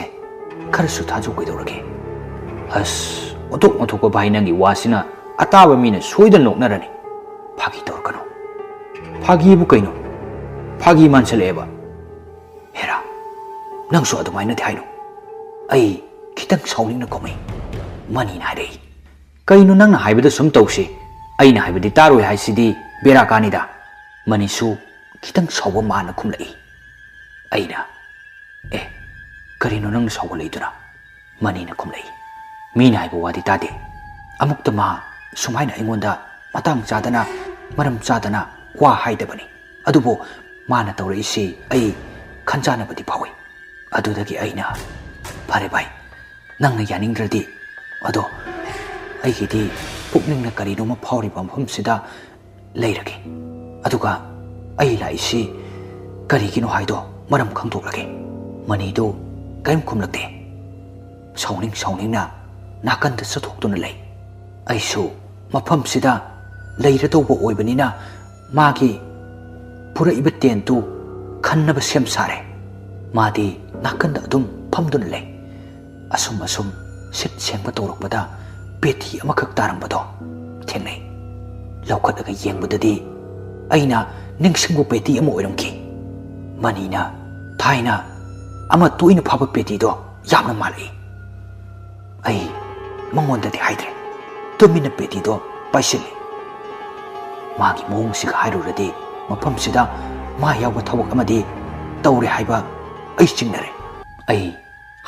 ꯈꯔꯁꯨ ꯊꯥꯖꯧ ꯀꯩꯗꯧꯔꯒꯦ? ꯑꯁ, ꯑꯣꯟꯊꯣꯛ ꯑꯣꯟꯊꯣꯛꯄ ꯚꯥꯏ, ꯅꯪꯒꯤ ꯋꯥꯁꯤꯅ ꯑꯇꯥꯕ ꯃꯤꯅ ꯁꯣꯏꯗꯅ ꯅꯣꯛꯅꯔꯅꯤ꯫ ꯐꯥꯒꯤ ꯇꯧꯔꯛꯀꯅꯨ꯫ ꯐꯥꯒꯤꯕꯨ ꯀꯩꯅꯣ? ꯐꯥꯒꯤ ꯃꯥꯟꯁꯜꯂꯛꯑꯦꯕ꯫ ꯍꯦꯔꯥ, ꯅꯪꯁꯨ ꯑꯗꯨꯃꯥꯏꯅꯗꯤ ꯍꯥꯏꯅꯨ꯫ ꯑꯩ ꯈꯤꯇꯪ ꯁꯥꯎꯅꯤꯡꯅ ꯈꯨꯝꯃꯤ꯫ ꯃꯅꯤꯅ ꯍꯥꯏꯔꯛꯏ, "ꯀꯩꯅꯣ ꯅꯪꯅ ꯍꯥꯏꯕꯗ ꯁꯨꯝ ꯇꯧꯁꯤ, ꯑꯩꯅ ꯍꯥꯏꯕꯗꯤ ꯇꯥꯔꯣꯏ ꯍꯥꯏꯁꯤꯗꯤ ꯕꯦꯔꯥ ꯀꯥꯅꯤꯗ?" ꯃꯅꯤꯁꯨ ꯈꯤꯇꯪ ꯁꯥꯎꯕ ꯃꯥꯟꯅ ꯈꯨꯝꯂꯛꯏ꯫ ꯑꯩꯅ, "ꯑꯦ, ꯀꯔꯤꯅꯣ ꯅꯪꯅ ꯁꯥꯎꯒꯠꯂꯛꯏꯗꯨꯅ?" ꯃꯅꯤꯅ ꯈꯨꯝꯂꯛꯏ, "ꯃꯤꯅ ꯍꯥꯏꯕ ꯋꯥꯗꯤ ꯇꯥꯗꯦ꯫ ꯑꯃꯨꯛꯇ ꯃꯥ ꯁꯨꯃꯥꯏꯅ ꯑꯩꯉꯣꯟꯗ ꯃꯇꯥꯡ ꯆꯥꯗꯅ, ꯃꯔꯝ ꯆꯥꯗꯅ ꯋꯥ ꯍꯥꯏꯗꯕꯅꯤ꯫ ꯑꯗꯨꯕꯨ ꯃꯥꯅ ꯇꯧꯔꯛꯏꯁꯤ ꯑꯩ ꯈꯟꯖꯥꯟꯅꯕꯗꯤ ꯐꯥꯎꯏ꯫" ꯑꯗꯨꯗꯒꯤ ꯑꯩꯅ, "ꯐꯔꯦ ꯚꯥꯏ, ꯅꯪꯅ ꯌꯥꯅꯤꯡꯗ꯭ꯔꯗꯤ, ꯑꯗꯣ ꯑꯩꯒꯤꯗꯤ ꯄꯨꯛꯅꯤꯡꯅ ꯀꯔꯤꯅꯣꯃ ꯐꯥꯎꯔꯤꯕ ꯃꯐꯝꯁꯤꯗ ꯂꯩꯔꯒꯦ꯫ ꯑꯗꯨꯒ ꯑꯩ ꯂꯥꯛꯏꯁꯤ ꯀꯔꯤꯒꯤꯅꯣ ꯍꯥꯏꯗꯣ ꯃꯔꯝ ꯈꯪꯗꯣꯛꯂꯒꯦ꯫" ꯃꯅꯤꯗꯨ ꯀꯔꯤꯝ ꯈꯨꯝꯂꯛꯇꯦ꯫ ꯁꯥꯎꯅꯤꯡ ꯁꯥꯎꯅꯤꯡꯅ ꯅꯥꯀꯟꯗ ꯆꯠꯊꯣꯛꯇꯨꯅ ꯂꯩ꯫ ꯑꯩꯁꯨ ꯃꯐꯝꯁꯤꯗ ꯂꯩꯔꯗꯧꯕ ꯑꯣꯏꯕꯅꯤꯅ ꯃꯥꯒꯤ ꯄꯨꯔꯛꯏꯕ ꯇꯦꯟꯇꯨ ꯈꯟꯅꯕ ꯁꯦꯝ ꯁꯥꯔꯦ꯫ ꯃꯥꯗꯤ ꯅꯥꯀꯟꯗ ꯑꯗꯨꯝ ꯐꯝꯗꯨꯅ ꯂꯩ꯫ ꯑꯁꯨꯝ ꯑꯁꯨꯝ ꯁꯤꯠ ꯁꯦꯡꯕ ꯇꯧꯔꯛꯄꯗ ꯄꯦꯇꯤ ꯑꯃꯈꯛ ꯇꯥꯔꯝꯕꯗꯣ ꯊꯦꯡꯅꯩ꯫ ꯂꯧꯈꯠꯂꯒ ꯌꯦꯡꯕꯗꯗꯤ ꯑꯩꯅ ꯅꯤꯡꯁꯤꯡꯕ ꯄꯦꯇꯤ ꯑꯃ ꯑꯣꯏꯔꯝꯈꯤ꯫ ꯃꯅꯤꯅ ꯊꯥꯏꯅ ꯑꯃ ꯇꯣꯏꯅ ꯐꯥꯕ ꯄꯦꯇꯤꯗꯣ ꯌꯥꯝꯅ ꯃꯥꯜꯂꯛꯏ꯫ ꯑꯩ ꯃꯉꯣꯟꯗꯗꯤ ꯍꯥꯏꯗ꯭ꯔꯦ꯫ ꯇꯨꯃꯤꯟꯅ ꯄꯦꯇꯤꯗꯣ ꯄꯥꯏꯁꯤꯜꯂꯤ꯫ ꯃꯥꯒꯤ ꯃꯑꯣꯡꯁꯤꯒ ꯍꯥꯏꯔꯨꯔꯗꯤ ꯃꯐꯝꯁꯤꯗ ꯃꯥ ꯌꯥꯎꯕ ꯊꯕꯛ ꯑꯃꯗꯤ ꯇꯧꯔꯦ ꯍꯥꯏꯕ ꯑꯩ ꯆꯤꯡꯅꯔꯦ꯫ ꯑꯩ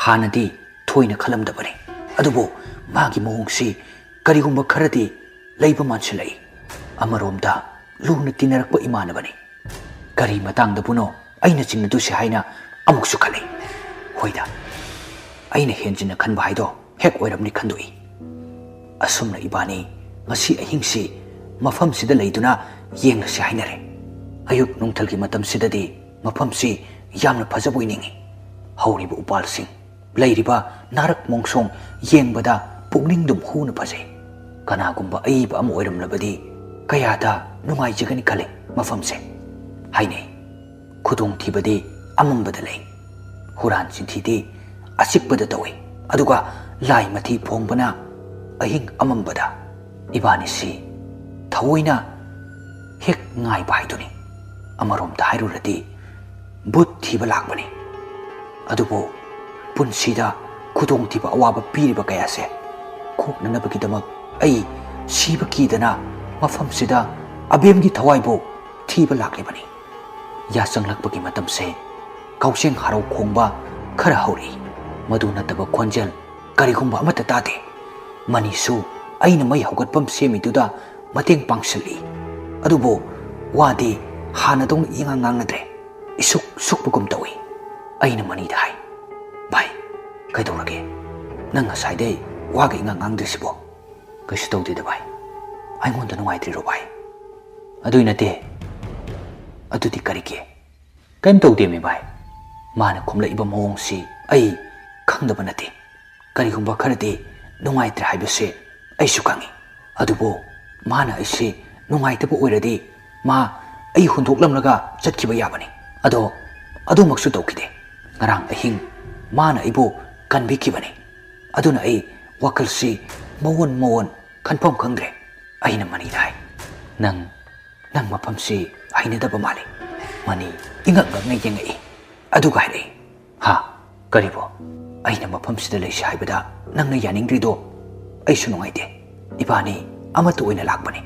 ꯍꯥꯟꯅꯗꯤ ꯊꯣꯏꯅ ꯈꯜꯂꯝꯗꯕꯅꯤ, ꯑꯗꯨꯕꯨ ꯃꯥꯒꯤ ꯃꯑꯣꯡꯁꯤ ꯀꯔꯤꯒꯨꯝꯕ ꯈꯔꯗꯤ ꯂꯩꯕ ꯃꯥꯟꯁꯤꯜꯂꯛꯏ꯫ ꯑꯃꯔꯣꯝꯗ ꯂꯨꯅ ꯇꯤꯟꯅꯔꯛꯄ ꯏꯃꯥꯟꯅꯕꯅꯤ꯫ ꯀꯔꯤ ꯃꯇꯥꯡꯗꯕꯨꯅꯣ ꯑꯩꯅ ꯆꯤꯡꯅꯗꯣꯏꯁꯤ ꯍꯥꯏꯅ ꯑꯃꯨꯛꯁꯨ ꯈꯜꯂꯤ꯫ ꯍꯣꯏꯗ, ꯑꯩꯅ ꯍꯦꯟꯖꯤꯟꯅ ꯈꯟꯕ ꯍꯥꯏꯗꯣ ꯍꯦꯛ ꯑꯣꯏꯔꯝꯅꯤ ꯈꯟꯗꯣꯛꯏ꯫ ꯑꯁꯨꯝꯅ ꯏꯕꯥꯅꯤ ꯉꯁꯤ ꯑꯍꯤꯡꯁꯤ ꯃꯐꯝꯁꯤꯗ ꯂꯩꯗꯨꯅ ꯌꯦꯡꯂꯁꯤ ꯍꯥꯏꯅꯔꯦ꯫ ꯑꯌꯨꯛ ꯅꯨꯡꯊꯤꯜꯒꯤ ꯃꯇꯝꯁꯤꯗꯗꯤ ꯃꯐꯝꯁꯤ ꯌꯥꯝꯅ ꯐꯖꯕ ꯑꯣꯏꯅꯤꯡꯏ꯫ ꯍꯧꯔꯤꯕ ꯎꯄꯥꯜꯁꯤꯡ, ꯂꯩꯔꯤꯕ ꯅꯥꯔꯛ ꯃꯣꯡꯁꯣꯡ ꯌꯦꯡꯕꯗ ꯄꯨꯛꯅꯤꯡꯗꯨꯝ ꯍꯨꯅ ꯐꯖꯩ꯫ ꯀꯅꯥꯒꯨꯝꯕ ꯑꯏꯕ ꯑꯃ ꯑꯣꯏꯔꯝꯂꯕꯗꯤ ꯀꯌꯥꯗ ꯅꯨꯡꯉꯥꯏꯖꯒꯅꯤ ꯈꯜꯂꯤ ꯃꯐꯝꯁꯦ꯫ ꯍꯥꯏꯅꯩ, ꯈꯨꯗꯣꯡꯊꯤꯕꯗꯤ ꯑꯃꯝꯕꯗ ꯂꯩ, ꯍꯨꯔꯥꯟ ꯆꯤꯟꯊꯤꯗꯤ ꯑꯆꯤꯛꯄꯗ ꯇꯧꯏ, ꯑꯗꯨꯒ ꯂꯥꯏ ꯃꯊꯤ ꯐꯣꯡꯕꯅ ꯑꯍꯤꯡ ꯑꯃꯝꯕꯗ꯫ ꯏꯕꯥꯅꯤꯁꯤ ꯊꯑꯣꯏꯅ ꯍꯦꯛ ꯉꯥꯏꯕ ꯍꯥꯏꯗꯨꯅꯤ꯫ ꯑꯃꯔꯣꯝꯗ ꯍꯥꯏꯔꯨꯔꯗꯤ ꯚꯨꯠ ꯊꯤꯕ ꯂꯥꯛꯄꯅꯤ꯫ ꯑꯗꯨꯕꯨ ꯄꯨꯟꯁꯤꯗ ꯈꯨꯗꯣꯡꯊꯤꯕ ꯑꯋꯥꯕ ꯄꯤꯔꯤꯕ ꯀꯌꯥꯁꯦ ꯀꯣꯛꯅꯅꯕꯒꯤꯗꯃꯛ ꯑꯩ ꯁꯤꯕ ꯀꯤꯗꯅ ꯃꯐꯝꯁꯤꯗ ꯑꯕꯦꯝꯒꯤ ꯊꯋꯥꯏꯕꯨ ꯊꯤꯕ ꯂꯥꯛꯂꯤꯕꯅꯤ꯫ ꯌꯥꯆꯪꯂꯛꯄꯒꯤ ꯃꯇꯝꯁꯦ ꯀꯥꯎꯖꯦꯡ ꯍꯔꯥꯎ ꯈꯣꯡꯕ ꯈꯔ ꯍꯧꯔꯛꯏ꯫ ꯃꯗꯨ ꯅꯠꯇꯕ ꯈꯣꯟꯖꯦꯜ ꯀꯔꯤꯒꯨꯝꯕ ꯑꯃꯠꯇ ꯇꯥꯗꯦ꯫ ꯃꯅꯤꯁꯨ ꯑꯩꯅ ꯃꯩ ꯍꯧꯒꯠꯐꯝ ꯁꯦꯝꯃꯤꯗꯨꯗ ꯃꯇꯦꯡ ꯄꯥꯡꯁꯤꯜꯂꯤ꯫ ꯑꯗꯨꯕꯨ ꯋꯥꯗꯤ ꯍꯥꯟꯅꯗꯧꯅ ꯏꯉꯥꯡ ꯉꯥꯡꯅꯗ꯭ꯔꯦ꯫ ꯏꯁꯨꯛ ꯁꯨꯛꯄꯒꯨꯝ ꯇꯧꯏ꯫ ꯑꯩꯅ ꯃꯅꯤꯗ ꯍꯥꯏ, "ꯚꯥꯏ, ꯀꯩꯗꯧꯔꯒꯦ? ꯅꯪ ꯉꯁꯥꯏꯗꯩ ꯋꯥꯒ ꯏꯉꯥꯡ ꯉꯥꯡꯗ꯭ꯔꯤꯁꯤꯕꯣ?" "ꯀꯩꯁꯨ ꯇꯧꯗꯦꯗ ꯚꯥꯏ꯫ ꯑꯩꯉꯣꯟꯗ ꯅꯨꯡꯉꯥꯏꯇ꯭ꯔꯤꯔꯣ ꯚꯥꯏ?" "ꯑꯗꯨꯏ ꯅꯠꯇꯦ꯫ ꯑꯗꯨꯗꯤ ꯀꯔꯤꯒꯤ?" "ꯀꯩꯝ ꯇꯧꯗꯦꯃꯤ ꯚꯥꯏ꯫" ꯃꯥꯅ ꯈꯨꯝꯂꯛꯏꯕ ꯃꯑꯣꯡꯁꯤ ꯑꯩ ꯈꯪꯗꯕ ꯅꯠꯇꯦ꯫ ꯀꯔꯤꯒꯨꯝꯕ ꯈꯔꯗꯤ ꯅꯨꯡꯉꯥꯏꯇ꯭ꯔꯦ ꯍꯥꯏꯕꯁꯦ ꯑꯩꯁꯨ ꯈꯪꯏ꯫ ꯑꯗꯨꯕꯨ ꯃꯥꯅ ꯑꯩꯁꯤ ꯅꯨꯡꯉꯥꯏꯇꯕ ꯑꯣꯏꯔꯗꯤ ꯃꯥ ꯑꯩ ꯍꯨꯟꯗꯣꯛꯂꯝꯂꯒ ꯆꯠꯈꯤꯕ ꯌꯥꯕꯅꯤ꯫ ꯑꯗꯣ ꯑꯗꯨꯃꯛꯁꯨ ꯇꯧꯈꯤꯗꯦ꯫ ꯉꯔꯥꯡ ꯑꯍꯤꯡ ꯃꯥꯅ ꯑꯩꯕꯨ ꯀꯟꯕꯤꯈꯤꯕꯅꯤ꯫ ꯑꯗꯨꯅ ꯑꯩ ꯋꯥꯈꯜꯁꯤ ꯃꯑꯣꯟ ꯃꯑꯣꯟ ꯈꯟꯐꯝ ꯈꯪꯗ꯭ꯔꯦ꯫ ꯑꯩꯅ ꯃꯅꯤꯗ ꯍꯥꯏ, "ꯅꯪ, ꯅꯪ ꯃꯐꯝꯁꯤ ꯍꯩꯅꯗꯕ ꯃꯥꯜꯂꯤ꯫" ꯃꯅꯤ ꯏꯉꯛ ꯉꯛꯅ ꯌꯦꯡꯉꯛꯏ꯫ ꯑꯗꯨꯒ ꯍꯥꯏꯔꯛꯏ, "ꯍꯥ? ꯀꯔꯤꯕꯣ? ꯑꯩꯅ ꯃꯐꯝꯁꯤꯗ ꯂꯩꯁꯤ ꯍꯥꯏꯕꯗ ꯅꯪꯅ ꯌꯥꯅꯤꯡꯗ꯭ꯔꯤꯗꯣ ꯑꯩꯁꯨ ꯅꯨꯡꯉꯥꯏꯇꯦ꯫ ꯏꯕꯥꯅꯤ ꯑꯃꯠꯇ ꯑꯣꯏꯅ ꯂꯥꯛꯄꯅꯤ꯫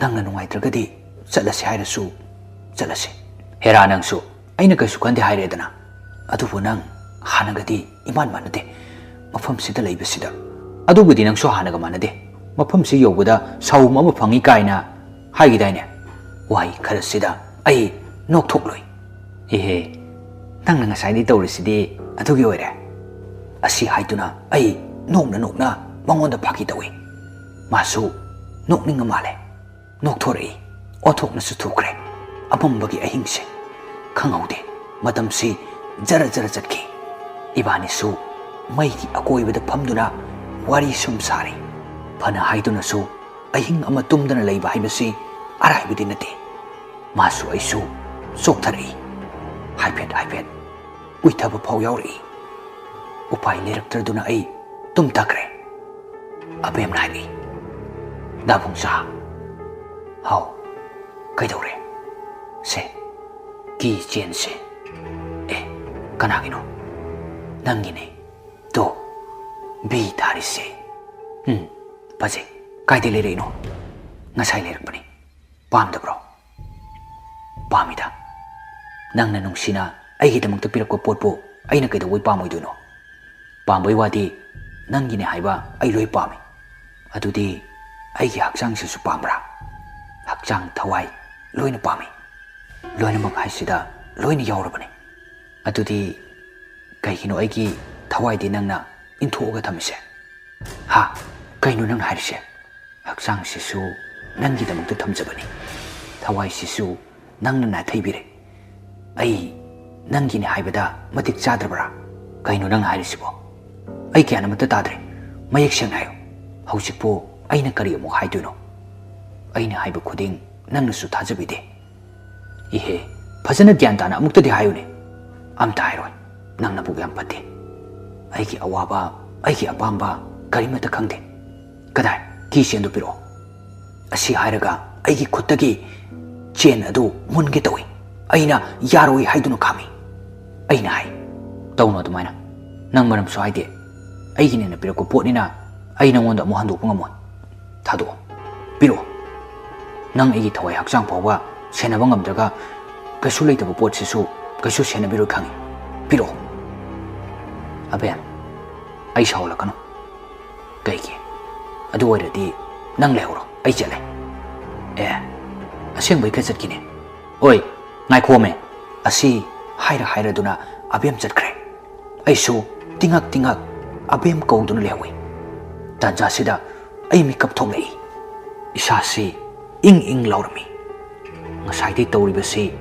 ꯅꯪꯅ ꯅꯨꯡꯉꯥꯏꯇ꯭ꯔꯒꯗꯤ ꯆꯠꯂꯁꯤ ꯍꯥꯏꯔꯁꯨ ꯆꯠꯂꯁꯤ꯫" "ꯍꯦꯔꯥ, ꯅꯪꯁꯨ, ꯑꯩꯅ ꯀꯩꯁꯨ ꯈꯟꯗꯦ ꯍꯥꯏꯔꯦꯗꯅ꯫ ꯑꯗꯨꯕꯨ ꯅꯪ ꯍꯥꯟꯅꯒꯗꯤ ꯏꯃꯥꯟ ꯃꯥꯟꯅꯗꯦ ꯃꯐꯝꯁꯤꯗ ꯂꯩꯕꯁꯤꯗ꯫ ꯑꯗꯨꯕꯨꯗꯤ ꯅꯪꯁꯨ ꯍꯥꯟꯅꯒ ꯃꯥꯟꯅꯗꯦ꯫ ꯃꯐꯝꯁꯤ ꯌꯧꯕꯗ ꯁꯥꯎꯝ ꯑꯃ ꯐꯪꯏ ꯀꯥꯏꯅ ꯍꯥꯏꯈꯤꯗꯥꯏꯅꯦ? ꯋꯥꯍꯩ ꯈꯔꯁꯤꯗ ꯑꯩ ꯅꯣꯛꯊꯣꯛꯂꯨꯏ꯫ "ꯏꯍꯦ, ꯅꯪꯅ ꯉꯁꯥꯏꯗꯩ ꯇꯧꯔꯤꯁꯤꯗꯤ ꯑꯗꯨꯒꯤ ꯑꯣꯏꯔꯦ꯫" ꯑꯁꯤ ꯍꯥꯏꯗꯨꯅ ꯑꯩ ꯅꯣꯛꯅ ꯅꯣꯛꯅ ꯃꯉꯣꯟꯗ ꯐꯥꯒꯤ ꯇꯧꯏ꯫ ꯃꯥꯁꯨ ꯅꯣꯛꯅꯤꯡꯉ ꯃꯥꯜꯂꯦ꯫ ꯅꯣꯛꯊꯣꯔꯛꯏ꯫ ꯑꯣꯟꯊꯣꯛꯅꯁꯨ ꯊꯨꯈ꯭ꯔꯦ ꯑꯃꯝꯕꯒꯤ ꯑꯍꯤꯡꯁꯦ꯫ ꯈꯪꯍꯧꯗꯦ꯫ ꯃꯇꯝꯁꯤ ꯖꯔ ꯖꯔ ꯆꯠꯈꯤ꯫ ꯏꯕꯥꯅꯤꯁꯨ ꯃꯩꯒꯤ ꯑꯀꯣꯏꯕꯗ ꯐꯝꯗꯨꯅ ꯋꯥꯔꯤ ꯁꯨꯝ ꯁꯥꯔꯤ꯫ ꯐꯅ ꯍꯥꯏꯗꯨꯅꯁꯨ ꯑꯍꯤꯡ ꯑꯃ ꯇꯨꯝꯗꯅ ꯂꯩꯕ ꯍꯥꯏꯕꯁꯤ ꯑꯔꯥꯏꯕꯗꯤ ꯅꯠꯇꯦ꯫ ꯃꯥꯁꯨ ꯑꯩꯁꯨ ꯆꯣꯛꯊꯔꯛꯏ꯫ ꯍꯥꯏꯐꯦꯠ ꯍꯥꯏꯐꯦꯠ ꯎꯏꯊꯕ ꯐꯥꯎ ꯌꯥꯎꯔꯛꯏ꯫ ꯎꯄꯥꯏ ꯂꯩꯔꯛꯇ꯭ꯔꯗꯨꯅ ꯑꯩ ꯇꯨꯝꯊꯈ꯭ꯔꯦ꯫ ꯑꯕꯦꯝꯅ ꯍꯥꯏꯔꯛꯏ, "ꯗꯥꯕꯨꯡꯆꯥ꯫" "ꯍꯥꯎ, ꯀꯩꯗꯧꯔꯦ?" "ꯁꯦ, ꯀꯤ ꯆꯦꯟꯁꯦ꯫" "ꯑꯦ, ꯀꯅꯥꯒꯤꯅꯣ?" "ꯅꯪꯒꯤꯅꯦ꯫ ꯇꯣ, ꯕꯤ ꯊꯥꯔꯤꯁꯦ꯫ ꯎꯝ, ꯐꯖꯩ꯫ ꯀꯥꯏꯗꯩ ꯂꯩꯔꯛꯏꯅꯣ?" "ꯉꯁꯥꯏ ꯂꯩꯔꯛꯄꯅꯤ꯫ ꯄꯥꯝꯗꯕ꯭ꯔꯣ?" "ꯄꯥꯝꯃꯤꯗ꯫ ꯅꯪꯅ ꯅꯨꯡꯁꯤꯅ ꯑꯩꯒꯤꯗꯃꯛꯇ ꯄꯤꯔꯛꯄ ꯄꯣꯠꯄꯨ ꯑꯩꯅ ꯀꯩꯗꯧꯕꯩ ꯄꯥꯝꯃꯣꯏꯗꯣꯏꯅꯣ? ꯄꯥꯝꯕꯩ ꯋꯥꯗꯤ, ꯅꯪꯒꯤꯅꯦ ꯍꯥꯏꯕ ꯑꯩ ꯂꯣꯏ ꯄꯥꯝꯃꯤ꯫ ꯑꯗꯨꯗꯤ ꯑꯩꯒꯤ ꯍꯛꯆꯥꯡꯁꯤꯁꯨ ꯄꯥꯝꯕ꯭ꯔꯥ?" "ꯍꯛꯆꯥꯡ, ꯊꯋꯥꯏ ꯂꯣꯏꯅ ꯄꯥꯝꯃꯤ꯫ ꯂꯣꯏꯅꯃꯛ ꯍꯥꯏꯁꯤꯗ ꯂꯣꯏꯅ ꯌꯥꯎꯔꯕꯅꯤ꯫ ꯑꯗꯨꯗꯤ ꯀꯩꯒꯤꯅꯣ ꯑꯩꯒꯤ ꯊꯋꯥꯏꯗꯤ ꯅꯪꯅ ꯏꯟꯊꯣꯛꯑꯒ ꯊꯝꯃꯤꯁꯦ?" "ꯍꯥ? ꯀꯩꯅꯣ ꯅꯪꯅ ꯍꯥꯏꯔꯤꯁꯦ?" "ꯍꯛꯆꯥꯡꯁꯤꯁꯨ ꯅꯪꯒꯤꯗꯃꯛꯇ ꯊꯝꯖꯕꯅꯤ꯫ ꯊꯋꯥꯏꯁꯤꯁꯨ ꯅꯪꯅ ꯅꯥꯊꯩꯕꯤꯔꯦ꯫ ꯑꯩ ꯅꯪꯒꯤꯅꯤ ꯍꯥꯏꯕꯗ ꯃꯇꯤꯛ ꯆꯥꯗ꯭ꯔꯕ꯭ꯔꯥ?" "ꯀꯩꯅꯣ ꯅꯪꯅ ꯍꯥꯏꯔꯤꯁꯤꯕꯣ? ꯑꯩ ꯒ꯭ꯌꯥꯟ ꯑꯃꯠꯇ ꯇꯥꯗ꯭ꯔꯦ꯫ ꯃꯌꯦꯛ ꯁꯦꯡꯅ ꯍꯥꯏꯌꯨ꯫ ꯍꯧꯖꯤꯛꯄꯨ ꯑꯩꯅ ꯀꯔꯤ ꯑꯃꯨꯛ ꯍꯥꯏꯗꯣꯏꯅꯣ? ꯑꯩꯅ ꯍꯥꯏꯕ ꯈꯨꯗꯤꯡ ꯅꯪꯅꯁꯨ ꯊꯥꯖꯕꯤꯗꯦ꯫" "ꯏꯍꯦ, ꯐꯖꯅ ꯒ꯭ꯌꯥꯟ ꯇꯥꯅ ꯑꯃꯨꯛꯇꯗꯤ ꯍꯥꯏꯌꯨꯅꯦ꯫" "ꯑꯝꯇ ꯍꯥꯏꯔꯣꯏ꯫ "ꯅꯪ ꯅꯕꯨꯛ ꯌꯥꯝ ꯐꯠꯇꯦ꯫ ꯑꯩꯒꯤ ꯑꯋꯥꯕ, ꯑꯩꯒꯤ ꯑꯄꯥꯝꯕ ꯀꯔꯤꯃꯠꯇ ꯈꯪꯗꯦ꯫ ꯀꯗꯥꯏ, key chain ꯗꯨ ꯄꯤꯔꯛꯑꯣ꯫" ꯑꯁꯤ ꯍꯥꯏꯔꯒ ꯑꯩꯒꯤ ꯈꯨꯠꯇꯒꯤ chain ꯑꯗꯨ ꯃꯨꯟꯒꯦ ꯇꯧꯏ꯫ ꯑꯩꯅ ꯌꯥꯔꯣꯏ ꯍꯥꯏꯗꯨꯅ ꯈꯥꯝꯃꯤ꯫ ꯑꯩꯅ ꯍꯥꯏ, "ꯇꯧꯅꯨ ꯑꯗꯨꯃꯥꯏꯅ꯫ ꯅꯪ ꯃꯔꯝꯁꯨ ꯍꯥꯏꯗꯦ꯫ ꯑꯩꯒꯤꯅꯦꯅ ꯄꯤꯔꯛꯄ ꯄꯣꯠꯅꯤꯅ ꯑꯩ ꯅꯪꯉꯣꯟꯗ ꯑꯃꯨꯛ ꯍꯟꯗꯣꯛꯄ ꯉꯝꯃꯣꯏ꯫ ꯊꯥꯗꯣꯛꯑꯣ꯫ ꯄꯤꯔꯛꯑꯣ꯫ ꯅꯪ ꯑꯩꯒꯤ ꯊꯋꯥꯏ ꯍꯛꯆꯥꯡ ꯐꯥꯎꯕ ꯁꯦꯟꯅꯕ ꯉꯝꯗ꯭ꯔꯒ ꯀꯩꯁꯨ ꯂꯩꯇꯕ ꯄꯣꯠꯁꯤꯁꯨ ꯀꯩꯁꯨ ꯁꯦꯟꯅꯕꯤꯔꯣꯏ ꯈꯪꯉꯤ꯫ ꯄꯤꯔꯛꯑꯣ꯫" "ꯑꯕꯦꯝ, ꯑꯩ ꯁꯥꯎꯍꯜꯂꯛꯀꯅꯨ꯫" "ꯀꯩꯒꯤ? ꯑꯗꯨ ꯑꯣꯏꯔꯗꯤ ꯅꯪ ꯂꯩꯍꯧꯔꯣ, ꯑꯩ ꯆꯠꯂꯦ꯫" "ꯑꯦ, ꯑꯁꯦꯡꯕꯩ ꯈꯔ ꯆꯠꯈꯤꯅꯦ꯫" "ꯑꯣꯏ, ꯉꯥꯏꯈꯣꯃꯦ꯫" ꯑꯁꯤ ꯍꯥꯏꯔ ꯍꯥꯏꯔꯗꯨꯅ ꯑꯕꯦꯝ ꯆꯠꯈ꯭ꯔꯦ꯫ ꯑꯩꯁꯨ ꯇꯤꯡꯉꯛ ꯇꯤꯡꯉꯛ ꯑꯕꯦꯝ ꯀꯧꯗꯨꯅ ꯂꯩꯍꯧꯏ꯫ ꯇꯥꯟꯖꯥꯁꯤꯗ ꯑꯩ ꯃꯤꯀꯞ ꯊꯣꯛꯂꯛꯏ꯫ ꯏꯁꯥꯁꯤ ꯏꯪ ꯏꯪ ꯂꯥꯎꯔꯝꯃꯤ꯫ ꯉꯁꯥꯏꯗꯩ ꯇꯧꯔꯤꯕꯁꯤ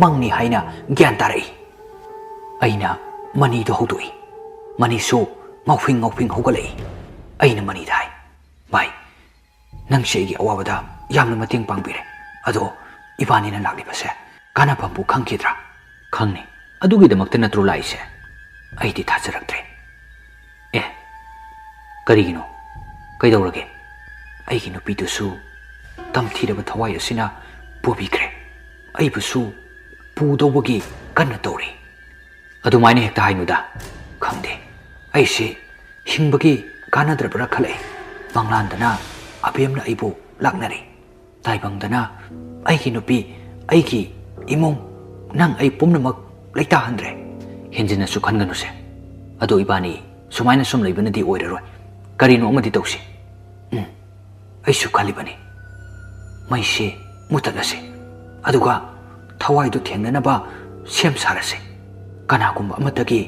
ꯃꯪꯅꯤ ꯍꯥꯏꯅ ꯒ꯭ꯌꯥꯟ ꯇꯥꯔꯛꯏ꯫ ꯑꯩꯅ ꯃꯅꯤꯗꯨ ꯍꯧꯗꯣꯛꯏ꯫ ꯃꯅꯤꯁꯨ ꯉꯥꯎꯐꯤꯡ ꯉꯥꯎꯐꯤꯡ ꯍꯧꯒꯠꯂꯛꯏ꯫ ꯑꯩꯅ ꯃꯅꯤꯗ ꯍꯥꯏ, "ꯚꯥꯏ, ꯅꯪꯁꯦ ꯑꯩꯒꯤ ꯑꯋꯥꯕꯗ ꯌꯥꯝꯅ ꯃꯇꯦꯡ ꯄꯥꯡꯕꯤꯔꯦ꯫ ꯑꯗꯣ ꯏꯕꯥꯅꯤꯅ ꯂꯥꯛꯂꯤꯕꯁꯦ ꯀꯥꯟꯅꯐꯝꯕꯨ ꯈꯪꯈꯤꯗ꯭ꯔꯥ?" "ꯈꯪꯅꯤ꯫ ꯑꯗꯨꯒꯤꯗꯃꯛꯇ ꯅꯠꯇ꯭ꯔꯣ ꯂꯥꯛꯏꯁꯦ?" ꯑꯩꯗꯤ ꯊꯥꯖꯔꯛꯇ꯭ꯔꯦ꯫ "ꯑꯦ, ꯀꯔꯤꯒꯤꯅꯣ? ꯀꯩꯗꯧꯔꯒꯦ?" "ꯑꯩꯒꯤ ꯅꯨꯄꯤꯗꯨꯁꯨ ꯇꯝꯊꯤꯔꯕ ꯊꯋꯥꯏ ꯑꯁꯤꯅ ꯄꯨꯕꯤꯈ꯭ꯔꯦ꯫ ꯑꯩꯕꯨꯁꯨ ꯄꯨꯗꯧꯕꯒꯤ ꯀꯟꯅ ꯇꯧꯔꯤ꯫" "ꯑꯗꯨꯃꯥꯏꯅ ꯍꯦꯛꯇ ꯍꯥꯏꯅꯨꯗ꯫ ꯈꯪꯗꯦ, ꯑꯩꯁꯦ ꯍꯤꯡꯕꯒꯤ ꯀꯥꯟꯅꯗ꯭ꯔꯕ꯭ꯔꯥ ꯈꯜꯂꯛꯑꯦ꯫ ꯃꯪꯂꯥꯟꯗꯅ ꯑꯕꯦꯝꯅ ꯑꯩꯕꯨ ꯂꯥꯛꯅꯔꯦ꯫ ꯇꯥꯏꯕꯪꯗꯅ ꯑꯩꯒꯤ ꯅꯨꯄꯤ, ꯑꯩꯒꯤ ꯏꯃꯨꯡ, ꯅꯪ ꯑꯩ ꯄꯨꯝꯅꯃꯛ ꯂꯩꯇꯥꯍꯟꯗ꯭ꯔꯦ꯫" "ꯍꯦꯟꯖꯤꯟꯅꯁꯨ ꯈꯟꯒꯅꯨꯁꯦ꯫ ꯑꯗꯣ ꯏꯕꯥꯅꯤ ꯁꯨꯃꯥꯏꯅ ꯁꯨꯝ ꯂꯩꯕꯅꯗꯤ ꯑꯣꯏꯔꯔꯣꯏ꯫ ꯀꯔꯤꯅꯣ ꯑꯃꯗꯤ ꯇꯧꯁꯤ꯫" "ꯎꯝ, ꯑꯩꯁꯨ ꯈꯜꯂꯤꯕꯅꯤ꯫ ꯃꯩꯁꯦ ꯃꯨꯊꯠꯂꯁꯤ꯫ ꯑꯗꯨꯒ ꯊꯋꯥꯏꯗꯨ ꯊꯦꯡꯅꯅꯕ ꯁꯦꯝ ꯁꯥꯔꯁꯤ꯫ ꯀꯅꯥꯒꯨꯝꯕ ꯑꯃꯠꯇꯒꯤ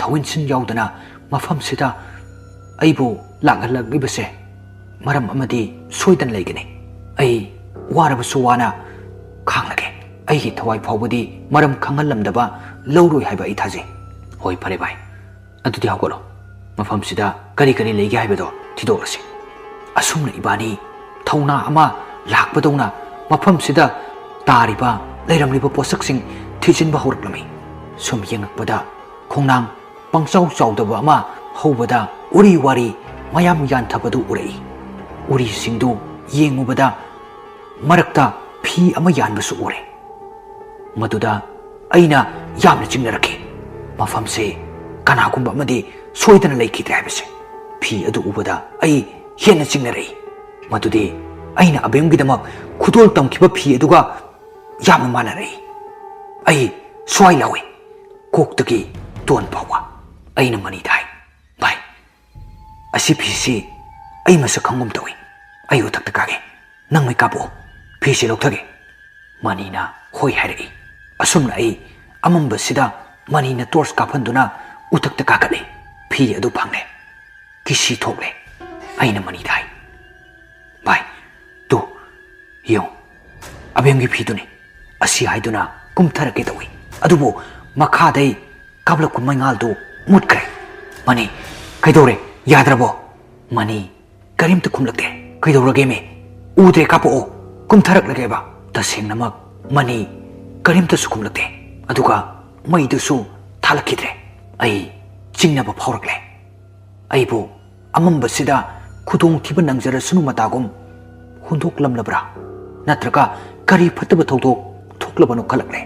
ꯊꯧꯏꯟꯁꯤꯟ ꯌꯥꯎꯗꯅ ꯃꯐꯝꯁꯤꯗ ꯑꯩꯕꯨ ꯂꯥꯛꯍꯜꯂꯛꯂꯤꯕꯁꯦ ꯃꯔꯝ ꯑꯃꯗꯤ ꯁꯣꯏꯗꯅ ꯂꯩꯒꯅꯤ꯫ ꯑꯩ ꯋꯥꯔꯕꯁꯨ ꯋꯥꯅ ꯈꯥꯡꯂꯒꯦ꯫ ꯑꯩꯒꯤ ꯊꯋꯥꯏ ꯐꯥꯎꯕꯗꯤ ꯃꯔꯝ ꯈꯪꯍꯜꯂꯝꯗꯕ ꯂꯧꯔꯣꯏ ꯍꯥꯏꯕ ꯑꯩ ꯊꯥꯖꯩ꯫" "ꯍꯣꯏ, ꯐꯔꯦ ꯚꯥꯏ꯫ ꯑꯗꯨꯗꯤ ꯍꯧꯒꯠꯂꯣ꯫ ꯃꯐꯝꯁꯤꯗ ꯀꯔꯤ ꯀꯔꯤ ꯂꯩꯒꯦ ꯍꯥꯏꯕꯗꯣ ꯊꯤꯗꯣꯛꯂꯁꯤ꯫" ꯑꯁꯨꯝꯅ ꯏꯕꯥꯅꯤ ꯊꯧꯅꯥ ꯑꯃ ꯂꯥꯛꯄꯗꯧꯅ ꯃꯐꯝꯁꯤꯗ ꯇꯥꯔꯤꯕ, ꯂꯩꯔꯝꯂꯤꯕ ꯄꯣꯠꯁꯛꯁꯤꯡ ꯊꯤꯖꯤꯟꯕ ꯍꯧꯔꯛꯂꯝꯃꯤ꯫ ꯁꯨꯝ ꯌꯦꯡꯂꯛꯄꯗ ꯈꯣꯡꯅꯥꯡ ꯄꯪꯆꯥꯎ ꯆꯥꯎꯗꯕ ꯑꯃ ꯍꯧꯕꯗ ꯎꯔꯤ ꯋꯥꯔꯤ ꯃꯌꯥꯝ ꯌꯥꯟꯊꯕꯗꯨ ꯎꯔꯛꯏ꯫ ꯎꯔꯤꯁꯤꯡꯗꯨ ꯌꯦꯡꯉꯨꯕꯗ ꯃꯔꯛꯇ ꯐꯤ ꯑꯃ ꯌꯥꯟꯕꯁꯨ ꯎꯔꯦ꯫ ꯃꯗꯨꯗ ꯑꯩꯅ ꯌꯥꯝꯅ ꯆꯤꯡꯅꯔꯛꯈꯤ꯫ ꯃꯐꯝꯁꯦ ꯀꯅꯥꯒꯨꯝꯕ ꯑꯃꯗꯤ ꯁꯣꯏꯗꯅ ꯂꯩꯈꯤꯗ꯭ꯔꯦ ꯍꯥꯏꯕꯁꯦ꯫ ꯐꯤ ꯑꯗꯨ ꯎꯕꯗ ꯑꯩ ꯍꯦꯟꯅ ꯆꯤꯡꯅꯔꯛꯏ꯫ ꯃꯗꯨꯗꯤ ꯑꯩꯅ ꯑꯕꯦꯝꯒꯤꯗꯃꯛ ꯈꯨꯗꯣꯜ ꯇꯝꯈꯤꯕ ꯐꯤ ꯑꯗꯨꯒ ꯌꯥꯝꯅ ꯃꯥꯟꯅꯔꯛꯏ꯫ ꯑꯩ ꯁ꯭ꯋꯥꯏ ꯂꯥꯎꯏ, ꯀꯣꯛꯇꯒꯤ ꯇꯣꯟ ꯐꯥꯎꯕ꯫ ꯑꯩꯅ ꯃꯅꯤꯗ ꯍꯥꯏ, "ꯚꯥꯏ, ꯑꯁꯤ ꯐꯤꯁꯤ ꯑꯩ ꯃꯁꯛ ꯈꯪꯒꯨꯝ ꯇꯧꯏ꯫ ꯑꯩ ꯎꯊꯛꯇ ꯀꯥꯒꯦ꯫ ꯅꯪ ꯃꯩ ꯀꯥꯞꯄꯛꯑꯣ꯫ ꯐꯤꯁꯤ ꯂꯧꯊꯒꯦ꯫" ꯃꯅꯤꯅ ꯍꯣꯏ ꯍꯥꯏꯔꯛꯏ꯫ ꯑꯁꯨꯝꯅ ꯑꯩ ꯑꯃꯝꯕꯁꯤꯗ ꯃꯅꯤꯅ ꯇꯣꯔꯆ ꯀꯥꯞꯍꯟꯗꯨꯅ ꯎꯊꯛꯇ ꯀꯥꯈꯠꯂꯦ꯫ ꯐꯤ ꯑꯗꯨ ꯐꯪꯂꯦ꯫ ꯀꯤꯁꯤ ꯊꯣꯛꯂꯦ꯫ ꯑꯩꯅ ꯃꯅꯤꯗ ꯍꯥꯏ, "ꯚꯥꯏ, ꯇꯨ, ꯌꯦꯡꯉꯨ, ꯑꯕꯦꯝꯒꯤ ꯐꯤꯗꯨꯅꯤ꯫ ꯑꯁꯤ ꯍꯥꯏꯗꯨꯅ ꯀꯨꯝꯊꯔꯛꯀꯦ ꯇꯧꯏ꯫ ꯑꯗꯨꯕꯨ ꯃꯈꯥꯗꯩ ꯀꯥꯞꯂꯛꯄ ꯃꯩꯉꯥꯜꯗꯨ ꯃꯨꯠꯈ꯭ꯔꯦ꯫" "ꯃꯅꯤ, ꯀꯩꯗꯧꯔꯦ? ꯌꯥꯗ꯭ꯔꯕꯣ?" ꯃꯅꯤ ꯀꯔꯤꯝꯇ ꯈꯨꯝꯂꯛꯇꯦ꯫ "ꯀꯩꯗꯧꯔꯒꯦꯃꯦ? ꯎꯗ꯭ꯔꯦ, ꯀꯥꯞꯄꯛꯑꯣ, ꯀꯨꯝꯊꯔꯛꯂꯒꯦꯕ꯫" ꯇꯁꯦꯡꯅꯃꯛ ꯃꯅꯤ ꯀꯔꯤꯝꯇꯁꯨ ꯈꯨꯝꯂꯛꯇꯦ꯫ ꯑꯗꯨꯒ ꯃꯩꯗꯨꯁꯨ ꯊꯥꯜꯂꯛꯈꯤꯗ꯭ꯔꯦ꯫ ꯑꯩ ꯆꯤꯡꯅꯕ ꯐꯥꯎꯔꯛꯂꯦ꯫ ꯑꯩꯕꯨ ꯑꯃꯝꯕꯁꯤꯗ ꯈꯨꯗꯣꯡꯊꯤꯕ ꯅꯪꯖꯔꯁꯅꯨ ꯃꯇꯥꯒꯨꯝ ꯍꯨꯟꯗꯣꯛꯂꯝꯂꯕ꯭ꯔꯥ? ꯅꯠꯇ꯭ꯔꯒ ꯀꯔꯤ ꯐꯠꯇꯕ ꯊꯧꯗꯣꯛ ꯊꯣꯛꯂꯕꯅꯣ ꯈꯜꯂꯛꯂꯦ꯫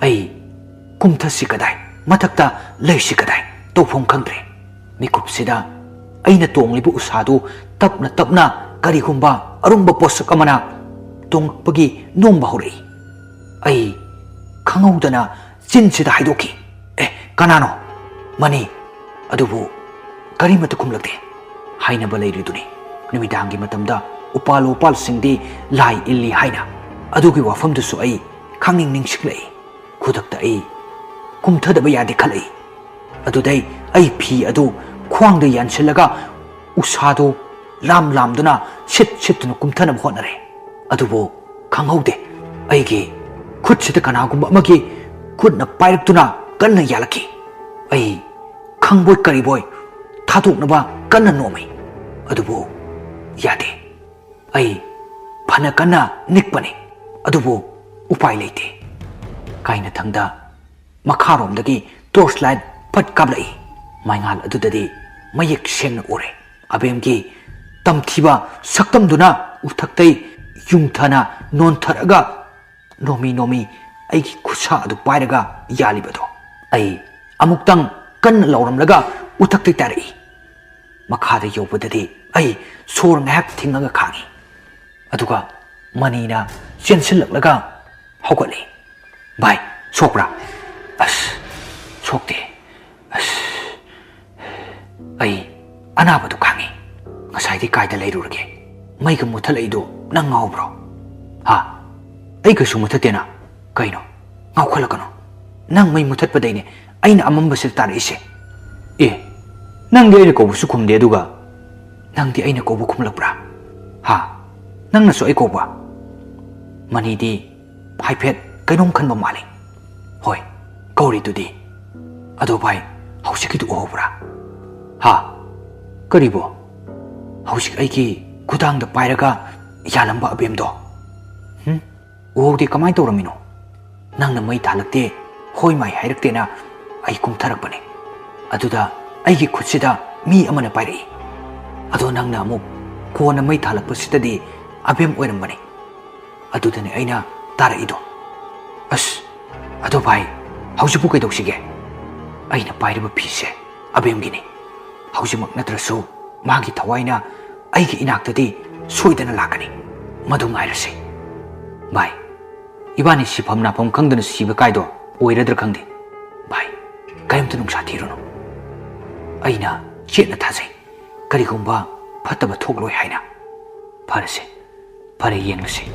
ꯑꯩ ꯀꯨꯝꯊꯁꯤ ꯀꯗꯥꯏ? ꯃꯊꯛꯇ ꯂꯩꯁꯤ ꯀꯗꯥꯏ? ꯇꯧꯐꯝ ꯈꯪꯗ꯭ꯔꯦ꯫ ꯃꯤꯀꯨꯞꯁꯤꯗ ꯑꯩꯅ ꯇꯣꯡꯂꯤꯕ ꯎꯁꯥꯗꯨ ꯇꯞꯅ ꯇꯞꯅ ꯀꯔꯤꯒꯨꯝꯕ ꯑꯔꯨꯝꯕ ꯄꯣꯠꯁꯛ ꯑꯃꯅ ꯇꯣꯡꯂꯛꯄꯒꯤ ꯅꯣꯝꯕ ꯍꯧꯔꯛꯏ꯫ ꯑꯩ ꯈꯪꯍꯧꯗꯅ ꯆꯤꯟꯁꯤꯗ ꯍꯥꯏꯗꯣꯛꯈꯤ, "ꯑꯦ, ꯀꯅꯥꯅꯣ?" "ꯃꯅꯤ꯫" ꯑꯗꯨꯕꯨ ꯀꯔꯤꯃꯠꯇ ꯈꯨꯝꯂꯛꯇꯦ꯫ ꯍꯥꯏꯅꯕ ꯂꯩꯔꯤꯗꯨꯅꯤ, ꯅꯨꯃꯤꯗꯥꯡꯒꯤ ꯃꯇꯝꯗ ꯎꯄꯥꯜ ꯋꯥꯄꯥꯜꯁꯤꯡꯗꯤ ꯂꯥꯏ ꯏꯜꯂꯤ ꯍꯥꯏꯅ꯫ ꯑꯗꯨꯒꯤ ꯋꯥꯐꯝꯗꯨꯁꯨ ꯑꯩ ꯈꯪꯅꯤꯡ ꯅꯤꯡꯁꯤꯡꯂꯛꯏ꯫ ꯈꯨꯗꯛꯇ ꯑꯩ ꯀꯨꯝꯊꯗꯕ ꯌꯥꯗꯦ ꯈꯜꯂꯛꯏ꯫ ꯑꯗꯨꯗꯩ ꯑꯩ ꯐꯤ ꯑꯗꯨ ꯈ꯭ꯋꯥꯡꯗ ꯌꯥꯟꯁꯤꯜꯂꯒ ꯎꯁꯥꯗꯨ ꯂꯥꯝ ꯂꯥꯝꯗꯨꯅ ꯁꯤꯠ ꯁꯤꯠꯇꯨꯅ ꯀꯨꯝꯊꯅꯕ ꯍꯣꯠꯅꯔꯦ꯫ ꯑꯗꯨꯕꯨ ꯈꯪꯍꯧꯗꯦ, ꯑꯩꯒꯤ ꯈꯨꯠꯁꯤꯗ ꯀꯅꯥꯒꯨꯝꯕ ꯑꯃꯒꯤ ꯈꯨꯠꯅ ꯄꯥꯏꯔꯛꯇꯨꯅ ꯀꯟꯅ ꯌꯥꯜꯂꯛꯈꯤ꯫ ꯑꯩ ꯈꯪꯕꯣꯏ ꯀꯔꯤꯕꯣꯏ ꯊꯥꯗꯣꯛꯅꯕ ꯀꯟꯅ ꯅꯣꯝꯃꯤ꯫ ꯑꯗꯨꯕꯨ ꯌꯥꯗꯦ꯫ ꯑꯩ ꯐꯅ ꯀꯟꯅ ꯅꯤꯛꯄꯅꯤ, ꯑꯗꯨꯕꯨ ꯎꯄꯥꯏ ꯂꯩꯇꯦ꯫ ꯀꯥꯏꯅꯊꯪꯗ ꯃꯈꯥꯔꯣꯝꯗꯒꯤ ꯇꯣꯔꯆ ꯂꯥꯏꯠ ꯐꯠ ꯀꯥꯞꯂꯛꯏ꯫ ꯃꯩꯉꯥꯜ ꯑꯗꯨꯗꯗꯤ ꯃꯌꯦꯛ ꯁꯦꯡꯅ ꯎꯔꯦ꯫ ꯑꯕꯦꯝꯒꯤ ꯇꯝꯊꯤꯕ ꯁꯛꯇꯝꯗꯨꯅ ꯎꯊꯛꯇꯩ ꯌꯨꯡꯊꯅ ꯅꯣꯟꯊꯔꯛꯑꯒ ꯅꯣꯃꯤ ꯅꯣꯃꯤ ꯑꯩꯒꯤ ꯈꯨꯠꯁꯥ ꯑꯗꯨ ꯄꯥꯏꯔꯒ ꯌꯥꯜꯂꯤꯕꯗꯣ꯫ ꯑꯩ ꯑꯃꯨꯛꯇꯪ ꯀꯟꯅ ꯂꯥꯎꯔꯝꯂꯒ ꯎꯊꯛꯇꯩ ꯇꯥꯔꯛꯏ꯫ ꯃꯈꯥꯗ ꯌꯧꯕꯗꯗꯤ ꯑꯩ ꯁꯣꯔ ꯉꯥꯏꯍꯥꯛ ꯊꯤꯡꯉꯒ ꯈꯥꯡꯉꯤ꯫ ꯑꯗꯨꯒ ꯃꯅꯤꯅ ꯆꯦꯟꯁꯤꯜꯂꯛꯂꯒ ꯍꯧꯒꯠꯂꯤ꯫ "ꯚꯥꯏ, ꯁꯣꯛꯄ꯭ꯔꯥ?" "ꯑꯁ, ꯁꯣꯛꯇꯦ꯫ ꯑꯁ꯫" ꯑꯩ ꯑꯅꯥꯕꯗꯨ ꯈꯥꯡꯉꯤ꯫ "ꯉꯁꯥꯏꯗꯤ ꯀꯥꯏꯗ ꯂꯩꯔꯨꯔꯒꯦ? ꯃꯩꯒ ꯃꯨꯠꯊꯠꯂꯛꯏꯗꯨ ꯅꯪ ꯉꯥꯎꯕ꯭ꯔꯣ?" "ꯍꯥ? ꯑꯩ ꯀꯩꯁꯨ ꯃꯨꯠꯊꯠꯇꯦꯅ꯫ ꯀꯩꯅꯣ? ꯉꯥꯎꯈꯠꯂꯛꯀꯅꯣ꯫ ꯅꯪ ꯃꯩ ꯃꯨꯠꯊꯠꯄꯗꯩꯅꯦ ꯑꯩꯅ ꯑꯃꯝꯕꯁꯤꯗ ꯇꯥꯔꯛꯏꯁꯦ꯫ ꯑꯦ, ꯅꯪꯗꯤ ꯑꯩꯅ ꯀꯧꯕꯁꯨ ꯈꯨꯝꯗꯦ, ꯑꯗꯨꯒ ꯅꯪꯗꯤ ꯑꯩꯅ ꯀꯧꯕ ꯈꯨꯝꯂꯛꯄ꯭ꯔꯥ? ꯍꯥ? ꯅꯪꯅꯁꯨ ꯑꯩ ꯀꯧꯕ?" ꯃꯅꯤꯗꯤ ꯍꯥꯏꯐꯦꯠ ꯀꯩꯅꯣꯝ ꯈꯟꯕ ꯃꯥꯜꯂꯤ꯫ "ꯍꯣꯏ, ꯀꯧꯔꯤꯗꯨꯗꯤ꯫ ꯑꯗꯣ ꯚꯥꯏ, ꯍꯧꯖꯤꯛꯀꯤꯗꯨ ꯎꯍꯧꯕ꯭ꯔꯥ?" "ꯍꯥ? ꯀꯔꯤꯕꯣ?" "ꯍꯧꯖꯤꯛ ꯑꯩꯒꯤ ꯈꯨꯗꯥꯡꯗ ꯄꯥꯏꯔꯒ ꯌꯥꯜꯂꯝꯕ ꯑꯕꯦꯝꯗꯣ?" "ꯍꯨꯝ? ꯎꯍꯧꯗꯦ꯫ ꯀꯃꯥꯏꯅ ꯇꯧꯔꯝꯃꯤꯅꯣ?" "ꯅꯪꯅ ꯃꯩ ꯊꯥꯜꯂꯛꯇꯦ, ꯍꯣꯏ ꯃꯥꯏ ꯍꯥꯏꯔꯛꯇꯦꯅ ꯑꯩ ꯀꯨꯝꯊꯔꯛꯄꯅꯦ꯫ ꯑꯗꯨꯗ ꯑꯩꯒꯤ ꯈꯨꯠꯁꯤꯗ ꯃꯤ ꯑꯃꯅ ꯄꯥꯏꯔꯛꯏ꯫ ꯑꯗꯣ ꯅꯪꯅ ꯑꯃꯨꯛ ꯀꯣꯟꯅ ꯃꯩ ꯊꯥꯜꯂꯛꯄꯁꯤꯗꯗꯤ ꯑꯕꯦꯝ ꯑꯣꯏꯔꯝꯕꯅꯤ꯫ ꯑꯗꯨꯗꯅꯦ ꯑꯩꯅ ꯇꯥꯔꯛꯏꯗꯣ꯫" "ꯑꯁ, ꯑꯗꯣ ꯚꯥꯏ, ꯍꯧꯖꯤꯛꯄꯨ ꯀꯩꯗꯧꯁꯤꯒꯦ?" "ꯑꯩꯅ ꯄꯥꯏꯔꯤꯕ ꯐꯤꯁꯦ ꯑꯕꯦꯝꯒꯤꯅꯤ꯫ ꯍꯧꯖꯤꯛꯃꯛ ꯅꯠꯇ꯭ꯔꯁꯨ ꯃꯥꯒꯤ ꯊꯋꯥꯏꯅ ꯑꯩꯒꯤ ꯏꯅꯥꯛꯇꯗꯤ ꯁꯣꯏꯗꯅ ꯂꯥꯛꯀꯅꯤ꯫ ꯃꯗꯨ ꯉꯥꯏꯔꯁꯤ꯫ ꯚꯥꯏ, ꯏꯕꯥꯅꯤ ꯁꯤꯐꯝ ꯅꯥꯐꯝ ꯈꯪꯗꯅ ꯁꯤꯕ ꯀꯥꯏꯗꯣ ꯑꯣꯏꯔꯗ꯭ꯔꯥ ꯈꯪꯗꯦ꯫ ꯚꯥꯏ, ꯀꯔꯤꯝꯇ ꯅꯨꯡꯁꯥ ꯊꯤꯔꯨꯅꯨ꯫ ꯑꯩꯅ ꯆꯦꯠꯅ ꯊꯥꯖꯩ, ꯀꯔꯤꯒꯨꯝꯕ ꯐꯠꯇꯕ ꯊꯣꯛꯂꯣꯏ ꯍꯥꯏꯅ꯫ ꯐꯔꯁꯦ, ꯐꯔꯦ, ꯌꯦꯡꯂꯁꯤ꯫"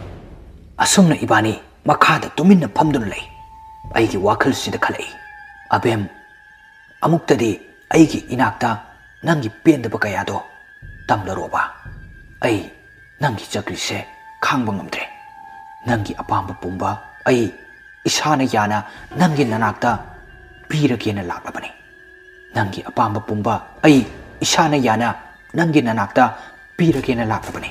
ꯑꯁꯨꯝꯅ ꯏꯕꯥꯅꯤ ꯃꯈꯥꯗ ꯇꯨꯃꯤꯟꯅ ꯐꯝꯗꯨꯅ ꯂꯩ꯫ ꯑꯩꯒꯤ ꯋꯥꯈꯜꯁꯤꯗ ꯈꯜꯂꯛꯏ, "ꯑꯕꯦꯝ, ꯑꯃꯨꯛꯇꯗꯤ ꯑꯩꯒꯤ ꯏꯅꯥꯛꯇ ꯅꯪꯒꯤ ꯄꯦꯟꯗꯕ ꯀꯌꯥꯗꯣ ꯇꯝꯂꯔꯣꯕ꯫ ꯑꯩ ꯅꯪꯒꯤ ꯆꯀ꯭ꯔꯤꯁꯦ ꯈꯥꯡꯕ ꯉꯝꯗ꯭ꯔꯦ꯫ ꯅꯪꯒꯤ ꯑꯄꯥꯝꯕ ꯄꯨꯝꯕ ꯑꯩ ꯏꯁꯥꯅ ꯌꯥꯅ ꯅꯪꯒꯤ ꯅꯅꯥꯛꯇ ꯄꯤꯔꯒꯦꯅ ꯂꯥꯛꯂꯕꯅꯤ꯫ ꯅꯪꯒꯤ ꯑꯄꯥꯝꯕ ꯄꯨꯝꯕ ꯑꯩ ꯏꯁꯥꯅ ꯌꯥꯅ ꯅꯪꯒꯤ ꯅꯅꯥꯛꯇ ꯄꯤꯔꯒꯦꯅ ꯂꯥꯛꯂꯕꯅꯤ꯫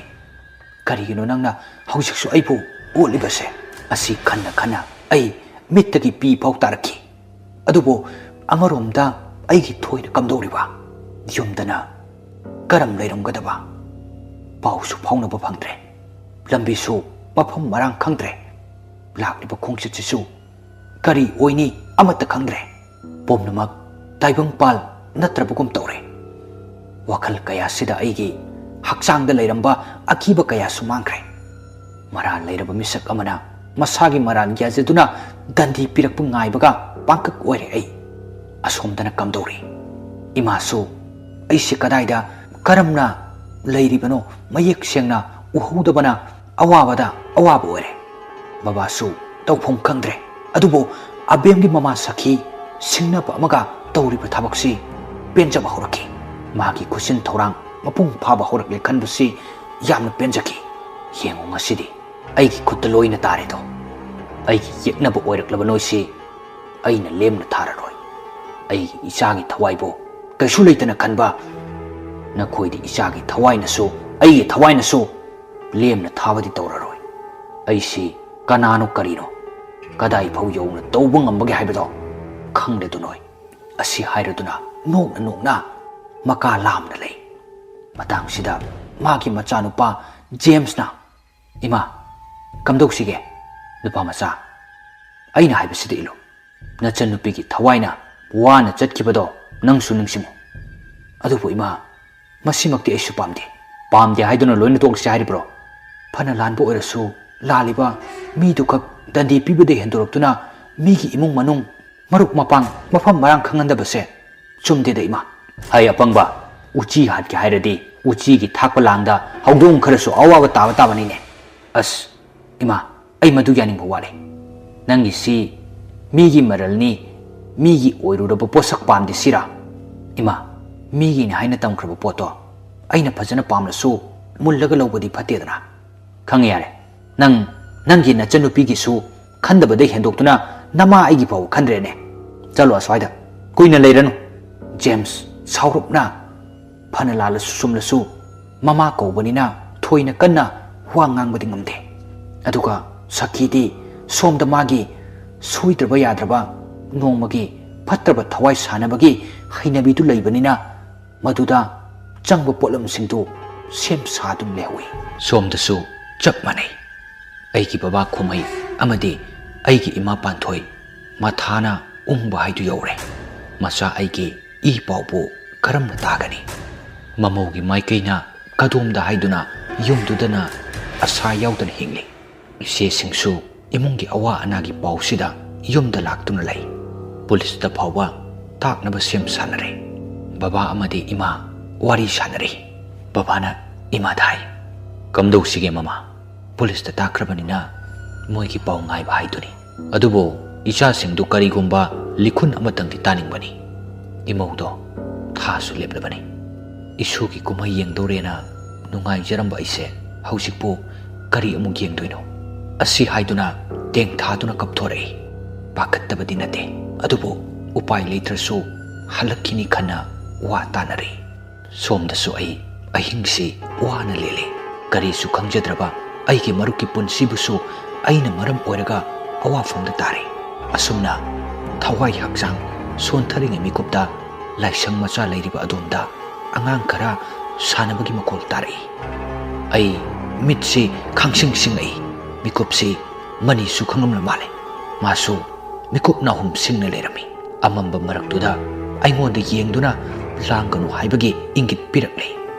ꯀꯔꯤꯒꯤꯅꯣ ꯅꯪꯅ ꯍꯧꯖꯤꯛꯁꯨ ꯑꯩꯕꯨ ꯑꯣꯠꯂꯤꯕꯁꯦ?" ꯑꯁꯤ ꯈꯟꯅ ꯈꯟꯅ ꯑꯩ ꯃꯤꯠꯇꯒꯤ ꯄꯤ ꯐꯥꯎ ꯇꯥꯔꯛꯈꯤ꯫ ꯑꯗꯨꯕꯨ ꯑꯃꯔꯣꯝꯗ ꯑꯩꯒꯤ ꯊꯣꯏꯅ ꯀꯝꯗꯧꯔꯤꯕ? ꯌꯨꯝꯗꯅ ꯀꯔꯝ ꯂꯩꯔꯝꯒꯗꯕ? ꯄꯥꯎꯁꯨ ꯐꯥꯎꯅꯕ ꯐꯪꯗ꯭ꯔꯦ, ꯂꯝꯕꯤꯁꯨ ꯃꯐꯝ ꯃꯔꯥꯡ ꯈꯪꯗ꯭ꯔꯦ꯫ ꯂꯥꯛꯂꯤꯕ ꯈꯣꯡꯆꯠꯁꯤꯁꯨ ꯀꯔꯤ ꯑꯣꯏꯅꯤ ꯑꯃꯠꯇ ꯈꯪꯗ꯭ꯔꯦ꯫ ꯄꯨꯝꯅꯃꯛ ꯇꯥꯏꯕꯪꯄꯥꯜ ꯅꯠꯇ꯭ꯔꯕꯒꯨꯝ ꯇꯧꯔꯦ꯫ ꯋꯥꯈꯜ ꯀꯌꯥꯁꯤꯗ ꯑꯩꯒꯤ ꯍꯛꯆꯥꯡꯗ ꯂꯩꯔꯝꯕ ꯑꯀꯤꯕ ꯀꯌꯥꯁꯨ ꯃꯥꯡꯈ꯭ꯔꯦ꯫ ꯃꯔꯥꯜ ꯂꯩꯔꯕ ꯃꯤꯁꯛ ꯑꯃꯅ ꯃꯁꯥꯒꯤ ꯃꯔꯥꯜ ꯌꯥꯖꯗꯨꯅ ꯗꯟꯗꯤ ꯄꯤꯔꯛꯄ ꯉꯥꯏꯕꯒ ꯄꯥꯡꯀꯛ ꯑꯣꯏꯔꯦ ꯑꯩ꯫ ꯑꯁꯣꯝꯗꯅ ꯀꯝꯗꯧꯔꯤ? ꯏꯃꯥꯁꯨ ꯑꯩꯁꯦ ꯀꯗꯥꯏꯗ, ꯀꯔꯝꯅ ꯂꯩꯔꯤꯕꯅꯣ ꯃꯌꯦꯛ ꯁꯦꯡꯅ ꯎꯍꯧꯗꯕꯅ ꯑꯋꯥꯕꯗ ꯑꯋꯥꯕ ꯑꯣꯏꯔꯦ꯫ ꯕꯕꯥꯁꯨ ꯇꯧꯐꯝ ꯈꯪꯗ꯭ꯔꯦ꯫ ꯑꯗꯨꯕꯨ ꯑꯕꯦꯝꯒꯤ ꯃꯃꯥ ꯁꯈꯤ ꯁꯤꯡꯅꯕ ꯑꯃꯒ ꯇꯧꯔꯤꯕ ꯊꯕꯛꯁꯤ ꯄꯦꯟꯖꯕ ꯍꯧꯔꯛꯈꯤ꯫ ꯃꯥꯒꯤ ꯈꯨꯠꯁꯤꯟ ꯊꯧꯔꯥꯡ ꯃꯄꯨꯡ ꯐꯥꯕ ꯍꯧꯔꯛꯂꯦ ꯈꯟꯕꯁꯤ ꯌꯥꯝꯅ ꯄꯦꯟꯖꯈꯤ꯫ ꯌꯦꯡꯉꯨ, ꯉꯁꯤꯗꯤ ꯑꯩꯒꯤ ꯈꯨꯠꯇ ꯂꯣꯏꯅ ꯇꯥꯔꯦꯗꯣ꯫ ꯑꯩꯒꯤ ꯌꯦꯛꯅꯕ ꯑꯣꯏꯔꯛꯂꯕ ꯅꯣꯏꯁꯤ ꯑꯩꯅ ꯂꯦꯝꯅ ꯊꯥꯔꯔꯣꯏ꯫ ꯑꯩꯒꯤ ꯏꯆꯥꯒꯤ ꯊꯋꯥꯏꯕꯨ ꯀꯩꯁꯨ ꯂꯩꯇꯅ ꯈꯟꯕ ꯅꯈꯣꯏꯗꯤ ꯏꯆꯥꯒꯤ ꯊꯋꯥꯏꯅꯁꯨ, ꯑꯩꯒꯤ ꯊꯋꯥꯏꯅꯁꯨ ꯂꯦꯝꯅ ꯊꯥꯕꯗꯤ ꯇꯧꯔꯔꯣꯏ꯫ ꯑꯩꯁꯤ ꯀꯅꯥꯅꯣ ꯀꯔꯤꯅꯣ, ꯀꯗꯥꯏ ꯐꯥꯎ ꯌꯧꯅ ꯇꯧꯕ ꯉꯝꯕꯒꯦ ꯍꯥꯏꯕꯗꯣ ꯈꯪꯂꯦꯗꯣ ꯅꯣꯏ꯫ ꯑꯁꯤ ꯍꯥꯏꯔꯗꯨꯅ ꯅꯣꯛꯅ ꯅꯣꯛꯅ ꯃꯀꯥ ꯂꯥꯝꯅ ꯂꯩ꯫ ꯃꯇꯥꯡꯁꯤꯗ ꯃꯥꯒꯤ ꯃꯆꯥꯅꯨꯄꯥ ꯖꯦꯝꯁꯅ, "ꯏꯃꯥ, ꯀꯝꯗꯧꯁꯤꯒꯦ? ꯅꯨꯄꯥ ꯃꯆꯥ, ꯑꯩꯅ ꯍꯥꯏꯕꯁꯤꯗ ꯏꯜꯂꯨ꯫ ꯅꯆꯟꯅꯨꯄꯤꯒꯤ ꯊꯋꯥꯏꯅ ꯋꯥꯅ ꯆꯠꯈꯤꯕꯗꯣ ꯅꯪꯁꯨ ꯅꯤꯡꯁꯤꯡꯉꯨ꯫ ꯑꯗꯨꯕꯨ ꯏꯃꯥ, ꯃꯁꯤꯃꯛꯇꯤ ꯑꯩꯁꯨ ꯄꯥꯝꯗꯦ꯫" "ꯄꯥꯝꯗꯦ ꯍꯥꯏꯗꯨꯅ ꯂꯣꯏꯅ ꯇꯣꯛꯂꯁꯤ ꯍꯥꯏꯔꯤꯕ꯭ꯔꯣ? ꯐꯅ ꯂꯥꯟꯕ ꯑꯣꯏꯔꯁꯨ, ꯂꯥꯜꯂꯤꯕ ꯃꯤꯗꯨꯈꯛ ꯗꯟꯗꯤ ꯄꯤꯕꯗ ꯍꯦꯟꯗꯣꯔꯛꯇꯨꯅ ꯃꯤꯒꯤ ꯏꯃꯨꯡ ꯃꯅꯨꯡ, ꯃꯔꯨꯞ ꯃꯄꯥꯡ, ꯃꯐꯝ ꯃꯔꯥꯡ ꯈꯪꯍꯟꯗꯕꯁꯦ ꯆꯨꯝꯗꯦꯗ ꯏꯃꯥ꯫" "ꯍꯩ ꯑꯄꯪꯕ, ꯎꯆꯤ ꯍꯥꯠꯀꯦ ꯍꯥꯏꯔꯗꯤ ꯎꯆꯤꯒꯤ ꯊꯥꯛꯄ ꯂꯥꯡꯗ ꯍꯧꯗꯣꯡ ꯈꯔꯁꯨ ꯑꯋꯥꯕ ꯇꯥꯕ ꯇꯥꯕꯅꯤꯅꯦ꯫" "ꯑꯁ, ꯏꯃꯥ, ꯑꯩ ꯃꯗꯨ ꯌꯥꯅꯤꯡꯕ ꯋꯥꯠꯂꯦ꯫ ꯅꯪꯒꯤꯁꯤ ꯃꯤꯒꯤ ꯃꯔꯜꯅꯤ, ꯃꯤꯒꯤ ꯑꯣꯏꯔꯨꯔꯕ ꯄꯣꯠꯁꯛ ꯄꯥꯝꯗꯦ ꯁꯤꯔꯥ? ꯏꯃꯥ, ꯃꯤꯒꯤꯅꯤ ꯍꯥꯏꯅ ꯇꯝꯈ꯭ꯔꯕ ꯄꯣꯠꯇꯣ ꯑꯩꯅ ꯐꯖꯅ ꯄꯥꯝꯂꯁꯨ ꯃꯨꯜꯂꯒ ꯂꯧꯕꯗꯤ ꯐꯠꯇꯦꯗꯅ꯫ ꯈꯪꯉꯦ ꯌꯥꯔꯦ, ꯅꯪ ꯅꯪꯒꯤ ꯅꯆꯟꯅꯨꯄꯤꯒꯤꯁꯨ ꯈꯟꯗꯕꯗꯩ ꯍꯦꯟꯗꯣꯛꯇꯨꯅ ꯅꯃꯥ ꯑꯩꯒꯤ ꯐꯥꯎꯕ ꯈꯟꯗ꯭ꯔꯦꯅꯦ꯫ ꯆꯠꯂꯣ ꯑꯁ꯭ꯋꯥꯏꯗ, ꯀꯨꯏꯅ ꯂꯩꯔꯅꯨ꯫" ꯖꯦꯝꯁ ꯁꯥꯎꯔꯞꯅ, ꯐꯅ ꯂꯥꯜꯂꯁꯨ ꯆꯨꯝꯂꯁꯨ ꯃꯃꯥ ꯀꯧꯕꯅꯤꯅ ꯊꯣꯏꯅ ꯀꯟꯅ ꯋꯥ ꯉꯥꯡꯕꯗꯤ ꯉꯝꯗꯦ꯫ ꯑꯗꯨꯒ ꯁꯈꯤꯗꯤ ꯁꯣꯝꯗ ꯃꯥꯒꯤ ꯁꯣꯏꯗ꯭ꯔꯕ ꯌꯥꯗ꯭ꯔꯕ ꯅꯣꯡꯃꯒꯤ ꯐꯠꯇ꯭ꯔꯕ ꯊꯋꯥꯏ ꯁꯥꯟꯅꯕꯒꯤ ꯍꯩꯅꯕꯤꯗꯨ ꯂꯩꯕꯅꯤꯅ, ꯃꯗꯨꯗ ꯆꯪꯕ ꯄꯣꯠꯂꯝꯁꯤꯡꯗꯨ ꯁꯦꯝ ꯁꯥꯗꯨꯅ ꯂꯩꯍꯧꯏ꯫ ꯁꯣꯝꯗꯁꯨ ꯆꯞ ꯃꯥꯟꯅꯩ꯫ ꯑꯩꯒꯤ ꯕꯕꯥ ꯈꯨꯃꯩ ꯑꯃꯗꯤ ꯑꯩꯒꯤ ꯏꯃꯥ ꯄꯥꯟꯊꯣꯏ ꯃꯊꯥꯅ ꯎꯪꯕ ꯍꯥꯏꯗꯨ ꯌꯧꯔꯦ꯫ ꯃꯆꯥ ꯑꯩꯒꯤ ꯏ ꯄꯥꯎꯕꯨ ꯀꯔꯝꯅ ꯇꯥꯒꯅꯤ? ꯃꯃꯧꯒꯤ ꯃꯥꯏꯀꯩꯅ ꯀꯗꯣꯝꯗ ꯍꯥꯏꯗꯨꯅ ꯌꯨꯝꯗꯨꯗꯅ ꯑꯁꯥ ꯌꯥꯎꯗꯅ ꯍꯤꯡꯂꯤ꯫ ꯏꯆꯦꯁꯤꯡꯁꯨ ꯏꯃꯨꯡꯒꯤ ꯑꯋꯥ ꯑꯅꯥꯒꯤ ꯄꯥꯎꯁꯤꯗ ꯌꯨꯝꯗ ꯂꯥꯛꯇꯨꯅ ꯂꯩ꯫ ꯄꯨꯂꯤꯁꯇ ꯐꯥꯎꯕ ꯇꯥꯛꯅꯕ ꯁꯦꯝ ꯁꯥꯅꯔꯦ꯫ ꯕꯕꯥ ꯑꯃꯗꯤ ꯏꯃꯥ ꯋꯥꯔꯤ ꯁꯥꯅꯔꯤ꯫ ꯕꯕꯥꯅ ꯏꯃꯥꯗ ꯍꯥꯏ, "ꯀꯝꯗꯧꯁꯤꯒꯦ ꯃꯃꯥ? ꯄꯨꯂꯤꯁꯇ ꯇꯥꯛꯈ꯭ꯔꯕꯅꯤꯅ ꯃꯣꯏꯒꯤ ꯄꯥꯎ ꯉꯥꯏꯕ ꯍꯥꯏꯗꯨꯅꯤ꯫ ꯑꯗꯨꯕꯨ ꯏꯆꯥꯁꯤꯡꯗꯨ ꯀꯔꯤꯒꯨꯝꯕ ꯂꯤꯈꯨꯟ ꯑꯃꯇꯪꯗꯤ ꯇꯥꯅꯤꯡꯕꯅꯤ꯫" ꯏꯃꯧꯗꯣ ꯊꯥꯁꯨ ꯂꯦꯞꯂꯕꯅꯤ꯫ "ꯏꯁꯨꯒꯤ ꯀꯨꯝꯍꯩ ꯌꯦꯡꯗꯧꯔꯦꯅ ꯅꯨꯡꯉꯥꯏꯖꯔꯝꯕ ꯑꯩꯁꯦ ꯍꯧꯖꯤꯛꯄꯨ ꯀꯔꯤ ꯑꯃꯨꯛ ꯌꯦꯡꯗꯣꯏꯅꯣ?" ꯑꯁꯤ ꯍꯥꯏꯗꯨꯅ ꯇꯦꯡꯊꯥꯗꯨꯅ ꯀꯞꯊꯣꯔꯛꯏ꯫ ꯄꯥꯈꯠꯇꯕꯗꯤ ꯅꯠꯇꯦ, ꯑꯗꯨꯕꯨ ꯎꯄꯥꯏ ꯂꯩꯇ꯭ꯔꯁꯨ ꯍꯜꯂꯛꯈꯤꯅꯤ ꯈꯟꯅ ꯋꯥ ꯇꯥꯅꯔꯤ꯫ ꯁꯣꯝꯗꯁꯨ ꯑꯩ ꯑꯍꯤꯡꯁꯤ ꯋꯥꯅ ꯂꯦꯜꯂꯤ꯫ ꯀꯔꯤꯁꯨ ꯈꯪꯖꯗ꯭ꯔꯕ ꯑꯩꯒꯤ ꯃꯔꯨꯞꯀꯤ ꯄꯨꯟꯁꯤꯕꯨꯁꯨ ꯑꯩꯅ ꯃꯔꯝ ꯑꯣꯏꯔꯒ ꯑꯋꯥꯐꯝꯗ ꯇꯥꯔꯦ꯫ ꯑꯁꯨꯝꯅ ꯊꯋꯥꯏ ꯍꯛꯆꯥꯡ ꯁꯣꯟꯊꯔꯤꯉꯩ ꯃꯤꯀꯨꯞꯇ ꯂꯥꯏꯁꯪ ꯃꯆꯥ ꯂꯩꯔꯤꯕ ꯑꯗꯣꯝꯗ ꯑꯉꯥꯡ ꯈꯔ ꯁꯥꯟꯅꯕꯒꯤ ꯃꯈꯣꯜ ꯇꯥꯔꯛꯏ꯫ ꯑꯩ ꯃꯤꯠꯁꯤ ꯈꯥꯡꯁꯤꯡ ꯁꯤꯡꯂꯛꯏ꯫ ꯃꯤꯀꯨꯞꯁꯤ ꯃꯅꯤꯁꯨ ꯈꯪꯂꯝꯂ ꯃꯥꯜꯂꯦ꯫ ꯃꯥꯁꯨ ꯃꯤꯀꯨꯞ ꯅꯥꯍꯨꯝ ꯁꯤꯡꯅ ꯂꯩꯔꯝꯃꯤ꯫ ꯑꯃꯝꯕ ꯃꯔꯛꯇꯨꯗ ꯑꯩꯉꯣꯟꯗ ꯌꯦꯡꯗꯨꯅ ꯂꯥꯡꯒꯅꯨ ꯍꯥꯏꯕꯒꯤ ꯏꯪꯒꯤꯠ ꯄꯤꯔꯛꯂꯦ꯫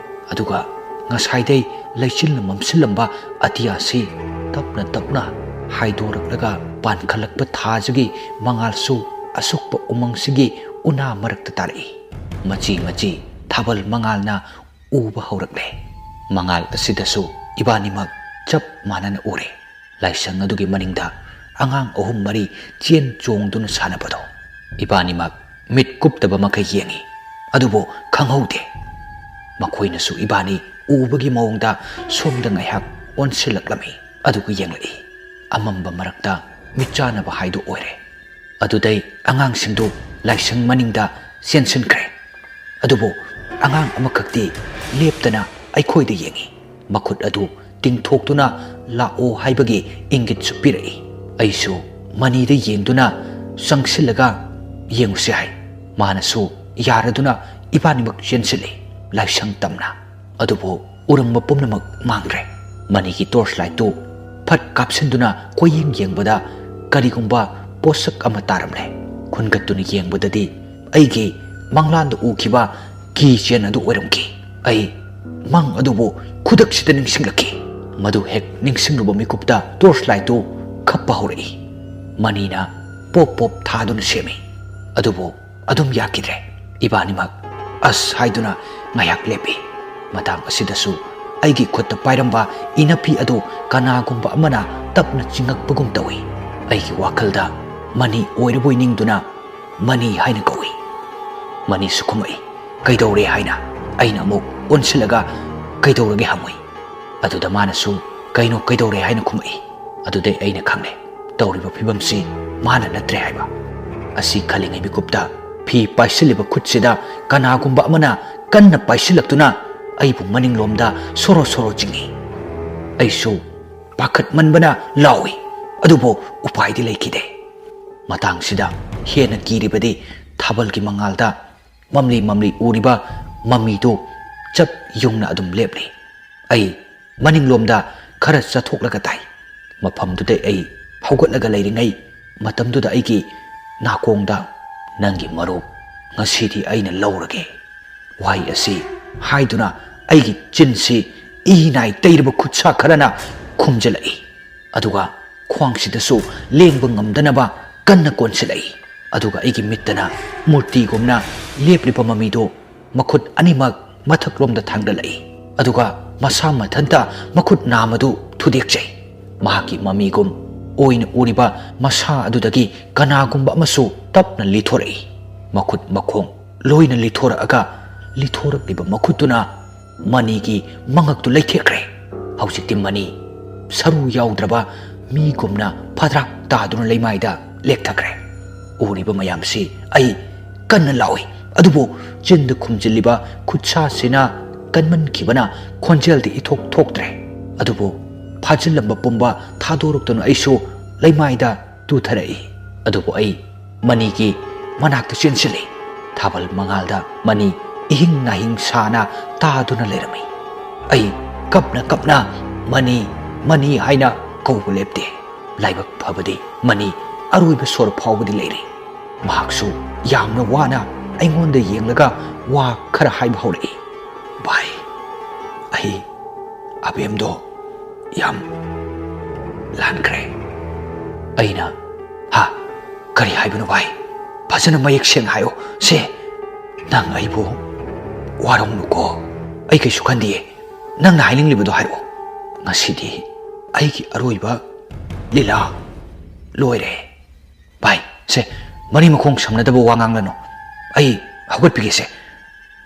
ꯑꯗꯨꯒ ꯉꯁꯥꯏꯗꯩ ꯂꯩꯆꯤꯜꯅ ꯃꯝꯁꯤꯜꯂꯝꯕ ꯑꯇꯤꯌꯥꯁꯤ ꯇꯞꯅ ꯇꯞꯅ ꯍꯥꯏꯗꯣꯔꯛꯂꯒ ꯄꯥꯟꯈꯠꯂꯛꯄ ꯊꯥꯁꯤꯒꯤ ꯃꯉꯥꯜꯁꯨ ꯑꯁꯨꯛꯄ ꯎꯃꯪꯁꯤꯒꯤ ꯎꯅꯥ ꯃꯔꯛꯇ ꯇꯥꯔꯛꯏ꯫ ꯃꯆꯤ ꯃꯆꯤ ꯊꯥꯕꯜ ꯃꯉꯥꯜꯅ ꯎꯕ ꯍꯧꯔꯛꯂꯦ꯫ ꯃꯉꯥꯜ ꯑꯁꯤꯗꯁꯨ ꯏꯕꯥꯅꯤꯃꯛ ꯆꯞ ꯃꯥꯟꯅꯅ ꯎꯔꯦ꯫ ꯂꯥꯏꯁꯪ ꯑꯗꯨꯒꯤ ꯃꯅꯤꯡꯗ ꯑꯉꯥꯡ ꯑꯍꯨꯝ ꯃꯔꯤ ꯆꯦꯟ ꯆꯣꯡꯗꯨꯅ ꯁꯥꯟꯅꯕꯗꯣ꯫ ꯏꯕꯥꯅꯤꯃꯛ ꯃꯤꯠ ꯀꯨꯞꯇꯕ ꯃꯈꯩ ꯌꯦꯡꯉꯤ, ꯑꯗꯨꯕꯨ ꯈꯪꯍꯧꯗꯦ꯫ ꯃꯈꯣꯏꯅꯁꯨ ꯏꯕꯥꯅꯤ ꯎꯕꯒꯤ ꯃꯑꯣꯡꯗ ꯁꯣꯝꯗ ꯉꯥꯏꯍꯥꯛ ꯑꯣꯟꯁꯤꯜꯂꯛꯂꯝꯃꯤ, ꯑꯗꯨꯒ ꯌꯦꯡꯂꯛꯏ꯫ ꯑꯃꯝꯕ ꯃꯔꯛꯇ ꯃꯤꯠꯆꯥꯟꯅꯕ ꯍꯥꯏꯗꯨ ꯑꯣꯏꯔꯦ꯫ ꯑꯗꯨꯗꯩ ꯑꯉꯥꯡꯁꯤꯡꯗꯨ ꯂꯥꯏꯁꯪ ꯃꯅꯤꯡꯗ ꯆꯦꯟꯁꯤꯟꯈ꯭ꯔꯦ꯫ ꯑꯗꯨꯕꯨ ꯑꯉꯥꯡ ꯑꯃꯈꯛꯇꯤ ꯂꯦꯞꯇꯅ ꯑꯩꯈꯣꯏꯗ ꯌꯦꯡꯏ꯫ ꯃꯈꯨꯠ ꯑꯗꯨ ꯇꯤꯡꯊꯣꯛꯇꯨꯅ "ꯂꯥꯛꯑꯣ" ꯍꯥꯏꯕꯒꯤ ꯏꯪꯒꯤꯠꯁꯨ ꯄꯤꯔꯛꯏ꯫ ꯑꯩꯁꯨ ꯃꯅꯤꯗ ꯌꯦꯡꯗꯨꯅ ꯆꯪꯁꯤꯜꯂꯒ "ꯌꯦꯡꯉꯨꯁꯤ" ꯍꯥꯏ꯫ ꯃꯥꯅꯁꯨ ꯌꯥꯔꯗꯨꯅ ꯏꯕꯥꯅꯤꯃꯛ ꯆꯦꯟꯁꯤꯜꯂꯤ ꯂꯥꯏꯁꯪ ꯇꯝꯅ꯫ ꯑꯗꯨꯕꯨ ꯎꯔꯝꯕ ꯄꯨꯝꯅꯃꯛ ꯃꯥꯡꯈ꯭ꯔꯦ꯫ ꯃꯅꯤꯒꯤ torch lightꯇꯨ ꯐꯠ ꯀꯥꯞꯁꯤꯟꯗꯨꯅ ꯀꯣꯏꯌꯦꯡ ꯌꯦꯡꯕꯗ ꯀꯔꯤꯒꯨꯝꯕ ꯄꯣꯠꯁꯛ ꯑꯃ ꯇꯥꯔꯝꯂꯦ꯫ ꯈꯨꯟꯒꯠꯇꯨꯅ ꯌꯦꯡꯕꯗꯗꯤ ꯑꯩꯒꯤ ꯃꯪꯂꯥꯟꯗ ꯎꯈꯤꯕ key chain ꯑꯗꯨ ꯑꯣꯏꯔꯝꯈꯤ꯫ ꯑꯩ ꯃꯪ ꯑꯗꯨꯕꯨ ꯈꯨꯗꯛꯁꯤꯗ ꯅꯤꯡꯁꯤꯡꯂꯛꯈꯤ꯫ ꯃꯗꯨ ꯍꯦꯛ ꯅꯤꯡꯁꯤꯡꯂꯨꯕ ꯃꯤꯀꯨꯞꯇ torch lightꯇꯨ ꯈꯞꯄ ꯍꯧꯔꯛꯏ꯫ ꯃꯅꯤꯅ ꯄꯣꯞ ꯄꯣꯞ ꯊꯥꯗꯨꯅ ꯁꯦꯝꯃꯤ꯫ ꯑꯗꯨꯕꯨ ꯑꯗꯨꯝ ꯌꯥꯈꯤꯗ꯭ꯔꯦ꯫ ꯏꯕꯥꯅꯤꯃꯛ "ꯑꯁ" ꯍꯥꯏꯗꯨꯅ ꯉꯥꯏꯍꯥꯛ ꯂꯦꯞꯄꯤ꯫ ꯃꯇꯥꯡ ꯑꯁꯤꯗꯁꯨ ꯑꯩꯒꯤ ꯈꯨꯠꯇ ꯄꯥꯏꯔꯝꯕ ꯏꯅꯞꯄꯤ ꯑꯗꯨ ꯀꯅꯥꯒꯨꯝꯕ ꯑꯃꯅ ꯇꯞꯅ ꯆꯤꯡꯉꯛꯄꯒꯨꯝ ꯇꯧꯏ꯫ ꯑꯩꯒꯤ ꯋꯥꯈꯜꯗ ꯃꯅꯤ ꯑꯣꯏꯔꯕꯣꯏ ꯅꯤꯡꯗꯨꯅ "ꯃꯅꯤ" ꯍꯥꯏꯅ ꯀꯧꯏ꯫ ꯃꯅꯤꯁꯨ ꯈꯨꯝꯃꯛꯏ꯫ "ꯀꯩꯗꯧꯔꯦ?" ꯍꯥꯏꯅ ꯑꯩꯅ ꯑꯃꯨꯛ ꯑꯣꯟꯁꯤꯜꯂꯒ "ꯀꯩꯗꯧꯔꯒꯦ?" ꯍꯪꯉꯨꯏ꯫ ꯑꯗꯨꯗ ꯃꯥꯅꯁꯨ "ꯀꯩꯅꯣ ꯀꯩꯗꯧꯔꯦ?" ꯍꯥꯏꯅ ꯈꯨꯝꯃꯛꯏ꯫ ꯑꯗꯨꯗꯩ ꯑꯩꯅ ꯈꯪꯂꯦ, ꯇꯧꯔꯤꯕ ꯐꯤꯕꯝꯁꯤ ꯃꯥꯅ ꯅꯠꯇ꯭ꯔꯦ ꯍꯥꯏꯕ꯫ ꯑꯁꯤ ꯈꯜꯂꯤꯉꯩ ꯃꯤꯀꯨꯞꯇ ꯐꯤ ꯄꯥꯏꯁꯤꯜꯂꯤꯕ ꯈꯨꯠꯁꯤꯗ ꯀꯅꯥꯒꯨꯝꯕ ꯑꯃꯅ ꯀꯟꯅ ꯄꯥꯏꯁꯤꯜꯂꯛꯇꯨꯅ ꯑꯩꯕꯨ ꯃꯅꯤꯡꯂꯣꯝꯗ ꯁꯣꯔꯣ ꯁꯣꯔꯣ ꯆꯤꯡꯏ꯫ ꯑꯩꯁꯨ ꯄꯥꯈꯠꯃꯟꯕꯅ ꯂꯥꯎꯏ, ꯑꯗꯨꯕꯨ ꯎꯄꯥꯏꯗꯤ ꯂꯩꯈꯤꯗꯦ꯫ ꯃꯇꯥꯡꯁꯤꯗ ꯍꯦꯟꯅ ꯀꯤꯔꯤꯕꯗꯤ ꯊꯥꯕꯜꯒꯤ ꯃꯉꯥꯜꯗ ꯃꯝꯂꯤ ꯃꯝꯂꯤ ꯎꯔꯤꯕ ꯃꯃꯤꯗꯨ ꯆꯞ ꯌꯨꯡꯅ ꯑꯗꯨꯝ ꯂꯦꯞꯂꯤ꯫ ꯑꯩ ꯃꯅꯤꯡꯂꯣꯝꯗ ꯈꯔ ꯆꯠꯊꯣꯛꯂꯒ ꯇꯥꯏ꯫ ꯃꯐꯝꯗꯨꯗ ꯑꯩ ꯍꯧꯒꯠꯂꯒ ꯂꯩꯔꯤꯉꯩ ꯃꯇꯝꯗꯨꯗ ꯑꯩꯒꯤ ꯅꯥꯀꯣꯡꯗ "ꯅꯪꯒꯤ ꯃꯔꯨꯞ ꯉꯁꯤꯗꯤ ꯑꯩꯅ ꯂꯧꯔꯒꯦ" ꯋꯥꯍꯩ ꯑꯁꯤ ꯍꯥꯏꯗꯨꯅ ꯑꯩꯒꯤ ꯆꯤꯟꯁꯤ ꯏ ꯅꯥꯏ ꯇꯩꯔꯕ ꯈꯨꯠꯁꯥ ꯈꯔꯅ ꯈꯨꯝꯖꯤꯜꯂꯛꯏ꯫ ꯑꯗꯨꯒ ꯈ꯭ꯋꯥꯡꯁꯤꯗꯁꯨ ꯂꯦꯡꯕ ꯉꯝꯗꯅꯕ ꯀꯟꯅ ꯀꯣꯟꯁꯤꯜꯂꯛꯏ꯫ ꯑꯗꯨꯒ ꯑꯩꯒꯤ ꯃꯤꯠꯇꯅ ꯃꯨꯔꯇꯤꯒꯨꯝꯅ ꯂꯦꯞꯂꯤꯕ ꯃꯃꯤꯗꯨ ꯃꯈꯨꯠ ꯑꯅꯤꯃꯛ ꯃꯊꯛꯂꯣꯝꯗ ꯊꯥꯡꯒꯠꯂꯛꯏ꯫ ꯑꯗꯨꯒ ꯃꯁꯥ ꯃꯊꯟꯇ ꯃꯈꯨꯠ ꯅꯥꯝꯃꯗꯨ ꯊꯨꯗꯦꯛꯆꯩ꯫ ꯃꯍꯥꯛꯀꯤ ꯃꯃꯤꯒꯨꯝ ꯑꯣꯏꯅ ꯎꯔꯤꯕ ꯃꯁꯥ ꯑꯗꯨꯗꯒꯤ ꯀꯅꯥꯒꯨꯝꯕ ꯑꯃꯁꯨ ꯇꯞꯅ ꯂꯤꯊꯣꯔꯛꯏ꯫ ꯃꯈꯨꯠ ꯃꯈꯣꯡ ꯂꯣꯏꯅ ꯂꯤꯊꯣꯔꯛꯑꯒ ꯂꯤꯊꯣꯔꯛꯂꯤꯕ ꯃꯈꯨꯠꯇꯨꯅ ꯃꯅꯤꯒꯤ ꯃꯉꯛꯇꯨ ꯂꯩꯊꯦꯛꯈ꯭ꯔꯦ꯫ ꯍꯧꯖꯤꯛꯇꯤ ꯃꯅꯤ ꯁꯔꯨ ꯌꯥꯎꯗ꯭ꯔꯕ ꯃꯤꯒꯨꯝꯅ ꯐꯗ꯭ꯔꯥꯛ ꯇꯥꯗꯨꯅ ꯂꯩꯃꯥꯏꯗ ꯂꯦꯛꯊꯈ꯭ꯔꯦ꯫ ꯎꯔꯤꯕ ꯃꯌꯥꯝꯁꯤ ꯑꯩ ꯀꯟꯅ ꯂꯥꯎꯏ, ꯑꯗꯨꯕꯨ ꯆꯤꯟꯗ ꯈꯨꯝꯖꯤꯜꯂꯤꯕ ꯈꯨꯠꯁꯥꯁꯤꯅ ꯀꯟꯃꯟꯈꯤꯕꯅ ꯈꯣꯟꯖꯦꯜꯗꯤ ꯏꯊꯣꯛ ꯊꯣꯛꯇ꯭ꯔꯦ꯫ ꯑꯗꯨꯕꯨ ꯐꯥꯖꯤꯜꯂꯝꯕ ꯄꯨꯝꯕ ꯊꯥꯗꯣꯔꯛꯇꯨꯅ ꯑꯩꯁꯨ ꯂꯩꯃꯥꯏꯗ ꯇꯨꯊꯔꯛꯏ꯫ ꯑꯗꯨꯕꯨ ꯑꯩ ꯃꯅꯤꯒꯤ ꯃꯅꯥꯛꯇ ꯆꯦꯟꯁꯤꯜꯂꯤ꯫ ꯊꯥꯕꯜ ꯃꯉꯥꯜꯗ ꯃꯅꯤ ꯏꯍꯤꯡ ꯅꯥꯍꯤꯡ ꯁꯥꯅ ꯇꯥꯗꯨꯅ ꯂꯩꯔꯝꯃꯤ꯫ ꯑꯩ ꯀꯞꯅ ꯀꯞꯅ "ꯃꯅꯤ, ꯃꯅꯤ" ꯍꯥꯏꯅ ꯀꯧꯕ ꯂꯦꯞꯇꯦ꯫ ꯂꯥꯏꯕꯛ ꯐꯕꯗꯤ ꯃꯅꯤ ꯑꯔꯣꯏꯕ ꯁꯣꯔ ꯐꯥꯎꯕꯗꯤ ꯂꯩꯔꯤ꯫ ꯃꯍꯥꯛꯁꯨ ꯌꯥꯝꯅ ꯋꯥꯅ ꯑꯩꯉꯣꯟꯗ ꯌꯦꯡꯂꯒ ꯋꯥ ꯈꯔ ꯍꯥꯏꯕ ꯍꯧꯔꯛꯏ꯫ "ꯚꯥꯏ, ꯑꯩ ꯑꯕꯦꯝꯗꯣ ꯌꯥꯝ ꯂꯥꯟꯈ꯭ꯔꯦ꯫" ꯑꯩꯅ, "ꯍꯥ? ꯀꯔꯤ ꯍꯥꯏꯕꯅꯣ ꯚꯥꯏ? ꯐꯖꯅ ꯃꯌꯦꯛ ꯁꯦꯡꯅ ꯍꯥꯏꯌꯣ꯫ ꯁꯦ, ꯅꯪ ꯑꯩꯕꯨ ꯋꯥꯔꯧꯅꯨꯀꯣ꯫ ꯑꯩ ꯀꯩꯁꯨ ꯈꯟꯗꯤꯌꯦ꯫ ꯅꯪꯅ ꯍꯥꯏꯅꯤꯡꯂꯤꯕꯗꯣ ꯍꯥꯏꯔꯛꯑꯣ꯫ ꯉꯁꯤꯗꯤ ꯑꯩꯒꯤ ꯑꯔꯣꯏꯕ ꯂꯤꯂꯥ ꯂꯣꯏꯔꯦ꯫ ꯚꯥꯏ, ꯁꯦ, ꯃꯔꯤ ꯃꯈꯣꯡ ꯁꯝꯅꯗꯕ ꯋꯥ ꯉꯥꯡꯂꯅꯨ꯫ ꯑꯩ ꯍꯧꯒꯠꯄꯤꯒꯦꯁꯦ꯫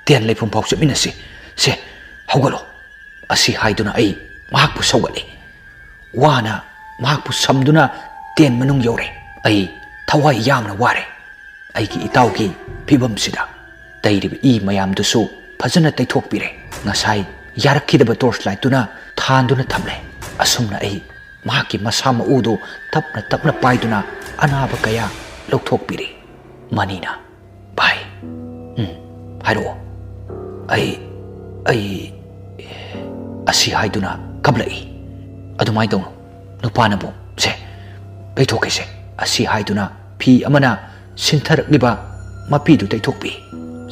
ꯇꯦꯟ ꯂꯩꯐꯝ ꯐꯥꯎ ꯆꯠꯃꯤꯟꯅꯁꯤ꯫ ꯁꯦ, ꯍꯧꯒꯠꯂꯣ꯫" ꯑꯁꯤ ꯍꯥꯏꯗꯨꯅ ꯑꯩ ꯃꯍꯥꯛꯄꯨ ꯁꯧꯒꯠꯂꯤ꯫ ꯋꯥꯅ ꯃꯍꯥꯛꯄꯨ ꯁꯝꯗꯨꯅ ꯇꯦꯟ ꯃꯅꯨꯡ ꯌꯧꯔꯦ꯫ ꯑꯩ ꯊꯋꯥꯏ ꯌꯥꯝꯅ ꯋꯥꯔꯦ꯫ ꯑꯩꯒꯤ ꯏꯇꯥꯎꯒꯤ ꯐꯤꯕꯝꯁꯤꯗ ꯇꯩꯔꯤꯕ ꯏ ꯃꯌꯥꯝꯗꯨꯁꯨ ꯐꯖꯅ ꯇꯩꯊꯣꯛꯄꯤꯔꯦ꯫ ꯉꯁꯥꯏ ꯌꯥꯔꯛꯈꯤꯗꯕ ꯇꯣꯔꯆ ꯂꯥꯏꯠꯇꯨꯅ ꯊꯥꯟꯗꯨꯅ ꯊꯝꯂꯦ꯫ ꯑꯁꯨꯝꯅ ꯑꯩ ꯃꯍꯥꯛꯀꯤ ꯃꯁꯥ ꯃꯎꯗꯨ ꯇꯞꯅ ꯇꯞꯅ ꯄꯥꯏꯗꯨꯅ ꯑꯅꯥꯕ ꯀꯌꯥ ꯂꯧꯊꯣꯛꯄꯤꯔꯤ꯫ ꯃꯅꯤꯅ, "ꯚꯥꯏ, ꯎꯝ, ꯍꯥꯏꯔꯛꯑꯣ꯫" "ꯑꯩ, ꯑꯩ," ꯑꯁꯤ ꯍꯥꯏꯗꯨꯅ ꯀꯞꯂꯛꯏ꯫ "ꯑꯗꯨꯃꯥꯏꯅ ꯇꯧꯅꯨ, ꯅꯨꯄꯥꯅꯕꯨ꯫ ꯁꯦ, ꯇꯩꯊꯣꯛꯀꯦꯁꯦ꯫" ꯑꯁꯤ ꯍꯥꯏꯗꯨꯅ ꯐꯤ ꯑꯃꯅ ꯁꯤꯟꯊꯔꯛꯂꯤꯕ ꯃꯄꯤꯗꯨ ꯇꯩꯊꯣꯛꯄꯤ꯫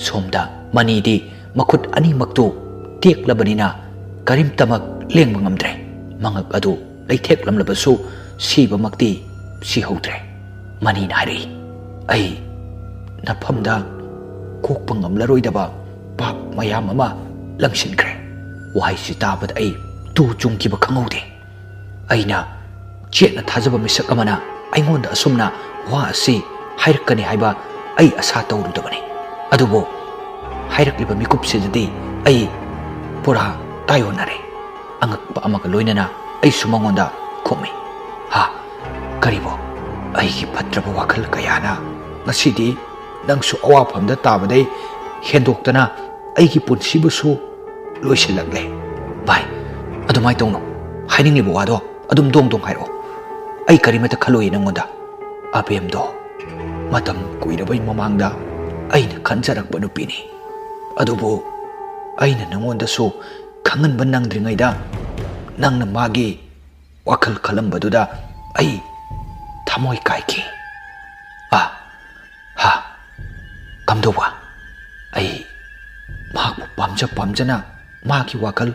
ꯁꯣꯝꯗ ꯃꯅꯤꯗꯤ ꯃꯈꯨꯠ ꯑꯅꯤꯃꯛꯇꯨ ꯇꯦꯛꯂꯕꯅꯤꯅ ꯀꯔꯤꯝꯇꯃꯛ ꯂꯦꯡꯕ ꯉꯝꯗ꯭ꯔꯦ꯫ ꯃꯉꯛ ꯑꯗꯨ ꯂꯩꯊꯦꯛꯂꯝꯂꯕꯁꯨ ꯁꯤꯕꯃꯛꯇꯤ ꯁꯤꯍꯧꯗ꯭ꯔꯦ꯫ ꯃꯅꯤꯅ ꯍꯥꯏꯔꯛꯏ, "ꯑꯩ ꯅꯐꯝꯗ ꯀꯣꯛꯄ ꯉꯝꯂꯔꯣꯏꯗꯕ ꯄꯥꯞ ꯃꯌꯥꯝ ꯑꯃ ꯂꯪꯁꯤꯟꯈ꯭ꯔꯦ꯫" ꯋꯥꯍꯩꯁꯤ ꯇꯥꯕꯗ ꯑꯩ ꯇꯨ ꯆꯨꯡꯈꯤꯕ ꯈꯪꯍꯧꯗꯦ꯫ ꯑꯩꯅ ꯆꯦꯠꯅ ꯊꯥꯖꯕ ꯃꯤꯁꯛ ꯑꯃꯅ ꯑꯩꯉꯣꯟꯗ ꯑꯁꯨꯝꯅ ꯋꯥ ꯑꯁꯤ ꯍꯥꯏꯔꯛꯀꯅꯤ ꯍꯥꯏꯕ ꯑꯩ ꯑꯁꯥ ꯇꯧꯔꯨꯗꯕꯅꯤ꯫ ꯑꯗꯨꯕꯨ ꯍꯥꯏꯔꯛꯂꯤꯕ ꯃꯤꯀꯨꯞꯁꯤꯗꯗꯤ ꯑꯩ ꯄꯨꯔꯥ ꯇꯥꯏꯑꯣꯟꯅꯔꯦ꯫ ꯑꯉꯛꯄ ꯑꯃꯒ ꯂꯣꯏꯅꯅ ꯑꯩꯁꯨ ꯃꯉꯣꯟꯗ ꯈꯨꯝꯃꯤ, "ꯍꯥ? ꯀꯔꯤꯕꯣ?" ꯑꯩꯒꯤ ꯐꯠꯇ꯭ꯔꯕ ꯋꯥꯈꯜ ꯀꯌꯥꯅ ꯉꯁꯤꯗꯤ ꯅꯪꯁꯨ ꯑꯋꯥꯐꯝꯗ ꯇꯥꯕꯗꯩ ꯍꯦꯟꯗꯣꯛꯇꯅ ꯑꯩꯒꯤ ꯄꯨꯟꯁꯤꯕꯨꯁꯨ ꯂꯣꯏꯁꯤꯜꯂꯛꯂꯦ꯫ ꯚꯥꯏ, ꯑꯗꯨꯃꯥꯏꯅ ꯇꯧꯅꯨ꯫ ꯍꯥꯏꯅꯤꯡꯂꯤꯕ ꯋꯥꯗꯣ ꯑꯗꯨꯝ ꯗꯣꯡ ꯗꯣꯡ ꯍꯥꯏꯔꯛꯑꯣ꯫ ꯑꯩ ꯀꯔꯤꯃꯠꯇ ꯈꯜꯂꯣꯏꯌꯦ ꯅꯪꯉꯣꯟꯗ꯫ ꯑꯕꯦꯝꯗꯣ ꯃꯇꯝ ꯀꯨꯏꯔꯕꯩ ꯃꯃꯥꯡꯗ ꯑꯩꯅ ꯈꯟꯖꯔꯛꯄ ꯅꯨꯄꯤꯅꯤ꯫ ꯑꯗꯨꯕꯨ ꯑꯩꯅ ꯅꯉꯣꯟꯗꯁꯨ ꯈꯪꯍꯟꯕ ꯅꯪꯗ꯭ꯔꯤꯉꯩꯗ ꯅꯪꯅ ꯃꯥꯒꯤ ꯋꯥꯈꯜ ꯈꯜꯂꯝꯕꯗꯨꯗ ꯑꯩ ꯊꯃꯣꯏ ꯀꯥꯏꯈꯤ꯫ ꯑꯥ, ꯍꯥ, ꯀꯝꯗꯧꯕ? ꯑꯩ ꯃꯍꯥꯛꯄꯨ ꯄꯥꯝꯖ ꯄꯥꯝꯖꯅ ꯃꯥꯒꯤ ꯋꯥꯈꯜ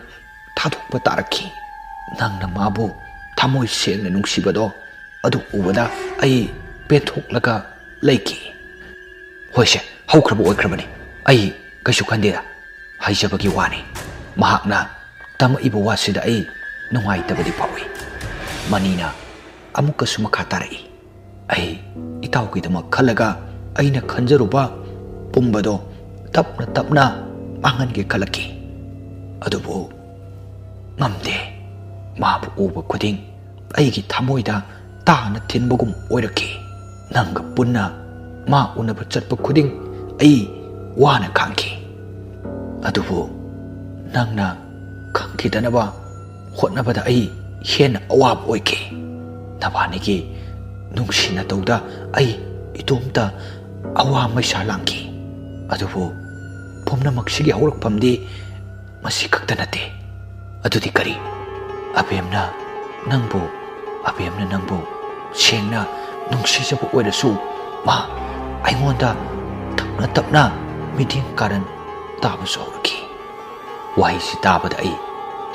ꯊꯥꯗꯣꯛꯄ ꯇꯥꯔꯛꯈꯤ꯫ ꯅꯪꯅ ꯃꯥꯕꯨ ꯊꯃꯣꯏ ꯁꯦꯡꯅ ꯅꯨꯡꯁꯤꯕꯗꯣ ꯑꯗꯨ ꯎꯕꯗ ꯑꯩ ꯄꯦꯟꯊꯣꯛꯂꯒ ꯂꯩꯈꯤ꯫ "ꯍꯣꯏꯁꯦ, ꯍꯧꯈ꯭ꯔꯕ ꯑꯣꯏꯈ꯭ꯔꯕꯅꯤ꯫ ꯑꯩ ꯀꯩꯁꯨ ꯈꯟꯗꯦꯗ꯫ ꯍꯥꯏꯖꯕꯒꯤ ꯋꯥꯅꯤ꯫ ꯃꯍꯥꯛꯅ ꯇꯝꯃꯛꯏꯕ ꯋꯥꯁꯤꯗ ꯑꯩ ꯅꯨꯡꯉꯥꯏꯇꯕꯗꯤ ꯐꯥꯎꯏ꯫" ꯃꯅꯤꯅ ꯑꯃꯨꯛꯀꯁꯨ ꯃꯈꯥ ꯇꯥꯔꯛꯏ꯫ ꯑꯩ ꯏꯇꯥꯎꯒꯤꯗꯃꯛ ꯈꯜꯂꯒ ꯑꯩꯅ ꯈꯟꯖꯔꯨꯕ ꯄꯨꯝꯕꯗꯣ ꯇꯞꯅ ꯇꯞꯅ ꯃꯥꯡꯍꯟꯒꯦ ꯈꯜꯂꯛꯈꯤ꯫ ꯑꯗꯨꯕꯨ ꯉꯝꯗꯦ꯫ ꯃꯥꯕꯨ ꯎꯕ ꯈꯨꯗꯤꯡ ꯑꯩꯒꯤ ꯊꯃꯣꯏꯗ ꯇꯥꯅ ꯊꯤꯟꯕꯒꯨꯝ ꯑꯣꯏꯔꯛꯈꯤ꯫ ꯅꯪꯒ ꯄꯨꯟꯅ ꯃꯥ ꯎꯅꯕ ꯆꯠꯄ ꯈꯨꯗꯤꯡ ꯑꯩ ꯋꯥꯅ ꯈꯥꯡꯈꯤ꯫ ꯑꯗꯨꯕꯨ ꯅꯪꯅ ꯈꯪꯈꯤꯗꯅꯕ ꯍꯣꯠꯅꯕꯗ ꯑꯩ ꯍꯦꯟꯅ ꯑꯋꯥꯕ ꯑꯣꯏꯈꯤ꯫ ꯅꯕꯥꯅꯤꯒꯤ ꯅꯨꯡꯁꯤ ꯅꯇꯧꯗ ꯑꯩ ꯏꯇꯣꯝꯇ ꯑꯋꯥ ꯃꯩꯁꯥ ꯂꯥꯡꯈꯤ꯫ ꯑꯗꯨꯕꯨ ꯄꯨꯝꯅꯃꯛꯁꯤꯒꯤ ꯍꯧꯔꯛꯐꯝꯗꯤ ꯃꯁꯤ ꯈꯛꯇ ꯅꯠꯇꯦ꯫ ꯑꯗꯨꯗꯤ ꯀꯔꯤ? ꯑꯕꯦꯝꯅ ꯅꯪꯕꯨ, ꯑꯕꯦꯝꯅ ꯅꯪꯕꯨ ꯁꯦꯡꯅ ꯅꯨꯡꯁꯤꯖꯕ ꯑꯣꯏꯔꯁꯨ, ꯃꯥ ꯑꯩꯉꯣꯟꯗ ꯇꯞꯅ ꯇꯞꯅ ꯃꯤꯠꯌꯦꯡ ꯀꯥꯔꯟ ꯇꯥꯕꯁꯨ ꯍꯧꯔꯛꯈꯤ꯫ ꯋꯥꯍꯩꯁꯤ ꯇꯥꯕꯗ ꯑꯩ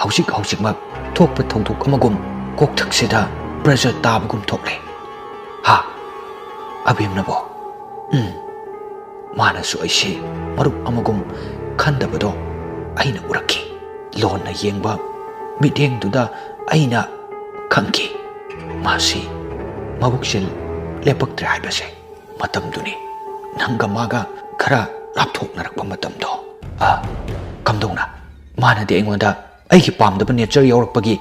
ꯍꯧꯖꯤꯛ ꯍꯧꯖꯤꯛꯃꯛ ꯊꯣꯛꯄ ꯊꯧꯗꯣꯛ ꯑꯃꯒꯨꯝ ꯀꯣꯛꯊꯛꯁꯤꯗ ꯄ꯭ꯔꯦꯁꯔ ꯇꯥꯕꯒꯨꯝ ꯊꯣꯛꯂꯦ꯫ ꯍꯥ? ꯑꯕꯦꯝꯅꯕꯣ? ꯎꯝ꯫ ꯃꯥꯅꯁꯨ ꯑꯩꯁꯦ ꯃꯔꯨꯞ ꯑꯃꯒꯨꯝ ꯈꯟꯗꯕꯗꯣ ꯑꯩꯅ ꯎꯔꯛꯈꯤ꯫ ꯂꯣꯟꯅ ꯌꯦꯡꯕ ꯃꯤꯠꯌꯦꯡꯗꯨꯗ ꯑꯩꯅ ꯈꯪꯈꯤ, ꯃꯥꯁꯤ ꯃꯕꯨꯛꯁꯦ ꯂꯦꯞꯄꯛꯇ꯭ꯔꯦ ꯍꯥꯏꯕꯁꯦ꯫ ꯃꯇꯝꯗꯨꯅꯤ ꯅꯪꯒ ꯃꯥꯒ ꯈꯔ ꯂꯥꯞꯊꯣꯛꯅꯔꯛꯄ ꯃꯇꯝꯗꯣ꯫ ꯑ, ꯀꯝꯗꯧꯅ? ꯃꯥꯅꯗꯤ ꯑꯩꯉꯣꯟꯗ ꯑꯩꯒꯤ ꯄꯥꯝꯗꯕ ꯅꯦꯆꯔ ꯌꯥꯎꯔꯛꯄꯒꯤ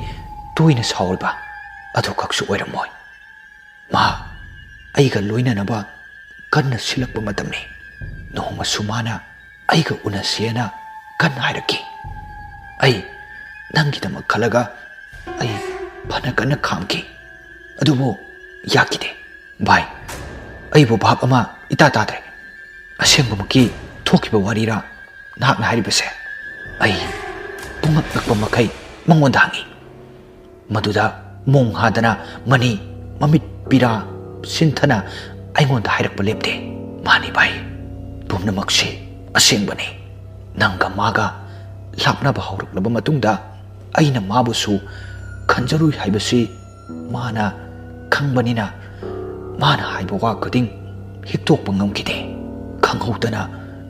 ꯇꯣꯏꯅ ꯁꯥꯎꯔꯤꯕ ꯑꯗꯨꯈꯛꯁꯨ ꯑꯣꯏꯔꯝꯃꯣꯏ꯫ ꯃꯥ ꯑꯩꯒ ꯂꯣꯏꯅꯅꯕ ꯀꯟꯅ ꯁꯤꯜꯂꯛꯄ ꯃꯇꯝꯅꯤ꯫ ꯅꯣꯡꯃꯁꯨ ꯃꯥꯅ ꯑꯩꯒ ꯎꯅꯁꯦꯅ ꯀꯟꯅ ꯍꯥꯏꯔꯛꯈꯤ꯫ ꯑꯩ ꯅꯪꯒꯤꯗꯃꯛ ꯈꯜꯂꯒ ꯑꯩ ꯐꯅ ꯀꯟꯅ ꯈꯥꯝꯈꯤ꯫ ꯑꯗꯨꯕꯨ ꯌꯥꯈꯤꯗꯦ꯫ ꯚꯥꯏ, ꯑꯩꯕꯨ ꯚꯥꯞ ꯑꯃ ꯏꯇꯥ ꯇꯥꯗ꯭ꯔꯦ꯫ ꯑꯁꯦꯡꯕꯃꯛꯀꯤ ꯊꯣꯛꯈꯤꯕ ꯋꯥꯔꯤꯔꯥ ꯅꯍꯥꯛꯅ ꯍꯥꯏꯔꯤꯕꯁꯦ? ꯑꯩ ꯄꯨꯡꯉꯛ ꯉꯛꯄ ꯃꯈꯩ ꯃꯉꯣꯟꯗ ꯍꯪꯉꯤ꯫ ꯃꯗꯨꯗ ꯃꯣꯡ ꯍꯥꯗꯅ ꯃꯅꯤ ꯃꯃꯤꯠ ꯄꯤꯔꯥ ꯁꯤꯟꯊꯅ ꯑꯩꯉꯣꯟꯗ ꯍꯥꯏꯔꯛꯄ ꯂꯦꯞꯇꯦ꯫ "ꯃꯥꯅꯤ ꯚꯥꯏ, ꯄꯨꯝꯅꯃꯛꯁꯤ ꯑꯁꯦꯡꯕꯅꯤ꯫ ꯅꯪꯒ ꯃꯥꯒ ꯂꯥꯞꯅꯕ ꯍꯧꯔꯛꯂꯕ ꯃꯇꯨꯡꯗ ꯑꯩꯅ ꯃꯥꯕꯨꯁꯨ ꯈꯟꯖꯔꯨꯏ ꯍꯥꯏꯕꯁꯤ ꯃꯥꯅ ꯈꯪꯕꯅꯤꯅ ꯃꯥꯅ ꯍꯥꯏꯕ ꯋꯥ ꯈꯨꯗꯤꯡ ꯍꯤꯛꯇꯣꯛꯄ ꯉꯝꯈꯤꯗꯦ꯫ ꯈꯪꯍꯧꯗꯅ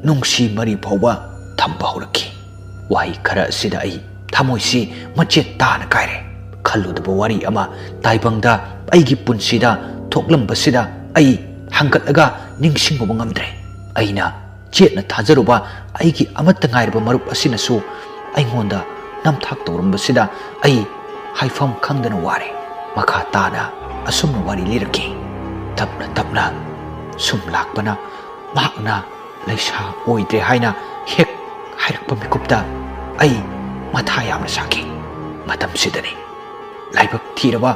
ꯅꯨꯡꯁꯤ ꯃꯔꯤ ꯐꯥꯎꯕ ꯊꯝꯕ ꯍꯧꯔꯛꯈꯤ꯫ ꯋꯥꯍꯩ ꯈꯔ ꯑꯁꯤꯗ ꯑꯩ ꯊꯃꯣꯏꯁꯤ ꯃꯆꯦꯠ ꯇꯥꯅ ꯀꯥꯏꯔꯦ꯫ ꯈꯜꯂꯨꯗꯕ ꯋꯥꯔꯤ ꯑꯃ ꯇꯥꯏꯕꯪꯗ ꯑꯩꯒꯤ ꯄꯨꯟꯁꯤꯗ ꯊꯣꯛꯂꯝꯕꯁꯤꯗ ꯑꯩ ꯍꯪꯒꯠꯂꯒ ꯅꯤꯡꯁꯤꯡꯉꯨꯕ ꯉꯝꯗ꯭ꯔꯦ꯫ ꯑꯩꯅ ꯆꯦꯠꯅ ꯊꯥꯖꯔꯨꯕ ꯑꯩꯒꯤ ꯑꯃꯠꯇ ꯉꯥꯏꯔꯕ ꯃꯔꯨꯞ ꯑꯁꯤꯅꯁꯨ ꯑꯩꯉꯣꯟꯗ ꯅꯝꯊꯥꯛ ꯇꯧꯔꯝꯕꯁꯤꯗ ꯑꯩ ꯍꯥꯏꯐꯝ ꯈꯪꯗꯅ ꯋꯥꯔꯦ꯫ ꯃꯈꯥ ꯇꯥꯅ ꯑꯁꯨꯝꯅ ꯋꯥꯔꯤ ꯂꯤꯔꯛꯈꯤ꯫ ꯇꯞꯅ ꯇꯞꯅ ꯁꯨꯝ ꯂꯥꯛꯄꯅ ꯃꯍꯥꯛꯅ ꯂꯩꯁꯥ ꯑꯣꯏꯗ꯭ꯔꯦ ꯍꯥꯏꯅ ꯍꯦꯛ ꯍꯥꯏꯔꯛꯄ ꯃꯤꯀꯨꯞꯇ ꯑꯩ ꯃꯊꯥ ꯌꯥꯝꯅ ꯁꯥꯈꯤ꯫ ꯃꯇꯝꯁꯤꯗꯅꯤ ꯂꯥꯏꯕꯛ ꯊꯤꯔꯕ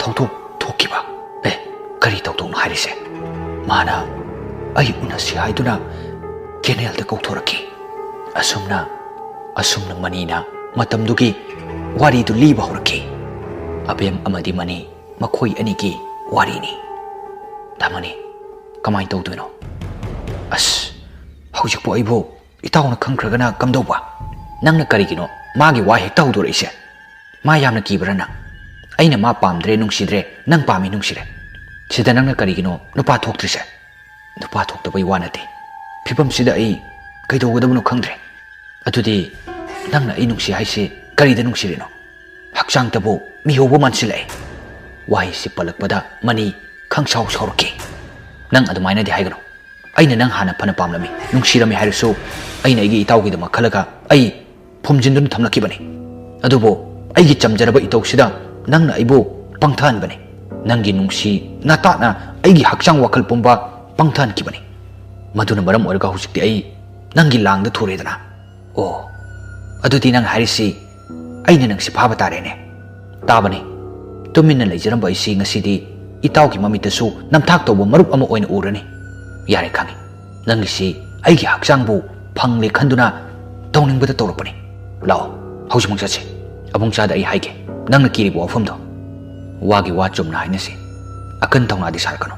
ꯊꯧꯗꯣꯛ ꯊꯣꯛꯈꯤꯕ꯫ "ꯑꯦ, ꯀꯔꯤ ꯊꯧꯗꯣꯛꯅꯣ ꯍꯥꯏꯔꯤꯁꯦ?" ꯃꯥꯅ ꯑꯩ ꯎꯅꯁꯤ ꯍꯥꯏꯗꯨꯅ ꯀꯦꯅꯦꯜꯗ ꯀꯧꯊꯣꯔꯛꯈꯤ꯫ ꯑꯁꯨꯝꯅ, ꯑꯁꯨꯝꯅ ꯃꯅꯤꯅ ꯃꯇꯝꯗꯨꯒꯤ ꯋꯥꯔꯤꯗꯨ ꯂꯤꯕ ꯍꯧꯔꯛꯈꯤ꯫ ꯑꯕꯦꯝ ꯑꯃꯗꯤ ꯃꯅꯤ ꯃꯈꯣꯏ ꯑꯅꯤꯒꯤ ꯋꯥꯔꯤꯅꯤ꯫ "ꯇꯥꯃꯣꯅꯤ, ꯀꯃꯥꯏꯅ ꯇꯧꯗꯣꯏꯅꯣ?" "ꯑꯁ, ꯍꯧꯖꯤꯛꯄꯨ ꯑꯩꯕꯨ ꯏꯇꯥꯎꯅ ꯈꯪꯈ꯭ꯔꯒꯅ ꯀꯝꯗꯧꯕ? ꯅꯪꯅ ꯀꯔꯤꯒꯤꯅꯣ ꯃꯥꯒꯤ ꯋꯥ ꯍꯦꯛꯇ ꯍꯧꯗꯣꯔꯛꯏꯁꯦ? ꯃꯥ ꯌꯥꯝꯅ ꯀꯤꯕ꯭ꯔꯥ ꯅꯪ? ꯑꯩꯅ ꯃꯥ ꯄꯥꯝꯗ꯭ꯔꯦ, ꯅꯨꯡꯁꯤꯗ꯭ꯔꯦ, ꯅꯪ ꯄꯥꯝꯃꯤ, ꯅꯨꯡꯁꯤꯔꯦ꯫ ꯁꯤꯗ ꯅꯪꯅ ꯀꯔꯤꯒꯤꯅꯣ ꯅꯨꯄꯥ ꯊꯣꯛꯇ꯭ꯔꯤꯁꯦ?" "ꯅꯨꯄꯥ ꯊꯣꯛꯇꯕꯩ ꯋꯥ ꯅꯠꯇꯦ꯫ ꯐꯤꯕꯝꯁꯤꯗ ꯑꯩ ꯀꯩꯗꯧꯒꯗꯕꯅꯣ ꯈꯪꯗ꯭ꯔꯦ꯫ ꯑꯗꯨꯗꯤ ꯅꯪꯅ ꯑꯩ ꯅꯨꯡꯁꯤ ꯍꯥꯏꯁꯤ ꯀꯔꯤꯗ ꯅꯨꯡꯁꯤꯔꯤꯅꯣ? ꯍꯛꯆꯥꯡꯇꯕꯨ ꯃꯤꯍꯧꯕ ꯃꯥꯟꯁꯤꯜꯂꯛꯑꯦ꯫" ꯋꯥꯍꯩꯁꯤ ꯄꯜꯂꯛꯄꯗ ꯃꯅꯤ ꯈꯪꯁꯥꯎ ꯁꯥꯎꯔꯛꯈꯤ꯫ "ꯅꯪ ꯑꯗꯨꯃꯥꯏꯅꯗꯤ ꯍꯥꯏꯒꯅꯨ꯫ ꯑꯩꯅ ꯅꯪ ꯍꯥꯟꯅ ꯐꯅ ꯄꯥꯝꯂꯝꯃꯤ, ꯅꯨꯡꯁꯤꯔꯝꯃꯤ ꯍꯥꯏꯔꯁꯨ ꯑꯩꯅ ꯑꯩꯒꯤ ꯏꯇꯥꯎꯒꯤꯗꯃꯛ ꯈꯜꯂꯒ ꯑꯩ ꯐꯨꯝꯖꯤꯟꯗꯨꯅ ꯊꯝꯂꯛꯈꯤꯕꯅꯤ꯫ ꯑꯗꯨꯕꯨ ꯑꯩꯒꯤ ꯆꯝꯖꯔꯕ ꯏꯇꯧꯁꯤꯗ ꯅꯪꯅ ꯑꯩꯕꯨ ꯄꯪꯊꯍꯟꯕꯅꯤ꯫ ꯅꯪꯒꯤ ꯅꯨꯡꯁꯤ ꯅꯇꯥꯠꯅ ꯑꯩꯒꯤ ꯍꯛꯆꯥꯡ ꯋꯥꯈꯜ ꯄꯨꯝꯕ ꯄꯪꯊꯍꯟꯈꯤꯕꯅꯤ꯫ ꯃꯗꯨꯅ ꯃꯔꯝ ꯑꯣꯏꯔꯒ ꯍꯧꯖꯤꯛꯇꯤ ꯑꯩ ꯅꯪꯒꯤ ꯂꯥꯡꯗ ꯊꯨꯔꯦꯗꯅ꯫ ꯑꯣ, ꯑꯗꯨꯗꯤ ꯅꯪ ꯍꯥꯏꯔꯤꯁꯤ ꯑꯩꯅ ꯅꯪꯁꯤ ꯐꯥꯕ ꯇꯥꯔꯦꯅꯦ꯫" "ꯇꯥꯕꯅꯤ꯫ ꯇꯨꯃꯤꯟꯅ ꯂꯩꯖꯔꯝꯕ ꯑꯩꯁꯤ ꯉꯁꯤꯗꯤ ꯏꯇꯥꯎꯒꯤ ꯃꯃꯤꯠꯇꯁꯨ ꯅꯝꯊꯥꯛ ꯇꯧꯕ ꯃꯔꯨꯞ ꯑꯃ ꯑꯣꯏꯅ ꯎꯔꯅꯤ꯫ ꯌꯥꯔꯦ, ꯈꯪꯉꯤ꯫ ꯅꯪꯒꯤꯁꯤ ꯑꯩꯒꯤ ꯍꯛꯆꯥꯡꯕꯨ ꯐꯪꯂꯦ ꯈꯟꯗꯨꯅ ꯇꯧꯅꯤꯡꯕꯗ ꯇꯧꯔꯛꯄꯅꯤ꯫ ꯂꯥꯛꯑꯣ, ꯍꯧꯖꯤꯛꯃꯛ ꯆꯠꯁꯤ꯫ ꯑꯕꯨꯡꯆꯥꯗ ꯑꯩ ꯍꯥꯏꯒꯦ, ꯅꯪꯅ ꯀꯤꯔꯤꯕ ꯋꯥꯐꯝꯗꯣ꯫ ꯋꯥꯒꯤ ꯋꯥ ꯆꯨꯝꯅ ꯍꯥꯏꯅꯁꯤ꯫ ꯑꯀꯟ ꯊꯧꯅꯥꯗꯤ ꯁꯥꯔꯛꯀꯅꯨ꯫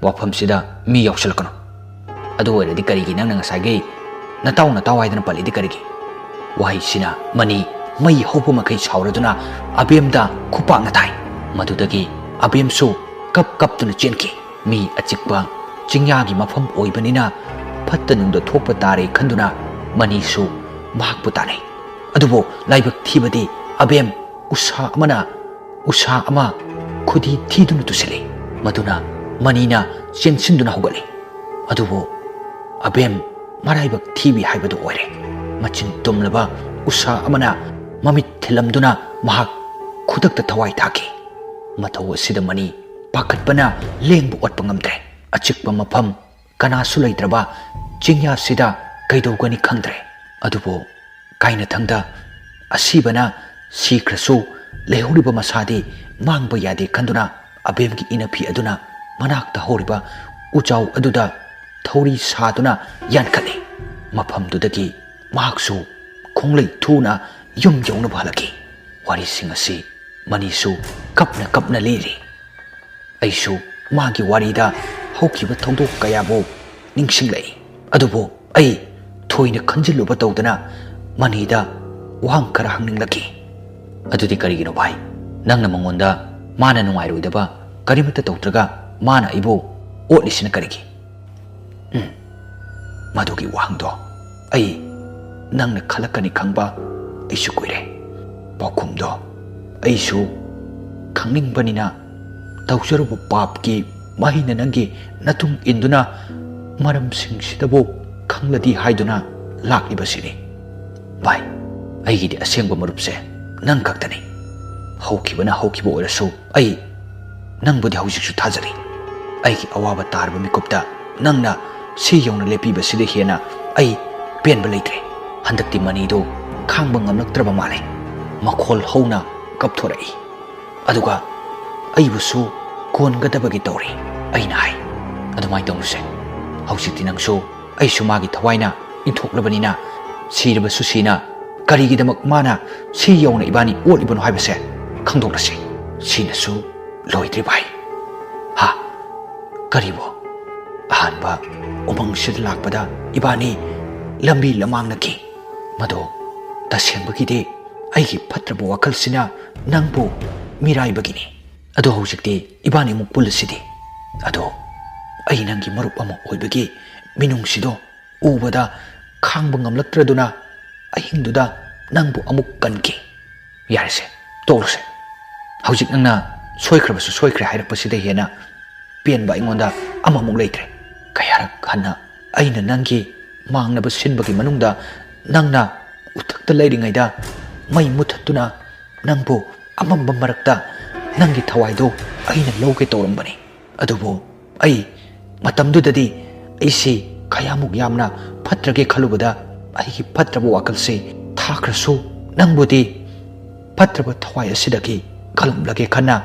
ꯋꯥꯐꯝꯁꯤꯗ ꯃꯤ ꯌꯥꯎꯁꯜꯂꯛꯀꯅꯨ꯫ ꯑꯗꯨ ꯑꯣꯏꯔꯗꯤ ꯀꯔꯤꯒꯤ ꯅꯪꯅ ꯉꯁꯥꯏꯒꯤ "ꯅꯇꯥꯎ, ꯅꯇꯥꯎ" ꯍꯥꯏꯗꯅ ꯄꯜꯂꯤꯗꯤ ꯀꯔꯤꯒꯤ? ꯋꯥꯍꯩꯁꯤꯅ ꯃꯅꯤ ꯃꯩ ꯍꯧꯕ ꯃꯈꯩ ꯁꯥꯎꯔꯗꯨꯅ ꯑꯕꯦꯝꯗ ꯈꯨꯄꯥꯛꯅ ꯊꯥꯏ꯫ ꯃꯗꯨꯗꯒꯤ ꯑꯕꯦꯝꯁꯨ ꯀꯞ ꯀꯞꯇꯨꯅ ꯆꯦꯟꯈꯤ꯫ ꯃꯤ ꯑꯆꯤꯛꯄ ꯆꯤꯡꯌꯥꯒꯤ ꯃꯐꯝ ꯑꯣꯏꯕꯅꯤꯅ ꯐꯠꯇ ꯅꯨꯡꯗ ꯊꯣꯛꯄ ꯇꯥꯔꯦ ꯈꯟꯗꯨꯅ ꯃꯅꯤꯁꯨ ꯃꯍꯥꯛꯄꯨ ꯇꯥꯟꯅꯩ꯫ ꯑꯗꯨꯕꯨ ꯂꯥꯏꯕꯛ ꯊꯤꯕꯗꯤ ꯑꯕꯦꯝ ꯎꯁꯥ ꯑꯃꯅ ꯎꯁꯥ ꯑꯃ ꯈꯨꯗꯤ ꯊꯤꯗꯨꯅ ꯇꯨꯁꯤꯜꯂꯤ꯫ ꯃꯗꯨꯅ ꯃꯅꯤꯅ ꯆꯦꯟꯁꯤꯟꯗꯨꯅ ꯍꯧꯒꯠꯂꯤ꯫ ꯑꯗꯨꯕꯨ ꯑꯕꯦꯝ ꯃꯔꯥꯏꯕꯛ ꯊꯤꯕꯤ ꯍꯥꯏꯕꯗꯨ ꯑꯣꯏꯔꯦ꯫ ꯃꯆꯤꯟ ꯇꯨꯝꯂꯕ ꯎꯁꯥ ꯑꯃꯅ ꯃꯃꯤꯠ ꯊꯤꯜꯂꯝꯗꯨꯅ ꯃꯍꯥꯛ ꯈꯨꯗꯛꯇ ꯊꯋꯥꯏ ꯊꯥꯈꯤ꯫ ꯃꯇꯧ ꯑꯁꯤꯗ ꯃꯅꯤ ꯄꯥꯈꯠꯄꯅ ꯂꯦꯡꯕ ꯑꯣꯠꯄ ꯉꯝꯗ꯭ꯔꯦ꯫ ꯑꯆꯤꯛꯄ ꯃꯐꯝ, ꯀꯅꯥꯁꯨ ꯂꯩꯇ꯭ꯔꯕ ꯆꯤꯡꯌꯥꯁꯤꯗ ꯀꯩꯗꯧꯒꯅꯤ ꯈꯪꯗ꯭ꯔꯦ꯫ ꯑꯗꯨꯕꯨ ꯀꯥꯏꯅꯊꯪꯗ ꯑꯁꯤꯕꯅ ꯁꯤꯈ꯭ꯔꯁꯨ ꯂꯩꯍꯧꯔꯤꯕ ꯃꯁꯥꯗꯤ ꯃꯥꯡꯕ ꯌꯥꯗꯦ ꯈꯟꯗꯨꯅ ꯑꯕꯦꯝꯒꯤ ꯏꯅꯐꯤ ꯑꯗꯨꯅ ꯃꯅꯥꯛꯇ ꯍꯧꯔꯤꯕ ꯎꯖꯥꯎ ꯑꯗꯨꯗ ꯊꯧꯔꯤ ꯁꯥꯗꯨꯅ ꯌꯥꯟꯈꯠꯂꯤ꯫ ꯃꯐꯝꯗꯨꯗꯒꯤ ꯃꯍꯥꯛꯁꯨ ꯈꯣꯡꯂꯩ ꯊꯨꯅ ꯌꯨꯝ ꯌꯧꯅꯕ ꯍꯜꯂꯛꯈꯤ꯫ ꯋꯥꯔꯤꯁꯤꯡ ꯑꯁꯤ ꯃꯅꯤꯁꯨ ꯀꯞꯅ ꯀꯞꯅ ꯂꯤꯔꯤ꯫ ꯑꯩꯁꯨ ꯃꯥꯒꯤ ꯋꯥꯔꯤꯗ ꯍꯧꯈꯤꯕ ꯊꯧꯗꯣꯛ ꯀꯌꯥꯕꯨ ꯅꯤꯡꯁꯤꯡꯂꯛꯏ꯫ ꯑꯗꯨꯕꯨ ꯑꯩ ꯊꯣꯏꯅ ꯈꯟꯖꯤꯜꯂꯨꯕ ꯇꯧꯗꯅ ꯃꯅꯤꯗ ꯋꯥꯍꯪ ꯈꯔ ꯍꯪꯅꯤꯡꯂꯛꯈꯤ꯫ "ꯑꯗꯨꯗꯤ ꯀꯔꯤꯒꯤꯅꯣ ꯚꯥꯏ? ꯅꯪꯅ ꯃꯉꯣꯟꯗ ꯃꯥꯅ ꯅꯨꯡꯉꯥꯏꯔꯣꯏꯗꯕ ꯀꯔꯤꯃꯠꯇ ꯇꯧꯗ꯭ꯔꯒ ꯃꯥꯅ ꯑꯩꯕꯨ ꯑꯣꯠꯂꯤꯁꯤꯅ ꯀꯔꯤꯒꯤ?" "ꯎꯝ, ꯃꯗꯨꯒꯤ ꯋꯥꯍꯪꯗꯣ ꯑꯩ ꯅꯪꯅ ꯈꯜꯂꯛꯀꯅꯤ ꯈꯪꯕ ꯑꯩꯁꯨ ꯀꯨꯏꯔꯦ꯫ ꯄꯥꯎꯈꯨꯝꯗꯣ ꯑꯩꯁꯨ ꯈꯪꯅꯤꯡꯕꯅꯤꯅ ꯇꯧꯖꯔꯨꯕ ꯄꯥꯞꯀꯤ ꯃꯍꯩꯅ ꯅꯪꯒꯤ ꯅꯇꯨꯡ ꯏꯟꯗꯨꯅ ꯃꯔꯝꯁꯤꯡꯁꯤꯗꯕꯨ ꯈꯪꯂꯗꯤ ꯍꯥꯏꯗꯨꯅ ꯂꯥꯛꯂꯤꯕꯁꯤꯅꯤ꯫ ꯚꯥꯏ, ꯑꯩꯒꯤꯗꯤ ꯑꯁꯦꯡꯕ ꯃꯔꯨꯞꯁꯦ ꯅꯪ ꯈꯛꯇꯅꯤ꯫ ꯍꯧꯈꯤꯕꯅ ꯍꯧꯈꯤꯕ ꯑꯣꯏꯔꯁꯨ ꯑꯩ ꯅꯪꯕꯨꯗꯤ ꯍꯧꯖꯤꯛꯁꯨ ꯊꯥꯖꯔꯤ꯫ ꯑꯩꯒꯤ ꯑꯋꯥꯕ ꯇꯥꯔꯕ ꯃꯤꯀꯨꯞꯇ ꯅꯪꯅ ꯁꯤ ꯌꯧꯅ ꯂꯦꯞꯄꯤꯕꯁꯤꯗ ꯍꯦꯟꯅ ꯑꯩ ꯄꯦꯟꯕ ꯂꯩꯇ꯭ꯔꯦ꯫" ꯍꯟꯗꯛꯇꯤ ꯃꯅꯤꯗꯨ ꯈꯥꯡꯕ ꯉꯝꯂꯛꯇ꯭ꯔꯕ ꯃꯥꯜꯂꯦ꯫ ꯃꯈꯣꯜ ꯍꯧꯅ ꯀꯞꯊꯣꯔꯛꯏ꯫ ꯑꯗꯨꯒ ꯑꯩꯕꯨꯁꯨ ꯀꯣꯟꯒꯗꯕꯒꯤ ꯇꯧꯔꯤ꯫ ꯑꯩꯅ ꯍꯥꯏ, "ꯑꯗꯨꯃꯥꯏꯅ ꯇꯧꯅꯨꯁꯦ꯫ ꯍꯧꯖꯤꯛꯇꯤ ꯅꯪꯁꯨ ꯑꯩꯁꯨ ꯃꯥꯒꯤ ꯊꯋꯥꯏꯅ ꯏꯟꯊꯣꯛꯂꯕꯅꯤꯅ, ꯁꯤꯔꯕꯁꯨ ꯁꯤꯅ, ꯀꯔꯤꯒꯤꯗꯃꯛ ꯃꯥꯅ ꯁꯤ ꯌꯧꯅ ꯏꯕꯥꯅꯤ ꯑꯣꯠꯂꯤꯕꯅꯣ ꯍꯥꯏꯕꯁꯦ ꯈꯪꯗꯣꯛꯂꯁꯤ꯫ ꯁꯤꯅꯁꯨ ꯂꯣꯏꯗ꯭ꯔꯤ ꯚꯥꯏ꯫" "ꯍꯥ? ꯀꯔꯤꯕꯣ?" "ꯑꯍꯥꯟꯕ ꯎꯃꯪꯁꯤꯗ ꯂꯥꯛꯄꯗ ꯏꯕꯥꯅꯤ ꯂꯝꯕꯤ ꯂꯃꯥꯡꯅꯈꯤ꯫ ꯃꯗꯣ ꯇꯁꯦꯡꯕꯒꯤꯗꯤ ꯑꯩꯒꯤ ꯐꯠꯇ꯭ꯔꯕ ꯋꯥꯈꯜꯁꯤꯅ ꯅꯪꯕꯨ ꯃꯤꯔꯥꯏꯕꯒꯤꯅꯤ꯫ ꯑꯗꯣ ꯍꯧꯖꯤꯛꯇꯤ ꯏꯕꯥꯅꯤ ꯑꯃꯨꯛ ꯄꯨꯜꯂꯁꯤꯗꯤ꯫ ꯑꯗꯣ ꯑꯩ ꯅꯪꯒꯤ ꯃꯔꯨꯞ ꯑꯃ ꯑꯣꯏꯕꯒꯤ ꯃꯤꯅꯨꯡꯁꯤꯗꯣ ꯎꯕꯗ ꯈꯥꯡꯕ ꯉꯝꯂꯛꯇ꯭ꯔꯗꯨꯅ ꯑꯍꯤꯡꯗꯨꯗ ꯅꯪꯕꯨ ꯑꯃꯨꯛ ꯀꯟꯈꯤ꯫ ꯌꯥꯔꯦꯁꯦ, ꯇꯣꯛꯂꯁꯦ꯫ ꯍꯧꯖꯤꯛ ꯅꯪꯅ ꯁꯣꯏꯈ꯭ꯔꯕꯁꯨ ꯁꯣꯏꯈ꯭ꯔꯦ ꯍꯥꯏꯔꯛꯄꯁꯤꯗ ꯍꯦꯟꯅ ꯄꯦꯟꯕ ꯑꯩꯉꯣꯟꯗ ꯑꯃꯃꯨꯛ ꯂꯩꯇ꯭ꯔꯦ꯫ ꯀꯌꯥꯔꯛ ꯍꯟꯅ ꯑꯩꯅ ꯅꯪꯒꯤ ꯃꯥꯡꯅꯕ ꯁꯤꯟꯕꯒꯤ ꯃꯅꯨꯡꯗ ꯅꯪꯅ ꯎꯊꯛꯇ ꯂꯩꯔꯤꯉꯩꯗ ꯃꯩ ꯃꯨꯊꯠꯇꯨꯅ ꯅꯪꯕꯨ ꯑꯃꯝꯕ ꯃꯔꯛꯇ ꯅꯪꯒꯤ ꯊꯋꯥꯏꯗꯨ ꯑꯩꯅ ꯂꯧꯒꯦ ꯇꯧꯔꯝꯕꯅꯤ꯫ ꯑꯗꯨꯕꯨ ꯑꯩ ꯃꯇꯝꯗꯨꯗꯗꯤ ꯑꯩꯁꯤ ꯀꯌꯥꯃꯨꯛ ꯌꯥꯝꯅ ꯐꯠꯇ꯭ꯔꯒꯦ ꯈꯜꯂꯨꯕꯗ ꯑꯩꯒꯤ ꯐꯠꯇ꯭ꯔꯕ ꯋꯥꯈꯜꯁꯤ ꯊꯥꯈ꯭ꯔꯁꯨ ꯅꯪꯕꯨꯗꯤ ꯐꯠꯇ꯭ꯔꯕ ꯊꯋꯥꯏ ꯑꯁꯤꯗꯒꯤ ꯀꯜꯂꯝꯂꯒꯦ ꯈꯟꯅ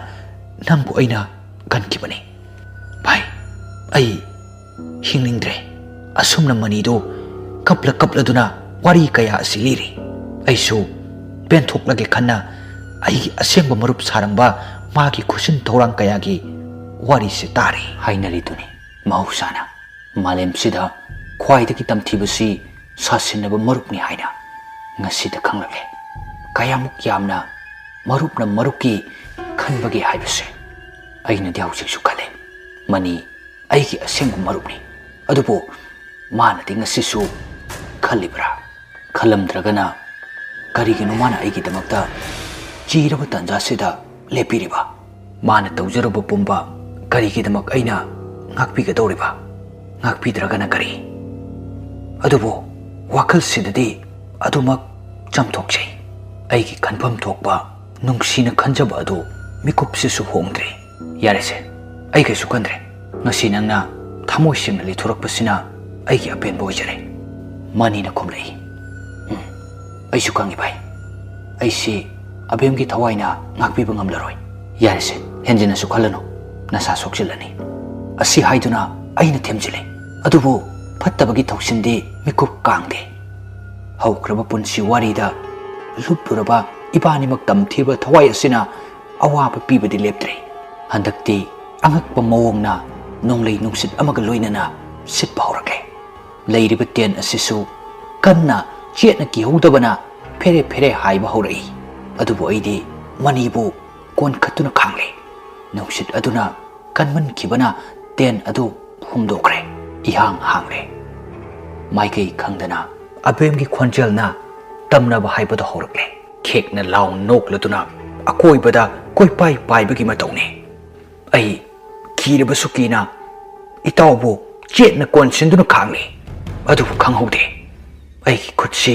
ꯅꯪꯕꯨ ꯑꯩꯅ ꯀꯟꯈꯤꯕꯅꯤ꯫ ꯚꯥꯏ, ꯑꯩ ꯍꯤꯡꯅꯤꯡꯗ꯭ꯔꯦ꯫" ꯑꯁꯨꯝꯅ ꯃꯅꯤꯗꯨ ꯀꯞꯂ ꯀꯞꯂꯗꯨꯅ ꯋꯥꯔꯤ ꯀꯌꯥ ꯑꯁꯤ ꯂꯤꯔꯤ꯫ ꯑꯩꯁꯨ ꯄꯦꯟꯊꯣꯛꯂꯒꯦ ꯈꯟꯅ ꯑꯩꯒꯤ ꯑꯁꯦꯡꯕ ꯃꯔꯨꯞ ꯁꯥꯔꯝꯕ ꯃꯥꯒꯤ ꯈꯨꯠꯁꯤꯟ ꯊꯧꯔꯥꯡ ꯀꯌꯥꯒꯤ ꯋꯥꯔꯤꯁꯤ ꯇꯥꯔꯤ꯫ ꯍꯥꯏꯅꯔꯤꯗꯨꯅꯤ ꯃꯍꯧꯁꯥꯅ꯫ ꯃꯥꯂꯦꯝꯁꯤꯗ ꯈ꯭ꯋꯥꯏꯗꯒꯤ ꯇꯝꯊꯤꯕꯁꯤ ꯁꯥꯁꯤꯟꯅꯕ ꯃꯔꯨꯞꯅꯤ ꯍꯥꯏꯅ ꯉꯁꯤꯗ ꯈꯪꯂꯛꯂꯦ꯫ ꯀꯌꯥꯃꯨꯛ ꯌꯥꯝꯅ ꯃꯔꯨꯞꯅ ꯃꯔꯨꯞꯀꯤ ꯈꯟꯕꯒꯦ ꯍꯥꯏꯕꯁꯦ ꯑꯩꯅꯗꯤ ꯍꯧꯖꯤꯛꯁꯨ ꯈꯜꯂꯦ꯫ ꯃꯅꯤ ꯑꯩꯒꯤ ꯑꯁꯦꯡꯕ ꯃꯔꯨꯞꯅꯤ꯫ ꯑꯗꯨꯕꯨ ꯃꯥꯅꯗꯤ ꯉꯁꯤꯁꯨ ꯈꯜꯂꯤꯕ꯭ꯔꯥ? ꯈꯜꯂꯝꯗ꯭ꯔꯒꯅ ꯀꯔꯤꯒꯤꯅꯣ ꯃꯥꯅ ꯑꯩꯒꯤꯗꯃꯛꯇ ꯆꯤꯔꯕ ꯇꯥꯟꯖꯥꯁꯤꯗ ꯂꯦꯞꯄꯤꯔꯤꯕ? ꯃꯥꯅ ꯇꯧꯖꯔꯨꯕ ꯄꯨꯝꯕ ꯀꯔꯤꯒꯤꯗꯃꯛ ꯑꯩꯅ ꯉꯥꯛꯄꯤꯒꯗꯧꯔꯤꯕ? ꯉꯥꯛꯄꯤꯗ꯭ꯔꯒꯅ ꯀꯔꯤ? ꯑꯗꯨꯕꯨ ꯋꯥꯈꯜꯁꯤꯗꯗꯤ ꯑꯗꯨꯃꯛ ꯆꯥꯝꯊꯣꯛꯆꯩ꯫ ꯑꯩꯒꯤ ꯈꯟꯐꯝ ꯊꯣꯛꯄ ꯅꯨꯡꯁꯤꯅ ꯈꯟꯖꯕ ꯑꯗꯨ ꯃꯤꯀꯨꯞꯁꯤꯁꯨ ꯍꯣꯡꯗ꯭ꯔꯤ꯫ ꯌꯥꯔꯦꯁꯦ, ꯑꯩ ꯀꯩꯁꯨ ꯈꯟꯗ꯭ꯔꯦ꯫ ꯉꯁꯤ ꯅꯪꯅ ꯊꯃꯣꯏ ꯁꯦꯡꯅ ꯂꯤꯊꯣꯔꯛꯄꯁꯤꯅ ꯑꯩꯒꯤ ꯑꯄꯦꯟꯕ ꯑꯣꯏꯖꯔꯦ꯫ ꯃꯅꯤꯅ ꯈꯨꯝꯂꯛꯏ, "ꯎꯝ, ꯑꯩꯁꯨ ꯈꯪꯏ ꯚꯥꯏ꯫ ꯑꯩꯁꯤ ꯑꯕꯦꯝꯒꯤ ꯊꯋꯥꯏꯅ ꯉꯥꯛꯄꯤꯕ ꯉꯝꯂꯔꯣꯏ꯫ ꯌꯥꯔꯦꯁꯦ, ꯍꯦꯟꯖꯤꯟꯅꯁꯨ ꯈꯜꯂꯅꯨ꯫ ꯅꯁꯥ ꯁꯣꯛꯆꯤꯜꯂꯅꯤ" ꯑꯁꯤ ꯍꯥꯏꯗꯨꯅ ꯑꯩꯅ ꯊꯦꯝꯖꯤꯜꯂꯤ꯫ ꯑꯗꯨꯕꯨ ꯐꯠꯇꯕꯒꯤ ꯊꯧꯁꯤꯟꯗꯤ ꯃꯤꯀꯨꯞ ꯀꯥꯡꯗꯦ꯫ ꯍꯧꯈ꯭ꯔꯕ ꯄꯨꯟꯁꯤ ꯋꯥꯔꯤꯗ ꯂꯨꯞꯂꯨꯔꯕ ꯏꯕꯥꯅꯤꯃꯛ ꯇꯝꯊꯤꯕ ꯊꯋꯥꯏ ꯑꯁꯤꯅ ꯑꯋꯥꯕ ꯄꯤꯕꯗꯤ ꯂꯦꯞꯇ꯭ꯔꯦ꯫ ꯍꯟꯗꯛꯇꯤ ꯑꯉꯛꯄ ꯃꯑꯣꯡꯅ ꯅꯣꯡꯂꯩ ꯅꯨꯡꯁꯤꯠ ꯑꯃꯒ ꯂꯣꯏꯅꯅ ꯁꯤꯠꯄ ꯍꯧꯔꯛꯂꯦ꯫ ꯂꯩꯔꯤꯕ ꯇꯦꯟ ꯑꯁꯤꯁꯨ ꯀꯟꯅ ꯆꯦꯠꯅ ꯀꯤꯍꯧꯗꯕꯅ ꯐꯦꯔꯦ ꯐꯦꯔꯦ ꯍꯥꯏꯕ ꯍꯧꯔꯛꯏ꯫ ꯑꯗꯨꯕꯨ ꯑꯩꯗꯤ ꯃꯅꯤꯕꯨ ꯀꯣꯟꯈꯠꯇꯨꯅ ꯈꯥꯡꯂꯦ꯫ ꯅꯨꯡꯁꯤꯠ ꯑꯗꯨꯅ ꯀꯟꯃꯟꯈꯤꯕꯅ ꯇꯦꯟ ꯑꯗꯨ ꯍꯨꯝꯗꯣꯛꯈ꯭ꯔꯦ꯫ ꯏꯍꯥꯡ ꯍꯥꯡꯂꯦ꯫ ꯃꯥꯏꯀꯩ ꯈꯪꯗꯅ ꯑꯕꯦꯝꯒꯤ ꯈꯣꯟꯖꯦꯜꯅ ꯇꯝꯅꯕ ꯍꯥꯏꯕꯗꯨ ꯍꯧꯔꯛꯂꯦ꯫ ꯈꯦꯛꯅ ꯂꯥꯎ ꯅꯣꯛꯂꯗꯨꯅ ꯑꯀꯣꯏꯕꯗ ꯀꯣꯏꯄꯥꯏ ꯄꯥꯏꯕꯒꯤ ꯃꯇꯧꯅꯤ꯫ ꯑꯩ ꯀꯤꯔꯕꯁꯨ ꯀꯤꯅ ꯏꯇꯥꯎꯕꯨ ꯆꯦꯠꯅ ꯀꯣꯟꯁꯤꯟꯗꯨꯅ ꯈꯥꯡꯂꯤ꯫ ꯑꯗꯨꯕꯨ ꯈꯪꯍꯧꯗꯦ, ꯑꯩꯒꯤ ꯈꯨꯠꯁꯤ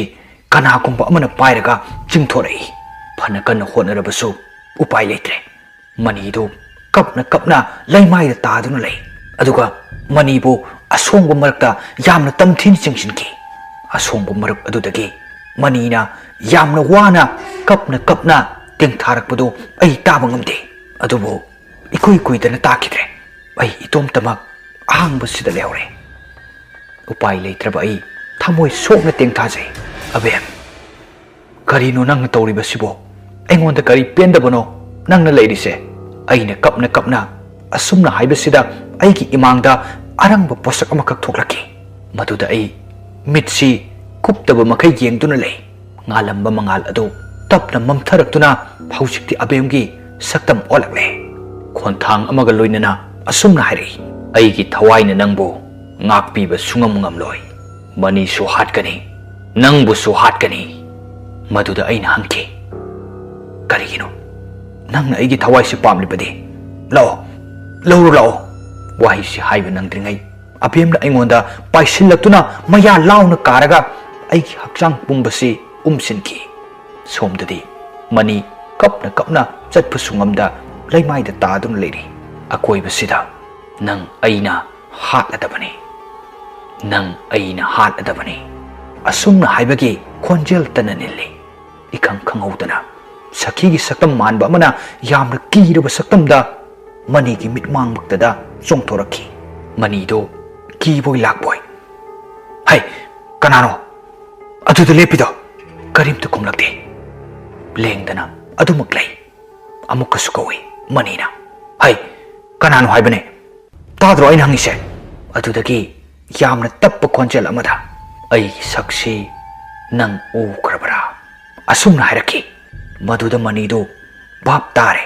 ꯀꯅꯥꯒꯨꯝꯕ ꯑꯃꯅ ꯄꯥꯏꯔꯒ ꯆꯤꯡꯊꯣꯔꯛꯏ꯫ ꯐꯅ ꯀꯟꯅ ꯍꯣꯠꯅꯔꯕꯁꯨ ꯎꯄꯥꯏ ꯂꯩꯇ꯭ꯔꯦ꯫ ꯃꯅꯤꯗꯨ ꯀꯞꯅ ꯀꯞꯅ ꯂꯩꯃꯥꯏꯗ ꯇꯥꯗꯨꯅ ꯂꯩ꯫ ꯑꯗꯨꯒ ꯃꯅꯤꯕꯨ ꯑꯁꯣꯡꯕ ꯃꯔꯛꯇ ꯌꯥꯝꯅ ꯇꯝꯊꯤꯅ ꯆꯤꯡꯁꯤꯟꯈꯤ꯫ ꯑꯁꯣꯡꯕ ꯃꯔꯛ ꯑꯗꯨꯗꯒꯤ ꯃꯅꯤꯅ ꯌꯥꯝꯅ ꯋꯥꯅ ꯀꯞꯅ ꯀꯞꯅ ꯇꯦꯡꯊꯥꯔꯛꯄꯗꯨ ꯑꯩ ꯇꯥꯕ ꯉꯝꯗꯦ꯫ ꯑꯗꯨꯕꯨ ꯏꯀꯨꯏ ꯀꯨꯏꯗꯅ ꯇꯥꯈꯤꯗ꯭ꯔꯦ꯫ ꯑꯩ ꯏꯇꯣꯝꯇꯃꯛ ꯑꯍꯥꯡꯕꯁꯤꯗ ꯂꯩꯍꯧꯔꯦ꯫ ꯎꯄꯥꯏ ꯂꯩꯇ꯭ꯔꯕ ꯑꯩ ꯊꯃꯣꯏ ꯁꯣꯛꯅ ꯇꯦꯡꯊꯥꯖꯩ꯫ "ꯑꯕꯦꯝ, ꯀꯔꯤꯅꯣ ꯅꯪꯅ ꯇꯧꯔꯤꯕꯁꯤꯕꯣ? ꯑꯩꯉꯣꯟꯗ ꯀꯔꯤ ꯄꯦꯟꯗꯕꯅꯣ ꯅꯪꯅ ꯂꯩꯔꯤꯁꯦ?" ꯑꯩꯅ ꯀꯞꯅ ꯀꯞꯅ ꯑꯁꯨꯝꯅ ꯍꯥꯏꯕꯁꯤꯗ ꯑꯩꯒꯤ ꯏꯃꯥꯡꯗ ꯑꯔꯪꯕ ꯄꯣꯠꯁꯛ ꯑꯃꯈꯛ ꯊꯣꯛꯂꯛꯈꯤ꯫ ꯃꯗꯨꯗ ꯑꯩ ꯃꯤꯠꯁꯤ ꯀꯨꯞꯇꯕ ꯃꯈꯩ ꯌꯦꯡꯗꯨꯅ ꯂꯩ꯫ ꯉꯥꯜꯂꯝꯕ ꯃꯉꯥꯜ ꯑꯗꯨ ꯇꯞꯅ ꯃꯝꯊꯔꯛꯇꯨꯅ ꯍꯧꯖꯤꯛꯇꯤ ꯑꯕꯦꯝꯒꯤ ꯁꯛꯇꯝ ꯑꯣꯜꯂꯛꯂꯦ꯫ ꯈꯣꯟꯊꯥꯡ ꯑꯃꯒ ꯂꯣꯏꯅꯅ ꯑꯁꯨꯝꯅ ꯍꯥꯏꯔꯛꯏ, "ꯑꯩꯒꯤ ꯊꯋꯥꯏꯅ ꯅꯪꯕꯨ ꯉꯥꯛꯄꯤꯕ ꯁꯨꯡꯉꯝ ꯉꯝꯂꯣꯏ꯫ ꯃꯅꯤꯁꯨ ꯍꯥꯠꯀꯅꯤ, ꯅꯪꯕꯨꯁꯨ ꯍꯥꯠꯀꯅꯤ꯫" ꯃꯗꯨꯗ ꯑꯩꯅ ꯍꯪꯈꯤ, "ꯀꯔꯤꯒꯤꯅꯣ? ꯅꯪꯅ ꯑꯩꯒꯤ ꯊꯋꯥꯏꯁꯤ ꯄꯥꯝꯂꯤꯕꯗꯤ? ꯂꯥꯛꯑꯣ, ꯂꯧꯔꯨ ꯂꯥꯛꯑꯣ꯫" ꯋꯥꯍꯩꯁꯤ ꯍꯥꯏꯕ ꯅꯪꯗ꯭ꯔꯤꯉꯩ ꯑꯕꯦꯝꯅ ꯑꯩꯉꯣꯟꯗ ꯄꯥꯏꯁꯤꯜꯂꯛꯇꯨꯅ ꯃꯌꯥ ꯂꯥꯎꯅ ꯀꯥꯔꯒ ꯑꯩꯒꯤ ꯍꯛꯆꯥꯡ ꯄꯨꯝꯕꯁꯤ ꯎꯝꯁꯤꯟꯈꯤ꯫ ꯁꯣꯝꯗꯗꯤ ꯃꯅꯤ ꯀꯞꯅ ꯀꯞꯅ ꯆꯠꯄꯁꯨ ꯉꯝꯗ ꯂꯩꯃꯥꯏꯗ ꯇꯥꯗꯨꯅ ꯂꯩꯔꯤ꯫ ꯑꯀꯣꯏꯕꯁꯤꯗ, "ꯅꯪ ꯑꯩꯅ ꯍꯥꯠꯂꯗꯕꯅꯤ, ꯅꯪ ꯑꯩꯅ ꯍꯥꯠꯂꯗꯕꯅꯤ" ꯑꯁꯨꯝꯅ ꯍꯥꯏꯕꯒꯤ ꯈꯣꯟꯖꯦꯜꯇꯅ ꯅꯤꯜꯂꯤ꯫ ꯏꯈꯪ ꯈꯪꯍꯧꯗꯅ ꯁꯈꯤꯒꯤ ꯁꯛꯇꯝ ꯃꯥꯟꯕ ꯑꯃꯅ ꯌꯥꯝꯅ ꯀꯤꯔꯕ ꯁꯛꯇꯝꯗ ꯃꯅꯤꯒꯤ ꯃꯤꯠꯃꯥꯡꯃꯛꯇꯗ ꯆꯣꯡꯊꯣꯔꯛꯈꯤ꯫ ꯃꯅꯤꯗꯨ ꯀꯤꯕꯣꯏ ꯂꯥꯛꯄꯣꯏ, "ꯍꯩ, ꯀꯅꯥꯅꯣ ꯑꯗꯨꯗ ꯂꯦꯞꯄꯤꯗꯣ?" ꯀꯔꯤꯝꯇ ꯈꯨꯝꯂꯛꯇꯦ꯫ ꯂꯦꯡꯗꯅ ꯑꯗꯨꯃꯛ ꯂꯩ꯫ ꯑꯃꯨꯛꯀꯁꯨ ꯀꯧꯏ ꯃꯅꯤꯅ, "ꯍꯩ, ꯀꯅꯥꯅꯣ ꯍꯥꯏꯕꯅꯦ? ꯇꯥꯗ꯭ꯔꯣ ꯑꯩꯅ ꯍꯪꯉꯤꯁꯦ?" ꯑꯗꯨꯗꯒꯤ ꯌꯥꯝꯅ ꯇꯞꯄ ꯈꯣꯟꯖꯦꯜ ꯑꯃꯗ, "ꯑꯩꯒꯤ ꯁꯛꯁꯤ ꯅꯪ ꯎꯈ꯭ꯔꯕꯔꯥ?" ꯑꯁꯨꯝꯅ ꯍꯥꯏꯔꯛꯈꯤ꯫ ꯃꯗꯨꯗ ꯃꯅꯤꯗꯨ ꯚꯥꯞ ꯇꯥꯔꯦ,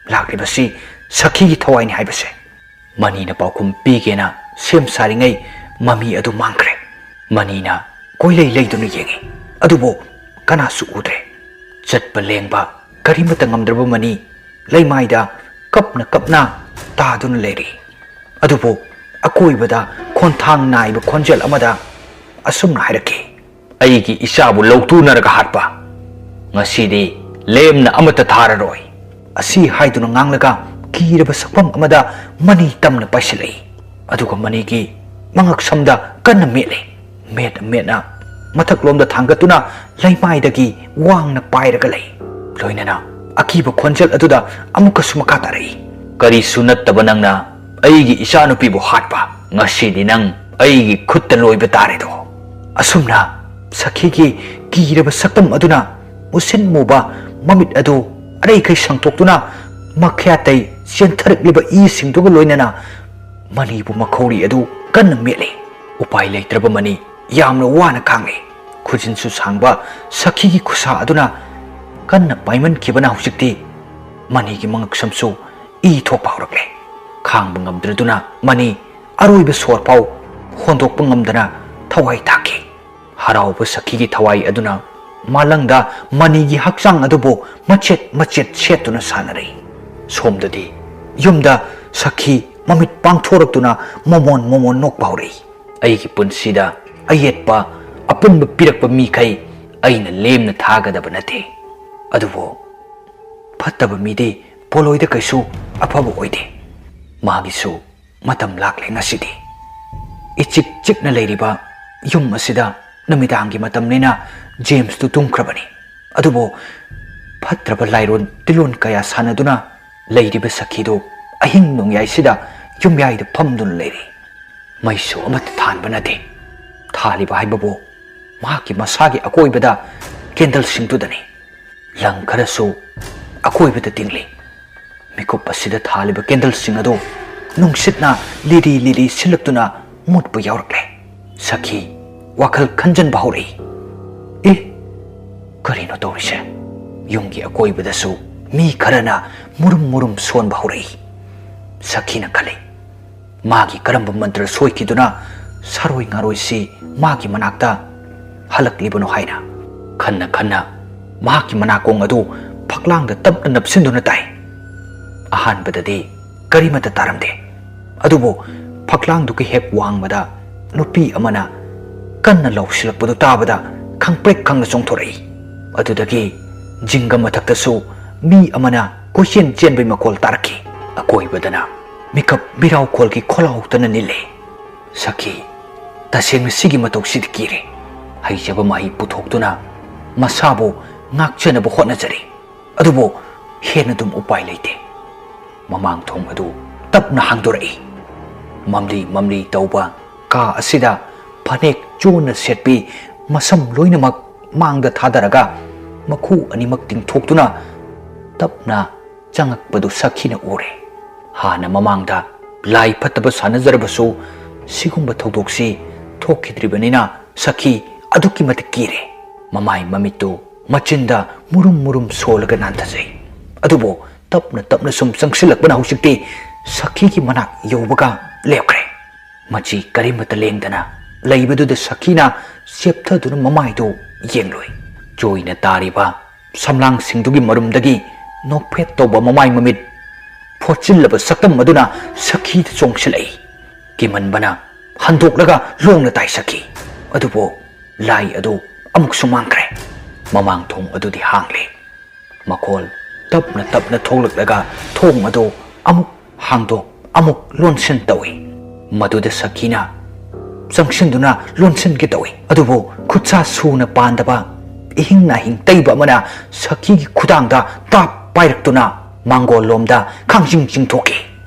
ꯂꯥꯛꯂꯤꯕꯁꯤ ꯁꯈꯤꯒꯤ ꯊꯋꯥꯏꯅꯤ ꯍꯥꯏꯕꯁꯦ꯫ ꯃꯅꯤꯅ ꯄꯥꯎꯈꯨꯝ ꯄꯤꯒꯦꯅ ꯁꯦꯝ ꯁꯥꯔꯤꯉꯩ ꯃꯃꯤ ꯑꯗꯨ ꯃꯥꯡꯈ꯭ꯔꯦ꯫ ꯃꯅꯤꯅ ꯀꯣꯏꯂꯩ ꯂꯩꯗꯨꯅ ꯌꯦꯡꯉꯤ, ꯑꯗꯨꯕꯨ ꯀꯅꯥꯁꯨ ꯎꯗ꯭ꯔꯦ꯫ ꯆꯠꯄ ꯂꯦꯡꯕ ꯀꯔꯤꯃꯠꯇ ꯉꯝꯗ꯭ꯔꯕ ꯃꯅꯤ ꯂꯩꯃꯥꯏꯗ ꯀꯞꯅ ꯀꯞꯅ ꯇꯥꯗꯨꯅ ꯂꯩꯔꯤ꯫ ꯑꯗꯨꯕꯨ ꯑꯀꯣꯏꯕꯗ ꯈꯣꯟꯊꯥꯡ ꯅꯥꯏꯕ ꯈꯣꯟꯖꯦꯜ ꯑꯃꯗ ꯑꯁꯨꯝꯅ ꯍꯥꯏꯔꯛꯈꯤ, "ꯑꯩꯒꯤ ꯏꯆꯥꯕꯨ ꯂꯧꯇꯨꯅꯔꯒ ꯍꯥꯠꯄ꯫ ꯉꯁꯤꯗꯤ ꯂꯦꯝꯅ ꯑꯃꯠꯇ ꯊꯥꯔꯔꯣꯏ꯫" ꯑꯁꯤ ꯍꯥꯏꯗꯨꯅ ꯉꯥꯡꯂꯒ ꯀꯤꯔꯕ ꯁꯛꯐꯝ ꯑꯃꯗ ꯃꯅꯤ ꯇꯝꯅ ꯄꯥꯏꯁꯤꯜꯂꯛꯏ꯫ ꯑꯗꯨꯒ ꯃꯅꯤꯒꯤ ꯃꯉꯛꯁꯝꯗ ꯀꯟꯅ ꯃꯦꯠꯂꯤ꯫ ꯃꯦꯠ ꯃꯦꯠꯅ ꯃꯊꯛꯂꯣꯝꯗ ꯊꯥꯡꯒꯠꯇꯨꯅ ꯂꯩꯃꯥꯏꯗꯒꯤ ꯋꯥꯡꯅ ꯄꯥꯏꯔꯒ ꯂꯩ꯫ ꯂꯣꯏꯅꯅ ꯑꯀꯤꯕ ꯈꯣꯟꯖꯦꯜ ꯑꯗꯨꯗ ꯑꯃꯨꯛꯀꯁꯨ ꯃꯈꯥ ꯇꯥꯔꯛꯏ, "ꯀꯔꯤꯁꯨ ꯅꯠꯇꯕ ꯅꯪꯅ ꯑꯩꯒꯤ ꯏꯆꯥꯅꯨꯄꯤꯕꯨ ꯍꯥꯠꯄ꯫ ꯉꯁꯤꯗꯤ ꯅꯪ ꯑꯩꯒꯤ ꯈꯨꯠꯇ ꯂꯣꯏꯕ ꯇꯥꯔꯦꯗꯣ꯫" ꯑꯁꯨꯝꯅ ꯁꯈꯤꯒꯤ ꯀꯤꯔꯕ ꯁꯛꯇꯝ ꯑꯗꯨꯅ ꯃꯨꯁꯤꯟ ꯃꯨꯕ ꯃꯃꯤꯠ ꯑꯗꯨ ꯑꯔꯩꯈꯩ ꯁꯪꯇꯣꯛꯇꯨꯅ ꯃꯈ꯭ꯌꯥꯇꯩ ꯆꯦꯟꯊꯔꯛꯂꯤꯕ ꯏꯁꯤꯡꯗꯨꯒ ꯂꯣꯏꯅꯅ ꯃꯅꯤꯕꯨ ꯃꯈꯧꯔꯤ ꯑꯗꯨ ꯀꯟꯅ ꯃꯦꯠꯂꯤ꯫ ꯎꯄꯥꯏ ꯂꯩꯇ꯭ꯔꯕ ꯃꯅꯤ ꯌꯥꯝꯅ ꯋꯥꯅ ꯈꯥꯡꯂꯤ꯫ ꯈꯨꯖꯤꯟꯁꯨ ꯁꯥꯡꯕ ꯁꯈꯤꯒꯤ ꯈꯨꯁꯥ ꯑꯗꯨꯅ ꯀꯟꯅ ꯄꯥꯏꯃꯟꯈꯤꯕꯅ ꯍꯧꯖꯤꯛꯇꯤ ꯃꯅꯤꯒꯤ ꯃꯉꯛꯁꯝꯁꯨ ꯏ ꯊꯣꯛꯄ ꯍꯧꯔꯛꯂꯦ꯫ ꯈꯥꯡꯕ ꯉꯝꯗ꯭ꯔꯗꯨꯅ ꯃꯅꯤ ꯑꯔꯣꯏꯕ ꯁꯣꯔ ꯐꯥꯎ ꯍꯣꯟꯗꯣꯛꯄ ꯉꯝꯗꯅ ꯊꯋꯥꯏ ꯇꯥꯈꯤ꯫ ꯍꯔꯥꯎꯕ ꯁꯈꯤꯒꯤ ꯊꯋꯥꯏ ꯑꯗꯨꯅ ꯃꯥꯂꯪꯗ ꯃꯅꯤꯒꯤ ꯍꯛꯆꯥꯡ ꯑꯗꯨꯕꯨ ꯃꯆꯦꯠ ꯃꯆꯦꯠ ꯁꯦꯠꯇꯨꯅ ꯁꯥꯟꯅꯔꯛꯏ꯫ ꯁꯣꯝꯗꯗꯤ ꯌꯨꯝꯗ ꯁꯈꯤ ꯃꯃꯤꯠ ꯄꯥꯡꯊꯣꯔꯛꯇꯨꯅ ꯃꯣꯃꯣꯟ ꯃꯣꯃꯣꯟ ꯅꯣꯛꯄ ꯍꯧꯔꯛꯏ꯫ "ꯑꯩꯒꯤ ꯄꯨꯟꯁꯤꯗ ꯑꯌꯦꯠꯄ ꯑꯄꯨꯟꯕ ꯄꯤꯔꯛꯄ ꯃꯤꯈꯩ ꯑꯩꯅ ꯂꯦꯝꯅ ꯊꯥꯒꯗꯕ ꯅꯠꯇꯦ꯫ ꯑꯗꯨꯕꯨ ꯐꯠꯇꯕ ꯃꯤꯗꯤ ꯄꯣꯂꯣꯏꯗ ꯀꯩꯁꯨ ꯑꯐꯕ ꯑꯣꯏꯗꯦ꯫ ꯃꯥꯒꯤꯁꯨ ꯃꯇꯝ ꯂꯥꯛꯂꯦ ꯉꯁꯤꯗꯤ꯫" ꯏꯆꯤꯛ ꯆꯤꯛꯅ ꯂꯩꯔꯤꯕ ꯌꯨꯝ ꯑꯁꯤꯗ ꯅꯨꯃꯤꯗꯥꯡꯒꯤ ꯃꯇꯝꯅꯤꯅ ꯖꯦꯝꯁꯇꯨ ꯇꯨꯝꯈ꯭ꯔꯕꯅꯤ꯫ ꯑꯗꯨꯕꯨ ꯐꯠꯇ꯭ꯔꯕ ꯂꯥꯏꯔꯣꯟ ꯇꯤꯜꯂꯣꯟ ꯀꯌꯥ ꯁꯥꯟꯅꯗꯨꯅ ꯂꯩꯔꯤꯕ ꯁꯈꯤꯗꯨ ꯑꯍꯤꯡ ꯅꯣꯡꯌꯥꯏꯁꯤꯗ ꯌꯨꯝꯌꯥꯏꯗ ꯐꯝꯗꯨꯅ ꯂꯩꯔꯤ꯫ ꯃꯩꯁꯨ ꯑꯃꯠꯇ ꯊꯥꯟꯕ ꯅꯠꯇꯦ꯫ ꯊꯥꯜꯂꯤꯕ ꯍꯥꯏꯕꯕꯨ ꯃꯍꯥꯛꯀꯤ ꯃꯁꯥꯒꯤ ꯑꯀꯣꯏꯕꯗ ꯀꯦꯟꯗꯜꯁꯤꯡꯗꯨꯗꯅꯤ꯫ ꯂꯪ ꯈꯔꯁꯨ ꯑꯀꯣꯏꯕꯗ ꯇꯤꯡꯂꯤ꯫ ꯃꯤꯀꯨꯞ ꯑꯁꯤꯗ ꯊꯥꯜꯂꯤꯕ ꯀꯦꯟꯗꯜꯁꯤꯡ ꯑꯗꯨ ꯅꯨꯡꯁꯤꯠꯅ ꯂꯤꯔꯤ ꯂꯤꯔꯤ ꯁꯤꯜꯂꯛꯇꯨꯅ ꯃꯨꯠꯄ ꯌꯥꯎꯔꯛꯂꯦ꯫ ꯁꯈꯤ ꯋꯥꯈꯜ ꯈꯟꯖꯟꯕ ꯍꯧꯔꯛꯏ꯫ "ꯑꯦ, ꯀꯔꯤꯅꯣ ꯇꯧꯔꯤꯁꯦ?" ꯌꯨꯝꯒꯤ ꯑꯀꯣꯏꯕꯗꯁꯨ ꯃꯤ ꯈꯔꯅ ꯃꯨꯔꯨꯝ ꯃꯨꯔꯨꯝ ꯁꯣꯟꯕ ꯍꯧꯔꯛꯏ꯫ ꯁꯈꯤꯅ ꯈꯜꯂꯤ, ꯃꯥꯒꯤ ꯀꯔꯝꯕ ꯃꯟꯇ꯭ꯔ ꯁꯣꯏꯈꯤꯗꯨꯅ ꯁꯥꯔꯣꯏ ꯉꯥꯔꯣꯏꯁꯤ ꯃꯥꯒꯤ ꯃꯅꯥꯛꯇ ꯍꯜꯂꯛꯂꯤꯕꯅꯣ ꯍꯥꯏꯅ꯫ ꯈꯟꯅ ꯈꯟꯅ ꯃꯍꯥꯛꯀꯤ ꯃꯅꯥꯀꯣꯡ ꯑꯗꯨ ꯐꯛꯂꯥꯡꯗ ꯇꯞꯅ ꯅꯞꯁꯤꯟꯗꯨꯅ ꯇꯥꯏ꯫ ꯑꯍꯥꯟꯕꯗꯗꯤ ꯀꯔꯤꯃꯠꯇ ꯇꯥꯔꯝꯗꯦ꯫ ꯑꯗꯨꯕꯨ ꯐꯛꯂꯥꯡꯗꯨꯒꯤ ꯍꯦꯛ ꯋꯥꯡꯃꯗ ꯅꯨꯄꯤ ꯑꯃꯅ ꯀꯟꯅ ꯂꯥꯎꯁꯤꯜꯂꯛꯄꯗꯨ ꯇꯥꯕꯗ ꯈꯪꯄ꯭ꯔꯦꯛ ꯈꯪꯅ ꯆꯣꯡꯊꯣꯔꯛꯏ꯫ ꯑꯗꯨꯗꯒꯤ ꯖꯤꯡꯒ ꯃꯊꯛꯇꯁꯨ ꯃꯤ ꯑꯃꯅ ꯀꯣꯏꯆꯦꯟ ꯆꯦꯟꯕꯒꯤ ꯃꯈꯣꯜ ꯇꯥꯔꯛꯈꯤ꯫ ꯑꯀꯣꯏꯕꯗꯅ ꯃꯤꯀꯞ ꯃꯤꯔꯥꯎꯈꯣꯜꯒꯤ ꯈꯣꯜꯂꯥꯎꯇꯅ ꯅꯤꯜꯂꯦ꯫ ꯁꯈꯤ ꯇꯁꯦꯡꯅ ꯁꯤꯒꯤ ꯃꯇꯧꯁꯤꯗꯤ ꯀꯤꯔꯦ꯫ ꯍꯩꯖꯕ ꯃꯍꯩ ꯄꯨꯊꯣꯛꯇꯨꯅ ꯃꯁꯥꯕꯨ ꯉꯥꯛꯆꯅꯕ ꯍꯣꯠꯅꯖꯔꯤ꯫ ꯑꯗꯨꯕꯨ ꯍꯦꯟꯅ ꯑꯗꯨꯝ ꯎꯄꯥꯏ ꯂꯩꯇꯦ꯫ ꯃꯃꯥꯡ ꯊꯣꯡ ꯑꯗꯨ ꯇꯞꯅ ꯍꯥꯡꯗꯣꯔꯛꯏ꯫ ꯃꯝꯂꯤ ꯃꯝꯂꯤ ꯇꯧꯕ ꯀꯥ ꯑꯁꯤꯗ ꯐꯅꯦꯛ ꯆꯣꯟꯅ ꯁꯦꯠꯄꯤ, ꯃꯁꯝ ꯂꯣꯏꯅꯃꯛ ꯃꯥꯡꯗ ꯊꯥꯗꯔꯒ ꯃꯈꯨ ꯑꯅꯤꯃꯛ ꯇꯤꯡꯊꯣꯛꯇꯨꯅ ꯇꯞꯅ ꯆꯪꯉꯛꯄꯗꯨ ꯁꯈꯤꯅ ꯎꯔꯦ꯫ ꯍꯥꯟꯅ ꯃꯃꯥꯡꯗ ꯂꯥꯏ ꯐꯠꯇꯕ ꯁꯥꯟꯅꯖꯔꯕꯁꯨ ꯁꯤꯒꯨꯝꯕ ꯊꯧꯗꯣꯛꯁꯤ ꯊꯣꯛꯈꯤꯗ꯭ꯔꯤꯕꯅꯤꯅ ꯁꯈꯤ ꯑꯗꯨꯛꯀꯤ ꯃꯇꯤꯛ ꯀꯤꯔꯦ꯫ ꯃꯃꯥꯏ ꯃꯃꯤꯠꯇꯨ ꯃꯆꯤꯟꯗ ꯃꯨꯔꯨꯝ ꯃꯨꯔꯨꯝ ꯁꯣꯜꯂꯒ ꯅꯥꯟꯊꯖꯩ꯫ ꯑꯗꯨꯕꯨ ꯇꯞꯅ ꯇꯞꯅ ꯁꯨꯝ ꯆꯪꯁꯤꯜꯂꯛꯄꯅ ꯍꯧꯖꯤꯛꯇꯤ ꯁꯈꯤꯒꯤ ꯃꯅꯥꯛ ꯌꯧꯕꯒ ꯂꯦꯞꯈ꯭ꯔꯦ꯫ ꯃꯆꯤ ꯀꯔꯤꯃꯠꯇ ꯂꯦꯡꯗꯅ ꯂꯩꯕꯗꯨꯗ ꯁꯈꯤꯅ ꯆꯦꯞꯊꯗꯨꯅ ꯃꯃꯥꯏꯗꯨ ꯌꯦꯡꯂꯨꯏ꯫ ꯆꯣꯏꯅ ꯇꯥꯔꯤꯕ ꯁꯝꯂꯥꯡꯁꯤꯡꯗꯨꯒꯤ ꯃꯔꯨꯝꯗꯒꯤ ꯅꯣꯛꯐꯦꯠ ꯇꯧꯕ ꯃꯃꯥꯏ ꯃꯃꯤꯠ ꯐꯣꯠꯆꯤꯜꯂꯕ ꯁꯛꯇꯝ ꯑꯗꯨꯅ ꯁꯈꯤꯗ ꯆꯣꯡꯁꯤꯜꯂꯛꯏ꯫ ꯀꯤꯃꯟꯕꯅ ꯍꯟꯗꯣꯛꯂꯒ ꯂꯣꯡꯅ ꯇꯥꯏ ꯁꯈꯤ꯫ ꯑꯗꯨꯕꯨ ꯂꯥꯏ ꯑꯗꯨ ꯑꯃꯨꯛꯁꯨ ꯃꯥꯡꯈ꯭ꯔꯦ꯫ ꯃꯃꯥꯡ ꯊꯣꯡ ꯑꯗꯨꯗꯤ ꯍꯥꯡꯂꯦ꯫ ꯃꯈꯣꯜ ꯇꯞꯅ ꯇꯞꯅ ꯊꯣꯛꯂꯛꯂꯒ ꯊꯣꯡ ꯑꯗꯨ ꯑꯃꯨꯛ ꯍꯥꯡꯗꯣꯛ ꯑꯃꯨꯛ ꯂꯣꯟꯁꯤꯟ ꯇꯧꯏ꯫ ꯃꯗꯨꯗ ꯁꯈꯤꯅ ꯆꯪꯁꯤꯟꯗꯨꯅ ꯂꯣꯟꯁꯤꯟꯒꯦ ꯇꯧꯏ꯫ ꯑꯗꯨꯕꯨ ꯈꯨꯠꯁꯥ ꯁꯨꯅ ꯄꯥꯟꯗꯕ ꯏꯍꯤꯡ ꯅꯥꯍꯤꯡ ꯇꯩꯕ ꯑꯃꯅ ꯁꯈꯤꯒꯤ ꯈꯨꯗꯥꯡꯗ ꯇꯥꯞ ꯄꯥꯏꯔꯛꯇꯨꯅ ꯃꯥꯡꯒꯣꯜ ꯂꯣꯝꯗ ꯈꯥꯡꯖꯤꯡ ꯆꯤꯡꯊꯣꯛꯈꯤ꯫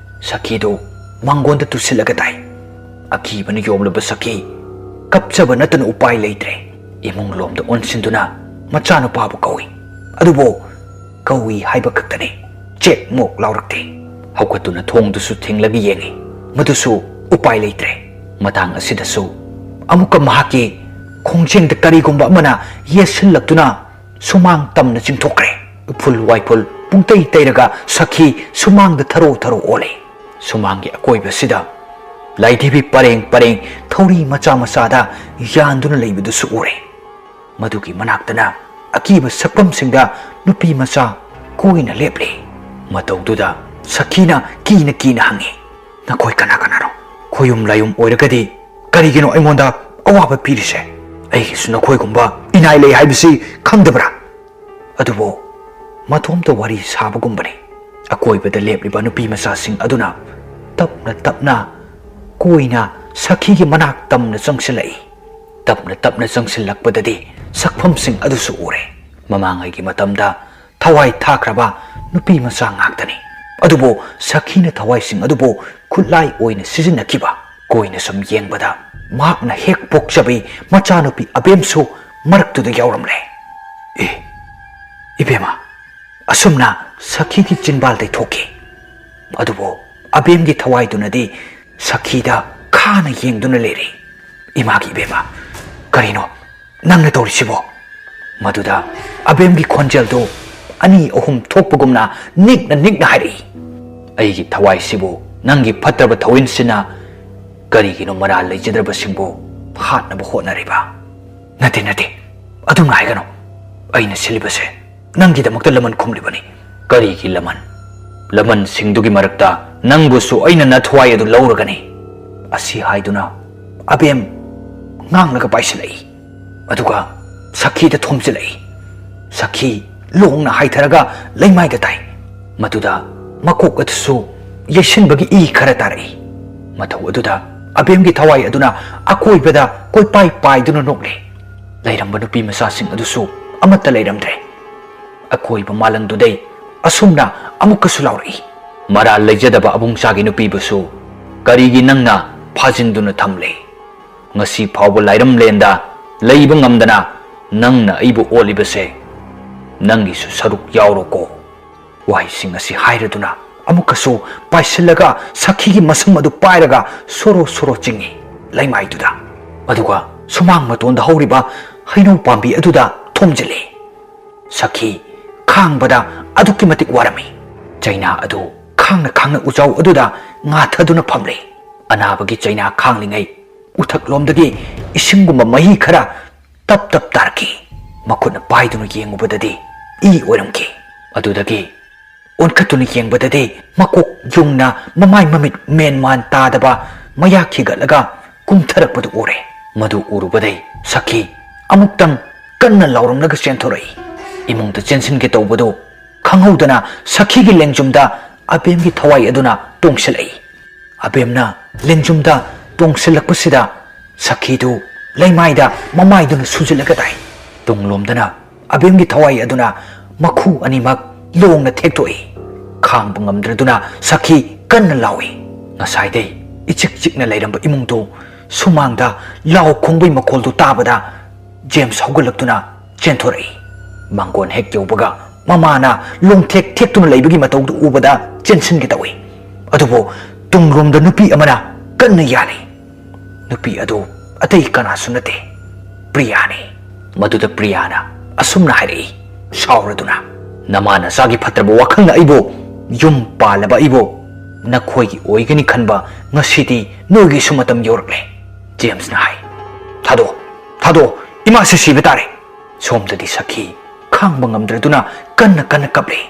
ꯁꯈꯤꯗꯨ ꯃꯥꯡꯒꯣꯟꯗ ꯇꯨꯁꯤꯜꯂꯒ ꯇꯥꯏ꯫ ꯑꯀꯤꯕꯅ ꯌꯣꯝꯂꯕ ꯁꯈꯤ ꯀꯞꯆꯕ ꯅꯠꯇꯅ ꯎꯄꯥꯏ ꯂꯩꯇ꯭ꯔꯦ꯫ ꯏꯃꯨꯡ ꯂꯣꯝꯗ ꯑꯣꯟꯁꯤꯟꯗꯨꯅ ꯃꯆꯥꯅꯨꯄꯥꯕꯨ ꯀꯧꯏ꯫ ꯑꯗꯨꯕꯨ ꯀꯧꯏ ꯍꯥꯏꯕ ꯈꯛꯇꯅꯤ꯫ ꯆꯦꯛ ꯃꯣꯛ ꯂꯥꯎꯔꯛꯇꯦ꯫ ꯍꯧꯒꯠꯇꯨꯅ ꯊꯣꯡꯗꯨꯁꯨ ꯊꯤꯡꯂꯒ ꯌꯦꯡꯏ꯫ ꯃꯗꯨꯁꯨ ꯎꯄꯥꯏ ꯂꯩꯇ꯭ꯔꯦ꯫ ꯃꯇꯥꯡ ꯑꯁꯤꯗꯁꯨ ꯑꯃꯨꯛꯀ ꯃꯍꯥꯛꯀꯤ ꯈꯣꯡꯖꯦꯡꯗ ꯀꯔꯤꯒꯨꯝꯕ ꯑꯃꯅ ꯌꯦꯠꯁꯤꯜꯂꯛꯇꯨꯅ ꯁꯨꯃꯥꯡ ꯇꯝꯅ ꯆꯤꯡꯊꯣꯛꯈ꯭ꯔꯦ꯫ ꯎꯐꯨꯜ ꯋꯥꯏꯐꯨꯜ ꯄꯨꯡꯇꯩ ꯇꯩꯔꯒ ꯁꯈꯤ ꯁꯨꯃꯥꯡꯗ ꯊꯔꯣ ꯊꯔꯣ ꯑꯣꯜꯂꯦ꯫ ꯁꯨꯃꯥꯡꯒꯤ ꯑꯀꯣꯏꯕꯁꯤꯗ ꯂꯥꯏꯙꯤꯕꯤ ꯄꯔꯦꯡ ꯄꯔꯦꯡ ꯊꯧꯔꯤ ꯃꯆꯥ ꯃꯆꯥꯗ ꯌꯥꯟꯗꯨꯅ ꯂꯩꯕꯗꯨꯁꯨ ꯎꯔꯦ꯫ ꯃꯗꯨꯒꯤ ꯃꯅꯥꯛꯇꯅ ꯑꯀꯤꯕ ꯁꯛꯐꯝꯁꯤꯡꯗ ꯅꯨꯄꯤ ꯃꯆꯥ ꯀꯣꯏꯅ ꯂꯦꯞꯂꯤ꯫ ꯃꯇꯧꯗꯨꯗ ꯁꯈꯤꯅ ꯀꯤꯅ ꯀꯤꯅ ꯍꯪꯉꯤ, "ꯅꯈꯣꯏ ꯀꯅꯥ ꯀꯅꯥꯅꯣ? ꯈꯣꯌꯨꯝ ꯂꯥꯏꯌꯨꯝ ꯑꯣꯏꯔꯒꯗꯤ ꯀꯔꯤꯒꯤꯅꯣ ꯑꯩꯉꯣꯟꯗ ꯑꯋꯥꯕ ꯄꯤꯔꯤꯁꯦ? ꯑꯩꯒꯤꯁꯨ ꯅꯈꯣꯏꯒꯨꯝꯕ ꯏꯅꯥꯏ ꯂꯩ ꯍꯥꯏꯕꯁꯤ ꯈꯪꯗꯕ꯭ꯔꯥ?" ꯑꯗꯨꯕꯨ ꯃꯇꯣꯝꯇ ꯋꯥꯔꯤ ꯁꯥꯕꯒꯨꯝꯕꯅꯤ꯫ ꯑꯀꯣꯏꯕꯗ ꯂꯦꯞꯂꯤꯕ ꯅꯨꯄꯤ ꯃꯆꯥꯁꯤꯡ ꯑꯗꯨꯅ ꯇꯞꯅ ꯇꯞꯅ ꯀꯣꯏꯅ ꯁꯈꯤꯒꯤ ꯃꯅꯥꯛ ꯇꯝꯅ ꯆꯪꯁꯤꯜꯂꯛꯏ꯫ ꯇꯞꯅ ꯇꯞꯅ ꯆꯪꯁꯤꯜꯂꯛꯄꯗꯗꯤ ꯁꯛꯐꯝꯁꯤꯡ ꯑꯗꯨꯁꯨ ꯎꯔꯦ꯫ ꯃꯃꯥꯡꯉꯩꯒꯤ ꯃꯇꯝꯗ ꯊꯋꯥꯏ ꯊꯥꯈ꯭ꯔꯕ ꯅꯨꯄꯤ ꯃꯆꯥ ꯉꯥꯛꯇꯅꯤ꯫ ꯑꯗꯨꯕꯨ ꯁꯈꯤꯅ ꯊꯋꯥꯏꯁꯤꯡ ꯑꯗꯨꯕꯨ ꯈꯨꯠꯂꯥꯏ ꯑꯣꯏꯅ ꯁꯤꯖꯤꯟꯅꯈꯤꯕ꯫ ꯀꯣꯏꯅ ꯁꯨꯝ ꯌꯦꯡꯕꯗ ꯃꯍꯥꯛꯅ ꯍꯦꯛ ꯄꯣꯛꯆꯕꯤ ꯃꯆꯥꯅꯨꯄꯤ ꯑꯕꯦꯝꯁꯨ ꯃꯔꯛꯇꯨꯗ ꯌꯥꯎꯔꯝꯂꯦ꯫ ꯑꯦ, ꯏꯕꯦꯝꯃ! ꯑꯁꯨꯝꯅ ꯁꯈꯤꯒꯤ ꯆꯤꯟꯕꯥꯜꯗꯩ ꯊꯣꯛꯈꯤ꯫ ꯑꯗꯨꯕꯨ ꯑꯕꯦꯝꯒꯤ ꯊꯋꯥꯏꯗꯨꯅꯗꯤ ꯁꯈꯤꯗ ꯈꯥꯅ ꯌꯦꯡꯗꯨꯅ ꯂꯩꯔꯤ꯫ "ꯏꯃꯥꯒꯤ ꯏꯕꯦꯝꯃ, ꯀꯔꯤꯅꯣ ꯅꯪꯅ ꯇꯧꯔꯤꯁꯤꯕꯣ?" ꯃꯗꯨꯗ ꯑꯕꯦꯝꯒꯤ ꯈꯣꯟꯖꯦꯜꯗꯨ ꯑꯅꯤ ꯑꯍꯨꯝ ꯊꯣꯛꯄꯒꯨꯝꯅ ꯅꯤꯛꯅ ꯅꯤꯛꯅ ꯍꯥꯏꯔꯛꯏ, "ꯑꯩꯒꯤ ꯊꯋꯥꯏꯁꯤꯕꯨ ꯅꯪꯒꯤ ꯐꯠꯇ꯭ꯔꯕ ꯊꯧꯑꯣꯏꯟꯁꯤꯅ ꯀꯔꯤꯒꯤꯅꯣ ꯃꯔꯥꯜ ꯂꯩꯖꯗ꯭ꯔꯕꯁꯤꯡꯕꯨ ꯍꯥꯠꯅꯕ ꯍꯣꯠꯅꯔꯤꯕ?" "ꯅꯠꯇꯦ, ꯅꯠꯇꯦ, ꯑꯗꯨꯝꯅ ꯍꯥꯏꯒꯅꯨ꯫ ꯑꯩꯅ ꯁꯤꯜꯂꯤꯕꯁꯦ ꯅꯪꯒꯤꯗꯃꯛꯇ ꯂꯃꯟ ꯈꯨꯝꯂꯤꯕꯅꯤ꯫" "ꯀꯔꯤꯒꯤ ꯂꯃꯟ? ꯂꯃꯟꯁꯤꯡꯗꯨꯒꯤ ꯃꯔꯛꯇ ꯅꯪꯕꯨꯁꯨ ꯑꯩꯅ ꯅꯊ꯭ꯋꯥꯏ ꯑꯗꯨ ꯂꯧꯔꯒꯅꯤ꯫" ꯑꯁꯤ ꯍꯥꯏꯗꯨꯅ ꯑꯕꯦꯝ ꯉꯥꯡꯂꯒ ꯄꯥꯏꯁꯤꯜꯂꯛꯏ꯫ ꯑꯗꯨꯒ ꯁꯈꯤꯗ ꯊꯣꯝꯖꯤꯜꯂꯛꯏ꯫ ꯁꯈꯤ ꯂꯣꯡꯅ ꯍꯥꯏꯊꯔꯒ ꯂꯩꯃꯥꯏꯗ ꯇꯥꯏ꯫ ꯃꯗꯨꯗ ꯃꯀꯣꯛ ꯑꯗꯨꯁꯨ ꯌꯩꯁꯤꯟꯕꯒꯤ ꯏ ꯈꯔ ꯇꯥꯔꯛꯏ꯫ ꯃꯇꯧ ꯑꯗꯨꯗ ꯑꯕꯦꯝꯒꯤ ꯊꯋꯥꯏ ꯑꯗꯨꯅ ꯑꯀꯣꯏꯕꯗ ꯀꯣꯏꯄꯥꯏ ꯄꯥꯏꯗꯨꯅ ꯅꯣꯛꯂꯦ꯫ ꯂꯩꯔꯝꯕ ꯅꯨꯄꯤ ꯃꯆꯥꯁꯤꯡ ꯑꯗꯨꯁꯨ ꯑꯃꯠꯇ ꯂꯩꯔꯝꯗ꯭ꯔꯦ꯫ ꯑꯀꯣꯏꯕ ꯃꯥꯂꯪꯗꯨꯗꯩ ꯑꯁꯨꯝꯅ ꯑꯃꯨꯛꯀꯁꯨ ꯂꯥꯎꯔꯛꯏ꯫ ꯃꯔꯥꯜ ꯂꯩꯖꯗꯕ ꯑꯕꯨꯡꯆꯥꯒꯤ ꯅꯨꯄꯤꯕꯨꯁꯨ ꯀꯔꯤꯒꯤ ꯅꯪꯅ ꯐꯥꯖꯤꯟꯗꯨꯅ ꯊꯝꯂꯦ? ꯉꯁꯤ ꯐꯥꯎꯕ ꯂꯥꯏꯔꯝꯂꯦꯟꯗ ꯂꯩꯕ ꯉꯝꯗꯅ ꯅꯪꯅ ꯑꯩꯕꯨ ꯑꯣꯠꯂꯤꯕꯁꯦ ꯅꯪꯒꯤꯁꯨ ꯁꯔꯨꯛ ꯌꯥꯎꯔꯣꯀꯣ꯫ ꯋꯥꯍꯩꯁꯤꯡ ꯑꯁꯤ ꯍꯥꯏꯔꯗꯨꯅ ꯑꯃꯨꯛꯀꯁꯨ ꯄꯥꯏꯁꯤꯜꯂꯒ ꯁꯈꯤꯒꯤ ꯃꯁꯝ ꯑꯗꯨ ꯄꯥꯏꯔꯒ ꯁꯣꯔꯣ ꯁꯣꯔꯣ ꯆꯤꯡꯏ ꯂꯩꯃꯥꯏꯗꯨꯗ꯫ ꯑꯗꯨꯒ ꯁꯨꯃꯥꯡ ꯃꯇꯣꯟꯗ ꯍꯧꯔꯤꯕ ꯍꯩꯅꯧ ꯄꯥꯝꯕꯤ ꯑꯗꯨꯗ ꯊꯣꯝꯖꯤꯜꯂꯤ꯫ ꯁꯈꯤ ꯈꯥꯡꯕꯗ ꯑꯗꯨꯛꯀꯤ ꯃꯇꯤꯛ ꯋꯥꯔꯝꯃꯤ꯫ ꯆꯩꯅꯥ ꯑꯗꯨ ꯈꯥꯡꯅ ꯈꯥꯡꯅ ꯎꯖꯥꯎ ꯑꯗꯨꯗ ꯉꯥꯊꯗꯨꯅ ꯐꯝꯂꯤ꯫ ꯑꯅꯥꯕꯒꯤ ꯆꯩꯅꯥ ꯈꯥꯡꯂꯤꯉꯩ ꯎꯊꯛꯂꯣꯝꯗꯒꯤ ꯏꯁꯤꯡꯒꯨꯝꯕ ꯃꯍꯤ ꯈꯔ ꯇꯞ ꯇꯞ ꯇꯥꯔꯛꯈꯤ꯫ ꯃꯈꯨꯠꯅ ꯄꯥꯏꯗꯨꯅ ꯌꯦꯡꯉꯨꯕꯗꯗꯤ ꯏ ꯑꯣꯏꯔꯝꯈꯤ꯫ ꯑꯗꯨꯗꯒꯤ ꯑꯣꯟꯈꯠꯇꯨꯅ ꯌꯦꯡꯕꯗꯗꯤ ꯃꯀꯣꯛ ꯌꯨꯡꯅ ꯃꯃꯥꯏ ꯃꯃꯤꯠ ꯃꯦꯟ ꯃꯥꯟ ꯇꯥꯗꯕ ꯃꯌꯥ ꯈꯤꯒꯠꯂꯒ ꯀꯨꯝꯊꯔꯛꯄꯗꯨ ꯎꯔꯦ꯫ ꯃꯗꯨ ꯎꯔꯨꯕꯗꯩ ꯁꯈꯤ ꯑꯃꯨꯛꯇꯪ ꯀꯟꯅ ꯂꯥꯎꯔꯝꯂꯒ ꯆꯦꯟꯊꯣꯔꯛꯏ꯫ ꯏꯃꯨꯡꯗ ꯆꯦꯟꯁꯤꯟꯒꯦ ꯇꯧꯕꯗꯨ ꯈꯪꯍꯧꯗꯅ ꯁꯈꯤꯒꯤ ꯂꯦꯡꯖꯨꯝꯗ ꯑꯕꯦꯝꯒꯤ ꯊꯋꯥꯏ ꯑꯗꯨꯅ ꯇꯣꯡꯁꯤꯜꯂꯛꯏ꯫ ꯑꯕꯦꯝꯅ ꯂꯦꯡꯖꯨꯝꯗ ꯇꯣꯡꯁꯤꯜꯂꯛꯄꯁꯤꯗ ꯁꯈꯤꯗꯨ ꯂꯩꯃꯥꯏꯗ ꯃꯃꯥꯏꯗꯨꯅ ꯁꯨꯖꯤꯜꯂꯒ ꯇꯥꯏ꯫ ꯇꯨꯡꯂꯣꯝꯗꯅ ꯑꯕꯦꯝꯒꯤ ꯊꯋꯥꯏ ꯑꯗꯨꯅ ꯃꯈꯨ ꯑꯅꯤꯃꯛ ꯂꯣꯡꯅ ꯊꯦꯛꯇꯣꯛꯏ꯫ ꯈꯥꯡꯕ ꯉꯝꯗ꯭ꯔꯗꯨꯅ ꯁꯈꯤ ꯀꯟꯅ ꯂꯥꯎꯏ꯫ ꯉꯁꯥꯏꯗꯩ ꯏꯆꯤꯛ ꯆꯤꯛꯅ ꯂꯩꯔꯝꯕ ꯏꯃꯨꯡꯗꯨ ꯁꯨꯃꯥꯡꯗ ꯂꯥꯎ ꯈꯣꯡꯕꯩ ꯃꯈꯣꯜꯗꯨ ꯇꯥꯕꯗ ꯖꯦꯝꯁ ꯍꯧꯒꯠꯂꯛꯇꯨꯅ ꯆꯦꯟꯊꯣꯔꯛꯏ꯫ ꯃꯥꯡꯒꯣꯟ ꯍꯦꯛ ꯌꯧꯕꯒ ꯃꯃꯥꯅ ꯂꯣꯡꯊꯦꯛ ꯊꯦꯛꯇꯨꯅ ꯂꯩꯕꯒꯤ ꯃꯇꯧꯗꯨ ꯎꯕꯗ ꯆꯦꯟꯁꯤꯟꯒꯦ ꯇꯧꯏ꯫ ꯑꯗꯨꯕꯨ ꯇꯨꯡꯂꯣꯝꯗ ꯅꯨꯄꯤ ꯑꯃꯅ ꯀꯟꯅ ꯌꯥꯜꯂꯤ꯫ ꯅꯨꯄꯤ ꯑꯗꯨ ꯑꯇꯩ ꯀꯅꯥꯁꯨ ꯅꯠꯇꯦ, ꯄ꯭ꯔꯤꯌꯥꯅꯤ꯫ ꯃꯗꯨꯗ ꯄ꯭ꯔꯤꯌꯥꯅ ꯑꯁꯨꯝꯅ ꯍꯥꯏꯔꯛꯏ, ꯁꯥꯎꯔꯗꯨꯅ, "ꯅꯃꯥ ꯅꯆꯥꯒꯤ ꯐꯠꯇ꯭ꯔꯕ ꯋꯥꯈꯜꯅ ꯑꯩꯕꯨ, ꯌꯨꯝ ꯄꯥꯜꯂꯕ ꯑꯩꯕꯨ ꯅꯈꯣꯏꯒꯤ ꯑꯣꯏꯒꯅꯤ ꯈꯟꯕ ꯉꯁꯤꯗꯤ ꯅꯣꯏꯒꯤꯁꯨ ꯃꯇꯝ ꯌꯧꯔꯛꯂꯦ꯫" ꯖꯦꯝꯁꯅ ꯍꯥꯏ, "ꯊꯥꯗꯣꯛꯑꯣ, ꯊꯥꯗꯣꯛꯑꯣ, ꯏꯃꯥꯁꯤ ꯁꯤꯕ ꯇꯥꯔꯦ꯫" ꯁꯣꯝꯗꯗꯤ ꯁꯈꯤ ꯈꯥꯡꯕ ꯉꯝꯗ꯭ꯔꯗꯨꯅ ꯀꯟꯅ ꯀꯟꯅ ꯀꯞꯂꯤ꯫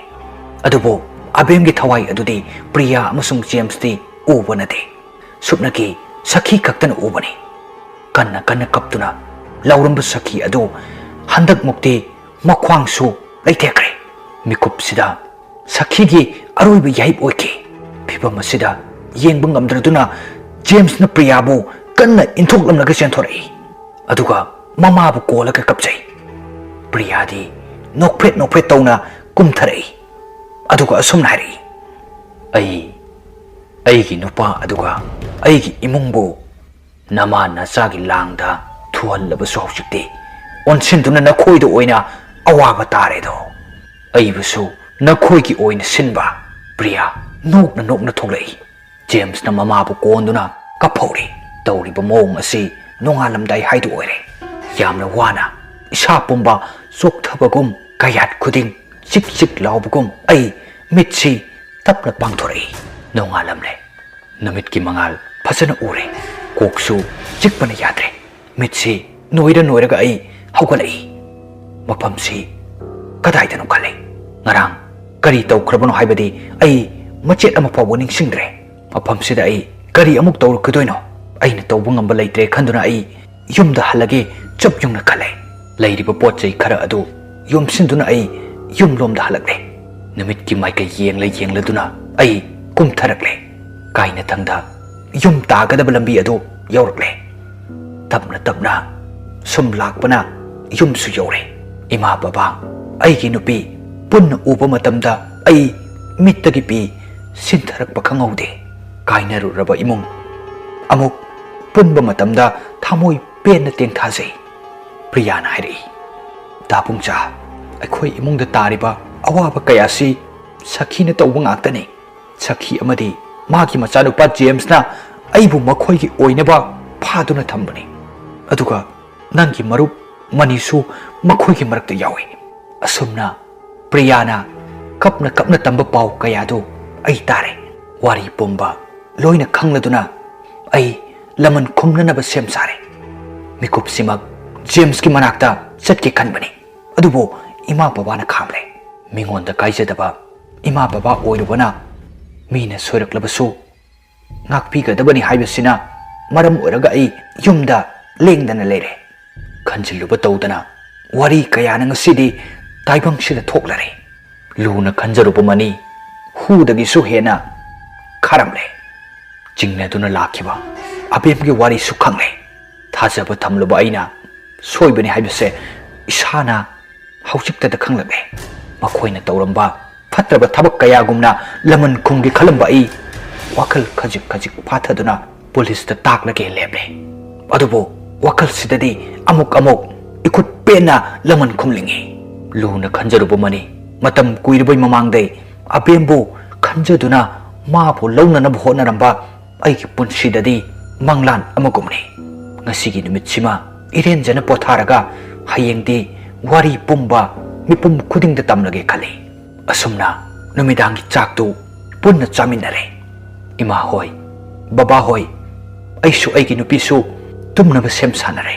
ꯑꯗꯨꯕꯨ ꯑꯕꯦꯝꯒꯤ ꯊꯋꯥꯏ ꯑꯗꯨꯗꯤ ꯄ꯭ꯔꯤꯌꯥ ꯑꯃꯁꯨꯡ ꯖꯦꯝꯁꯇꯤ ꯎꯕ ꯅꯠꯇꯦ꯫ ꯁꯨꯞꯅꯒꯤ ꯁꯈꯤ ꯈꯛꯇꯅ ꯎꯕꯅꯤ꯫ ꯀꯟꯅ ꯀꯟꯅ ꯀꯞꯇꯨꯅ ꯂꯥꯎꯔꯝꯕ ꯁꯈꯤ ꯑꯗꯨ ꯍꯟꯗꯛꯃꯨꯛꯇꯤ ꯃꯈ꯭ꯋꯥꯡꯁꯨ ꯂꯩꯊꯦꯛꯈ꯭ꯔꯦ꯫ ꯃꯤꯀꯨꯞꯁꯤꯗ ꯁꯈꯤꯒꯤ ꯑꯔꯣꯏꯕ ꯌꯥꯍꯤꯞ ꯑꯣꯏꯈꯤ꯫ ꯐꯤꯚꯝ ꯑꯁꯤꯗ ꯌꯦꯡꯕ ꯉꯝꯗ꯭ꯔꯗꯨꯅ ꯖꯦꯝꯁꯅ ꯄ꯭ꯔꯤꯌꯥꯕꯨ ꯀꯟꯅ ꯏꯟꯊꯣꯛꯂꯝꯂꯒ ꯆꯦꯟꯊꯣꯔꯛꯏ꯫ ꯑꯗꯨꯒ ꯃꯃꯥꯕꯨ ꯀꯣꯜꯂꯒ ꯀꯞꯆꯩ꯫ ꯄ꯭ꯔꯤꯌꯥꯗꯤ ꯅꯣꯛꯐꯦꯠ ꯅꯣꯛꯐꯦꯠ ꯇꯧꯅ ꯀꯨꯝꯊꯔꯛꯏ꯫ ꯑꯗꯨꯒ ꯑꯁꯨꯝꯅ ꯍꯥꯏꯔꯛꯏ, "ꯑꯩ, ꯑꯩꯒꯤ ꯅꯨꯄꯥ ꯑꯗꯨꯒ ꯑꯩꯒꯤ ꯏꯃꯨꯡꯕꯨ ꯅꯃꯥ ꯅꯆꯥꯒꯤ ꯂꯥꯡꯗ ꯊꯨꯍꯜꯂꯕꯁꯨ ꯍꯧꯖꯤꯛꯇꯤ ꯑꯣꯟꯁꯤꯟꯗꯨꯅ ꯅꯈꯣꯏꯗ ꯑꯣꯏꯅ ꯑꯋꯥꯕ ꯇꯥꯔꯦꯗꯣ꯫ ꯑꯩꯕꯨꯁꯨ ꯅꯈꯣꯏꯒꯤ ꯑꯣꯏꯅ ꯁꯤꯟꯕ꯫" ꯄ꯭ꯔꯤꯌꯥ ꯅꯣꯛꯅ ꯅꯣꯛꯅ ꯊꯣꯛꯂꯛꯏ꯫ ꯖꯦꯝꯁꯅ ꯃꯃꯥꯕꯨ ꯀꯣꯟꯗꯨꯅ ꯀꯞꯐꯧꯔꯤ꯫ ꯇꯧꯔꯤꯕ ꯃꯑꯣꯡ ꯑꯁꯤ ꯅꯣꯡꯉꯥꯜꯂꯝꯗꯥꯏ ꯍꯥꯏꯗꯨ ꯑꯣꯏꯔꯦ꯫ ꯌꯥꯝꯅ ꯋꯥꯅ, ꯏꯁꯥ ꯄꯨꯝꯕ ꯆꯣꯛꯊꯕꯒꯨꯝ, ꯀꯌꯥꯠ ꯈꯨꯗꯤꯡ ꯆꯤꯛ ꯆꯤꯛ ꯂꯥꯎꯕꯒꯨꯝ ꯑꯩ ꯃꯤꯠꯁꯤ ꯇꯞꯅ ꯄꯥꯡꯊꯣꯔꯛꯏ꯫ ꯅꯣꯡꯉꯥꯜꯂꯝꯂꯦ꯫ ꯅꯨꯃꯤꯠꯀꯤ ꯃꯉꯥꯜ ꯐꯖꯅ ꯎꯔꯦ꯫ ꯀꯣꯛꯁꯨ ꯆꯤꯛꯄꯅ ꯌꯥꯗ꯭ꯔꯦ꯫ ꯃꯤꯠꯁꯤ ꯅꯣꯏꯔ ꯅꯣꯏꯔꯒ ꯑꯩ ꯍꯧꯒꯠꯂꯛꯏ꯫ ꯃꯐꯝꯁꯤ ꯀꯗꯥꯏꯗꯅꯣ ꯈꯜꯂꯤ꯫ ꯉꯔꯥꯡ ꯀꯔꯤ ꯇꯧꯈ꯭ꯔꯕꯅꯣ ꯍꯥꯏꯕꯗꯤ ꯑꯩ ꯃꯆꯦꯠ ꯑꯃ ꯐꯥꯎꯕ ꯅꯤꯡꯁꯤꯡꯗ꯭ꯔꯦ꯫ ꯃꯐꯝꯁꯤꯗ ꯑꯩ ꯀꯔꯤ ꯑꯃꯨꯛ ꯇꯧꯔꯛꯀꯗꯣꯏꯅꯣ? ꯑꯩꯅ ꯇꯧꯕ ꯉꯝꯕ ꯂꯩꯇ꯭ꯔꯦ ꯈꯟꯗꯨꯅ ꯑꯩ ꯌꯨꯝꯗ ꯍꯜꯂꯒꯦ ꯆꯞ ꯌꯨꯡꯅ ꯈꯜꯂꯦ꯫ ꯂꯩꯔꯤꯕ ꯄꯣꯠ ꯆꯩ ꯈꯔ ꯑꯗꯨ ꯌꯣꯝꯁꯤꯟꯗꯨꯅ ꯑꯩ ꯌꯨꯝꯂꯣꯝꯗ ꯍꯜꯂꯛꯂꯦ꯫ ꯅꯨꯃꯤꯠꯀꯤ ꯃꯥꯏꯀꯩ ꯌꯦꯡꯂ ꯌꯦꯡꯂꯗꯨꯅ ꯑꯩ ꯀꯨꯝꯊꯔꯛꯂꯦ꯫ ꯀꯥꯏꯅꯊꯪꯗ ꯌꯨꯝ ꯇꯥꯒꯗꯕ ꯂꯝꯕꯤ ꯑꯗꯨ ꯌꯧꯔꯛꯂꯦ꯫ ꯇꯞꯅ ꯇꯞꯅ ꯁꯨꯝ ꯂꯥꯛꯄꯅ ꯌꯨꯝꯁꯨ ꯌꯧꯔꯦ꯫ ꯏꯃꯥ ꯕꯕꯥ, ꯑꯩꯒꯤ ꯅꯨꯄꯤ ꯄꯨꯟꯅ ꯎꯕ ꯃꯇꯝꯗ ꯑꯩ ꯃꯤꯠꯇꯒꯤ ꯄꯤ ꯁꯤꯟꯊꯔꯛꯄ ꯈꯪꯍꯧꯗꯦ꯫ ꯀꯥꯏꯅꯔꯨꯔꯕ ꯏꯃꯨꯡ ꯑꯃꯨꯛ ꯄꯨꯟꯕ ꯃꯇꯝꯗ ꯊꯃꯣꯏ ꯄꯦꯟꯅ ꯇꯦꯡꯊꯥꯖꯩ꯫ ꯄ꯭ꯔꯤꯌꯥꯅ ꯍꯥꯏꯔꯛꯏ, "ꯗꯥ ꯄꯨꯡꯆꯥ, ꯑꯩꯈꯣꯏ ꯏꯃꯨꯡꯗ ꯇꯥꯔꯤꯕ ꯑꯋꯥꯕ ꯀꯌꯥꯁꯤ ꯁꯈꯤꯅ ꯇꯧꯕ ꯉꯥꯛꯇꯅꯤ꯫ ꯁꯈꯤ ꯑꯃꯗꯤ ꯃꯥꯒꯤ ꯃꯆꯥꯅꯨꯄꯥ ꯖꯦꯝꯁꯅ ꯑꯩꯕꯨ ꯃꯈꯣꯏꯒꯤ ꯑꯣꯏꯅꯕ ꯐꯥꯗꯨꯅ ꯊꯝꯕꯅꯤ꯫ ꯑꯗꯨꯒ ꯅꯪꯒꯤ ꯃꯔꯨꯞ ꯃꯅꯤꯁꯨ ꯃꯈꯣꯏꯒꯤ ꯃꯔꯛꯇ ꯌꯥꯎꯏ꯫" ꯑꯁꯨꯝꯅ ꯄ꯭ꯔꯤꯌꯥꯅ ꯀꯞꯅ ꯀꯞꯅ ꯇꯝꯕ ꯄꯥꯎ ꯀꯌꯥꯗꯨ ꯑꯩ ꯇꯥꯔꯦ꯫ ꯋꯥꯔꯤ ꯄꯨꯝꯕ ꯂꯣꯏꯅ ꯈꯪꯂꯗꯨꯅ ꯑꯩ ꯂꯃꯟ ꯈꯨꯝꯅꯅꯕ ꯁꯦꯝ ꯁꯥꯔꯦ꯫ ꯃꯤꯀꯨꯞꯁꯤꯃꯛ ꯖꯦꯝꯁꯀꯤ ꯃꯅꯥꯛꯇ ꯆꯠꯀꯦ ꯈꯟꯕꯅꯤ, ꯑꯗꯨꯕꯨ ꯏꯃꯥ ꯕꯕꯥꯅ ꯈꯥꯝꯂꯦ꯫ ꯃꯤꯉꯣꯟꯗ ꯀꯥꯏꯖꯗꯕ ꯏꯃꯥ ꯕꯕꯥ ꯑꯣꯏꯔꯨꯕꯅ ꯃꯤꯅ ꯁꯣꯏꯔꯛꯂꯕꯁꯨ ꯉꯥꯛꯄꯤꯒꯗꯕꯅꯤ ꯍꯥꯏꯕꯁꯤꯅ ꯃꯔꯝ ꯑꯣꯏꯔꯒ ꯑꯩ ꯌꯨꯝꯗ ꯂꯦꯡꯗꯅ ꯂꯩꯔꯦ꯫ ꯈꯟꯖꯤꯜꯂꯨꯕ ꯇꯧꯗꯅ ꯋꯥꯔꯤ ꯀꯌꯥꯅ ꯉꯁꯤꯗꯤ ꯇꯥꯏꯕꯪꯁꯤꯗ ꯊꯣꯛꯂꯔꯦ꯫ ꯂꯨꯅ ꯈꯟꯖꯔꯨꯕ ꯃꯅꯤ ꯍꯨꯗꯒꯤꯁꯨ ꯍꯦꯟꯅ ꯈꯥꯔꯝꯂꯦ꯫ ꯆꯤꯡꯅꯗꯨꯅ ꯂꯥꯛꯈꯤꯕ ꯑꯕꯦꯝꯒꯤ ꯋꯥꯔꯤꯁꯨ ꯈꯪꯂꯦ꯫ ꯊꯥꯖꯕ ꯊꯝꯂꯨꯕ ꯑꯩꯅ ꯁꯣꯏꯕꯅꯤ ꯍꯥꯏꯕꯁꯦ ꯏꯁꯥꯅ ꯍꯧꯖꯤꯛꯇꯗ ꯈꯪꯂꯛꯂꯦ꯫ ꯃꯈꯣꯏꯅ ꯇꯧꯔꯝꯕ ꯐꯠꯇ꯭ꯔꯕ ꯊꯕꯛ ꯀꯌꯥꯒꯨꯝꯅ ꯂꯃꯟ ꯈꯨꯝꯒꯦ ꯈꯜꯂꯝꯕ ꯑꯩ ꯋꯥꯈꯜ ꯈꯖꯤꯛ ꯈꯖꯤꯛ ꯐꯥꯊꯗꯨꯅ ꯄꯨꯂꯤꯁꯇ ꯇꯥꯛꯂꯒꯦ ꯂꯦꯞꯂꯦ꯫ ꯑꯗꯨꯕꯨ ꯋꯥꯈꯜꯁꯤꯗꯗꯤ ꯑꯃꯨꯛ ꯑꯃꯨꯛ ꯏꯈꯨꯠ ꯄꯦꯟꯅ ꯂꯃꯟ ꯈꯨꯝꯂꯤꯉꯤ꯫ ꯂꯨꯅ ꯈꯟꯖꯔꯨꯕ ꯃꯅꯤ꯫ ꯃꯇꯝ ꯀꯨꯏꯔꯕꯩ ꯃꯃꯥꯡꯗꯩ ꯑꯕꯦꯝꯕꯨ ꯈꯟꯖꯗꯨꯅ ꯃꯥꯕꯨ ꯂꯧꯅꯅꯕ ꯍꯣꯠꯅꯔꯝꯕ ꯑꯩꯒꯤ ꯄꯨꯟꯁꯤꯗꯗꯤ ꯃꯪꯂꯥꯟ ꯑꯃꯒꯨꯝꯅꯤ꯫ ꯉꯁꯤꯒꯤ ꯅꯨꯃꯤꯠꯁꯤꯃ ꯏꯔꯦꯟꯖꯅ ꯄꯣꯊꯥꯔꯒ ꯍꯌꯦꯡꯗꯤ ꯋꯥꯔꯤ ꯄꯨꯝꯕ ꯃꯤꯄꯨꯝ ꯈꯨꯗꯤꯡꯗ ꯇꯝꯂꯒꯦ ꯈꯜꯂꯤ꯫ ꯑꯁꯨꯝꯅ ꯅꯨꯃꯤꯗꯥꯡꯒꯤ ꯆꯥꯛꯇꯨ ꯄꯨꯟꯅ ꯆꯥꯃꯤꯟꯅꯔꯦ꯫ ꯏꯃꯥ ꯍꯣꯏ, ꯕꯕꯥ ꯍꯣꯏ, ꯑꯩꯁꯨ ꯑꯩꯒꯤ ꯅꯨꯄꯤꯁꯨ ꯇꯨꯝꯅꯕ ꯁꯦꯝ ꯁꯥꯟꯅꯔꯦ꯫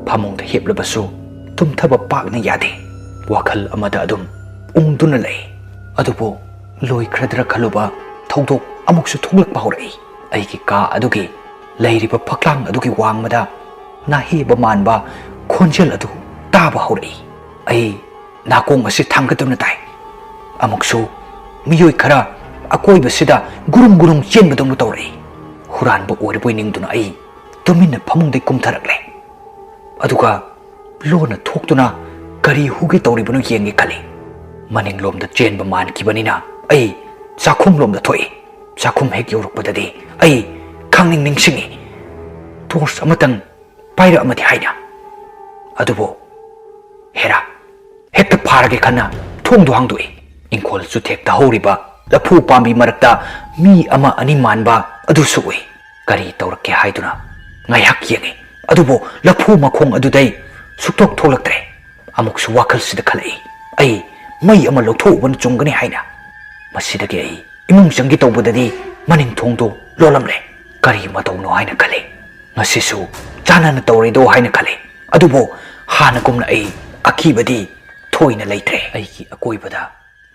ꯐꯃꯨꯡꯗ ꯍꯤꯞꯂꯕꯁꯨ ꯇꯨꯝꯊꯕ ꯄꯥꯛꯅ ꯌꯥꯗꯦ꯫ ꯋꯥꯈꯜ ꯑꯃꯗ ꯑꯗꯨꯝ ꯎꯪꯗꯨꯅ ꯂꯩ꯫ ꯑꯗꯨꯕꯨ ꯂꯣꯏꯈ꯭ꯔꯗ꯭ꯔꯥ ꯈꯜꯂꯨꯕ ꯊꯧꯗꯣꯛ ꯑꯃꯨꯛꯁꯨ ꯊꯣꯛꯂꯛꯄ ꯍꯧꯔꯛꯏ꯫ ꯑꯩꯒꯤ ꯀꯥ ꯑꯗꯨꯒꯤ ꯂꯩꯔꯤꯕ ꯐꯛꯂꯥꯡ ꯑꯗꯨꯒꯤ ꯋꯥꯡꯃꯗ ꯅꯥꯍꯦꯕ ꯃꯥꯟꯕ ꯈꯣꯟꯖꯦꯜ ꯑꯗꯨ ꯇꯥꯕ ꯍꯧꯔꯛꯏ꯫ ꯑꯩ ꯅꯥꯀꯣꯡ ꯑꯁꯤ ꯊꯥꯡꯒꯠꯇꯨꯅ ꯇꯥꯏ꯫ ꯑꯃꯨꯛꯁꯨ ꯃꯤꯑꯣꯏ ꯈꯔ ꯑꯀꯣꯏꯕꯁꯤꯗ ꯒꯨꯔꯨꯝ ꯒꯨꯔꯨꯝ ꯆꯦꯟꯕꯗꯧꯅ ꯇꯧꯔꯛꯏ꯫ ꯍꯨꯔꯥꯟꯕ ꯑꯣꯏꯔꯕꯣꯏ ꯅꯤꯡꯗꯨꯅ ꯑꯩ ꯇꯨꯃꯤꯟꯅ ꯐꯃꯨꯡꯗꯩ ꯀꯨꯝꯊꯔꯛꯂꯦ꯫ ꯑꯗꯨꯒ ꯂꯣꯟꯅ ꯊꯣꯛꯇꯨꯅ ꯀꯔꯤ ꯍꯨꯒꯦ ꯇꯧꯔꯤꯕꯅꯣ ꯌꯦꯡꯒꯦ ꯈꯜꯂꯤ꯫ ꯃꯅꯤꯡꯂꯣꯝꯗ ꯆꯦꯟꯕ ꯃꯥꯟꯈꯤꯕꯅꯤꯅ ꯑꯩ ꯆꯥꯛꯈꯨꯝꯂꯣꯝꯗ ꯊꯣꯛꯏ꯫ ꯆꯥꯛꯈꯨꯝ ꯍꯦꯛ ꯌꯧꯔꯛꯄꯗꯗꯤ ꯑꯩ ꯈꯪꯅꯤꯡ ꯅꯤꯡꯁꯤꯡꯉꯤ꯫ ꯇꯣꯔꯆ ꯑꯃꯇꯪ ꯄꯥꯏꯔꯛꯑꯃꯗꯤ ꯍꯥꯏꯅ꯫ ꯑꯗꯨꯕꯨ ꯍꯦꯔꯥ, ꯍꯦꯛꯇ ꯐꯥꯔꯒꯦ ꯈꯟꯅ ꯊꯣꯡꯗꯨ ꯍꯥꯡꯗꯣꯛꯏ꯫ ꯏꯪꯈꯣꯜ ꯆꯨꯊꯦꯛꯇ ꯍꯧꯔꯤꯕ ꯂꯐꯨ ꯄꯥꯝꯕꯤ ꯃꯔꯛꯇ ꯃꯤ ꯑꯃ ꯑꯅꯤ ꯃꯥꯟꯕ ꯑꯗꯨꯁꯨ ꯎꯏ꯫ ꯀꯔꯤ ꯇꯧꯔꯛꯀꯦ ꯍꯥꯏꯗꯨꯅ ꯉꯥꯏꯍꯥꯛ ꯌꯦꯡꯉꯤ꯫ ꯑꯗꯨꯕꯨ ꯂꯐꯨ ꯃꯈꯣꯡ ꯑꯗꯨꯗꯩ ꯁꯨꯛꯊꯣꯛ ꯊꯣꯛꯂꯛꯇ꯭ꯔꯦ꯫ ꯑꯃꯨꯛꯁꯨ ꯋꯥꯈꯜꯁꯤꯗ ꯈꯜꯂꯛꯏ, ꯑꯩ ꯃꯩ ꯑꯃ ꯂꯧꯊꯣꯛꯎꯕꯅ ꯆꯨꯝꯒꯅꯤ ꯍꯥꯏꯅ꯫ ꯃꯁꯤꯗꯒꯤ ꯑꯩ ꯏꯃꯨꯡ ꯆꯪꯒꯦ ꯇꯧꯕꯗꯗꯤ ꯃꯅꯤꯡ ꯊꯣꯡꯗꯨ ꯂꯣꯜꯂꯝꯂꯦ꯫ ꯀꯔꯤ ꯃꯇꯧꯅꯣ ꯍꯥꯏꯅ ꯈꯜꯂꯤ꯫ ꯉꯁꯤꯁꯨ ꯆꯥꯟꯅꯅ ꯇꯧꯔꯣꯏꯗꯣ ꯍꯥꯏꯅ ꯈꯜꯂꯤ꯫ ꯑꯗꯨꯕꯨ ꯍꯥꯟꯅꯒꯨꯝꯅ ꯑꯩ ꯑꯀꯤꯕꯗꯤ ꯊꯣꯏꯅ ꯂꯩꯇ꯭ꯔꯦ꯫ ꯑꯩꯒꯤ ꯑꯀꯣꯏꯕꯗ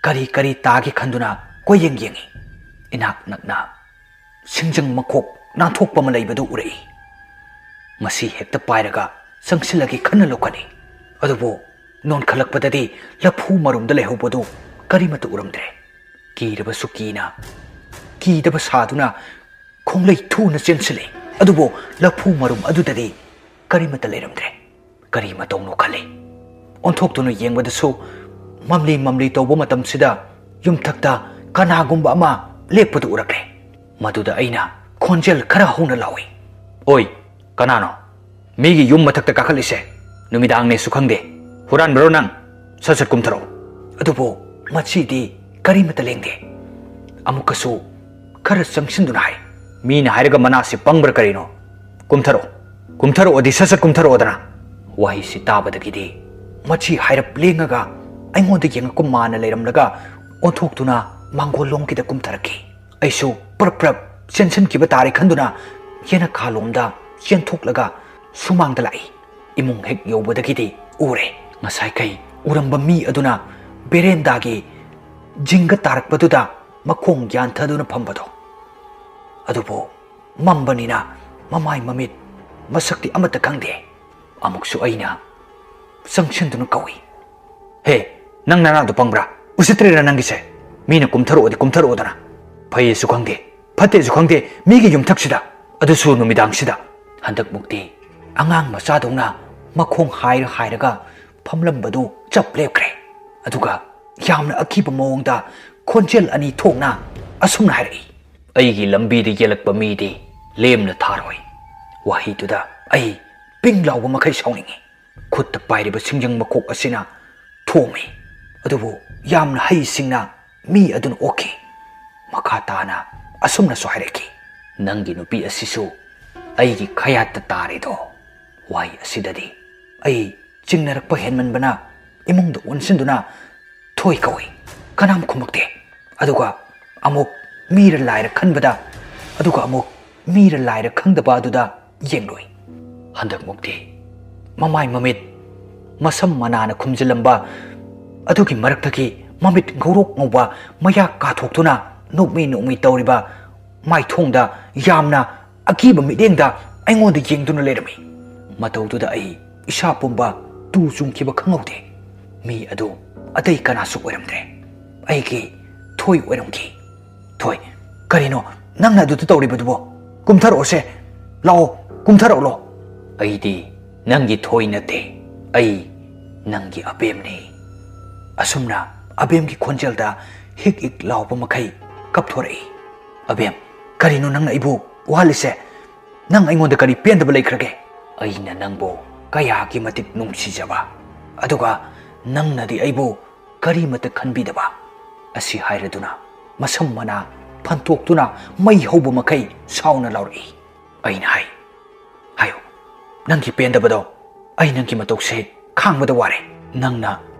ꯀꯔꯤ ꯀꯔꯤ ꯇꯥꯒꯦ ꯈꯟꯗꯨꯅ ꯀꯣꯏꯌꯦꯡ ꯌꯦꯡꯉꯤ꯫ ꯏꯅꯥꯛ ꯅꯛꯅ ꯁꯤꯡꯖꯪ ꯃꯈꯣꯛ ꯅꯥꯟꯊꯣꯛꯄ ꯑꯃ ꯂꯩꯕꯗꯨ ꯎꯔꯛꯏ꯫ ꯃꯁꯤ ꯍꯦꯛꯇ ꯄꯥꯏꯔꯒ ꯆꯪꯁꯤꯜꯂꯒꯦ ꯈꯟꯅ ꯂꯧꯈꯠꯂꯤ꯫ ꯑꯗꯨꯕꯨ ꯅꯣꯟꯈꯠꯂꯛꯄꯗꯗꯤ ꯂꯐꯨ ꯃꯔꯨꯝꯗ ꯂꯩꯍꯧꯕꯗꯨ ꯀꯔꯤꯃꯠꯇ ꯎꯔꯝꯗ꯭ꯔꯦ꯫ ꯀꯤꯔꯕꯁꯨ ꯀꯤꯅ, ꯀꯤꯗꯕ ꯁꯥꯗꯨꯅ ꯈꯣꯡꯂꯩ ꯊꯨꯅ ꯆꯦꯟꯁꯤꯜꯂꯤ꯫ ꯑꯗꯨꯕꯨ ꯂꯐꯨ ꯃꯔꯨꯝ ꯑꯗꯨꯗꯗꯤ ꯀꯔꯤꯃꯠꯇ ꯂꯩꯔꯝꯗ꯭ꯔꯦ꯫ ꯀꯔꯤ ꯃꯇꯧꯅꯣ ꯈꯜꯂꯤ꯫ ꯑꯣꯟꯊꯣꯛꯇꯨꯅ ꯌꯦꯡꯕꯗꯁꯨ ꯃꯝꯂꯤ ꯃꯝꯂꯤ ꯇꯧꯕ ꯃꯇꯝꯁꯤꯗ ꯌꯨꯝꯊꯛꯇ ꯀꯅꯥꯒꯨꯝꯕ ꯑꯃ ꯂꯦꯞꯄꯗꯨ ꯎꯔꯛꯂꯦ꯫ ꯃꯗꯨꯗ ꯑꯩꯅ ꯈꯣꯟꯖꯦꯜ ꯈꯔ ꯍꯧꯅ ꯂꯥꯎꯏ, "ꯑꯣꯏ, ꯀꯅꯥꯅꯣ ꯃꯤꯒꯤ ꯌꯨꯝ ꯃꯊꯛꯇ ꯀꯥꯈꯠꯂꯤꯁꯦ ꯅꯨꯃꯤꯗꯥꯡꯅꯦꯁꯨ ꯈꯪꯗꯦ? ꯍꯨꯔꯥꯟꯕꯔꯣ ꯅꯪ? ꯁꯠ ꯁꯠ ꯀꯨꯝꯊꯔꯛꯑꯣ!" ꯑꯗꯨꯕꯨ ꯃꯆꯤꯗꯤ ꯀꯔꯤꯃꯠꯇ ꯂꯦꯡꯗꯦ꯫ ꯑꯃꯨꯛꯀꯁꯨ ꯈꯔ ꯆꯪꯁꯤꯟꯗꯨꯅ ꯍꯥꯏ, "ꯃꯤꯅ ꯍꯥꯏꯔꯒ ꯃꯅꯥꯁꯤ ꯄꯪꯕ꯭ꯔꯥ ꯀꯔꯤꯅꯣ? ꯀꯨꯝꯊꯔꯛꯑꯣ, ꯀꯨꯝꯊꯔꯛꯑꯣꯗꯤ, ꯁꯠ ꯁꯠ ꯀꯨꯝꯊꯔꯛꯑꯣꯗꯅ!" ꯋꯥꯍꯩꯁꯤ ꯇꯥꯕꯗꯒꯤꯗꯤ ꯃꯆꯤ ꯍꯥꯏꯔꯞ ꯂꯦꯡꯉꯒ ꯑꯩꯉꯣꯟꯗ ꯌꯦꯡꯉꯛꯄ ꯃꯥꯅ ꯂꯩꯔꯝꯂꯒ ꯑꯣꯟꯊꯣꯛꯇꯨꯅ ꯃꯥꯡꯒꯣꯜꯂꯣꯝꯒꯤꯗ ꯀꯨꯝꯊꯔꯛꯈꯤ꯫ ꯑꯩꯁꯨ ꯄ꯭ꯔꯞ ꯄ꯭ꯔꯞ ꯆꯦꯟꯁꯤꯟꯈꯤꯕ ꯇꯥꯔꯦ ꯈꯟꯗꯨꯅ ꯌꯦꯅꯈꯥꯂꯣꯝꯗ ꯆꯦꯟꯊꯣꯛꯂꯒ ꯁꯨꯃꯥꯡꯗ ꯂꯥꯛꯏ꯫ ꯏꯃꯨꯡ ꯍꯦꯛ ꯌꯧꯕꯗꯒꯤꯗꯤ ꯎꯔꯦ, ꯉꯁꯥꯏꯈꯩ ꯎꯔꯝꯕ ꯃꯤ ꯑꯗꯨꯅ ꯕꯦꯔꯦꯟꯗꯥꯒꯤ ꯖꯤꯡꯒ ꯇꯥꯔꯛꯄꯗꯨꯗ ꯃꯈꯣꯡ ꯌꯥꯟꯊꯗꯨꯅ ꯐꯝꯕꯗꯣ꯫ ꯑꯗꯨꯕꯨ ꯃꯝꯕꯅꯤꯅ ꯃꯃꯥꯏ ꯃꯃꯤꯠ ꯃꯁꯛꯇꯤ ꯑꯃꯠꯇ ꯈꯪꯗꯦ꯫ ꯑꯃꯨꯛꯁꯨ ꯑꯩꯅ ꯆꯪꯁꯤꯟꯗꯨꯅ ꯀꯧꯏ, "ꯍꯦ, ꯅꯪ ꯅꯅꯥꯗꯣ ꯄꯪꯕ꯭ꯔꯥ? ꯎꯁꯤꯠꯇ꯭ꯔꯤꯔꯥ ꯅꯪꯒꯤꯁꯦ? ꯃꯤꯅ ꯀꯨꯝꯊꯔꯛꯑꯣꯗꯤ ꯀꯨꯝꯊꯔꯛꯑꯣꯗꯅ꯫ ꯐꯩꯌꯦꯁꯨ ꯈꯪꯗꯦ, ꯐꯠꯇꯦꯁꯨ ꯈꯪꯗꯦ, ꯃꯤꯒꯤ ꯌꯨꯝꯊꯛꯁꯤꯗ, ꯑꯗꯨꯁꯨ ꯅꯨꯃꯤꯗꯥꯡꯁꯤꯗ!" ꯍꯟꯗꯛꯃꯨꯛꯇꯤ ꯑꯉꯥꯡ ꯃꯆꯥꯗꯧꯅ ꯃꯈꯣꯡ ꯍꯥꯏꯔ ꯍꯥꯏꯔꯒ ꯐꯝꯂꯝꯕꯗꯨ ꯆꯞ ꯂꯦꯞꯈ꯭ꯔꯦ꯫ ꯑꯗꯨꯒ ꯌꯥꯝꯅ ꯑꯀꯤꯕ ꯃꯑꯣꯡꯗ ꯈꯣꯟꯖꯦꯜ ꯑꯅꯤ ꯊꯣꯛꯅ ꯑꯁꯨꯝꯅ ꯍꯥꯏꯔꯛꯏ, "ꯑꯩꯒꯤ ꯂꯝꯕꯤꯗ ꯌꯦꯜꯂꯛꯄ ꯃꯤꯗꯤ ꯂꯦꯝꯅ ꯊꯥꯔꯣꯏ!" ꯋꯥꯍꯩꯗꯨꯗ ꯑꯩ ꯄꯤꯡ ꯂꯥꯎꯕ ꯃꯈꯩ ꯁꯥꯎꯅꯤꯡꯏ꯫ ꯈꯨꯠꯇ ꯄꯥꯏꯔꯤꯕ ꯁꯤꯡꯖꯪ ꯃꯈꯣꯛ ꯑꯁꯤꯅ ꯊꯣꯝꯃꯤ꯫ ꯑꯗꯨꯕꯨ ꯌꯥꯝꯅ ꯍꯩꯁꯤꯡꯅ ꯃꯤ ꯑꯗꯨꯅ ꯑꯣꯛꯈꯤ꯫ ꯃꯈꯥ ꯇꯥꯅ ꯑꯁꯨꯝꯅꯁꯨ ꯍꯥꯏꯔꯛꯈꯤ, "ꯅꯪꯒꯤ ꯅꯨꯄꯤ ꯑꯁꯤꯁꯨ ꯑꯩꯒꯤ ꯈꯌꯥꯠꯇ ꯇꯥꯔꯦꯗꯣ!" ꯋꯥꯍꯩ ꯑꯁꯤꯗꯗꯤ ꯑꯩ ꯆꯤꯡꯅꯔꯛꯄ ꯍꯦꯟꯃꯟꯕꯅ ꯏꯃꯨꯡꯗ ꯑꯣꯟꯁꯤꯟꯗꯨꯅ ꯊꯣꯏ ꯀꯧꯏ꯫ ꯀꯅꯥꯝ ꯈꯨꯝꯃꯛꯇꯦ꯫ ꯑꯗꯨꯒ ꯑꯃꯨꯛ ꯃꯤꯔ ꯂꯥꯏꯔ ꯈꯟꯕꯗ, ꯑꯗꯨꯒ ꯑꯃꯨꯛ ꯃꯤꯔ ꯂꯥꯏꯔ ꯈꯪꯗꯕ ꯑꯗꯨꯗ ꯌꯦꯡꯂꯨꯏ꯫ ꯍꯟꯗꯛꯃꯨꯛꯇꯤ ꯃꯃꯥꯏ ꯃꯃꯤꯠ ꯃꯁꯝ ꯃꯅꯥꯅ ꯈꯨꯝꯖꯤꯜꯂꯝꯕ ꯑꯗꯨꯒꯤ ꯃꯔꯛꯇꯒꯤ ꯃꯃꯤꯠ ꯉꯧꯔꯣꯛ ꯉꯧꯕ, ꯃꯌꯥ ꯀꯥꯊꯣꯛꯇꯨꯅ ꯅꯣꯛꯃꯤ ꯅꯣꯛꯃꯤ ꯇꯧꯔꯤꯕ ꯃꯥꯏꯊꯣꯡꯗ ꯌꯥꯝꯅ ꯑꯀꯤꯕ ꯃꯤꯠꯌꯦꯡꯗ ꯑꯩꯉꯣꯟꯗ ꯌꯦꯡꯗꯨꯅ ꯂꯩꯔꯝꯃꯤ꯫ ꯃꯇꯧꯗꯨꯗ ꯑꯩ ꯏꯁꯥ ꯄꯨꯝꯕ ꯇꯨ ꯆꯨꯡꯈꯤꯕ ꯈꯪꯍꯧꯗꯦ꯫ ꯃꯤ ꯑꯗꯨ ꯑꯇꯩ ꯀꯅꯥꯁꯨ ꯑꯣꯏꯔꯝꯗ꯭ꯔꯦ, ꯑꯩꯒꯤ ꯊꯣꯏ ꯑꯣꯏꯔꯝꯈꯤ꯫ "ꯊꯣꯏ, ꯀꯔꯤꯅꯣ ꯅꯪꯅ ꯑꯗꯨꯗ ꯇꯧꯔꯤꯕꯗꯨꯕꯣ? ꯀꯨꯝꯊꯔꯛꯑꯣꯁꯦ, ꯂꯥꯛꯑꯣ, ꯀꯨꯝꯊꯔꯛꯂꯣ!" "ꯑꯩꯗꯤ ꯅꯪꯒꯤ ꯊꯣꯏ ꯅꯠꯇꯦ, ꯑꯩ ꯅꯪꯒꯤ ꯑꯕꯦꯝꯅꯤ!" ꯑꯁꯨꯝꯅ ꯑꯕꯦꯝꯒꯤ ꯈꯣꯟꯖꯦꯜꯗ ꯍꯤꯛ ꯍꯤꯛ ꯂꯥꯎꯕ ꯃꯈꯩ ꯀꯞꯊꯣꯔꯛꯏ꯫ "ꯑꯕꯦꯝ, ꯀꯔꯤꯅꯣ ꯅꯪꯅ ꯑꯩꯕꯨ ꯋꯥꯍꯜꯂꯤꯁꯦ? ꯅꯪ ꯑꯩꯉꯣꯟꯗ ꯀꯔꯤ ꯄꯦꯟꯗꯕ ꯂꯩꯈ꯭ꯔꯒꯦ? ꯑꯩꯅ ꯅꯪꯕꯨ ꯀꯌꯥꯒꯤ ꯃꯇꯤꯛ ꯅꯨꯡꯁꯤꯖꯕ, ꯑꯗꯨꯒ ꯅꯪꯅꯗꯤ ꯑꯩꯕꯨ ꯀꯔꯤꯃꯠꯇ ꯈꯟꯕꯤꯗꯕ?" ꯑꯁꯤ ꯍꯥꯏꯔꯗꯨꯅ ꯃꯁꯝ ꯃꯅꯥ ꯐꯟꯇꯣꯛꯇꯨꯅ ꯃꯩ ꯍꯧꯕ ꯃꯈꯩ ꯁꯥꯎꯅ ꯂꯥꯎꯔꯛꯏ꯫ ꯑꯩꯅ ꯍꯥꯏ, "ꯍꯥꯏꯌꯨ, ꯅꯪꯒꯤ ꯄꯦꯟꯗꯕꯗꯣ꯫ ꯑꯩ ꯅꯪꯒꯤ ꯃꯇꯧꯁꯦ ꯈꯥꯡꯕꯗ ꯋꯥꯔꯦ꯫ ꯅꯪꯅ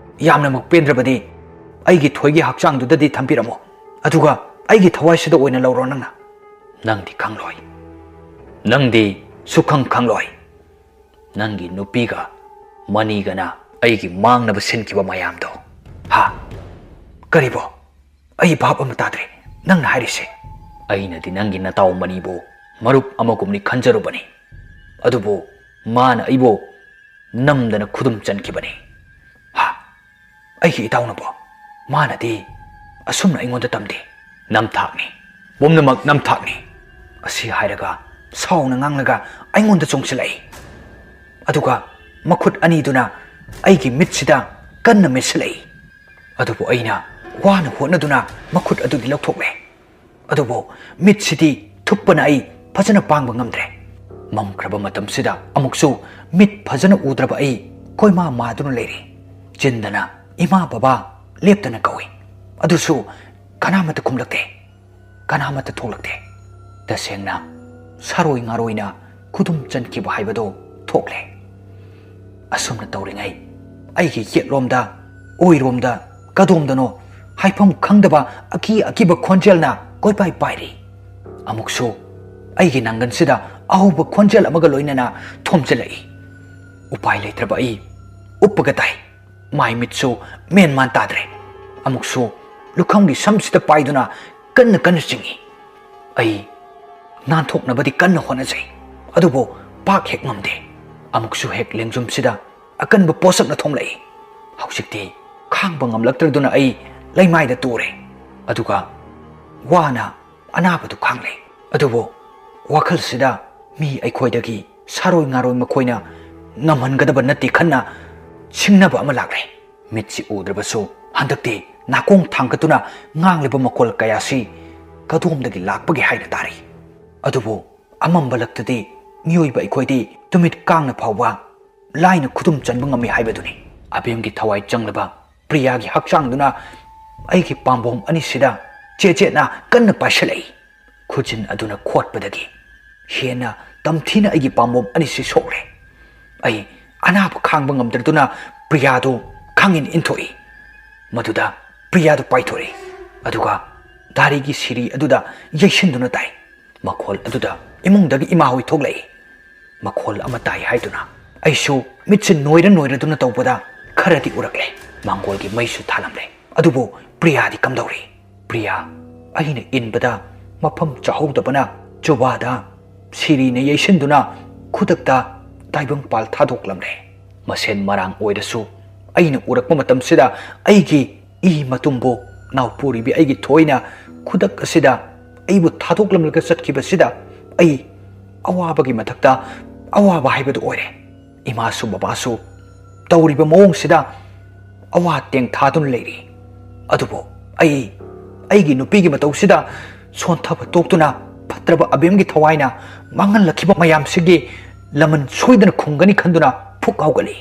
ꯌꯥꯝꯅꯃꯛ ꯄꯦꯟꯗ꯭ꯔꯕꯗꯤ ꯑꯩꯒꯤ ꯊꯣꯏꯒꯤ ꯍꯛꯆꯥꯡꯗꯨꯗꯗꯤ ꯊꯝꯕꯤꯔꯝꯃꯣ, ꯑꯗꯨꯒ ꯑꯩꯒꯤ ꯊꯋꯥꯏꯁꯤꯗ ꯑꯣꯏꯅ ꯂꯧꯔꯣ ꯅꯪꯅ꯫ ꯅꯪꯗꯤ ꯈꯪꯂꯣꯏ, ꯅꯪꯗꯤ ꯁꯨꯈꯪ ꯈꯪꯂꯣꯏ꯫ ꯅꯪꯒꯤ ꯅꯨꯄꯤꯒ ꯃꯅꯤꯒꯅ ꯑꯩꯒꯤ ꯃꯥꯡꯅꯕ ꯁꯤꯟꯈꯤꯕ ꯃꯌꯥꯝꯗꯣ꯫ ꯍꯥ? ꯀꯔꯤꯕꯣ? ꯑꯩ ꯚꯥꯞ ꯑꯃ ꯇꯥꯗ꯭ꯔꯦ ꯅꯪꯅ ꯍꯥꯏꯔꯤꯁꯦ꯫ ꯑꯩꯅꯗꯤ ꯅꯪꯒꯤ ꯅꯇꯥꯎ ꯃꯅꯤꯕꯨ ꯃꯔꯨꯞ ꯑꯃꯒꯨꯝꯅꯤ ꯈꯟꯖꯔꯨꯕꯅꯤ, ꯑꯗꯨꯕꯨ ꯃꯥꯅ ꯑꯩꯕꯨ ꯅꯝꯗꯅ ꯈꯨꯗꯨꯝ ꯆꯟꯈꯤꯕꯅꯤ꯫ ꯍꯥ? ꯑꯩꯒꯤ ꯏꯇꯥꯎꯅꯕꯣ? ꯃꯥꯅꯗꯤ ꯑꯁꯨꯝꯅ ꯑꯩꯉꯣꯟꯗ ꯇꯝꯗꯦ꯫ "ꯅꯝꯊꯥꯛꯅꯤ, ꯄꯨꯝꯅꯃꯛ ꯅꯝꯊꯥꯛꯅꯤ" ꯑꯁꯤ ꯍꯥꯏꯔꯒ ꯁꯥꯎꯅ ꯉꯥꯡꯂꯒ ꯑꯩꯉꯣꯟꯗ ꯆꯣꯡꯁꯤꯜꯂꯛꯏ꯫ ꯑꯗꯨꯒ ꯃꯈꯨꯠ ꯑꯅꯤꯗꯨꯅ ꯑꯩꯒꯤ ꯃꯤꯠꯁꯤꯗ ꯀꯟꯅ ꯃꯦꯠꯁꯤꯜꯂꯛꯏ꯫ ꯑꯗꯨꯕꯨ ꯑꯩꯅ ꯋꯥꯅ ꯍꯣꯠꯅꯗꯨꯅ ꯃꯈꯨꯠ ꯑꯗꯨꯗꯤ ꯂꯧꯊꯣꯛꯂꯦ꯫ ꯑꯗꯨꯕꯨ ꯃꯤꯠꯁꯤꯗꯤ ꯊꯨꯞꯄꯅ ꯑꯩ ꯐꯖꯅ ꯄꯥꯡꯕ ꯉꯝꯗ꯭ꯔꯦ꯫ ꯃꯝꯈ꯭ꯔꯕ ꯃꯇꯝꯁꯤꯗ ꯑꯃꯨꯛꯁꯨ ꯃꯤꯠ ꯐꯖꯅ ꯎꯗ꯭ꯔꯕ ꯑꯩ ꯀꯣꯏꯃꯥ ꯃꯥꯗꯨꯅ ꯂꯩꯔꯦ꯫ ꯆꯤꯟꯗꯅ "ꯏꯃꯥ, ꯕꯕꯥ" ꯂꯦꯞꯇꯅ ꯀꯧꯏ, ꯑꯗꯨꯁꯨ ꯀꯅꯥꯃꯠꯇ ꯈꯨꯝꯂꯛꯇꯦ, ꯀꯅꯥꯃꯠꯇ ꯊꯣꯛꯂꯛꯇꯦ꯫ ꯇꯁꯦꯡꯅ ꯁꯥꯔꯣꯏ ꯉꯥꯔꯣꯏꯅ ꯈꯨꯗꯨꯝ ꯆꯟꯈꯤꯕ ꯍꯥꯏꯕꯗꯣ ꯊꯣꯛꯂꯦ꯫ ꯑꯁꯨꯝꯅ ꯇꯧꯔꯤꯉꯩ ꯑꯩꯒꯤ ꯌꯦꯠꯂꯣꯝꯗ, ꯑꯣꯏꯔꯣꯝꯗ, ꯀꯗꯣꯝꯗꯅꯣ ꯍꯥꯏꯐꯝ ꯈꯪꯗꯕ ꯑꯀꯤ ꯑꯀꯤꯕ ꯈꯣꯟꯖꯦꯜꯅ ꯀꯣꯏꯄꯥꯏ ꯄꯥꯏꯔꯤ꯫ ꯑꯃꯨꯛꯁꯨ ꯑꯩꯒꯤ ꯅꯥꯡꯒꯟꯁꯤꯗ ꯑꯍꯧꯕ ꯈꯣꯟꯖꯦꯜ ꯑꯃꯒ ꯂꯣꯏꯅꯅ ꯊꯣꯝꯖꯤꯜꯂꯛꯏ꯫ ꯎꯄꯥꯏ ꯂꯩꯇ꯭ꯔꯕ ꯑꯩ ꯎꯞꯄꯒ ꯇꯥꯏ꯫ ꯃꯥꯏ ꯃꯤꯠꯁꯨ ꯃꯦꯟ ꯃꯥꯟ ꯇꯥꯗ꯭ꯔꯦ꯫ ꯑꯃꯨꯛꯁꯨ ꯂꯨꯈꯝꯒꯤ ꯁꯝꯁꯤꯗ ꯄꯥꯏꯗꯨꯅ ꯀꯟꯅ ꯀꯟꯅ ꯆꯤꯡꯏ꯫ ꯑꯩ ꯅꯥꯟꯊꯣꯛꯅꯕꯗꯤ ꯀꯟꯅ ꯍꯣꯠꯅꯖꯩ, ꯑꯗꯨꯕꯨ ꯄꯥꯛ ꯍꯦꯛ ꯉꯝꯗꯦ꯫ ꯑꯃꯨꯛꯁꯨ ꯍꯦꯛ ꯂꯦꯡꯖꯨꯝꯁꯤꯗ ꯑꯀꯟꯕ ꯄꯣꯠꯁꯛꯅ ꯊꯣꯝꯂꯛꯏ꯫ ꯍꯧꯖꯤꯛꯇꯤ ꯈꯥꯡꯕ ꯉꯝꯂꯛꯇ꯭ꯔꯗꯨꯅ ꯑꯩ ꯂꯩꯃꯥꯏꯗ ꯇꯨꯔꯦ, ꯑꯗꯨꯒ ꯋꯥꯅ ꯑꯅꯥꯕꯗꯨ ꯈꯥꯡꯂꯦ꯫ ꯑꯗꯨꯕꯨ ꯋꯥꯈꯜꯁꯤꯗ ꯃꯤ ꯑꯩꯈꯣꯏꯗꯒꯤ ꯁꯥꯔꯣꯏ ꯉꯥꯔꯣꯏ ꯃꯈꯣꯏꯅ ꯉꯝꯍꯟꯒꯗꯕ ꯅꯠꯇꯦ ꯈꯟꯅ ꯁꯤꯡꯅꯕ ꯑꯃ ꯂꯥꯛꯂꯦ꯫ ꯃꯤꯠꯁꯤ ꯎꯗ꯭ꯔꯕꯁꯨ ꯍꯟꯗꯛꯇꯤ ꯅꯥꯀꯣꯡ ꯊꯥꯡꯒꯠꯇꯨꯅ ꯉꯥꯡꯂꯤꯕ ꯃꯈꯣꯜ ꯀꯌꯥꯁꯤ ꯀꯗꯣꯝꯗꯒꯤ ꯂꯥꯛꯄꯒꯦ ꯍꯥꯏꯅ ꯇꯥꯔꯤ꯫ ꯑꯗꯨꯕꯨ ꯑꯃꯝꯕ ꯂꯛꯇꯗꯤ ꯃꯤꯑꯣꯏꯕ ꯑꯩꯈꯣꯏꯗꯤ ꯇꯨꯃꯤꯠ ꯀꯥꯡꯅ ꯐꯥꯎꯕ ꯂꯥꯏꯅ ꯈꯨꯗꯨꯝ ꯆꯟꯕ ꯉꯝꯃꯤ ꯍꯥꯏꯕꯗꯨꯅꯤ꯫ ꯑꯕꯦꯝꯒꯤ ꯊꯋꯥꯏ ꯆꯪꯂꯕ ꯄ꯭ꯔꯤꯌꯥꯒꯤ ꯍꯛꯆꯥꯡꯗꯨꯅ ꯑꯩꯒꯤ ꯄꯥꯝꯕꯣꯝ ꯑꯅꯤꯁꯤꯗ ꯆꯦꯠ ꯆꯦꯠꯅ ꯀꯟꯅ ꯄꯥꯏꯁꯤꯜꯂꯛꯏ꯫ ꯈꯨꯖꯤꯟ ꯑꯗꯨꯅ ꯈꯣꯠꯄꯗꯒꯤ ꯍꯦꯟꯅ ꯇꯝꯊꯤꯅ ꯑꯩꯒꯤ ꯄꯥꯝꯕꯣꯝ ꯑꯅꯤꯁꯤ ꯁꯣꯛꯂꯦ꯫ ꯑꯩ ꯑꯅꯥꯕ ꯈꯥꯡꯕ ꯉꯝꯗ꯭ꯔꯗꯨꯅ ꯄ꯭ꯔꯤꯌꯥꯗꯨ ꯈꯥꯡꯏꯟ ꯏꯟꯊꯣꯛꯏ꯫ ꯃꯗꯨꯗ ꯄ꯭ꯔꯤꯌꯥꯗꯨ ꯄꯥꯏꯊꯣꯔꯛꯏ꯫ ꯑꯗꯨꯒ ꯗꯥꯔꯤꯒꯤ ꯁꯤꯔꯤ ꯑꯗꯨꯗ ꯌꯩꯁꯤꯟꯗꯨꯅ ꯇꯥꯏ꯫ ꯃꯈꯣꯜ ꯑꯗꯨꯗ ꯏꯃꯨꯡꯗꯒꯤ ꯏꯃꯥ ꯍꯣꯏ ꯊꯣꯛꯂꯛꯏ꯫ ꯃꯈꯣꯜ ꯑꯃ ꯇꯥꯏ ꯍꯥꯏꯗꯨꯅ ꯑꯩꯁꯨ ꯃꯤꯠꯁꯦ ꯅꯣꯏꯔ ꯅꯣꯏꯔꯗꯨꯅ ꯇꯧꯕꯗ ꯈꯔꯗꯤ ꯎꯔꯛꯂꯦ꯫ ꯃꯥꯡꯒꯣꯜꯒꯤ ꯃꯩꯁꯨ ꯊꯥꯜꯂꯝꯂꯦ꯫ ꯑꯗꯨꯕꯨ ꯄ꯭ꯔꯤꯌꯥꯗꯤ ꯀꯝꯗꯧꯔꯤ? ꯄ꯭ꯔꯤꯌꯥ, ꯑꯩꯅ ꯏꯟꯕꯗ ꯃꯐꯝ ꯆꯥꯍꯧꯗꯕꯅ ꯖꯨꯕꯥꯗ ꯁꯤꯔꯤꯅ ꯌꯩꯁꯤꯟꯗꯨꯅ ꯈꯨꯗꯛꯇ ꯇꯥꯏꯕꯪꯄꯥꯜ ꯊꯥꯗꯣꯛꯂꯝꯂꯦ꯫ ꯃꯁꯦꯟ ꯃꯔꯥꯡ ꯑꯣꯏꯔꯁꯨ ꯑꯩꯅ ꯎꯔꯛꯄ ꯃꯇꯝꯁꯤꯗ ꯑꯩꯒꯤ ꯏ ꯃꯇꯨꯝꯕꯨ ꯅꯥꯎꯄꯨꯔꯤꯕꯤ ꯑꯩꯒꯤ ꯊꯣꯏꯅ ꯈꯨꯗꯛ ꯑꯁꯤꯗ ꯑꯩꯕꯨ ꯊꯥꯗꯣꯛꯂꯝꯂꯒ ꯆꯠꯈꯤꯕꯁꯤꯗ ꯑꯩ ꯑꯋꯥꯕꯒꯤ ꯃꯊꯛꯇ ꯑꯋꯥꯕ ꯍꯥꯏꯕꯗꯨ ꯑꯣꯏꯔꯦ꯫ ꯏꯃꯥꯁꯨ ꯕꯕꯥꯁꯨ ꯇꯧꯔꯤꯕ ꯃꯑꯣꯡꯁꯤꯗ ꯑꯋꯥ ꯇꯦꯡꯊꯥꯗꯨꯅ ꯂꯩꯔꯤ꯫ ꯑꯗꯨꯕꯨ ꯑꯩ ꯑꯩꯒꯤ ꯅꯨꯄꯤꯒꯤ ꯃꯇꯧꯁꯤꯗ ꯁꯣꯟꯊꯕ ꯇꯣꯛꯇꯨꯅ ꯐꯠꯇ꯭ꯔꯕ ꯑꯕꯦꯝꯒꯤ ꯊꯋꯥꯏꯅ ꯃꯥꯡꯍꯜꯂꯛꯈꯤꯕ ꯃꯌꯥꯝꯁꯤꯒꯤ ꯂꯃꯟ ꯁꯣꯏꯗꯅ ꯈꯨꯝꯒꯅꯤ ꯈꯟꯗꯨꯅ ꯐꯨꯛ ꯍꯧꯒꯠꯂꯤ꯫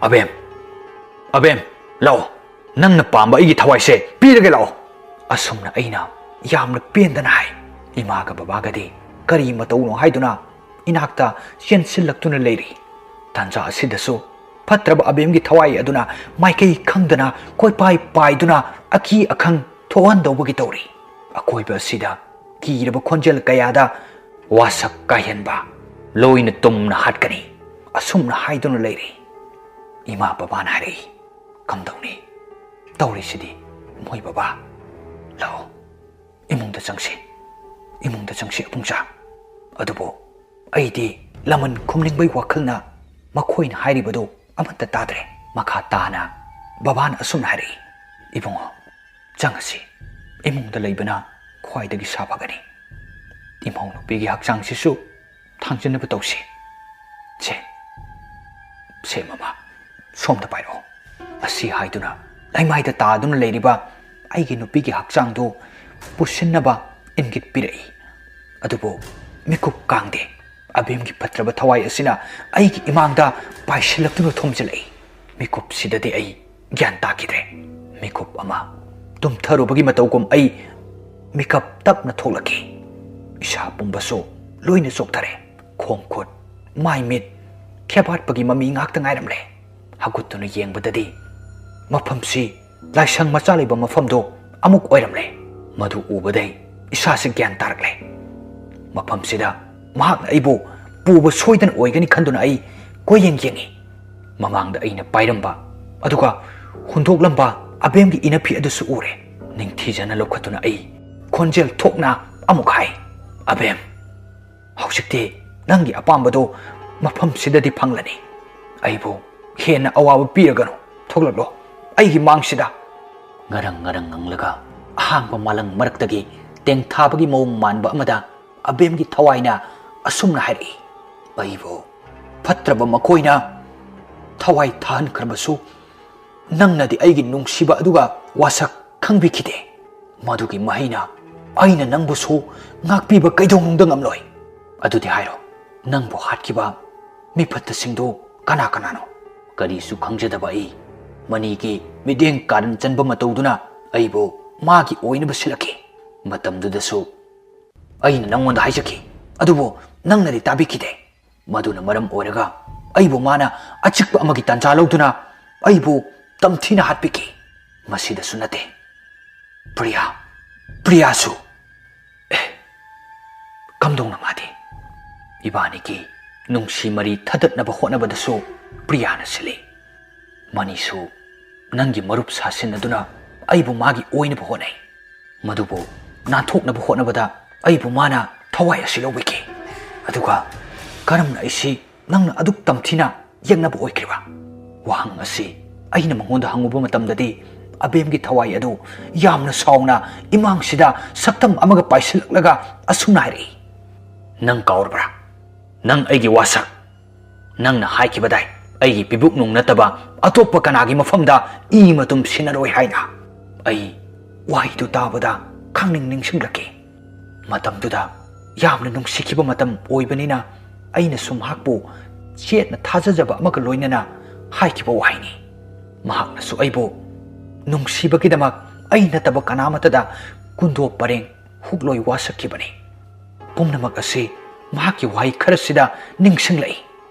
"ꯑꯕꯦꯝ, ꯑꯕꯦꯝ, ꯂꯥꯛꯑꯣ, ꯅꯪꯅ ꯄꯥꯝꯕ ꯑꯩꯒꯤ ꯊꯋꯥꯏꯁꯦ ꯄꯤꯔꯒꯦ, ꯂꯥꯛꯑꯣ!" ꯑꯁꯨꯝꯅ ꯑꯩꯅ ꯌꯥꯝꯅ ꯄꯦꯟꯗꯅ ꯍꯥꯏ꯫ ꯏꯃꯥꯒ ꯕꯕꯥꯒꯗꯤ ꯀꯔꯤ ꯃꯇꯧꯅꯣ ꯍꯥꯏꯗꯨꯅ ꯏꯅꯥꯛꯇ ꯆꯦꯟꯁꯤꯜꯂꯛꯇꯨꯅ ꯂꯩꯔꯤ꯫ ꯇꯥꯟꯖꯥ ꯑꯁꯤꯗꯁꯨ ꯐꯠꯇ꯭ꯔꯕ ꯑꯕꯦꯝꯒꯤ ꯊꯋꯥꯏ ꯑꯗꯨꯅ ꯃꯥꯏꯀꯩ ꯈꯪꯗꯅ ꯀꯣꯏꯄꯥꯏ ꯄꯥꯏꯗꯨꯅ ꯑꯀꯤ ꯑꯈꯪ ꯊꯣꯛꯍꯟꯗꯧꯕꯒꯤ ꯇꯧꯔꯤ꯫ ꯑꯀꯣꯏꯕ ꯑꯁꯤꯗ ꯀꯤꯔꯕ ꯈꯣꯟꯖꯦꯜ ꯀꯌꯥꯗ ꯋꯥꯁꯛ ꯀꯥꯏꯍꯟꯕ, "ꯂꯣꯏꯅ ꯇꯨꯝꯅ ꯍꯥꯠꯀꯅꯤ," ꯑꯁꯨꯝꯅ ꯍꯥꯏꯗꯨꯅ ꯂꯩꯔꯤ꯫ ꯏꯃꯥ ꯕꯕꯥꯅ ꯍꯥꯏꯔꯛꯏ, "ꯀꯝꯗꯧꯅꯤ? ꯇꯧꯔꯤꯁꯤꯗꯤ ꯃꯣꯏ ꯕꯕꯥ꯫ ꯂꯥꯛꯑꯣ, ꯏꯃꯨꯡꯗ ꯆꯪꯁꯤ, ꯏꯃꯨꯡꯗ ꯆꯪꯁꯤ ꯑꯕꯨꯡꯆꯥ꯫" ꯑꯗꯨꯕꯨ ꯑꯩꯗꯤ ꯂꯃꯟ ꯈꯨꯝꯅꯤꯡꯕꯩ ꯋꯥꯈꯜꯅ ꯃꯈꯣꯏꯅ ꯍꯥꯏꯔꯤꯕꯗꯨ ꯑꯃꯠꯇ ꯇꯥꯗ꯭ꯔꯦ꯫ ꯃꯈꯥ ꯇꯥꯅ ꯕꯕꯥꯅ ꯑꯁꯨꯝꯅ ꯍꯥꯏꯔꯛꯏ, "ꯏꯕꯨꯡꯉꯣ, ꯆꯪꯉꯁꯤ꯫ ꯏꯃꯨꯡꯗ ꯂꯩꯕꯅ ꯈ꯭ꯋꯥꯏꯗꯒꯤ ꯁꯥꯐꯒꯅꯤ꯫ ꯏꯃꯧ ꯅꯨꯄꯤꯒꯤ ꯍꯛꯆꯥꯡꯁꯤꯁꯨ ꯊꯥꯡꯖꯟꯅꯕ ꯇꯧꯁꯤ꯫ ꯁꯦ, ꯁꯦ ꯃꯃꯥ, ꯁꯣꯝꯗ ꯄꯥꯏꯔꯛꯑꯣ꯫" ꯑꯁꯤ ꯍꯥꯏꯗꯨꯅ ꯂꯩꯃꯥꯏꯗ ꯇꯥꯗꯨꯅ ꯂꯩꯔꯤꯕ ꯑꯩꯒꯤ ꯅꯨꯄꯤꯒꯤ ꯍꯛꯆꯥꯡꯗꯨ ꯄꯨꯁꯤꯟꯅꯕ ꯏꯪꯒꯤꯠ ꯄꯤꯔꯛꯏ꯫ ꯑꯗꯨꯕꯨ ꯃꯤꯀꯨꯞ ꯀꯥꯡꯗꯦ꯫ ꯑꯕꯦꯝꯒꯤ ꯐꯠꯇ꯭ꯔꯕ ꯊꯋꯥꯏ ꯑꯁꯤꯅ ꯑꯩꯒꯤ ꯏꯃꯥꯡꯗ ꯄꯥꯏꯁꯤꯜꯂꯛꯇꯨꯅ ꯊꯣꯝꯖꯤꯜꯂꯛꯏ꯫ ꯃꯤꯀꯨꯞꯁꯤꯗꯗꯤ ꯑꯩ ꯒ꯭ꯌꯥꯟ ꯇꯥꯈꯤꯗ꯭ꯔꯦ꯫ ꯃꯤꯀꯨꯞ ꯑꯃ ꯇꯨꯝꯊꯔꯨꯕꯒꯤ ꯃꯇꯧꯒꯨꯝ ꯑꯩ ꯃꯤꯀꯞ ꯇꯞꯅ ꯊꯣꯛꯂꯛꯈꯤ꯫ ꯏꯁꯥ ꯄꯨꯝꯕꯁꯨ ꯂꯣꯏꯅ ꯆꯣꯛꯊꯔꯦ꯫ ꯈꯣꯡ ꯈꯨꯠ, ꯃꯥꯏ ꯃꯤꯠ ꯈꯦꯕꯥꯠꯄꯒꯤ ꯃꯃꯤ ꯉꯥꯛꯇ ꯉꯥꯏꯔꯝꯂꯦ꯫ ꯍꯧꯒꯠꯇꯨꯅ ꯌꯦꯡꯕꯗꯗꯤ ꯃꯐꯝꯁꯤ ꯂꯥꯏꯁꯪ ꯃꯆꯥ ꯂꯩꯕ ꯃꯐꯝꯗꯨ ꯑꯃꯨꯛ ꯑꯣꯏꯔꯝꯂꯦ꯫ ꯃꯗꯨ ꯎꯕꯗꯩ ꯏꯁꯥꯁꯤ ꯒ꯭ꯌꯥꯟ ꯇꯥꯔꯛꯂꯦ꯫ ꯃꯐꯝꯁꯤꯗ ꯃꯍꯥꯛꯅ ꯑꯩꯕꯨ ꯄꯨꯕ ꯁꯣꯏꯗꯅ ꯑꯣꯏꯒꯅꯤ ꯈꯟꯗꯨꯅ ꯑꯩ ꯀꯣꯏꯌꯦꯡ ꯌꯦꯡꯉꯤ꯫ ꯃꯃꯥꯡꯗ ꯑꯩꯅ ꯄꯥꯏꯔꯝꯕ ꯑꯗꯨꯒ ꯍꯨꯟꯗꯣꯛꯂꯝꯕ ꯑꯕꯦꯝꯒꯤ ꯏꯅꯐꯤ ꯑꯗꯨꯁꯨ ꯎꯔꯦ꯫ ꯅꯤꯡꯊꯤꯖꯅ ꯂꯧꯈꯠꯇꯨꯅ ꯑꯩ ꯈꯣꯟꯖꯦꯜ ꯊꯣꯛꯅ ꯑꯃꯨꯛ ꯍꯥꯏ, "ꯑꯕꯦꯝ, ꯍꯧꯖꯤꯛꯇꯤ ꯅꯪꯒꯤ ꯑꯄꯥꯝꯕꯗꯨ ꯃꯐꯝꯁꯤꯗꯗꯤ ꯐꯪꯂꯅꯤ꯫ ꯑꯩꯕꯨ ꯍꯦꯟꯅ ꯑꯋꯥꯕ ꯄꯤꯔꯒꯅꯨ꯫ ꯊꯣꯛꯂꯛꯂꯣ ꯑꯩꯒꯤ ꯃꯥꯡꯁꯤꯗ꯫" ꯉꯔꯪ ꯉꯔꯪ ꯉꯪꯂꯒ ꯑꯍꯥꯡꯕ ꯃꯥꯂꯪ ꯃꯔꯛꯇꯒꯤ ꯇꯦꯡꯊꯥꯕꯒꯤ ꯃꯑꯣꯡ ꯃꯥꯟꯕ ꯑꯃꯗ ꯑꯕꯦꯝꯒꯤ ꯊꯋꯥꯏꯅ ꯑꯁꯨꯝꯅ ꯍꯥꯏꯔꯛꯏ, "ꯑꯩꯕꯨ ꯐꯠꯇ꯭ꯔꯕ ꯃꯈꯣꯏꯅ ꯊꯋꯥꯏ ꯊꯥꯍꯟꯈ꯭ꯔꯕꯁꯨ, ꯅꯪꯅꯗꯤ ꯑꯩꯒꯤ ꯅꯨꯡꯁꯤꯕ ꯑꯗꯨꯒ ꯋꯥꯁꯛ ꯈꯪꯕꯤꯈꯤꯗꯦ꯫ ꯃꯗꯨꯒꯤ ꯃꯍꯩꯅ ꯑꯩꯅ ꯅꯪꯕꯨꯁꯨ ꯉꯥꯛꯄꯤꯕ ꯀꯩꯗꯧꯅꯨꯡꯗ ꯉꯝꯂꯣꯏ꯫ ꯑꯗꯨꯗꯤ ꯍꯥꯏꯔꯣ, ꯅꯪꯕꯨ ꯍꯥꯠꯈꯤꯕ ꯃꯤꯐꯠꯇꯁꯤꯡꯗꯨ ꯀꯅꯥ ꯀꯅꯥꯅꯣ?" ꯀꯔꯤꯁꯨ ꯈꯪꯖꯗꯕ ꯑꯩ ꯃꯅꯤꯒꯤ ꯃꯤꯠꯌꯦꯡ ꯀꯥꯔꯟ ꯆꯟꯕ ꯃꯇꯧꯗꯨꯅ ꯑꯩꯕꯨ ꯃꯥꯒꯤ ꯑꯣꯏꯅꯕ ꯁꯤꯜꯂꯛꯈꯤ꯫ ꯃꯇꯝꯗꯨꯗꯁꯨ ꯑꯩꯅ ꯅꯪꯉꯣꯟꯗ ꯍꯥꯏꯖꯈꯤ, ꯑꯗꯨꯕꯨ ꯅꯪꯅꯗꯤ ꯇꯥꯕꯤꯈꯤꯗꯦ꯫ ꯃꯗꯨꯅ ꯃꯔꯝ ꯑꯣꯏꯔꯒ ꯑꯩꯕꯨ ꯃꯥꯅ ꯑꯆꯤꯛꯄ ꯑꯃꯒꯤ ꯇꯥꯟꯖꯥ ꯂꯧꯗꯨꯅ ꯑꯩꯕꯨ ꯇꯝꯊꯤꯅ ꯍꯥꯠꯄꯤꯈꯤ꯫ ꯃꯁꯤꯗꯁꯨ ꯅꯠꯇꯦ, ꯄ꯭ꯔꯤꯌꯥ, ꯄ꯭ꯔꯤꯌꯥꯁꯨ꯫ ꯑꯦ, ꯀꯝꯗꯧꯅ ꯃꯥꯗꯤ? ꯏꯕꯥꯅꯤꯒꯤ ꯅꯨꯡꯁꯤ ꯃꯔꯤ ꯊꯗꯠꯅꯕ ꯍꯣꯠꯅꯕꯗꯁꯨ ꯄ꯭ꯔꯤꯌꯥꯅ ꯁꯤꯜꯂꯤ꯫ ꯃꯅꯤꯁꯨ ꯅꯪꯒꯤ ꯃꯔꯨꯞ ꯁꯥꯁꯤꯟꯅꯗꯨꯅ ꯑꯩꯕꯨ ꯃꯥꯒꯤ ꯑꯣꯏꯅꯕ ꯍꯣꯠꯅꯩ꯫ ꯃꯗꯨꯕꯨ ꯅꯥꯟꯊꯣꯛꯅꯕ ꯍꯣꯠꯅꯕꯗ ꯑꯩꯕꯨ ꯃꯥꯅ ꯊꯋꯥꯏ ꯑꯁꯤ ꯂꯧꯕꯤꯈꯤ꯫ ꯑꯗꯨꯒ ꯀꯔꯝꯅ ꯑꯩꯁꯤ ꯅꯪꯅ ꯑꯗꯨꯛ ꯇꯝꯊꯤꯅ ꯌꯦꯛꯅꯕ ꯑꯣꯏꯈ꯭ꯔꯤꯕ? ꯋꯥꯍꯪ ꯑꯁꯤ ꯑꯩꯅ ꯃꯉꯣꯟꯗ ꯍꯪꯉꯨꯕ ꯃꯇꯝꯗꯗꯤ ꯑꯕꯦꯝꯒꯤ ꯊꯋꯥꯏ ꯑꯗꯨ ꯌꯥꯝꯅ ꯁꯥꯎꯅ ꯏꯃꯥꯡꯁꯤꯗ ꯁꯛꯇꯝ ꯑꯃꯒ ꯄꯥꯏꯁꯤꯜꯂꯛꯂꯒ ꯑꯁꯨꯝꯅ ꯍꯥꯏꯔꯛꯏ, "ꯅꯪ ꯀꯥꯎꯔꯕ꯭ꯔꯥ? ꯅꯪ ꯑꯩꯒꯤ ꯋꯥꯁꯛ, ꯅꯪꯅ ꯍꯥꯏꯈꯤꯕꯗꯥꯏ ꯑꯩꯒꯤ ꯄꯤꯕꯨꯛꯅꯨꯡ ꯅꯠꯇꯕ ꯑꯇꯣꯞꯄ ꯀꯅꯥꯒꯤ ꯃꯐꯝꯗ ꯏ ꯃꯇꯨꯝ ꯁꯤꯟꯅꯔꯣꯏ ꯍꯥꯏꯅ꯫ ꯑꯩ ꯋꯥꯍꯩꯗꯨ ꯇꯥꯕꯗ ꯈꯪꯅꯤꯡ ꯅꯤꯡꯁꯤꯡꯂꯛꯈꯤ꯫ ꯃꯇꯝꯗꯨꯗ ꯌꯥꯝꯅ ꯅꯨꯡꯁꯤꯈꯤꯕ ꯃꯇꯝ ꯑꯣꯏꯕꯅꯤꯅ ꯑꯩꯅꯁꯨ ꯃꯍꯥꯛꯄꯨ ꯆꯦꯠꯅ ꯊꯥꯖꯖꯕ ꯑꯃꯒ ꯂꯣꯏꯅꯅ ꯍꯥꯏꯈꯤꯕ ꯋꯥꯍꯩꯅꯤ꯫ ꯃꯍꯥꯛꯅꯁꯨ ꯑꯩꯕꯨ ꯅꯨꯡꯁꯤꯕꯒꯤꯗꯃꯛ ꯑꯩ ꯅꯠꯇꯕ ꯀꯅꯥꯃꯠꯇꯗ ꯀꯨꯟꯗꯣ ꯄꯔꯦꯡ ꯍꯨꯛꯂꯣꯏ ꯋꯥꯁꯛꯈꯤꯕꯅꯤ꯫ ꯄꯨꯝꯅꯃꯛ ꯑꯁꯤ ꯃꯍꯥꯛꯀꯤ ꯋꯥꯍꯩ ꯈꯔꯁꯤꯗ ꯅꯤꯡꯁꯤꯡꯂꯛꯏ꯫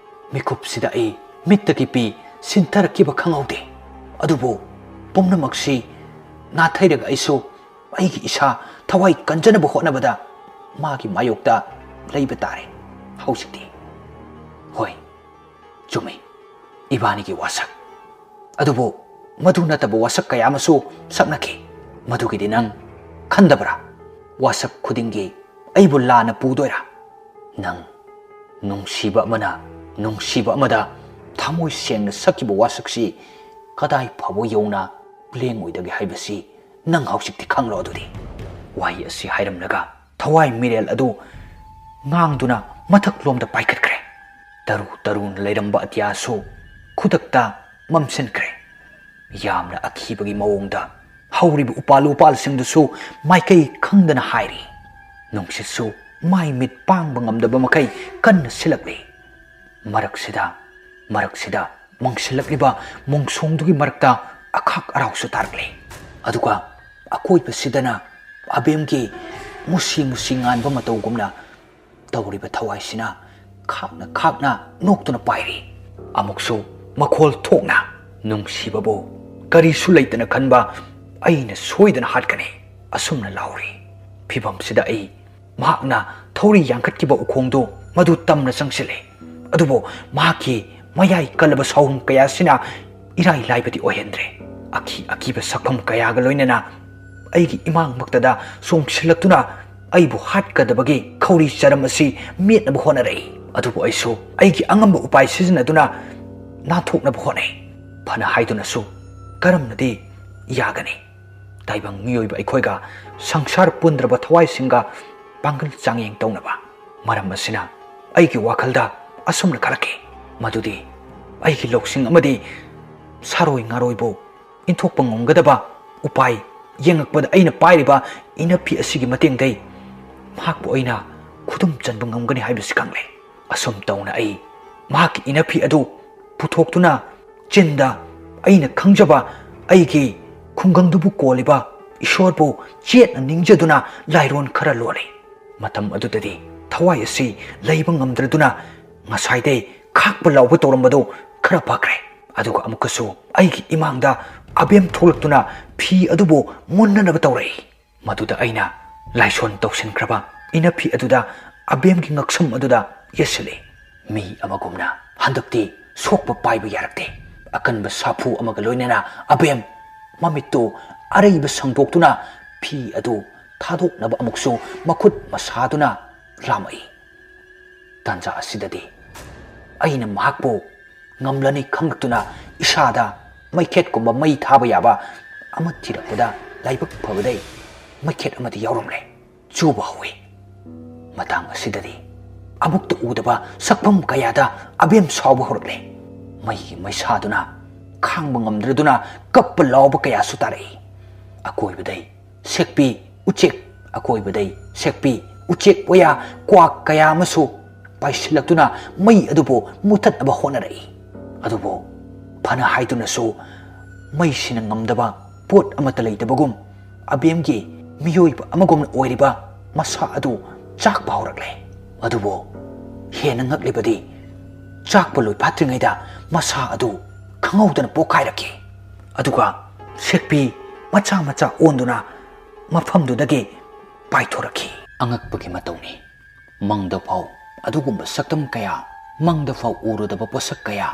ꯃꯤꯀꯨꯞꯁꯤꯗ ꯑꯩ ꯃꯤꯠꯇꯒꯤ ꯄꯤ ꯁꯤꯟꯊꯔꯛꯈꯤꯕ ꯈꯪꯍꯧꯗꯦ꯫ ꯑꯗꯨꯕꯨ ꯄꯨꯝꯅꯃꯛꯁꯤ ꯅꯥꯊꯩꯔꯒ ꯑꯩꯁꯨ ꯑꯩꯒꯤ ꯏꯁꯥ ꯊꯋꯥꯏ ꯀꯟꯖꯅꯕ ꯍꯣꯠꯅꯕꯗ ꯃꯥꯒꯤ ꯃꯥꯌꯣꯛꯇ ꯂꯩꯕ ꯇꯥꯔꯦ ꯍꯧꯖꯤꯛꯇꯤ꯫ ꯍꯣꯏ, ꯆꯨꯝꯃꯤ, ꯏꯕꯥꯅꯤꯒꯤ ꯋꯥꯁꯛ꯫ ꯑꯗꯨꯕꯨ ꯃꯗꯨ ꯅꯠꯇꯕ ꯋꯥꯁꯛ ꯀꯌꯥ ꯑꯃꯁꯨ ꯁꯛꯅꯈꯤ꯫ ꯃꯗꯨꯒꯤꯗꯤ ꯅꯪ ꯈꯟꯗꯕ꯭ꯔꯥ? ꯋꯥꯁꯛ ꯈꯨꯗꯤꯡꯒꯤ ꯑꯩꯕꯨ ꯂꯥꯟꯅ ꯄꯨꯗꯣꯏꯔꯥ? ꯅꯪ ꯅꯨꯡꯁꯤꯕ ꯑꯃꯅ ꯅꯨꯡꯁꯤꯕ ꯑꯃꯗ ꯊꯃꯣꯏ ꯁꯦꯡꯅ ꯁꯛꯈꯤꯕ ꯋꯥꯁꯛꯁꯤ ꯀꯗꯥꯏ ꯐꯥꯎꯕ ꯌꯧꯅ ꯂꯦꯡꯉꯣꯏꯗꯒꯦ ꯍꯥꯏꯕꯁꯤ ꯅꯪ ꯍꯧꯖꯤꯛꯇꯤ ꯈꯪꯂꯣ꯫ ꯑꯗꯨꯗꯤ ꯋꯥꯍꯩ ꯑꯁꯤ ꯍꯥꯏꯔꯝꯂꯒ ꯊꯋꯥꯏ ꯃꯤꯔꯦꯜ ꯑꯗꯨ ꯉꯥꯡꯗꯨꯅ ꯃꯊꯛꯂꯣꯝꯗ ꯄꯥꯏꯈꯠꯈ꯭ꯔꯦ꯫ ꯇꯔꯨ ꯇꯔꯨꯅ ꯂꯩꯔꯝꯕ ꯑꯇꯤꯌꯥꯁꯨ ꯈꯨꯗꯛꯇ ꯃꯝꯁꯤꯟꯈ꯭ꯔꯦ꯫ ꯌꯥꯝꯅ ꯑꯀꯤꯕꯒꯤ ꯃꯑꯣꯡꯗ ꯍꯧꯔꯤꯕ ꯎꯄꯥꯜ ꯋꯥꯄꯥꯜꯁꯤꯡꯗꯨꯁꯨ ꯃꯥꯏꯀꯩ ꯈꯪꯗꯅ ꯍꯥꯏꯔꯤ꯫ ꯅꯨꯡꯁꯤꯠꯁꯨ ꯃꯥꯏ ꯃꯤꯠ ꯄꯥꯡꯕ ꯉꯝꯗꯕ ꯃꯈꯩ ꯀꯟꯅ ꯁꯤꯜꯂꯛꯂꯤ꯫ ꯃꯔꯛꯁꯤꯗ, ꯃꯔꯛꯁꯤꯗ ꯃꯪꯁꯤꯜꯂꯛꯂꯤꯕ ꯃꯣꯡꯁꯣꯡꯗꯨꯒꯤ ꯃꯔꯛꯇ ꯑꯈꯥꯛ ꯑꯔꯥꯎꯁꯨ ꯇꯥꯔꯛꯂꯤ꯫ ꯑꯗꯨꯒ ꯑꯀꯣꯏꯕꯁꯤꯗꯅ ꯑꯕꯦꯝꯒꯤ ꯃꯨꯁꯤ ꯃꯨꯁꯤ ꯉꯥꯟꯕ ꯃꯇꯧꯒꯨꯝꯅ ꯇꯧꯔꯤꯕ ꯊꯋꯥꯏꯁꯤꯅ ꯈꯥꯛꯅ ꯈꯥꯛꯅ ꯅꯣꯛꯇꯨꯅ ꯄꯥꯏꯔꯤ꯫ ꯑꯃꯨꯛꯁꯨ ꯃꯈꯣꯜ ꯊꯣꯛꯅ, "ꯅꯨꯡꯁꯤꯕꯕꯨ ꯀꯔꯤꯁꯨ ꯂꯩꯇꯅ ꯈꯟꯕ ꯑꯩꯅ ꯁꯣꯏꯗꯅ ꯍꯥꯠꯀꯅꯤ," ꯑꯁꯨꯝꯅ ꯂꯥꯎꯔꯤ꯫ ꯐꯤꯚꯝꯁꯤꯗ ꯑꯩ ꯃꯍꯥꯛꯅ ꯊꯧꯔꯤ ꯌꯥꯟꯈꯠꯈꯤꯕ ꯎꯈꯣꯡꯗꯨ ꯃꯗꯨ ꯇꯝꯅ ꯆꯪꯁꯤꯜꯂꯦ꯫ ꯑꯗꯨꯕꯨ ꯃꯍꯥꯛꯀꯤ ꯃꯌꯥꯏ ꯀꯜꯂꯕ ꯁꯥꯎꯍꯨꯝ ꯀꯌꯥꯁꯤꯅ ꯏꯔꯥꯏ ꯂꯥꯏꯕꯗꯤ ꯑꯣꯏꯍꯟꯗ꯭ꯔꯦ꯫ ꯑꯀꯤ ꯑꯀꯤꯕ ꯁꯛꯐꯝ ꯀꯌꯥꯒ ꯂꯣꯏꯅꯅ ꯑꯩꯒꯤ ꯏꯃꯥꯡꯃꯛꯇꯗ ꯆꯣꯡꯁꯤꯜꯂꯛꯇꯨꯅ ꯑꯩꯕꯨ ꯍꯥꯠꯀꯗꯕꯒꯤ ꯈꯧꯔꯤ ꯆꯔꯝ ꯑꯁꯤ ꯃꯦꯠꯅꯕ ꯍꯣꯠꯅꯔꯛꯏ꯫ ꯑꯗꯨꯕꯨ ꯑꯩꯁꯨ ꯑꯩꯒꯤ ꯑꯉꯝꯕ ꯎꯄꯥꯏ ꯁꯤꯖꯤꯟꯅꯗꯨꯅ ꯅꯥꯟꯊꯣꯛꯅꯕ ꯍꯣꯠꯅꯩ꯫ ꯐꯅ ꯍꯥꯏꯗꯨꯅꯁꯨ ꯀꯔꯝꯅꯗꯤ ꯌꯥꯒꯅꯤ? ꯇꯥꯏꯕꯪ ꯃꯤꯑꯣꯏꯕ ꯑꯩꯈꯣꯏꯒ ꯁꯪꯁꯥꯔ ꯄꯨꯟꯗ꯭ꯔꯕ ꯊꯋꯥꯏꯁꯤꯡꯒ ꯄꯥꯡꯒꯜ ꯆꯥꯡꯌꯦꯡ ꯇꯧꯅꯕ꯫ ꯃꯔꯝ ꯑꯁꯤꯅ ꯑꯩꯒꯤ ꯋꯥꯈꯜꯗ ꯑꯁꯨꯝꯅ ꯈꯜꯂꯛꯈꯤ, ꯃꯗꯨꯗꯤ ꯑꯩꯒꯤ ꯂꯧꯁꯤꯡ ꯑꯃꯗꯤ ꯁꯥꯔꯣꯏ ꯉꯥꯔꯣꯏꯕꯨ ꯏꯟꯊꯣꯛꯄ ꯉꯝꯒꯗꯕ ꯎꯄꯥꯏ ꯌꯦꯡꯉꯛꯄꯗ ꯑꯩꯅ ꯄꯥꯏꯔꯤꯕ ꯏꯅꯐꯤ ꯑꯁꯤꯒꯤ ꯃꯇꯦꯡꯗꯩ ꯃꯍꯥꯛꯄꯨ ꯑꯩꯅ ꯈꯨꯗꯨꯝ ꯆꯟꯕ ꯉꯝꯒꯅꯤ ꯍꯥꯏꯕꯁꯤ ꯈꯪꯂꯦ꯫ ꯑꯁꯨꯝ ꯇꯧꯅ ꯑꯩ ꯃꯍꯥꯛꯀꯤ ꯏꯅꯐꯤ ꯑꯗꯨ ꯄꯨꯊꯣꯛꯇꯨꯅ ꯆꯤꯟꯗ ꯑꯩꯅ ꯈꯪꯖꯕ ꯑꯩꯒꯤ ꯈꯨꯡꯒꯪꯗꯨꯕꯨ ꯀꯣꯜꯂꯤꯕ ꯏꯁꯣꯔꯕꯨ ꯆꯦꯠꯅ ꯅꯤꯡꯖꯗꯨꯅ ꯂꯥꯏꯔꯣꯟ ꯈꯔ ꯂꯣꯜꯂꯤ꯫ ꯃꯇꯝ ꯑꯗꯨꯗꯗꯤ ꯊꯋꯥꯏ ꯑꯁꯤ ꯂꯩꯕ ꯉꯝꯗ꯭ꯔꯗꯨꯅ ꯉꯁꯥꯏꯗꯩ ꯈꯥꯛꯄ ꯂꯥꯎꯕ ꯇꯧꯔꯝꯕꯗꯨ ꯈꯔ ꯐꯈ꯭ꯔꯦ꯫ ꯑꯗꯨꯒ ꯑꯃꯨꯛꯀꯁꯨ ꯑꯩꯒꯤ ꯏꯃꯥꯡꯗ ꯑꯕꯦꯝ ꯊꯣꯛꯂꯛꯇꯨꯅ ꯐꯤ ꯑꯗꯨꯕꯨ ꯃꯨꯟꯅꯅꯕ ꯇꯧꯔꯛꯏ꯫ ꯃꯗꯨꯗ ꯑꯩꯅ ꯂꯥꯏꯁꯣꯟ ꯇꯧꯁꯤꯟꯈ꯭ꯔꯕ ꯏꯅꯐꯤ ꯑꯗꯨꯗ ꯑꯕꯦꯝꯒꯤ ꯉꯛꯁꯝ ꯑꯗꯨꯗ ꯌꯦꯠꯁꯤꯜꯂꯤ꯫ ꯃꯤ ꯑꯃꯒꯨꯝꯅ ꯍꯟꯗꯛꯇꯤ ꯁꯣꯛꯄ ꯄꯥꯏꯕ ꯌꯥꯔꯛꯇꯦ꯫ ꯑꯀꯟꯕ ꯁꯥꯐꯨ ꯑꯃꯒ ꯂꯣꯏꯅꯅ ꯑꯕꯦꯝ ꯃꯃꯤꯠꯇꯨ ꯑꯔꯩꯕ ꯁꯪꯗꯣꯛꯇꯨꯅ ꯐꯤ ꯑꯗꯨ ꯊꯥꯗꯣꯛꯅꯕ ꯑꯃꯨꯛꯁꯨ ꯃꯈꯨꯠ ꯃꯁꯥꯗꯨꯅ ꯂꯥꯝꯃꯛꯏ꯫ ꯇꯥꯟꯖꯥ ꯑꯁꯤꯗꯗꯤ ꯑꯩꯅ ꯃꯍꯥꯛꯄꯨ ꯉꯝꯂꯅꯤ ꯈꯪꯂꯛꯇꯨꯅ ꯏꯁꯥꯗ ꯃꯩꯈꯦꯠꯀꯨꯝꯕ ꯃꯩ ꯊꯥꯕ ꯌꯥꯕ ꯑꯃ ꯊꯤꯔꯛꯄꯗ ꯂꯥꯏꯕꯛ ꯐꯕꯗꯩ ꯃꯩꯈꯦꯠ ꯑꯃꯗꯤ ꯌꯥꯎꯔꯝꯂꯦ꯫ ꯆꯨꯕ ꯍꯧꯏ꯫ ꯃꯇꯥꯡ ꯑꯁꯤꯗꯗꯤ ꯑꯃꯨꯛꯇ ꯎꯗꯕ ꯁꯛꯐꯝ ꯀꯌꯥꯗ ꯑꯕꯦꯝ ꯁꯥꯎꯕ ꯍꯧꯔꯛꯂꯦ꯫ ꯃꯩꯒꯤ ꯃꯩꯁꯥꯗꯨꯅ ꯈꯥꯡꯕ ꯉꯝꯗ꯭ꯔꯗꯨꯅ ꯀꯞꯄ ꯂꯥꯎꯕ ꯀꯌꯥꯁꯨ ꯇꯥꯔꯛꯏ꯫ ꯑꯀꯣꯏꯕꯗꯩ ꯁꯦꯛꯄꯤ ꯎꯆꯦꯛ ꯑꯀꯣꯏꯕꯗꯩ ꯁꯦꯛꯄꯤ ꯎꯆꯦꯛ ꯋꯥꯌꯥ ꯀ꯭ꯋꯥꯛ ꯀꯌꯥ ꯑꯃꯁꯨ ꯄꯥꯏꯁꯤꯜꯂꯛꯇꯨꯅ ꯃꯩ ꯑꯗꯨꯕꯨ ꯃꯨꯊꯠꯅꯕ ꯍꯣꯠꯅꯔꯛꯏ꯫ ꯑꯗꯨꯕꯨ ꯐꯅ ꯍꯥꯏꯗꯨꯅꯁꯨ ꯃꯩꯁꯤꯅ ꯉꯝꯗꯕ ꯄꯣꯠ ꯑꯃꯠꯇ ꯂꯩꯇꯕꯒꯨꯝ ꯑꯕꯦꯝꯒꯤ ꯃꯤꯑꯣꯏꯕ ꯑꯃꯒꯨꯝꯅ ꯑꯣꯏꯔꯤꯕ ꯃꯁꯥ ꯑꯗꯨ ꯆꯥꯛꯄ ꯍꯧꯔꯛꯂꯦ꯫ ꯑꯗꯨꯕꯨ ꯍꯦꯟꯅ ꯉꯛꯂꯤꯕꯗꯤ ꯆꯥꯛꯄ ꯂꯣꯏꯐꯥꯠꯇ꯭ꯔꯤꯉꯩꯗ ꯃꯁꯥ ꯑꯗꯨ ꯈꯪꯍꯧꯗꯅ ꯄꯣꯛꯈꯥꯏꯔꯛꯈꯤ꯫ ꯑꯗꯨꯒ ꯁꯦꯛꯄꯤ ꯃꯆꯥ ꯃꯆꯥ ꯑꯣꯟꯗꯨꯅ ꯃꯐꯝꯗꯨꯗꯒꯤ ꯄꯥꯏꯊꯣꯔꯛꯈꯤ꯫ ꯑꯉꯛꯄꯒꯤ ꯃꯇꯧꯅꯤ꯫ ꯃꯪꯗ ꯐꯥꯎ ꯑꯗꯨꯒꯨꯝꯕ ꯁꯛꯇꯝ ꯀꯌꯥ, ꯃꯪꯗ ꯐꯥꯎ ꯎꯔꯨꯗꯕ ꯄꯣꯠꯁꯛ ꯀꯌꯥ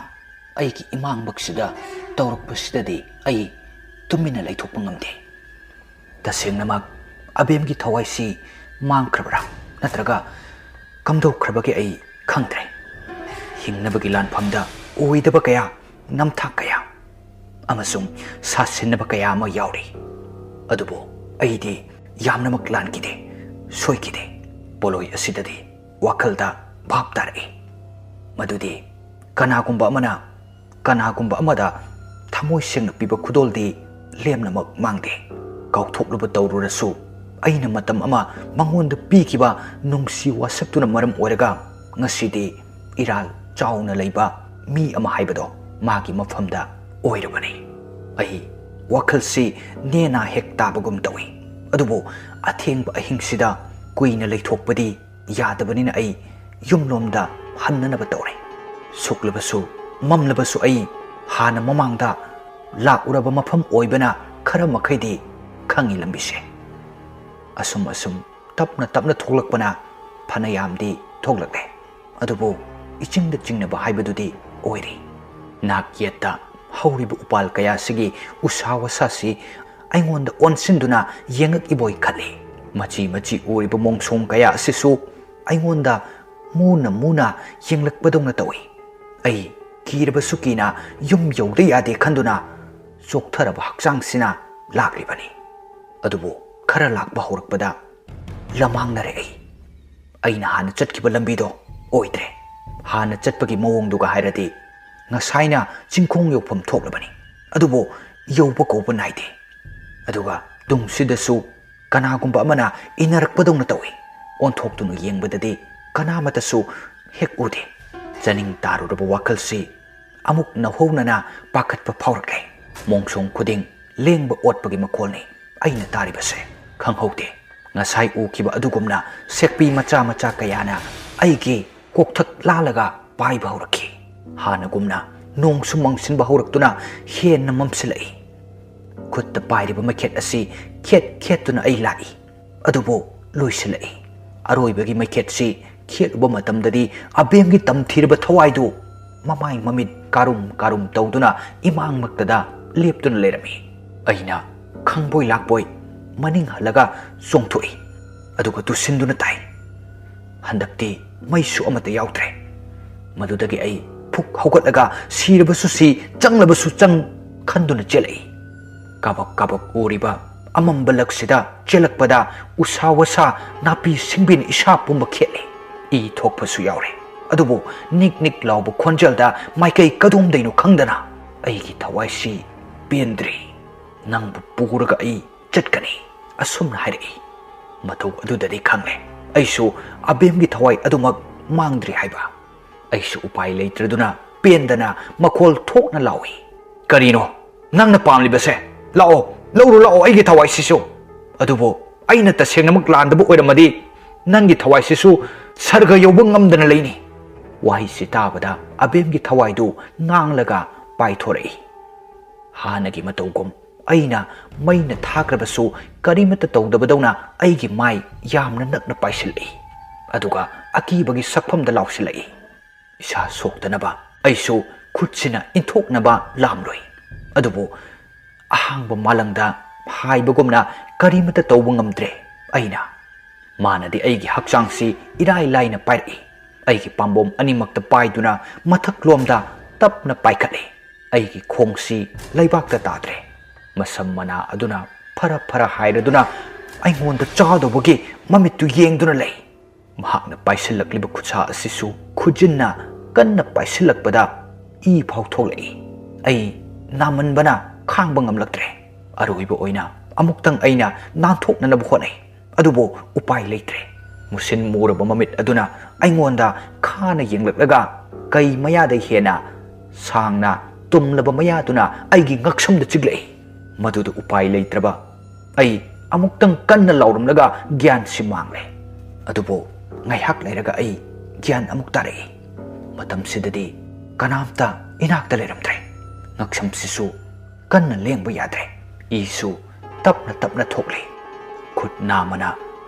ꯑꯩꯒꯤ ꯏꯃꯥꯡꯃꯛꯁꯤꯗ ꯇꯧꯔꯛꯄꯁꯤꯗꯗꯤ ꯑꯩ ꯇꯨꯃꯤꯟꯅ ꯂꯩꯊꯣꯛꯄ ꯉꯝꯗꯦ꯫ ꯇꯁꯦꯡꯅꯃꯛ ꯑꯕꯦꯝꯒꯤ ꯊꯋꯥꯏꯁꯤ ꯃꯥꯡꯈ꯭ꯔꯕ꯭ꯔꯥ ꯅꯠꯇ꯭ꯔꯒ ꯀꯝꯗꯧꯈ꯭ꯔꯕꯒꯦ ꯑꯩ ꯈꯪꯗ꯭ꯔꯦ꯫ ꯍꯤꯡꯅꯕꯒꯤ ꯂꯥꯟꯐꯝꯗ ꯑꯣꯏꯗꯕ ꯀꯌꯥ, ꯅꯝꯊꯥꯛ ꯀꯌꯥ ꯑꯃꯁꯨꯡ ꯁꯥꯁꯤꯟꯅꯕ ꯀꯌꯥ ꯑꯃ ꯌꯥꯎꯔꯤ꯫ ꯑꯗꯨꯕꯨ ꯑꯩꯗꯤ ꯌꯥꯝꯅꯃꯛ ꯂꯥꯟꯈꯤꯗꯦ, ꯁꯣꯏꯈꯤꯗꯦ꯫ ꯄꯣꯂꯣꯏ ꯑꯁꯤꯗꯗꯤ ꯋꯥꯈꯜꯗ ꯚꯥꯞ ꯇꯥꯔꯛꯏ꯫ ꯃꯗꯨꯗꯤ ꯀꯅꯥꯒꯨꯝꯕ ꯑꯃꯅ ꯀꯅꯥꯒꯨꯝꯕ ꯑꯃꯗ ꯊꯃꯣꯏ ꯁꯦꯡꯅ ꯄꯤꯕ ꯈꯨꯗꯣꯜꯗꯤ ꯂꯦꯝꯅꯃꯛ ꯃꯥꯡꯗꯦ꯫ ꯀꯥꯎꯊꯣꯛꯂꯨꯕ ꯇꯧꯔꯨꯔꯁꯨ, ꯑꯩꯅ ꯃꯇꯝ ꯑꯃ ꯃꯉꯣꯟꯗ ꯄꯤꯈꯤꯕ ꯅꯨꯡꯁꯤ ꯋꯥꯁꯛꯇꯨꯅ ꯃꯔꯝ ꯑꯣꯏꯔꯒ ꯉꯁꯤꯗꯤ ꯏꯔꯥꯜ ꯆꯥꯎꯅ ꯂꯩꯕ ꯃꯤ ꯑꯃ ꯍꯥꯏꯕꯗꯣ ꯃꯥꯒꯤ ꯃꯐꯝꯗ ꯑꯣꯏꯔꯕꯅꯤ꯫ ꯑꯩ ꯋꯥꯈꯜꯁꯤ ꯅꯦꯅꯥ ꯍꯦꯛ ꯇꯥꯕꯒꯨꯝ ꯇꯧꯏ꯫ ꯑꯗꯨꯕꯨ ꯑꯊꯦꯡꯕ ꯑꯍꯤꯡꯁꯤꯗ ꯀꯨꯏꯅ ꯂꯩꯊꯣꯛꯄꯗꯤ ꯌꯥꯗꯕꯅꯤꯅ ꯑꯩ ꯌꯨꯝꯂꯣꯝꯗ ꯍꯟꯅꯅꯕ ꯇꯧꯔꯦ꯫ ꯁꯨꯛꯂꯕꯁꯨ ꯃꯝꯂꯕꯁꯨ ꯑꯩ ꯍꯥꯟꯅ ꯃꯃꯥꯡꯗ ꯂꯥꯛꯎꯔꯕ ꯃꯐꯝ ꯑꯣꯏꯕꯅ ꯈꯔ ꯃꯈꯩꯗꯤ ꯈꯪꯏ ꯂꯝꯕꯤꯁꯦ꯫ ꯑꯁꯨꯝ ꯑꯁꯨꯝ ꯇꯞꯅ ꯇꯞꯅ ꯊꯣꯛꯂꯛꯄꯅ ꯐꯅꯌꯥꯝꯗꯤ ꯊꯣꯛꯂꯛꯂꯦ꯫ ꯑꯗꯨꯕꯨ ꯏꯆꯤꯡꯗ ꯆꯤꯡꯅꯕ ꯍꯥꯏꯕꯗꯨꯗꯤ ꯑꯣꯏꯔꯤ꯫ ꯅꯥꯛ ꯌꯦꯠꯇ ꯍꯧꯔꯤꯕ ꯎꯄꯥꯜ ꯀꯌꯥꯁꯤꯒꯤ ꯎꯁꯥ ꯋꯥꯁꯥꯁꯤ ꯑꯩꯉꯣꯟꯗ ꯑꯣꯟꯁꯤꯟꯗꯨꯅ ꯌꯦꯡꯉꯛꯏꯕꯣꯏ ꯈꯜꯂꯤ꯫ ꯃꯆꯤ ꯃꯆꯤ ꯎꯔꯤꯕ ꯃꯣꯡꯁꯣꯡ ꯀꯌꯥ ꯑꯁꯤꯁꯨ ꯑꯩꯉꯣꯟꯗ ꯃꯨꯅ ꯃꯨꯅ ꯌꯦꯡꯂꯛꯄꯗꯧꯅ ꯇꯧꯏ꯫ ꯑꯩ ꯀꯤꯔꯕꯁꯨ ꯀꯤꯅ ꯌꯨꯝ ꯌꯧꯗ ꯌꯥꯗꯦ ꯈꯟꯗꯨꯅ ꯆꯣꯛꯊꯔꯕ ꯍꯛꯆꯥꯡꯁꯤꯅ ꯂꯥꯛꯂꯤꯕꯅꯤ꯫ ꯑꯗꯨꯕꯨ ꯈꯔ ꯂꯥꯛꯄ ꯍꯧꯔꯛꯄꯗ ꯂꯃꯥꯡꯅꯔꯦ ꯑꯩ꯫ ꯑꯩꯅ ꯍꯥꯟꯅ ꯆꯠꯈꯤꯕ ꯂꯝꯕꯤꯗꯣ ꯑꯣꯏꯗ꯭ꯔꯦ꯫ ꯍꯥꯟꯅ ꯆꯠꯄꯒꯤ ꯃꯑꯣꯡꯗꯨꯒ ꯍꯥꯏꯔꯗꯤ ꯉꯁꯥꯏꯅ ꯆꯤꯡꯈꯣꯡ ꯌꯧꯐꯝ ꯊꯣꯛꯂꯕꯅꯤ꯫ ꯑꯗꯨꯕꯨ ꯌꯧꯕ ꯀꯧꯕ ꯅꯥꯏꯗꯦ꯫ ꯑꯗꯨꯒ ꯇꯨꯡꯁꯤꯗꯁꯨ ꯀꯅꯥꯒꯨꯝꯕ ꯑꯃꯅ ꯏꯟꯅꯔꯛꯄꯗꯧꯅ ꯇꯧꯏ꯫ ꯑꯣꯟꯊꯣꯛꯇꯨꯅ ꯌꯦꯡꯕꯗꯗꯤ ꯀꯅꯥꯃꯠꯇꯁꯨ ꯍꯦꯛ ꯎꯗꯦ꯫ ꯆꯥꯅꯤꯡ ꯇꯥꯔꯨꯔꯕ ꯋꯥꯈꯜꯁꯤ ꯑꯃꯨꯛ ꯅꯧꯍꯧꯅꯅ ꯄꯥꯈꯠꯄ ꯐꯥꯎꯔꯛꯂꯦ꯫ ꯃꯣꯡꯁꯣꯡ ꯈꯨꯗꯤꯡ ꯂꯦꯡꯕ ꯑꯣꯠꯄꯒꯤ ꯃꯈꯣꯜꯅꯤ ꯑꯩꯅ ꯇꯥꯔꯤꯕꯁꯦ꯫ ꯈꯪꯍꯧꯗꯦ, ꯉꯁꯥꯏ ꯎꯈꯤꯕ ꯑꯗꯨꯒꯨꯝꯅ ꯁꯦꯛꯄꯤ ꯃꯆꯥ ꯃꯆꯥ ꯀꯌꯥꯅ ꯑꯩꯒꯤ ꯀꯣꯛꯊꯛ ꯂꯥꯜꯂꯒ ꯄꯥꯏꯕ ꯍꯧꯔꯛꯈꯤ꯫ ꯍꯥꯟꯅꯒꯨꯝꯅ ꯅꯣꯡꯁꯨ ꯃꯪꯁꯤꯟꯕ ꯍꯧꯔꯛꯇꯨꯅ ꯍꯦꯟꯅ ꯃꯝꯁꯤꯜꯂꯛꯏ꯫ ꯈꯨꯠꯇ ꯄꯥꯏꯔꯤꯕ ꯃꯩꯈꯦꯠ ꯑꯁꯤ ꯈꯦꯠ ꯈꯦꯠꯇꯨꯅ ꯑꯩ ꯂꯥꯛꯏ꯫ ꯑꯗꯨꯕꯨ ꯂꯣꯏꯁꯤꯜꯂꯛꯏ꯫ ꯑꯔꯣꯏꯕꯒꯤ ꯃꯩꯈꯦꯠꯁꯤ ꯈꯦꯠꯂꯨꯕ ꯃꯇꯝꯗꯗꯤ ꯑꯕꯦꯝꯒꯤ ꯇꯝꯊꯤꯔꯕ ꯊꯋꯥꯏꯗꯨ ꯃꯃꯥꯏ ꯃꯃꯤꯠ ꯀꯥꯔꯨꯝ ꯀꯥꯔꯨꯝ ꯇꯧꯗꯨꯅ ꯏꯃꯥꯡꯃꯛꯇꯗ ꯂꯦꯞꯇꯨꯅ ꯂꯩꯔꯝꯃꯤ꯫ ꯑꯩꯅ ꯈꯪꯕꯣꯏ ꯂꯥꯛꯄꯣꯏ ꯃꯅꯤꯡ ꯍꯜꯂꯒ ꯆꯣꯡꯊꯣꯛꯏ꯫ ꯑꯗꯨꯒ ꯇꯨꯁꯤꯟꯗꯨꯅ ꯇꯥꯏ꯫ ꯍꯟꯗꯛꯇꯤ ꯃꯩꯁꯨ ꯑꯃꯠꯇ ꯌꯥꯎꯗ꯭ꯔꯦ꯫ ꯃꯗꯨꯗꯒꯤ ꯑꯩ ꯐꯨꯛ ꯍꯧꯒꯠꯂꯒ ꯁꯤꯔꯕꯁꯨ ꯁꯤ, ꯆꯪꯂꯕꯁꯨ ꯆꯪ ꯈꯟꯗꯨꯅ ꯆꯦꯜꯂꯛꯏ꯫ ꯀꯥꯕꯛ ꯀꯥꯕꯛ ꯎꯔꯤꯕ ꯑꯃꯝꯕ ꯂꯛꯁꯤꯗ ꯆꯦꯜꯂꯛꯄꯗ ꯎꯁꯥ ꯋꯥꯁꯥ, ꯅꯥꯄꯤ ꯁꯤꯡꯕꯤꯅ ꯏꯁꯥ ꯄꯨꯝꯕ ꯈꯦꯠꯂꯦ꯫ ꯏ ꯊꯣꯛꯄꯁꯨ ꯌꯥꯎꯔꯦ꯫ ꯑꯗꯨꯕꯨ ꯅꯤꯛ ꯅꯤꯛ ꯂꯥꯎꯕ ꯈꯣꯟꯖꯦꯜꯗ ꯃꯥꯏꯀꯩ ꯀꯗꯣꯝꯗꯩꯅꯣ ꯈꯪꯗꯅ, "ꯑꯩꯒꯤ ꯊꯋꯥꯏꯁꯤ ꯄꯦꯟꯗ꯭ꯔꯤ, ꯅꯪꯕꯨ ꯄꯨꯔꯒ ꯑꯩ ꯆꯠꯀꯅꯤ," ꯑꯁꯨꯝꯅ ꯍꯥꯏꯔꯛꯏ꯫ ꯃꯇꯧ ꯑꯗꯨꯗꯗꯤ ꯈꯪꯂꯦ, ꯑꯩꯁꯨ ꯑꯕꯦꯝꯒꯤ ꯊꯋꯥꯏ ꯑꯗꯨꯃꯛ ꯃꯥꯡꯗ꯭ꯔꯤ ꯍꯥꯏꯕ꯫ ꯑꯩꯁꯨ ꯎꯄꯥꯏ ꯂꯩꯇ꯭ꯔꯗꯨꯅ ꯄꯦꯟꯗꯅ ꯃꯈꯣꯜ ꯊꯣꯛꯅ ꯂꯥꯎꯏ, "ꯀꯔꯤꯅꯣ ꯅꯪꯅ ꯄꯥꯝꯂꯤꯕꯁꯦ? ꯂꯥꯛꯑꯣ, ꯂꯧꯔꯨ ꯂꯥꯛꯑꯣ ꯑꯩꯒꯤ ꯊꯋꯥꯏꯁꯤꯁꯨ꯫ ꯑꯗꯨꯕꯨ ꯑꯩꯅ ꯇꯁꯦꯡꯅꯃꯛ ꯂꯥꯟꯗꯕ ꯑꯣꯏꯔꯝꯃꯗꯤ ꯅꯪꯒꯤ ꯊꯋꯥꯏꯁꯤꯁꯨ ꯁꯔꯒ ꯌꯧꯕ ꯉꯝꯗꯅ ꯂꯩꯅꯤ꯫" ꯋꯥꯍꯩꯁꯤ ꯇꯥꯕꯗ ꯑꯕꯦꯝꯒꯤ ꯊꯋꯥꯏꯗꯨ ꯉꯥꯡꯂꯒ ꯄꯥꯏꯊꯣꯔꯛꯏ꯫ ꯍꯥꯟꯅꯒꯤ ꯃꯇꯧꯒꯨꯝ ꯑꯩꯅ ꯃꯩꯅ ꯊꯥꯈ꯭ꯔꯕꯁꯨ ꯀꯔꯤꯃꯠꯇ ꯇꯧꯗꯕꯗꯧꯅ ꯑꯩꯒꯤ ꯃꯥꯏ ꯌꯥꯝꯅ ꯅꯛꯅ ꯄꯥꯏꯁꯤꯜꯂꯛꯏ꯫ ꯑꯗꯨꯒ ꯑꯀꯤꯕꯒꯤ ꯁꯛꯐꯝꯗ ꯂꯥꯎꯁꯤꯜꯂꯛꯏ꯫ ꯏꯁꯥ ꯁꯣꯛꯇꯅꯕ ꯑꯩꯁꯨ ꯈꯨꯠꯁꯤꯅ ꯏꯟꯊꯣꯛꯅꯕ ꯂꯥꯝꯂꯨꯏ꯫ ꯑꯗꯨꯕꯨ ꯑꯍꯥꯡꯕ ꯃꯥꯂꯪꯗ ꯍꯥꯏꯕꯒꯨꯝꯅ ꯀꯔꯤꯃꯠꯇ ꯇꯧꯕ ꯉꯝꯗ꯭ꯔꯦ ꯑꯩꯅ꯫ ꯃꯥꯅꯗꯤ ꯑꯩꯒꯤ ꯍꯛꯆꯥꯡꯁꯤ ꯏꯔꯥꯏ ꯂꯥꯏꯅ ꯄꯥꯏꯔꯛꯏ꯫ ꯑꯩꯒꯤ ꯄꯥꯝꯕꯣꯝ ꯑꯅꯤꯃꯛꯇ ꯄꯥꯏꯗꯨꯅ ꯃꯊꯛꯂꯣꯝꯗ ꯇꯞꯅ ꯄꯥꯏꯈꯠꯂꯤ꯫ ꯑꯩꯒꯤ ꯈꯣꯡꯁꯤ ꯂꯩꯕꯥꯛꯇ ꯇꯥꯗ꯭ꯔꯦ꯫ ꯃꯁꯝ ꯃꯅꯥ ꯑꯗꯨꯅ ꯐꯔ ꯐꯔ ꯍꯥꯏꯔꯗꯨꯅ ꯑꯩꯉꯣꯟꯗ ꯆꯥꯗꯧꯕꯒꯤ ꯃꯃꯤꯠꯇꯨ ꯌꯦꯡꯗꯨꯅ ꯂꯩ꯫ ꯃꯍꯥꯛꯅ ꯄꯥꯏꯁꯤꯜꯂꯛꯂꯤꯕ ꯈꯨꯠꯁꯥ ꯑꯁꯤꯁꯨ ꯈꯨꯖꯤꯟꯅ ꯀꯟꯅ ꯄꯥꯏꯁꯤꯜꯂꯛꯄꯗ ꯏ ꯐꯥꯎ ꯊꯣꯛꯂꯛꯏ꯫ ꯑꯩ ꯅꯥꯃꯟꯕꯅ ꯈꯥꯡꯕ ꯉꯝꯂꯛꯇ꯭ꯔꯦ꯫ ꯑꯔꯣꯏꯕ ꯑꯣꯏꯅ ꯑꯃꯨꯛꯇꯪ ꯑꯩꯅ ꯅꯥꯟꯊꯣꯛꯅꯅꯕ ꯍꯣꯠꯅꯩ꯫ ꯑꯗꯨꯕꯨ ꯎꯄꯥꯏ ꯂꯩꯇ꯭ꯔꯦ꯫ ꯃꯨꯁꯤꯟ ꯃꯨꯔꯕ ꯃꯃꯤꯠ ꯑꯗꯨꯅ ꯑꯩꯉꯣꯟꯗ ꯈꯥꯅ ꯌꯦꯡꯂꯛꯂꯒ ꯀꯩ ꯃꯌꯥꯗ ꯍꯦꯟꯅ ꯁꯥꯡꯅ ꯇꯨꯝꯂꯕ ꯃꯌꯥꯗꯨꯅ ꯑꯩꯒꯤ ꯉꯛꯁꯝꯗ ꯆꯤꯛꯂꯛꯏ꯫ ꯃꯗꯨꯗ ꯎꯄꯥꯏ ꯂꯩꯇ꯭ꯔꯕ ꯑꯩ ꯑꯃꯨꯛꯇꯪ ꯀꯟꯅ ꯂꯥꯎꯔꯝꯂꯒ ꯒ꯭ꯌꯥꯟꯁꯤ ꯃꯥꯡꯂꯦ꯫ ꯑꯗꯨꯕꯨ ꯉꯥꯏꯍꯥꯛ ꯂꯩꯔꯒ ꯑꯩ ꯒ꯭ꯌꯥꯟ ꯑꯃꯨꯛ ꯇꯥꯔꯛꯏ꯫ ꯃꯇꯝꯁꯤꯗꯗꯤ ꯀꯅꯥꯝꯇ ꯏꯅꯥꯛꯇ ꯂꯩꯔꯝꯗ꯭ꯔꯦ꯫ ꯉꯛꯁꯝꯁꯤꯁꯨ ꯀꯟꯅ ꯂꯦꯡꯕ ꯌꯥꯗ꯭ꯔꯦ꯫ ꯏꯁꯨ ꯇꯞꯅ ꯇꯞꯅ ꯊꯣꯛꯂꯤ꯫ ꯈꯨꯠ ꯅꯥꯝꯃꯅ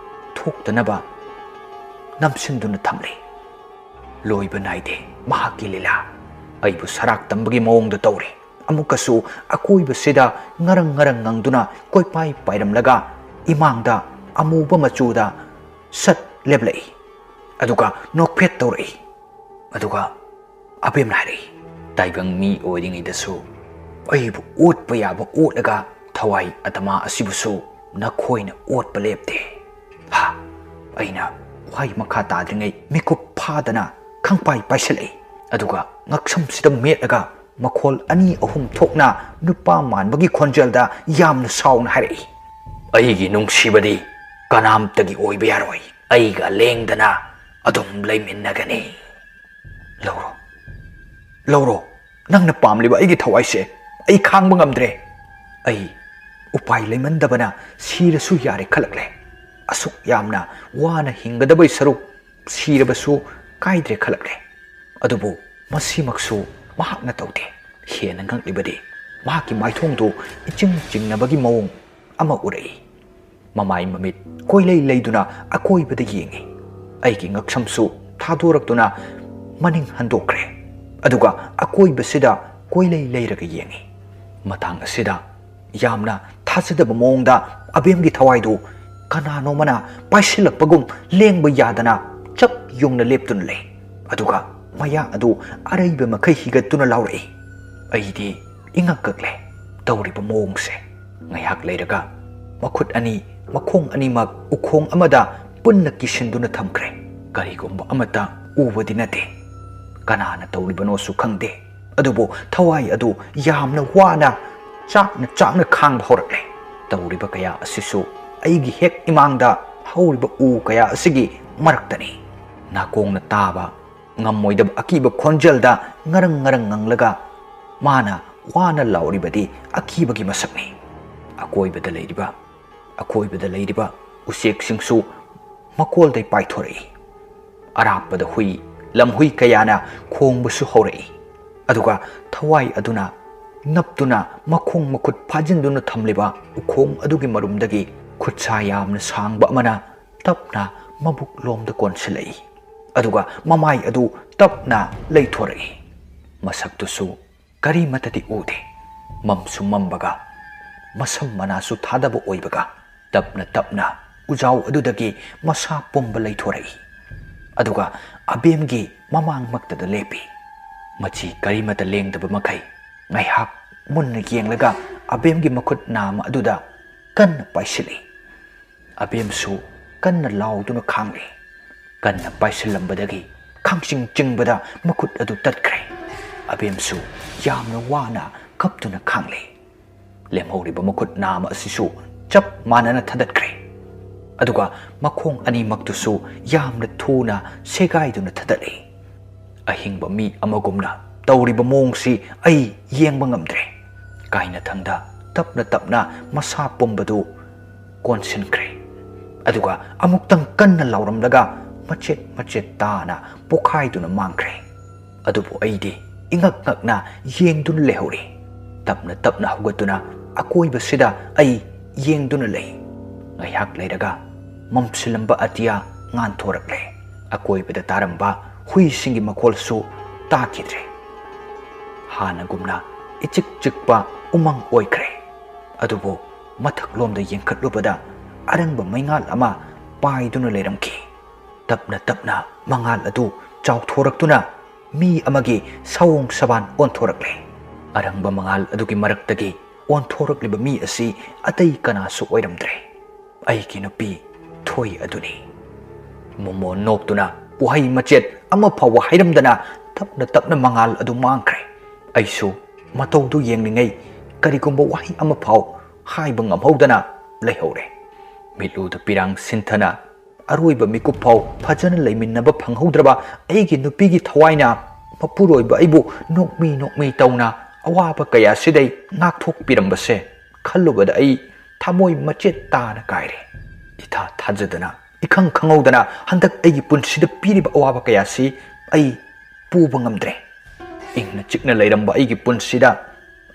ꯊꯣꯛꯇꯅꯕ ꯅꯝꯁꯤꯟꯗꯨꯅ ꯊꯝꯂꯤ꯫ ꯂꯣꯏꯕ ꯅꯥꯏꯗꯦ ꯃꯍꯥꯛꯀꯤ ꯂꯤꯂꯥ꯫ ꯑꯩꯕꯨ ꯁꯔꯥꯛ ꯇꯝꯕꯒꯤ ꯃꯑꯣꯡꯗ ꯇꯧꯔꯤ꯫ ꯑꯃꯨꯛꯀꯁꯨ ꯑꯀꯣꯏꯕꯁꯤꯗ ꯉꯔꯪ ꯉꯔꯪ ꯉꯪꯗꯨꯅ ꯀꯣꯏꯄꯥꯏ ꯄꯥꯏꯔꯝꯂꯒ ꯏꯃꯥꯡꯗ ꯑꯃꯨꯕ ꯃꯆꯨꯗ ꯁꯠ ꯂꯦꯞꯂꯛꯏ꯫ ꯑꯗꯨꯒ ꯅꯣꯛꯐꯦꯠ ꯇꯧꯔꯛꯏ꯫ ꯑꯗꯨꯒ ꯑꯕꯦꯝꯅ ꯍꯥꯏꯔꯛꯏ, "ꯇꯥꯏꯕꯪ ꯃꯤ ꯑꯣꯏꯔꯤꯉꯩꯗꯁꯨ ꯑꯩꯕꯨ ꯑꯣꯠꯄ ꯌꯥꯕ ꯑꯣꯠꯂꯒ ꯊꯋꯥꯏ ꯑꯇꯃꯥ ꯑꯁꯤꯕꯨꯁꯨ ꯅꯈꯣꯏꯅ ꯑꯣꯠꯄ ꯂꯦꯞꯇꯦ꯫" ꯍꯥ! ꯑꯩꯅ ꯋꯥꯍꯩ ꯃꯈꯥ ꯇꯥꯗ꯭ꯔꯤꯉꯩ ꯃꯤꯀꯨꯞ ꯐꯥꯗꯅ ꯈꯪꯄꯥꯏ ꯄꯥꯏꯁꯤꯜꯂꯛꯏ꯫ ꯑꯗꯨꯒ ꯉꯛꯁꯝꯁꯤꯗ ꯃꯦꯠꯂꯒ ꯃꯈꯣꯜ ꯑꯅꯤ ꯑꯍꯨꯝ ꯊꯣꯛꯅ ꯅꯨꯄꯥ ꯃꯥꯟꯕꯒꯤ ꯈꯣꯟꯖꯦꯜꯗ ꯌꯥꯝꯅ ꯁꯥꯎꯅ ꯍꯥꯏꯔꯛꯏ, "ꯑꯩꯒꯤ ꯅꯨꯡꯁꯤꯕꯗꯤ ꯀꯅꯥꯝꯇꯒꯤ ꯑꯣꯏꯕ ꯌꯥꯔꯣꯏ꯫ ꯑꯩꯒ ꯂꯦꯡꯗꯅ ꯑꯗꯨꯝ ꯂꯩꯃꯤꯟꯅꯒꯅꯤ꯫ ꯂꯧꯔꯣ, ꯂꯧꯔꯣ, ꯅꯪꯅ ꯄꯥꯝꯂꯤꯕ ꯑꯩꯒꯤ ꯊꯋꯥꯏꯁꯦ꯫ ꯑꯩ ꯈꯥꯡꯕ ꯉꯝꯗ꯭ꯔꯦ꯫ ꯑꯩ ꯎꯄꯥꯏ ꯂꯩꯃꯟꯗꯕꯅ ꯁꯤꯔꯁꯨ ꯌꯥꯔꯦ ꯈꯜꯂꯛꯂꯦ꯫ ꯑꯁꯨꯛ ꯌꯥꯝꯅ ꯋꯥꯅ ꯍꯤꯡꯒꯗꯕꯩ ꯁꯔꯨꯛ ꯁꯤꯔꯕꯁꯨ ꯀꯥꯏꯗ꯭ꯔꯦ ꯈꯜꯂꯛꯂꯦ꯫" ꯑꯗꯨꯕꯨ ꯃꯁꯤꯃꯛꯁꯨ ꯃꯍꯥꯛꯅ ꯇꯧꯗꯦ꯫ ꯍꯦꯟꯅ ꯉꯛꯂꯤꯕꯗꯤ ꯃꯍꯥꯛꯀꯤ ꯃꯥꯏꯊꯣꯡꯗꯨ ꯏꯆꯤꯡ ꯆꯤꯡꯅꯕꯒꯤ ꯃꯑꯣꯡ ꯑꯃ ꯎꯔꯛꯏ꯫ ꯃꯃꯥꯏ ꯃꯃꯤꯠ ꯀꯣꯏꯂꯩ ꯂꯩꯗꯨꯅ ꯑꯀꯣꯏꯕꯗ ꯌꯦꯡꯏ꯫ ꯑꯩꯒꯤ ꯉꯛꯁꯝꯁꯨ ꯊꯥꯗꯣꯔꯛꯇꯨꯅ ꯃꯅꯤꯡ ꯍꯟꯗꯣꯛꯈ꯭ꯔꯦ꯫ ꯑꯗꯨꯒ ꯑꯀꯣꯏꯕꯁꯤꯗ ꯀꯣꯏꯂꯩ ꯂꯩꯔꯒ ꯌꯦꯡꯏ꯫ ꯃꯇꯥꯡ ꯑꯁꯤꯗ ꯌꯥꯝꯅ ꯊꯥꯖꯗꯕ ꯃꯑꯣꯡꯗ ꯑꯕꯦꯝꯒꯤ ꯊꯋꯥꯏꯗꯨ ꯀꯅꯥꯅꯣꯃꯅ ꯄꯥꯏꯁꯤꯜꯂꯛꯄꯒꯨꯝ ꯂꯦꯡꯕ ꯌꯥꯗꯅ ꯆꯞ ꯌꯨꯡꯅ ꯂꯦꯞꯇꯨꯅ ꯂꯩ꯫ ꯑꯗꯨꯒ ꯃꯌꯥ ꯑꯗꯨ ꯑꯔꯩꯕ ꯃꯈꯩ ꯍꯤꯒꯠꯇꯨꯅ ꯂꯥꯎꯔꯛꯏ꯫ ꯑꯩꯗꯤ ꯏꯉꯛ ꯀꯛꯂꯦ ꯇꯧꯔꯤꯕ ꯃꯑꯣꯡꯁꯦ꯫ ꯉꯥꯏꯍꯥꯛ ꯂꯩꯔꯒ ꯃꯈꯨꯠ ꯑꯅꯤ, ꯃꯈꯣꯡ ꯑꯅꯤꯃꯛ ꯎꯈꯣꯡ ꯑꯃꯗ ꯄꯨꯟꯅ ꯀꯤꯁꯤꯟꯗꯨꯅ ꯊꯝꯈ꯭ꯔꯦ꯫ ꯀꯔꯤꯒꯨꯝꯕ ꯑꯃꯠꯇ ꯎꯕꯗꯤ ꯅꯠꯇꯦ꯫ ꯀꯅꯥꯅ ꯇꯧꯔꯤꯕꯅꯣꯁꯨ ꯈꯪꯗꯦ꯫ ꯑꯗꯨꯕꯨ ꯊꯋꯥꯏ ꯑꯗꯨ ꯌꯥꯝꯅ ꯋꯥꯅ ꯆꯥꯛꯅ ꯆꯥꯛꯅ ꯈꯥꯡꯕ ꯍꯧꯔꯛꯂꯦ꯫ ꯇꯧꯔꯤꯕ ꯀꯌꯥ ꯑꯁꯤꯁꯨ ꯑꯩꯒꯤ ꯍꯦꯛ ꯏꯃꯥꯡꯗ ꯍꯧꯔꯤꯕ ꯎ ꯀꯌꯥ ꯑꯁꯤꯒꯤ ꯃꯔꯛꯇꯅꯤ꯫ ꯅꯥꯀꯣꯡꯅ ꯇꯥꯕ ꯉꯝꯃꯣꯏꯗꯕ ꯑꯀꯤꯕ ꯈꯣꯟꯖꯦꯜꯗ ꯉꯔꯪ ꯉꯔꯪ ꯉꯪꯂꯒ ꯃꯥꯅ ꯋꯥꯅ ꯂꯥꯎꯔꯤꯕꯗꯤ ꯑꯀꯤꯕꯒꯤ ꯃꯁꯛꯅꯤ꯫ ꯑꯀꯣꯏꯕꯗ ꯂꯩꯔꯤꯕ, ꯑꯀꯣꯏꯕꯗ ꯂꯩꯔꯤꯕ ꯎꯆꯦꯛꯁꯤꯡꯁꯨ ꯃꯀꯣꯜꯗꯩ ꯄꯥꯏꯊꯣꯔꯛꯏ꯫ ꯑꯔꯥꯞꯄꯗ ꯍꯨꯏ, ꯂꯝꯍꯨꯏ ꯀꯌꯥꯅ ꯈꯣꯡꯕꯁꯨ ꯍꯧꯔꯛꯏ꯫ ꯑꯗꯨꯒ ꯊꯋꯥꯏ ꯑꯗꯨꯅ ꯅꯞꯇꯨꯅ ꯃꯈꯣꯡ ꯃꯈꯨꯠ ꯐꯥꯖꯤꯟꯗꯨꯅ ꯊꯝꯂꯤꯕ ꯎꯈꯣꯡ ꯑꯗꯨꯒꯤ ꯃꯔꯨꯝꯗꯒꯤ ꯈꯨꯠꯁꯥ ꯌꯥꯝꯅ ꯁꯥꯡꯕ ꯑꯃꯅ ꯇꯞꯅ ꯃꯕꯨꯛ ꯂꯣꯝꯗ ꯀꯣꯟꯁꯤꯜꯂꯛꯏ꯫ ꯑꯗꯨꯒ ꯃꯃꯥꯏ ꯑꯗꯨ ꯇꯞꯅ ꯂꯩꯊꯣꯔꯛꯏ꯫ ꯃꯁꯛꯇꯨꯁꯨ ꯀꯔꯤꯃꯠꯇꯗꯤ ꯎꯗꯦ꯫ ꯃꯝꯁꯨ ꯃꯝꯕꯒ, ꯃꯁꯝ ꯃꯅꯥꯁꯨ ꯊꯥꯗꯕ ꯑꯣꯏꯕꯒ, ꯇꯞꯅ ꯇꯞꯅ ꯎꯖꯥꯎ ꯑꯗꯨꯗꯒꯤ ꯃꯁꯥ ꯄꯨꯝꯕ ꯂꯩꯊꯣꯔꯛꯏ꯫ ꯑꯗꯨꯒ ꯑꯕꯦꯝꯒꯤ ꯃꯃꯥꯡꯃꯛꯇꯗ ꯂꯦꯞꯄꯤ꯫ ꯃꯆꯤ ꯀꯔꯤꯃꯠꯇ ꯂꯦꯡꯗꯕ ꯃꯈꯩ ꯉꯥꯏꯍꯥꯛ ꯃꯨꯟꯅ ꯌꯦꯡꯂꯒ ꯑꯕꯦꯝꯒꯤ ꯃꯈꯨꯠ ꯅꯥꯝꯃ ꯑꯗꯨꯗ ꯀꯟꯅ ꯄꯥꯏꯁꯤꯜꯂꯤ꯫ ꯑꯕꯦꯝꯁꯨ ꯀꯟꯅ ꯂꯥꯎꯗꯨꯅ ꯈꯥꯡꯂꯤ꯫ ꯀꯟꯅ ꯄꯥꯏꯁꯤꯜꯂꯝꯕꯗꯒꯤ ꯈꯥꯡꯆꯤꯡ ꯆꯤꯡꯕꯗ ꯃꯈꯨꯠ ꯑꯗꯨ ꯇꯠꯈ꯭ꯔꯦ꯫ ꯑꯕꯦꯝꯁꯨ ꯌꯥꯝꯅ ꯋꯥꯅ ꯀꯞꯇꯨꯅ ꯈꯥꯡꯂꯦ꯫ ꯂꯦꯝꯍꯧꯔꯤꯕ ꯃꯈꯨꯠ ꯅꯥꯝꯃ ꯑꯁꯤꯁꯨ ꯆꯞ ꯃꯥꯟꯅꯅ ꯊꯥꯗꯠꯈ꯭ꯔꯦ꯫ ꯑꯗꯨꯒ ꯃꯈꯣꯡ ꯑꯅꯤꯃꯛꯇꯨꯁꯨ ꯌꯥꯝꯅ ꯊꯨꯅ ꯁꯦꯒꯥꯏꯗꯨꯅ ꯊꯥꯗꯠꯂꯦ꯫ ꯑꯍꯤꯡꯕ ꯃꯤ ꯑꯃꯒꯨꯝꯅ ꯇꯧꯔꯤꯕ ꯃꯑꯣꯡꯁꯤ ꯑꯩ ꯌꯦꯡꯕ ꯉꯝꯗ꯭ꯔꯦ꯫ ꯀꯥꯏꯅꯊꯪꯗ ꯇꯞꯅ ꯇꯞꯅ ꯃꯁꯥ ꯄꯨꯝꯕꯗꯨ ꯀꯣꯟꯁꯤꯟꯈ꯭ꯔꯦ꯫ ꯑꯗꯨꯒ ꯑꯃꯨꯛꯇꯪ ꯀꯟꯅ ꯂꯥꯎꯔꯝꯂꯒ ꯃꯆꯦꯠ ꯃꯆꯦꯠ ꯇꯥꯅ ꯄꯣꯈꯥꯏꯗꯨꯅ ꯃꯥꯡꯈ꯭ꯔꯦ꯫ ꯑꯗꯨꯕꯨ ꯑꯩꯗꯤ ꯏꯉꯛ ꯉꯛꯅ ꯌꯦꯡꯗꯨꯅ ꯂꯩꯍꯧꯔꯤ꯫ ꯇꯞꯅ ꯇꯞꯅ ꯍꯧꯒꯠꯇꯨꯅ ꯑꯀꯣꯏꯕꯁꯤꯗ ꯑꯩ ꯌꯦꯡꯗꯨꯅ ꯂꯩ꯫ ꯉꯥꯏꯍꯥꯛ ꯂꯩꯔꯒ ꯃꯝꯁꯤꯜꯂꯝꯕ ꯑꯇꯤꯌꯥ ꯉꯥꯟꯊꯣꯔꯛꯂꯦ꯫ ꯑꯀꯣꯏꯕꯗ ꯇꯥꯔꯝꯕ ꯍꯨꯏꯁꯤꯡꯒꯤ ꯃꯈꯣꯜꯁꯨ ꯇꯥꯈꯤꯗ꯭ꯔꯦ꯫ ꯍꯥꯟꯅꯒꯨꯝꯅ ꯏꯆꯤꯛ ꯆꯤꯛꯄ ꯎꯃꯪ ꯑꯣꯏꯈ꯭ꯔꯦ꯫ ꯑꯗꯨꯕꯨ ꯃꯊꯛꯂꯣꯝꯗ ꯌꯦꯡꯈꯠꯂꯨꯕꯗ ꯑꯔꯪꯕ ꯃꯩꯉꯥꯜ ꯑꯃ ꯄꯥꯏꯗꯨꯅ ꯂꯩꯔꯝꯈꯤ꯫ ꯇꯞꯅ ꯇꯞꯅ ꯃꯉꯥꯜ ꯑꯗꯨ ꯆꯥꯎꯊꯣꯔꯛꯇꯨꯅ ꯃꯤ ꯑꯃꯒꯤ ꯁꯑꯣꯡ ꯁꯕꯥꯟ ꯑꯣꯟꯊꯣꯔꯛꯂꯦ꯫ ꯑꯔꯪꯕ ꯃꯉꯥꯜ ꯑꯗꯨꯒꯤ ꯃꯔꯛꯇꯒꯤ ꯑꯣꯟꯊꯣꯔꯛꯂꯤꯕ ꯃꯤ ꯑꯁꯤ ꯑꯇꯩ ꯀꯅꯥꯁꯨ ꯑꯣꯏꯔꯝꯗ꯭ꯔꯦ꯫ ꯑꯩꯒꯤ ꯅꯨꯄꯤ ꯊꯣꯏ ꯑꯗꯨꯅꯤ꯫ ꯃꯣꯃꯣ ꯅꯣꯛꯇꯨꯅ ꯋꯥꯍꯩ ꯃꯆꯦꯠ ꯑꯃ ꯐꯥꯎꯕ ꯍꯥꯏꯔꯝꯗꯅ ꯇꯞꯅ ꯇꯞꯅ ꯃꯉꯥꯜ ꯑꯗꯨ ꯃꯥꯡꯈ꯭ꯔꯦ꯫ ꯑꯩꯁꯨ ꯃꯇꯧꯗꯨ ꯌꯦꯡꯂꯤꯉꯩ ꯀꯔꯤꯒꯨꯝꯕ ꯋꯥꯍꯩ ꯑꯃ ꯐꯥꯎ ꯍꯥꯏꯕ ꯉꯝꯍꯧꯗꯅ ꯂꯩꯍꯧꯔꯦ꯫ ꯃꯤꯠꯂꯨꯗ ꯄꯤꯔꯥꯡ ꯁꯤꯟꯊꯅ ꯑꯔꯣꯏꯕ ꯃꯤꯀꯨꯞ ꯐꯥꯎ ꯐꯖꯅ ꯂꯩꯃꯤꯟꯅꯕ ꯐꯪꯍꯧꯗ꯭ꯔꯕ ꯑꯩꯒꯤ ꯅꯨꯄꯤꯒꯤ ꯊꯋꯥꯏꯅ ꯃꯄꯨꯔꯣꯏꯕ ꯑꯩꯕꯨ ꯅꯣꯛꯃꯤ ꯅꯣꯛꯃꯤ ꯇꯧꯅ ꯑꯋꯥꯕ ꯀꯌꯥꯁꯤꯗꯩ ꯉꯥꯛꯊꯣꯛꯄꯤꯔꯝꯕꯁꯦ ꯈꯜꯂꯨꯕꯗ ꯑꯩ ꯊꯃꯣꯏ ꯃꯆꯦꯠ ꯇꯥꯅ ꯀꯥꯏꯔꯦ꯫ ꯏꯊꯥ ꯊꯥꯖꯗꯅ, ꯏꯈꯪ ꯈꯪꯍꯧꯗꯅ ꯍꯟꯗꯛ ꯑꯩꯒꯤ ꯄꯨꯟꯁꯤꯗ ꯄꯤꯔꯤꯕ ꯑꯋꯥꯕ ꯀꯌꯥꯁꯤ ꯑꯩ ꯄꯨꯕ ꯉꯝꯗ꯭ꯔꯦ꯫ ꯏꯪꯅ ꯆꯤꯛꯅ ꯂꯩꯔꯝꯕ ꯑꯩꯒꯤ ꯄꯨꯟꯁꯤꯗ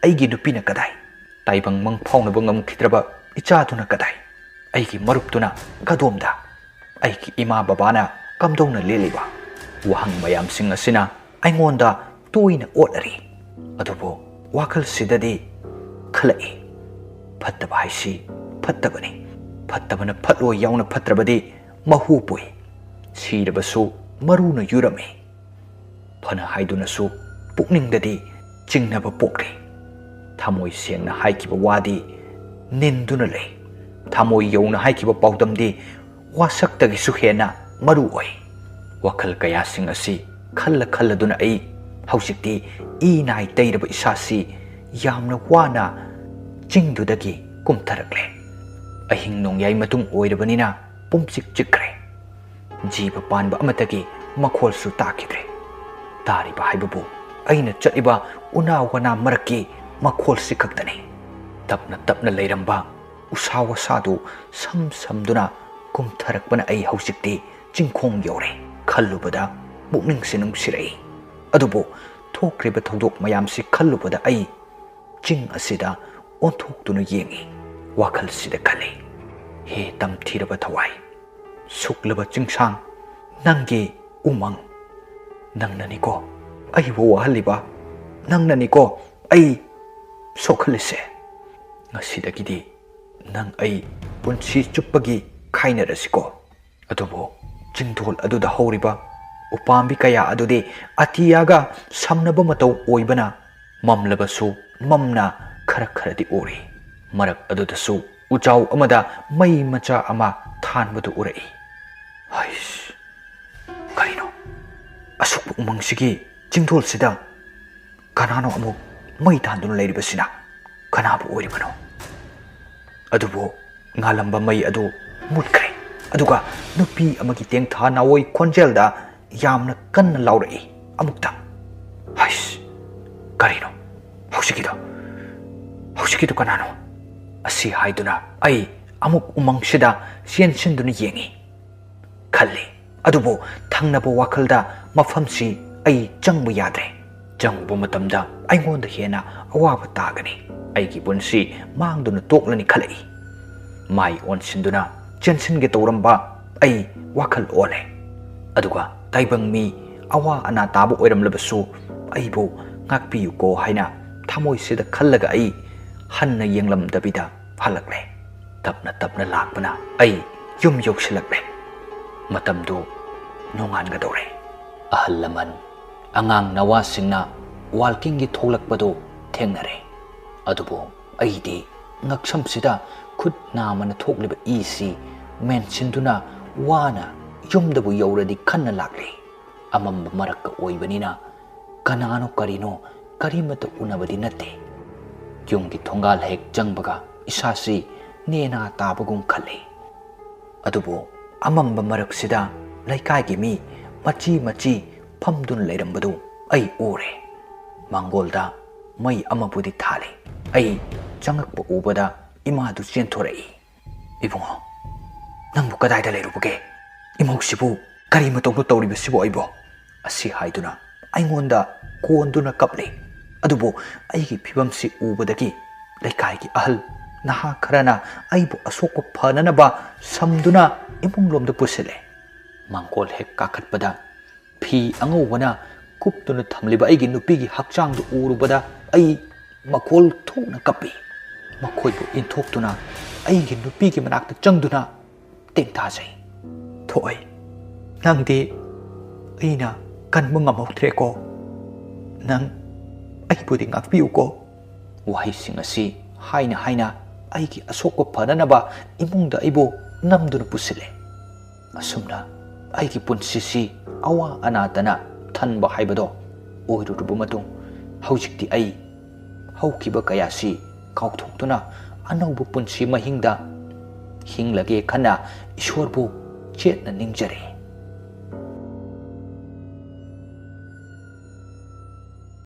ꯑꯩꯒꯤ ꯅꯨꯄꯤꯅ ꯀꯗꯥꯏ? ꯇꯥꯏꯕꯪ ꯃꯪ ꯐꯥꯎꯅꯕ ꯉꯝꯈꯤꯗ꯭ꯔꯕ ꯏꯆꯥꯗꯨꯅ ꯀꯗꯥꯏ? ꯑꯩꯒꯤ ꯃꯔꯨꯞꯇꯨꯅ ꯀꯗꯣꯝꯗ? ꯑꯩꯒꯤ ꯏꯃꯥ ꯕꯕꯥꯅ ꯀꯝꯗꯧꯅ ꯂꯦꯜꯂꯤꯕ? ꯋꯥꯍꯪ ꯃꯌꯥꯝꯁꯤꯡ ꯑꯁꯤꯅ ꯑꯩꯉꯣꯟꯗ ꯇꯣꯏꯅ ꯑꯣꯠꯂꯔꯤ꯫ ꯑꯗꯨꯕꯨ ꯋꯥꯈꯜꯁꯤꯗꯗꯤ ꯈꯜꯂꯛꯏ, ꯐꯠꯇꯕ ꯍꯥꯏꯁꯤ ꯐꯠꯇꯕꯅꯤ, ꯐꯠꯇꯕꯅ ꯐꯠꯂꯣꯏ ꯌꯥꯎꯅ ꯐꯠꯇ꯭ꯔꯕꯗꯤ ꯃꯍꯨ ꯄꯨꯏ, ꯁꯤꯔꯕꯁꯨ ꯃꯔꯨꯅ ꯌꯨꯔꯝꯃꯤ꯫ ꯐꯅ ꯍꯥꯏꯗꯨꯅꯁꯨ ꯄꯨꯛꯅꯤꯡꯗꯗꯤ ꯆꯤꯡꯅꯕ ꯄꯣꯛꯂꯤ꯫ ꯊꯃꯣꯏ ꯁꯦꯡꯅ ꯍꯥꯏꯈꯤꯕ ꯋꯥꯗꯤ ꯅꯤꯟꯗꯨꯅ ꯂꯩ꯫ ꯊꯃꯣꯏ ꯌꯧꯅ ꯍꯥꯏꯈꯤꯕ ꯄꯥꯎꯗꯝꯗꯤ ꯋꯥꯁꯛꯇꯒꯤꯁꯨ ꯍꯦꯟꯅ ꯃꯔꯨ ꯑꯣꯏ꯫ ꯋꯥꯈꯜ ꯀꯌꯥꯁꯤꯡ ꯑꯁꯤ ꯈꯜꯂ ꯈꯜꯂꯗꯨꯅ ꯑꯩ ꯍꯧꯖꯤꯛꯇꯤ ꯏ ꯅꯥꯏ ꯇꯩꯔꯕ ꯏꯁꯥꯁꯤ ꯌꯥꯝꯅ ꯋꯥꯅ ꯆꯤꯡꯗꯨꯗꯒꯤ ꯀꯨꯝꯊꯔꯛꯂꯦ꯫ ꯑꯍꯤꯡ ꯅꯣꯡꯌꯥꯏ ꯃꯇꯨꯡ ꯑꯣꯏꯔꯕꯅꯤꯅ ꯄꯨꯝꯆꯤꯛ ꯆꯤꯛꯈ꯭ꯔꯦ꯫ ꯖꯤꯕ ꯄꯥꯟꯕ ꯑꯃꯠꯇꯒꯤ ꯃꯈꯣꯜꯁꯨ ꯇꯥꯈꯤꯗ꯭ꯔꯦ꯫ ꯇꯥꯔꯤꯕ ꯍꯥꯏꯕꯕꯨ ꯑꯩꯅ ꯆꯠꯂꯤꯕ ꯎꯅꯥ ꯋꯥꯅꯥ ꯃꯔꯛꯀꯤ ꯃꯈꯣꯜꯁꯤ ꯈꯛꯇꯅꯤ꯫ ꯇꯞꯅ ꯇꯞꯅ ꯂꯩꯔꯝꯕ ꯎꯁꯥ ꯋꯥꯁꯥꯗꯨ ꯁꯝ ꯁꯝꯗꯨꯅ ꯀꯨꯝꯊꯔꯛꯄꯅ ꯑꯩ ꯍꯧꯖꯤꯛꯇꯤ ꯆꯤꯡꯈꯣꯡ ꯌꯧꯔꯦ꯫ ꯈꯜꯂꯨꯕꯗ ꯄꯨꯛꯅꯤꯡꯁꯤ ꯅꯨꯡꯁꯤꯔꯛꯏ꯫ ꯑꯗꯨꯕꯨ ꯊꯣꯛꯈ꯭ꯔꯤꯕ ꯊꯧꯗꯣꯛ ꯃꯌꯥꯝꯁꯤ ꯈꯜꯂꯨꯕꯗ ꯑꯩ ꯆꯤꯡ ꯑꯁꯤꯗ ꯑꯣꯟꯊꯣꯛꯇꯨꯅ ꯌꯦꯡꯏ꯫ ꯋꯥꯈꯜꯁꯤꯗ ꯈꯜꯂꯤ, ꯍꯦ ꯇꯝꯊꯤꯔꯕ ꯊꯋꯥꯏ, ꯁꯨꯛꯂꯕ ꯆꯤꯡꯁꯥꯡ, ꯅꯪꯒꯤ ꯎꯃꯪ, ꯅꯪꯅꯅꯤꯀꯣ ꯑꯩꯕꯨ ꯋꯥꯍꯜꯂꯤꯕ, ꯅꯪꯅꯅꯤꯀꯣ ꯑꯩ ꯁꯣꯛꯍꯜꯂꯤꯁꯦ꯫ ꯉꯁꯤꯗꯒꯤꯗꯤ ꯅꯪ ꯑꯩ ꯄꯨꯟꯁꯤ ꯆꯨꯞꯄꯒꯤ ꯈꯥꯏꯅꯔꯁꯤꯀꯣ꯫ ꯑꯗꯨꯕꯨ ꯆꯤꯡꯗꯣꯜ ꯑꯗꯨꯗ ꯍꯧꯔꯤꯕ ꯎꯄꯥꯝꯕꯤ ꯀꯌꯥ ꯑꯗꯨꯗꯤ ꯑꯇꯤꯌꯥꯒ ꯁꯝꯅꯕ ꯃꯇꯧ ꯑꯣꯏꯕꯅ ꯃꯝꯂꯕꯁꯨ ꯃꯝꯅ ꯈꯔ ꯈꯔꯗꯤ ꯎꯔꯤ꯫ ꯃꯔꯛ ꯑꯗꯨꯗꯁꯨ ꯎꯖꯥꯎ ꯑꯃꯗ ꯃꯩ ꯃꯆꯥ ꯑꯃ ꯊꯥꯟꯕꯗꯨ ꯎꯔꯛꯏ꯫ ꯍꯩꯁ! ꯀꯔꯤꯅꯣ? ꯑꯁꯨꯛꯄ ꯎꯃꯪꯁꯤꯒꯤ ꯆꯤꯡꯗꯣꯜꯁꯤꯗ ꯀꯅꯥꯅꯣ ꯑꯃꯨꯛ ꯃꯩ ꯊꯥꯟꯗꯨꯅ ꯂꯩꯔꯤꯕꯁꯤꯅ? ꯀꯅꯥꯕꯨ ꯑꯣꯏꯔꯤꯕꯅꯣ? ꯑꯗꯨꯕꯨ ꯉꯥꯜꯂꯝꯕ ꯃꯩ ꯑꯗꯨ ꯃꯨꯠꯈ꯭ꯔꯦ꯫ ꯑꯗꯨꯒ ꯅꯨꯄꯤ ꯑꯃꯒꯤ ꯇꯦꯡꯊꯥ ꯅꯥꯑꯣꯏ ꯈꯣꯟꯖꯦꯜꯗ ꯌꯥꯝꯅ ꯀꯟꯅ ꯂꯥꯎꯔꯛꯏ ꯑꯃꯨꯛꯇꯪ꯫ ꯍꯩꯁ! ꯀꯔꯤꯅꯣ ꯍꯧꯖꯤꯛꯀꯤꯗꯣ? ꯍꯧꯖꯤꯛꯀꯤꯗꯣ ꯀꯅꯥꯅꯣ? ꯑꯁꯤ ꯍꯥꯏꯗꯨꯅ ꯑꯩ ꯑꯃꯨꯛ ꯎꯃꯪꯁꯤꯗ ꯆꯦꯟꯁꯤꯟꯗꯨꯅ ꯌꯦꯡꯏ꯫ ꯈꯜꯂꯤ꯫ ꯑꯗꯨꯕꯨ ꯊꯪꯅꯕ ꯋꯥꯈꯜꯗ ꯃꯐꯝꯁꯤ ꯑꯩ ꯆꯪꯕ ꯌꯥꯗ꯭ꯔꯦ꯫ ꯆꯪꯉꯨꯕ ꯃꯇꯝꯗ ꯑꯩꯉꯣꯟꯗ ꯍꯦꯟꯅ ꯑꯋꯥꯕ ꯇꯥꯒꯅꯤ꯫ ꯑꯩꯒꯤ ꯄꯨꯟꯁꯤ ꯃꯥꯡꯗꯨꯅ ꯇꯣꯛꯂꯅꯤ ꯈꯜꯂꯛꯏ꯫ ꯃꯥꯏ ꯑꯣꯟꯁꯤꯟꯗꯨꯅ ꯆꯦꯟꯁꯤꯟꯒꯦ ꯇꯧꯔꯝꯕ ꯑꯩ ꯋꯥꯈꯜ ꯑꯣꯜꯂꯦ꯫ ꯑꯗꯨꯒ ꯇꯥꯏꯕꯪ ꯃꯤ ꯑꯋꯥ ꯑꯅꯥ ꯇꯥꯕ ꯑꯣꯏꯔꯝꯂꯕꯁꯨ ꯑꯩꯕꯨ ꯉꯥꯛꯄꯤꯌꯨꯀꯣ ꯍꯥꯏꯅ ꯊꯃꯣꯏꯁꯤꯗ ꯈꯜꯂꯒ ꯑꯩ ꯍꯟꯅ ꯌꯦꯡꯂꯝꯗꯕꯤꯗ ꯍꯜꯂꯛꯂꯦ꯫ ꯇꯞꯅ ꯇꯞꯅ ꯂꯥꯛꯄꯅ ꯑꯩ ꯌꯨꯝ ꯌꯧꯁꯤꯜꯂꯛꯂꯦ꯫ ꯃꯇꯝꯗꯨ ꯅꯣꯡꯉꯥꯟꯒꯗꯧꯔꯦ꯫ ꯑꯍꯜ ꯂꯃꯟ, ꯑꯉꯥꯡ ꯅꯋꯥꯁꯤꯡꯅ ꯋꯥꯜꯀꯤꯡꯒꯤ ꯊꯣꯛꯂꯛꯄꯗꯨ ꯊꯦꯡꯅꯔꯦ꯫ ꯑꯗꯨꯕꯨ ꯑꯩꯗꯤ ꯉꯛꯁꯝꯁꯤꯗ ꯈꯨꯠ ꯅꯥꯝꯃꯅ ꯊꯣꯛꯂꯤꯕ ꯏꯁꯤ ꯃꯦꯟꯁꯤꯟꯗꯨꯅ ꯋꯥꯅ ꯌꯨꯝꯗꯕꯨ ꯌꯧꯔꯗꯤ ꯈꯟꯅ ꯂꯥꯛꯂꯦ꯫ ꯑꯃꯝꯕ ꯃꯔꯛꯀ ꯑꯣꯏꯕꯅꯤꯅ ꯀꯅꯥꯅꯣ ꯀꯔꯤꯅꯣ ꯀꯔꯤꯃꯠꯇ ꯎꯅꯕꯗꯤ ꯅꯠꯇꯦ꯫ ꯌꯨꯝꯒꯤ ꯊꯣꯡꯒꯥꯜ ꯍꯦꯛ ꯆꯪꯕꯒ ꯏꯁꯥꯁꯤ ꯅꯦꯅꯥ ꯇꯥꯕꯒꯨꯝ ꯈꯜꯂꯤ꯫ ꯑꯗꯨꯕꯨ ꯑꯃꯝꯕ ꯃꯔꯛꯁꯤꯗ ꯂꯩꯀꯥꯏꯒꯤ ꯃꯤ ꯃꯆꯤ ꯃꯆꯤ ꯐꯝꯗꯨꯅ ꯂꯩꯔꯝꯕꯗꯨ ꯑꯩ ꯎꯔꯦ꯫ ꯃꯥꯡꯒꯣꯜꯗ ꯃꯩ ꯑꯃꯕꯨꯗꯤ ꯊꯥꯜꯂꯤ꯫ ꯑꯩ ꯆꯪꯉꯛꯄ ꯎꯕꯗ ꯏꯃꯥꯗꯨ ꯆꯦꯟꯊꯣꯔꯛꯏ꯫ "ꯏꯕꯨꯡꯉꯣ, ꯅꯪꯕꯨ ꯀꯗꯥꯏꯗ ꯂꯩꯔꯨꯕꯒꯦ? ꯏꯃꯧꯁꯤꯕꯨ ꯀꯔꯤ ꯃꯇꯧꯅꯣ ꯇꯧꯔꯤꯕꯁꯤꯕꯨ ꯑꯩꯕꯨ?" ꯑꯁꯤ ꯍꯥꯏꯗꯨꯅ ꯑꯩꯉꯣꯟꯗ ꯀꯣꯟꯗꯨꯅ ꯀꯞꯂꯤ꯫ ꯑꯗꯨꯕꯨ ꯑꯩꯒꯤ ꯐꯤꯕꯝꯁꯤ ꯎꯕꯗꯒꯤ ꯂꯩꯀꯥꯏꯒꯤ ꯑꯍꯜ ꯅꯍꯥ ꯈꯔꯅ ꯑꯩꯕꯨ ꯑꯁꯣꯛꯄ ꯐꯅꯅꯕ ꯁꯝꯗꯨꯅ ꯏꯃꯨꯡꯂꯣꯝꯗ ꯄꯨꯁꯤꯜꯂꯦ꯫ ꯃꯥꯡꯒꯣꯜ ꯍꯦꯛ ꯀꯥꯈꯠꯄꯗ ꯐꯤ ꯑꯉꯧꯕꯅ ꯀꯨꯞꯇꯨꯅ ꯊꯝꯂꯤꯕ ꯑꯩꯒꯤ ꯅꯨꯄꯤꯒꯤ ꯍꯛꯆꯥꯡꯗꯨ ꯎꯔꯨꯕꯗ ꯑꯩ ꯃꯈꯣꯜ ꯊꯣꯛꯅ ꯀꯞꯄꯤ꯫ ꯃꯈꯣꯏꯕꯨ ꯏꯟꯊꯣꯛꯇꯨꯅ ꯑꯩꯒꯤ ꯅꯨꯄꯤꯒꯤ ꯃꯅꯥꯛꯇ ꯆꯪꯗꯨꯅ ꯇꯦꯡꯊꯥꯖꯩ꯫ "ꯊꯣꯛꯑꯣꯏ, ꯅꯪꯗꯤ ꯑꯩꯅ ꯀꯟꯕ ꯉꯝꯍꯧꯗ꯭ꯔꯦꯀꯣ꯫ ꯅꯪ ꯑꯩꯕꯨꯗꯤ ꯉꯥꯛꯄꯤꯌꯨꯀꯣ꯫" ꯋꯥꯍꯩꯁꯤꯡ ꯑꯁꯤ ꯍꯥꯏꯅ ꯍꯥꯏꯅ ꯑꯩꯒꯤ ꯑꯁꯣꯛꯄ ꯐꯅꯅꯕ ꯏꯃꯨꯡꯗ ꯑꯩꯕꯨ ꯅꯝꯗꯨꯅ ꯄꯨꯁꯤꯜꯂꯦ꯫ ꯑꯁꯨꯝꯅ ꯑꯩꯒꯤ ꯄꯨꯟꯁꯤꯁꯤ ꯑꯋꯥ ꯑꯅꯥꯇꯅ ꯊꯟꯕ ꯍꯥꯏꯕꯗꯣ ꯑꯣꯏꯔꯨꯔꯕ ꯃꯇꯨꯡ, ꯍꯧꯖꯤꯛꯇꯤ ꯑꯩ ꯍꯧꯈꯤꯕ ꯀꯌꯥꯁꯤ ꯀꯥꯎꯊꯣꯛꯇꯨꯅ ꯑꯅꯧꯕ ꯄꯨꯟꯁꯤ ꯃꯍꯤꯡꯗ ꯍꯤꯡꯂꯒꯦ ꯈꯟꯅ ꯏꯁꯣꯔꯕꯨ ꯆꯦꯠꯅ ꯅꯤꯡꯖꯔꯤ꯫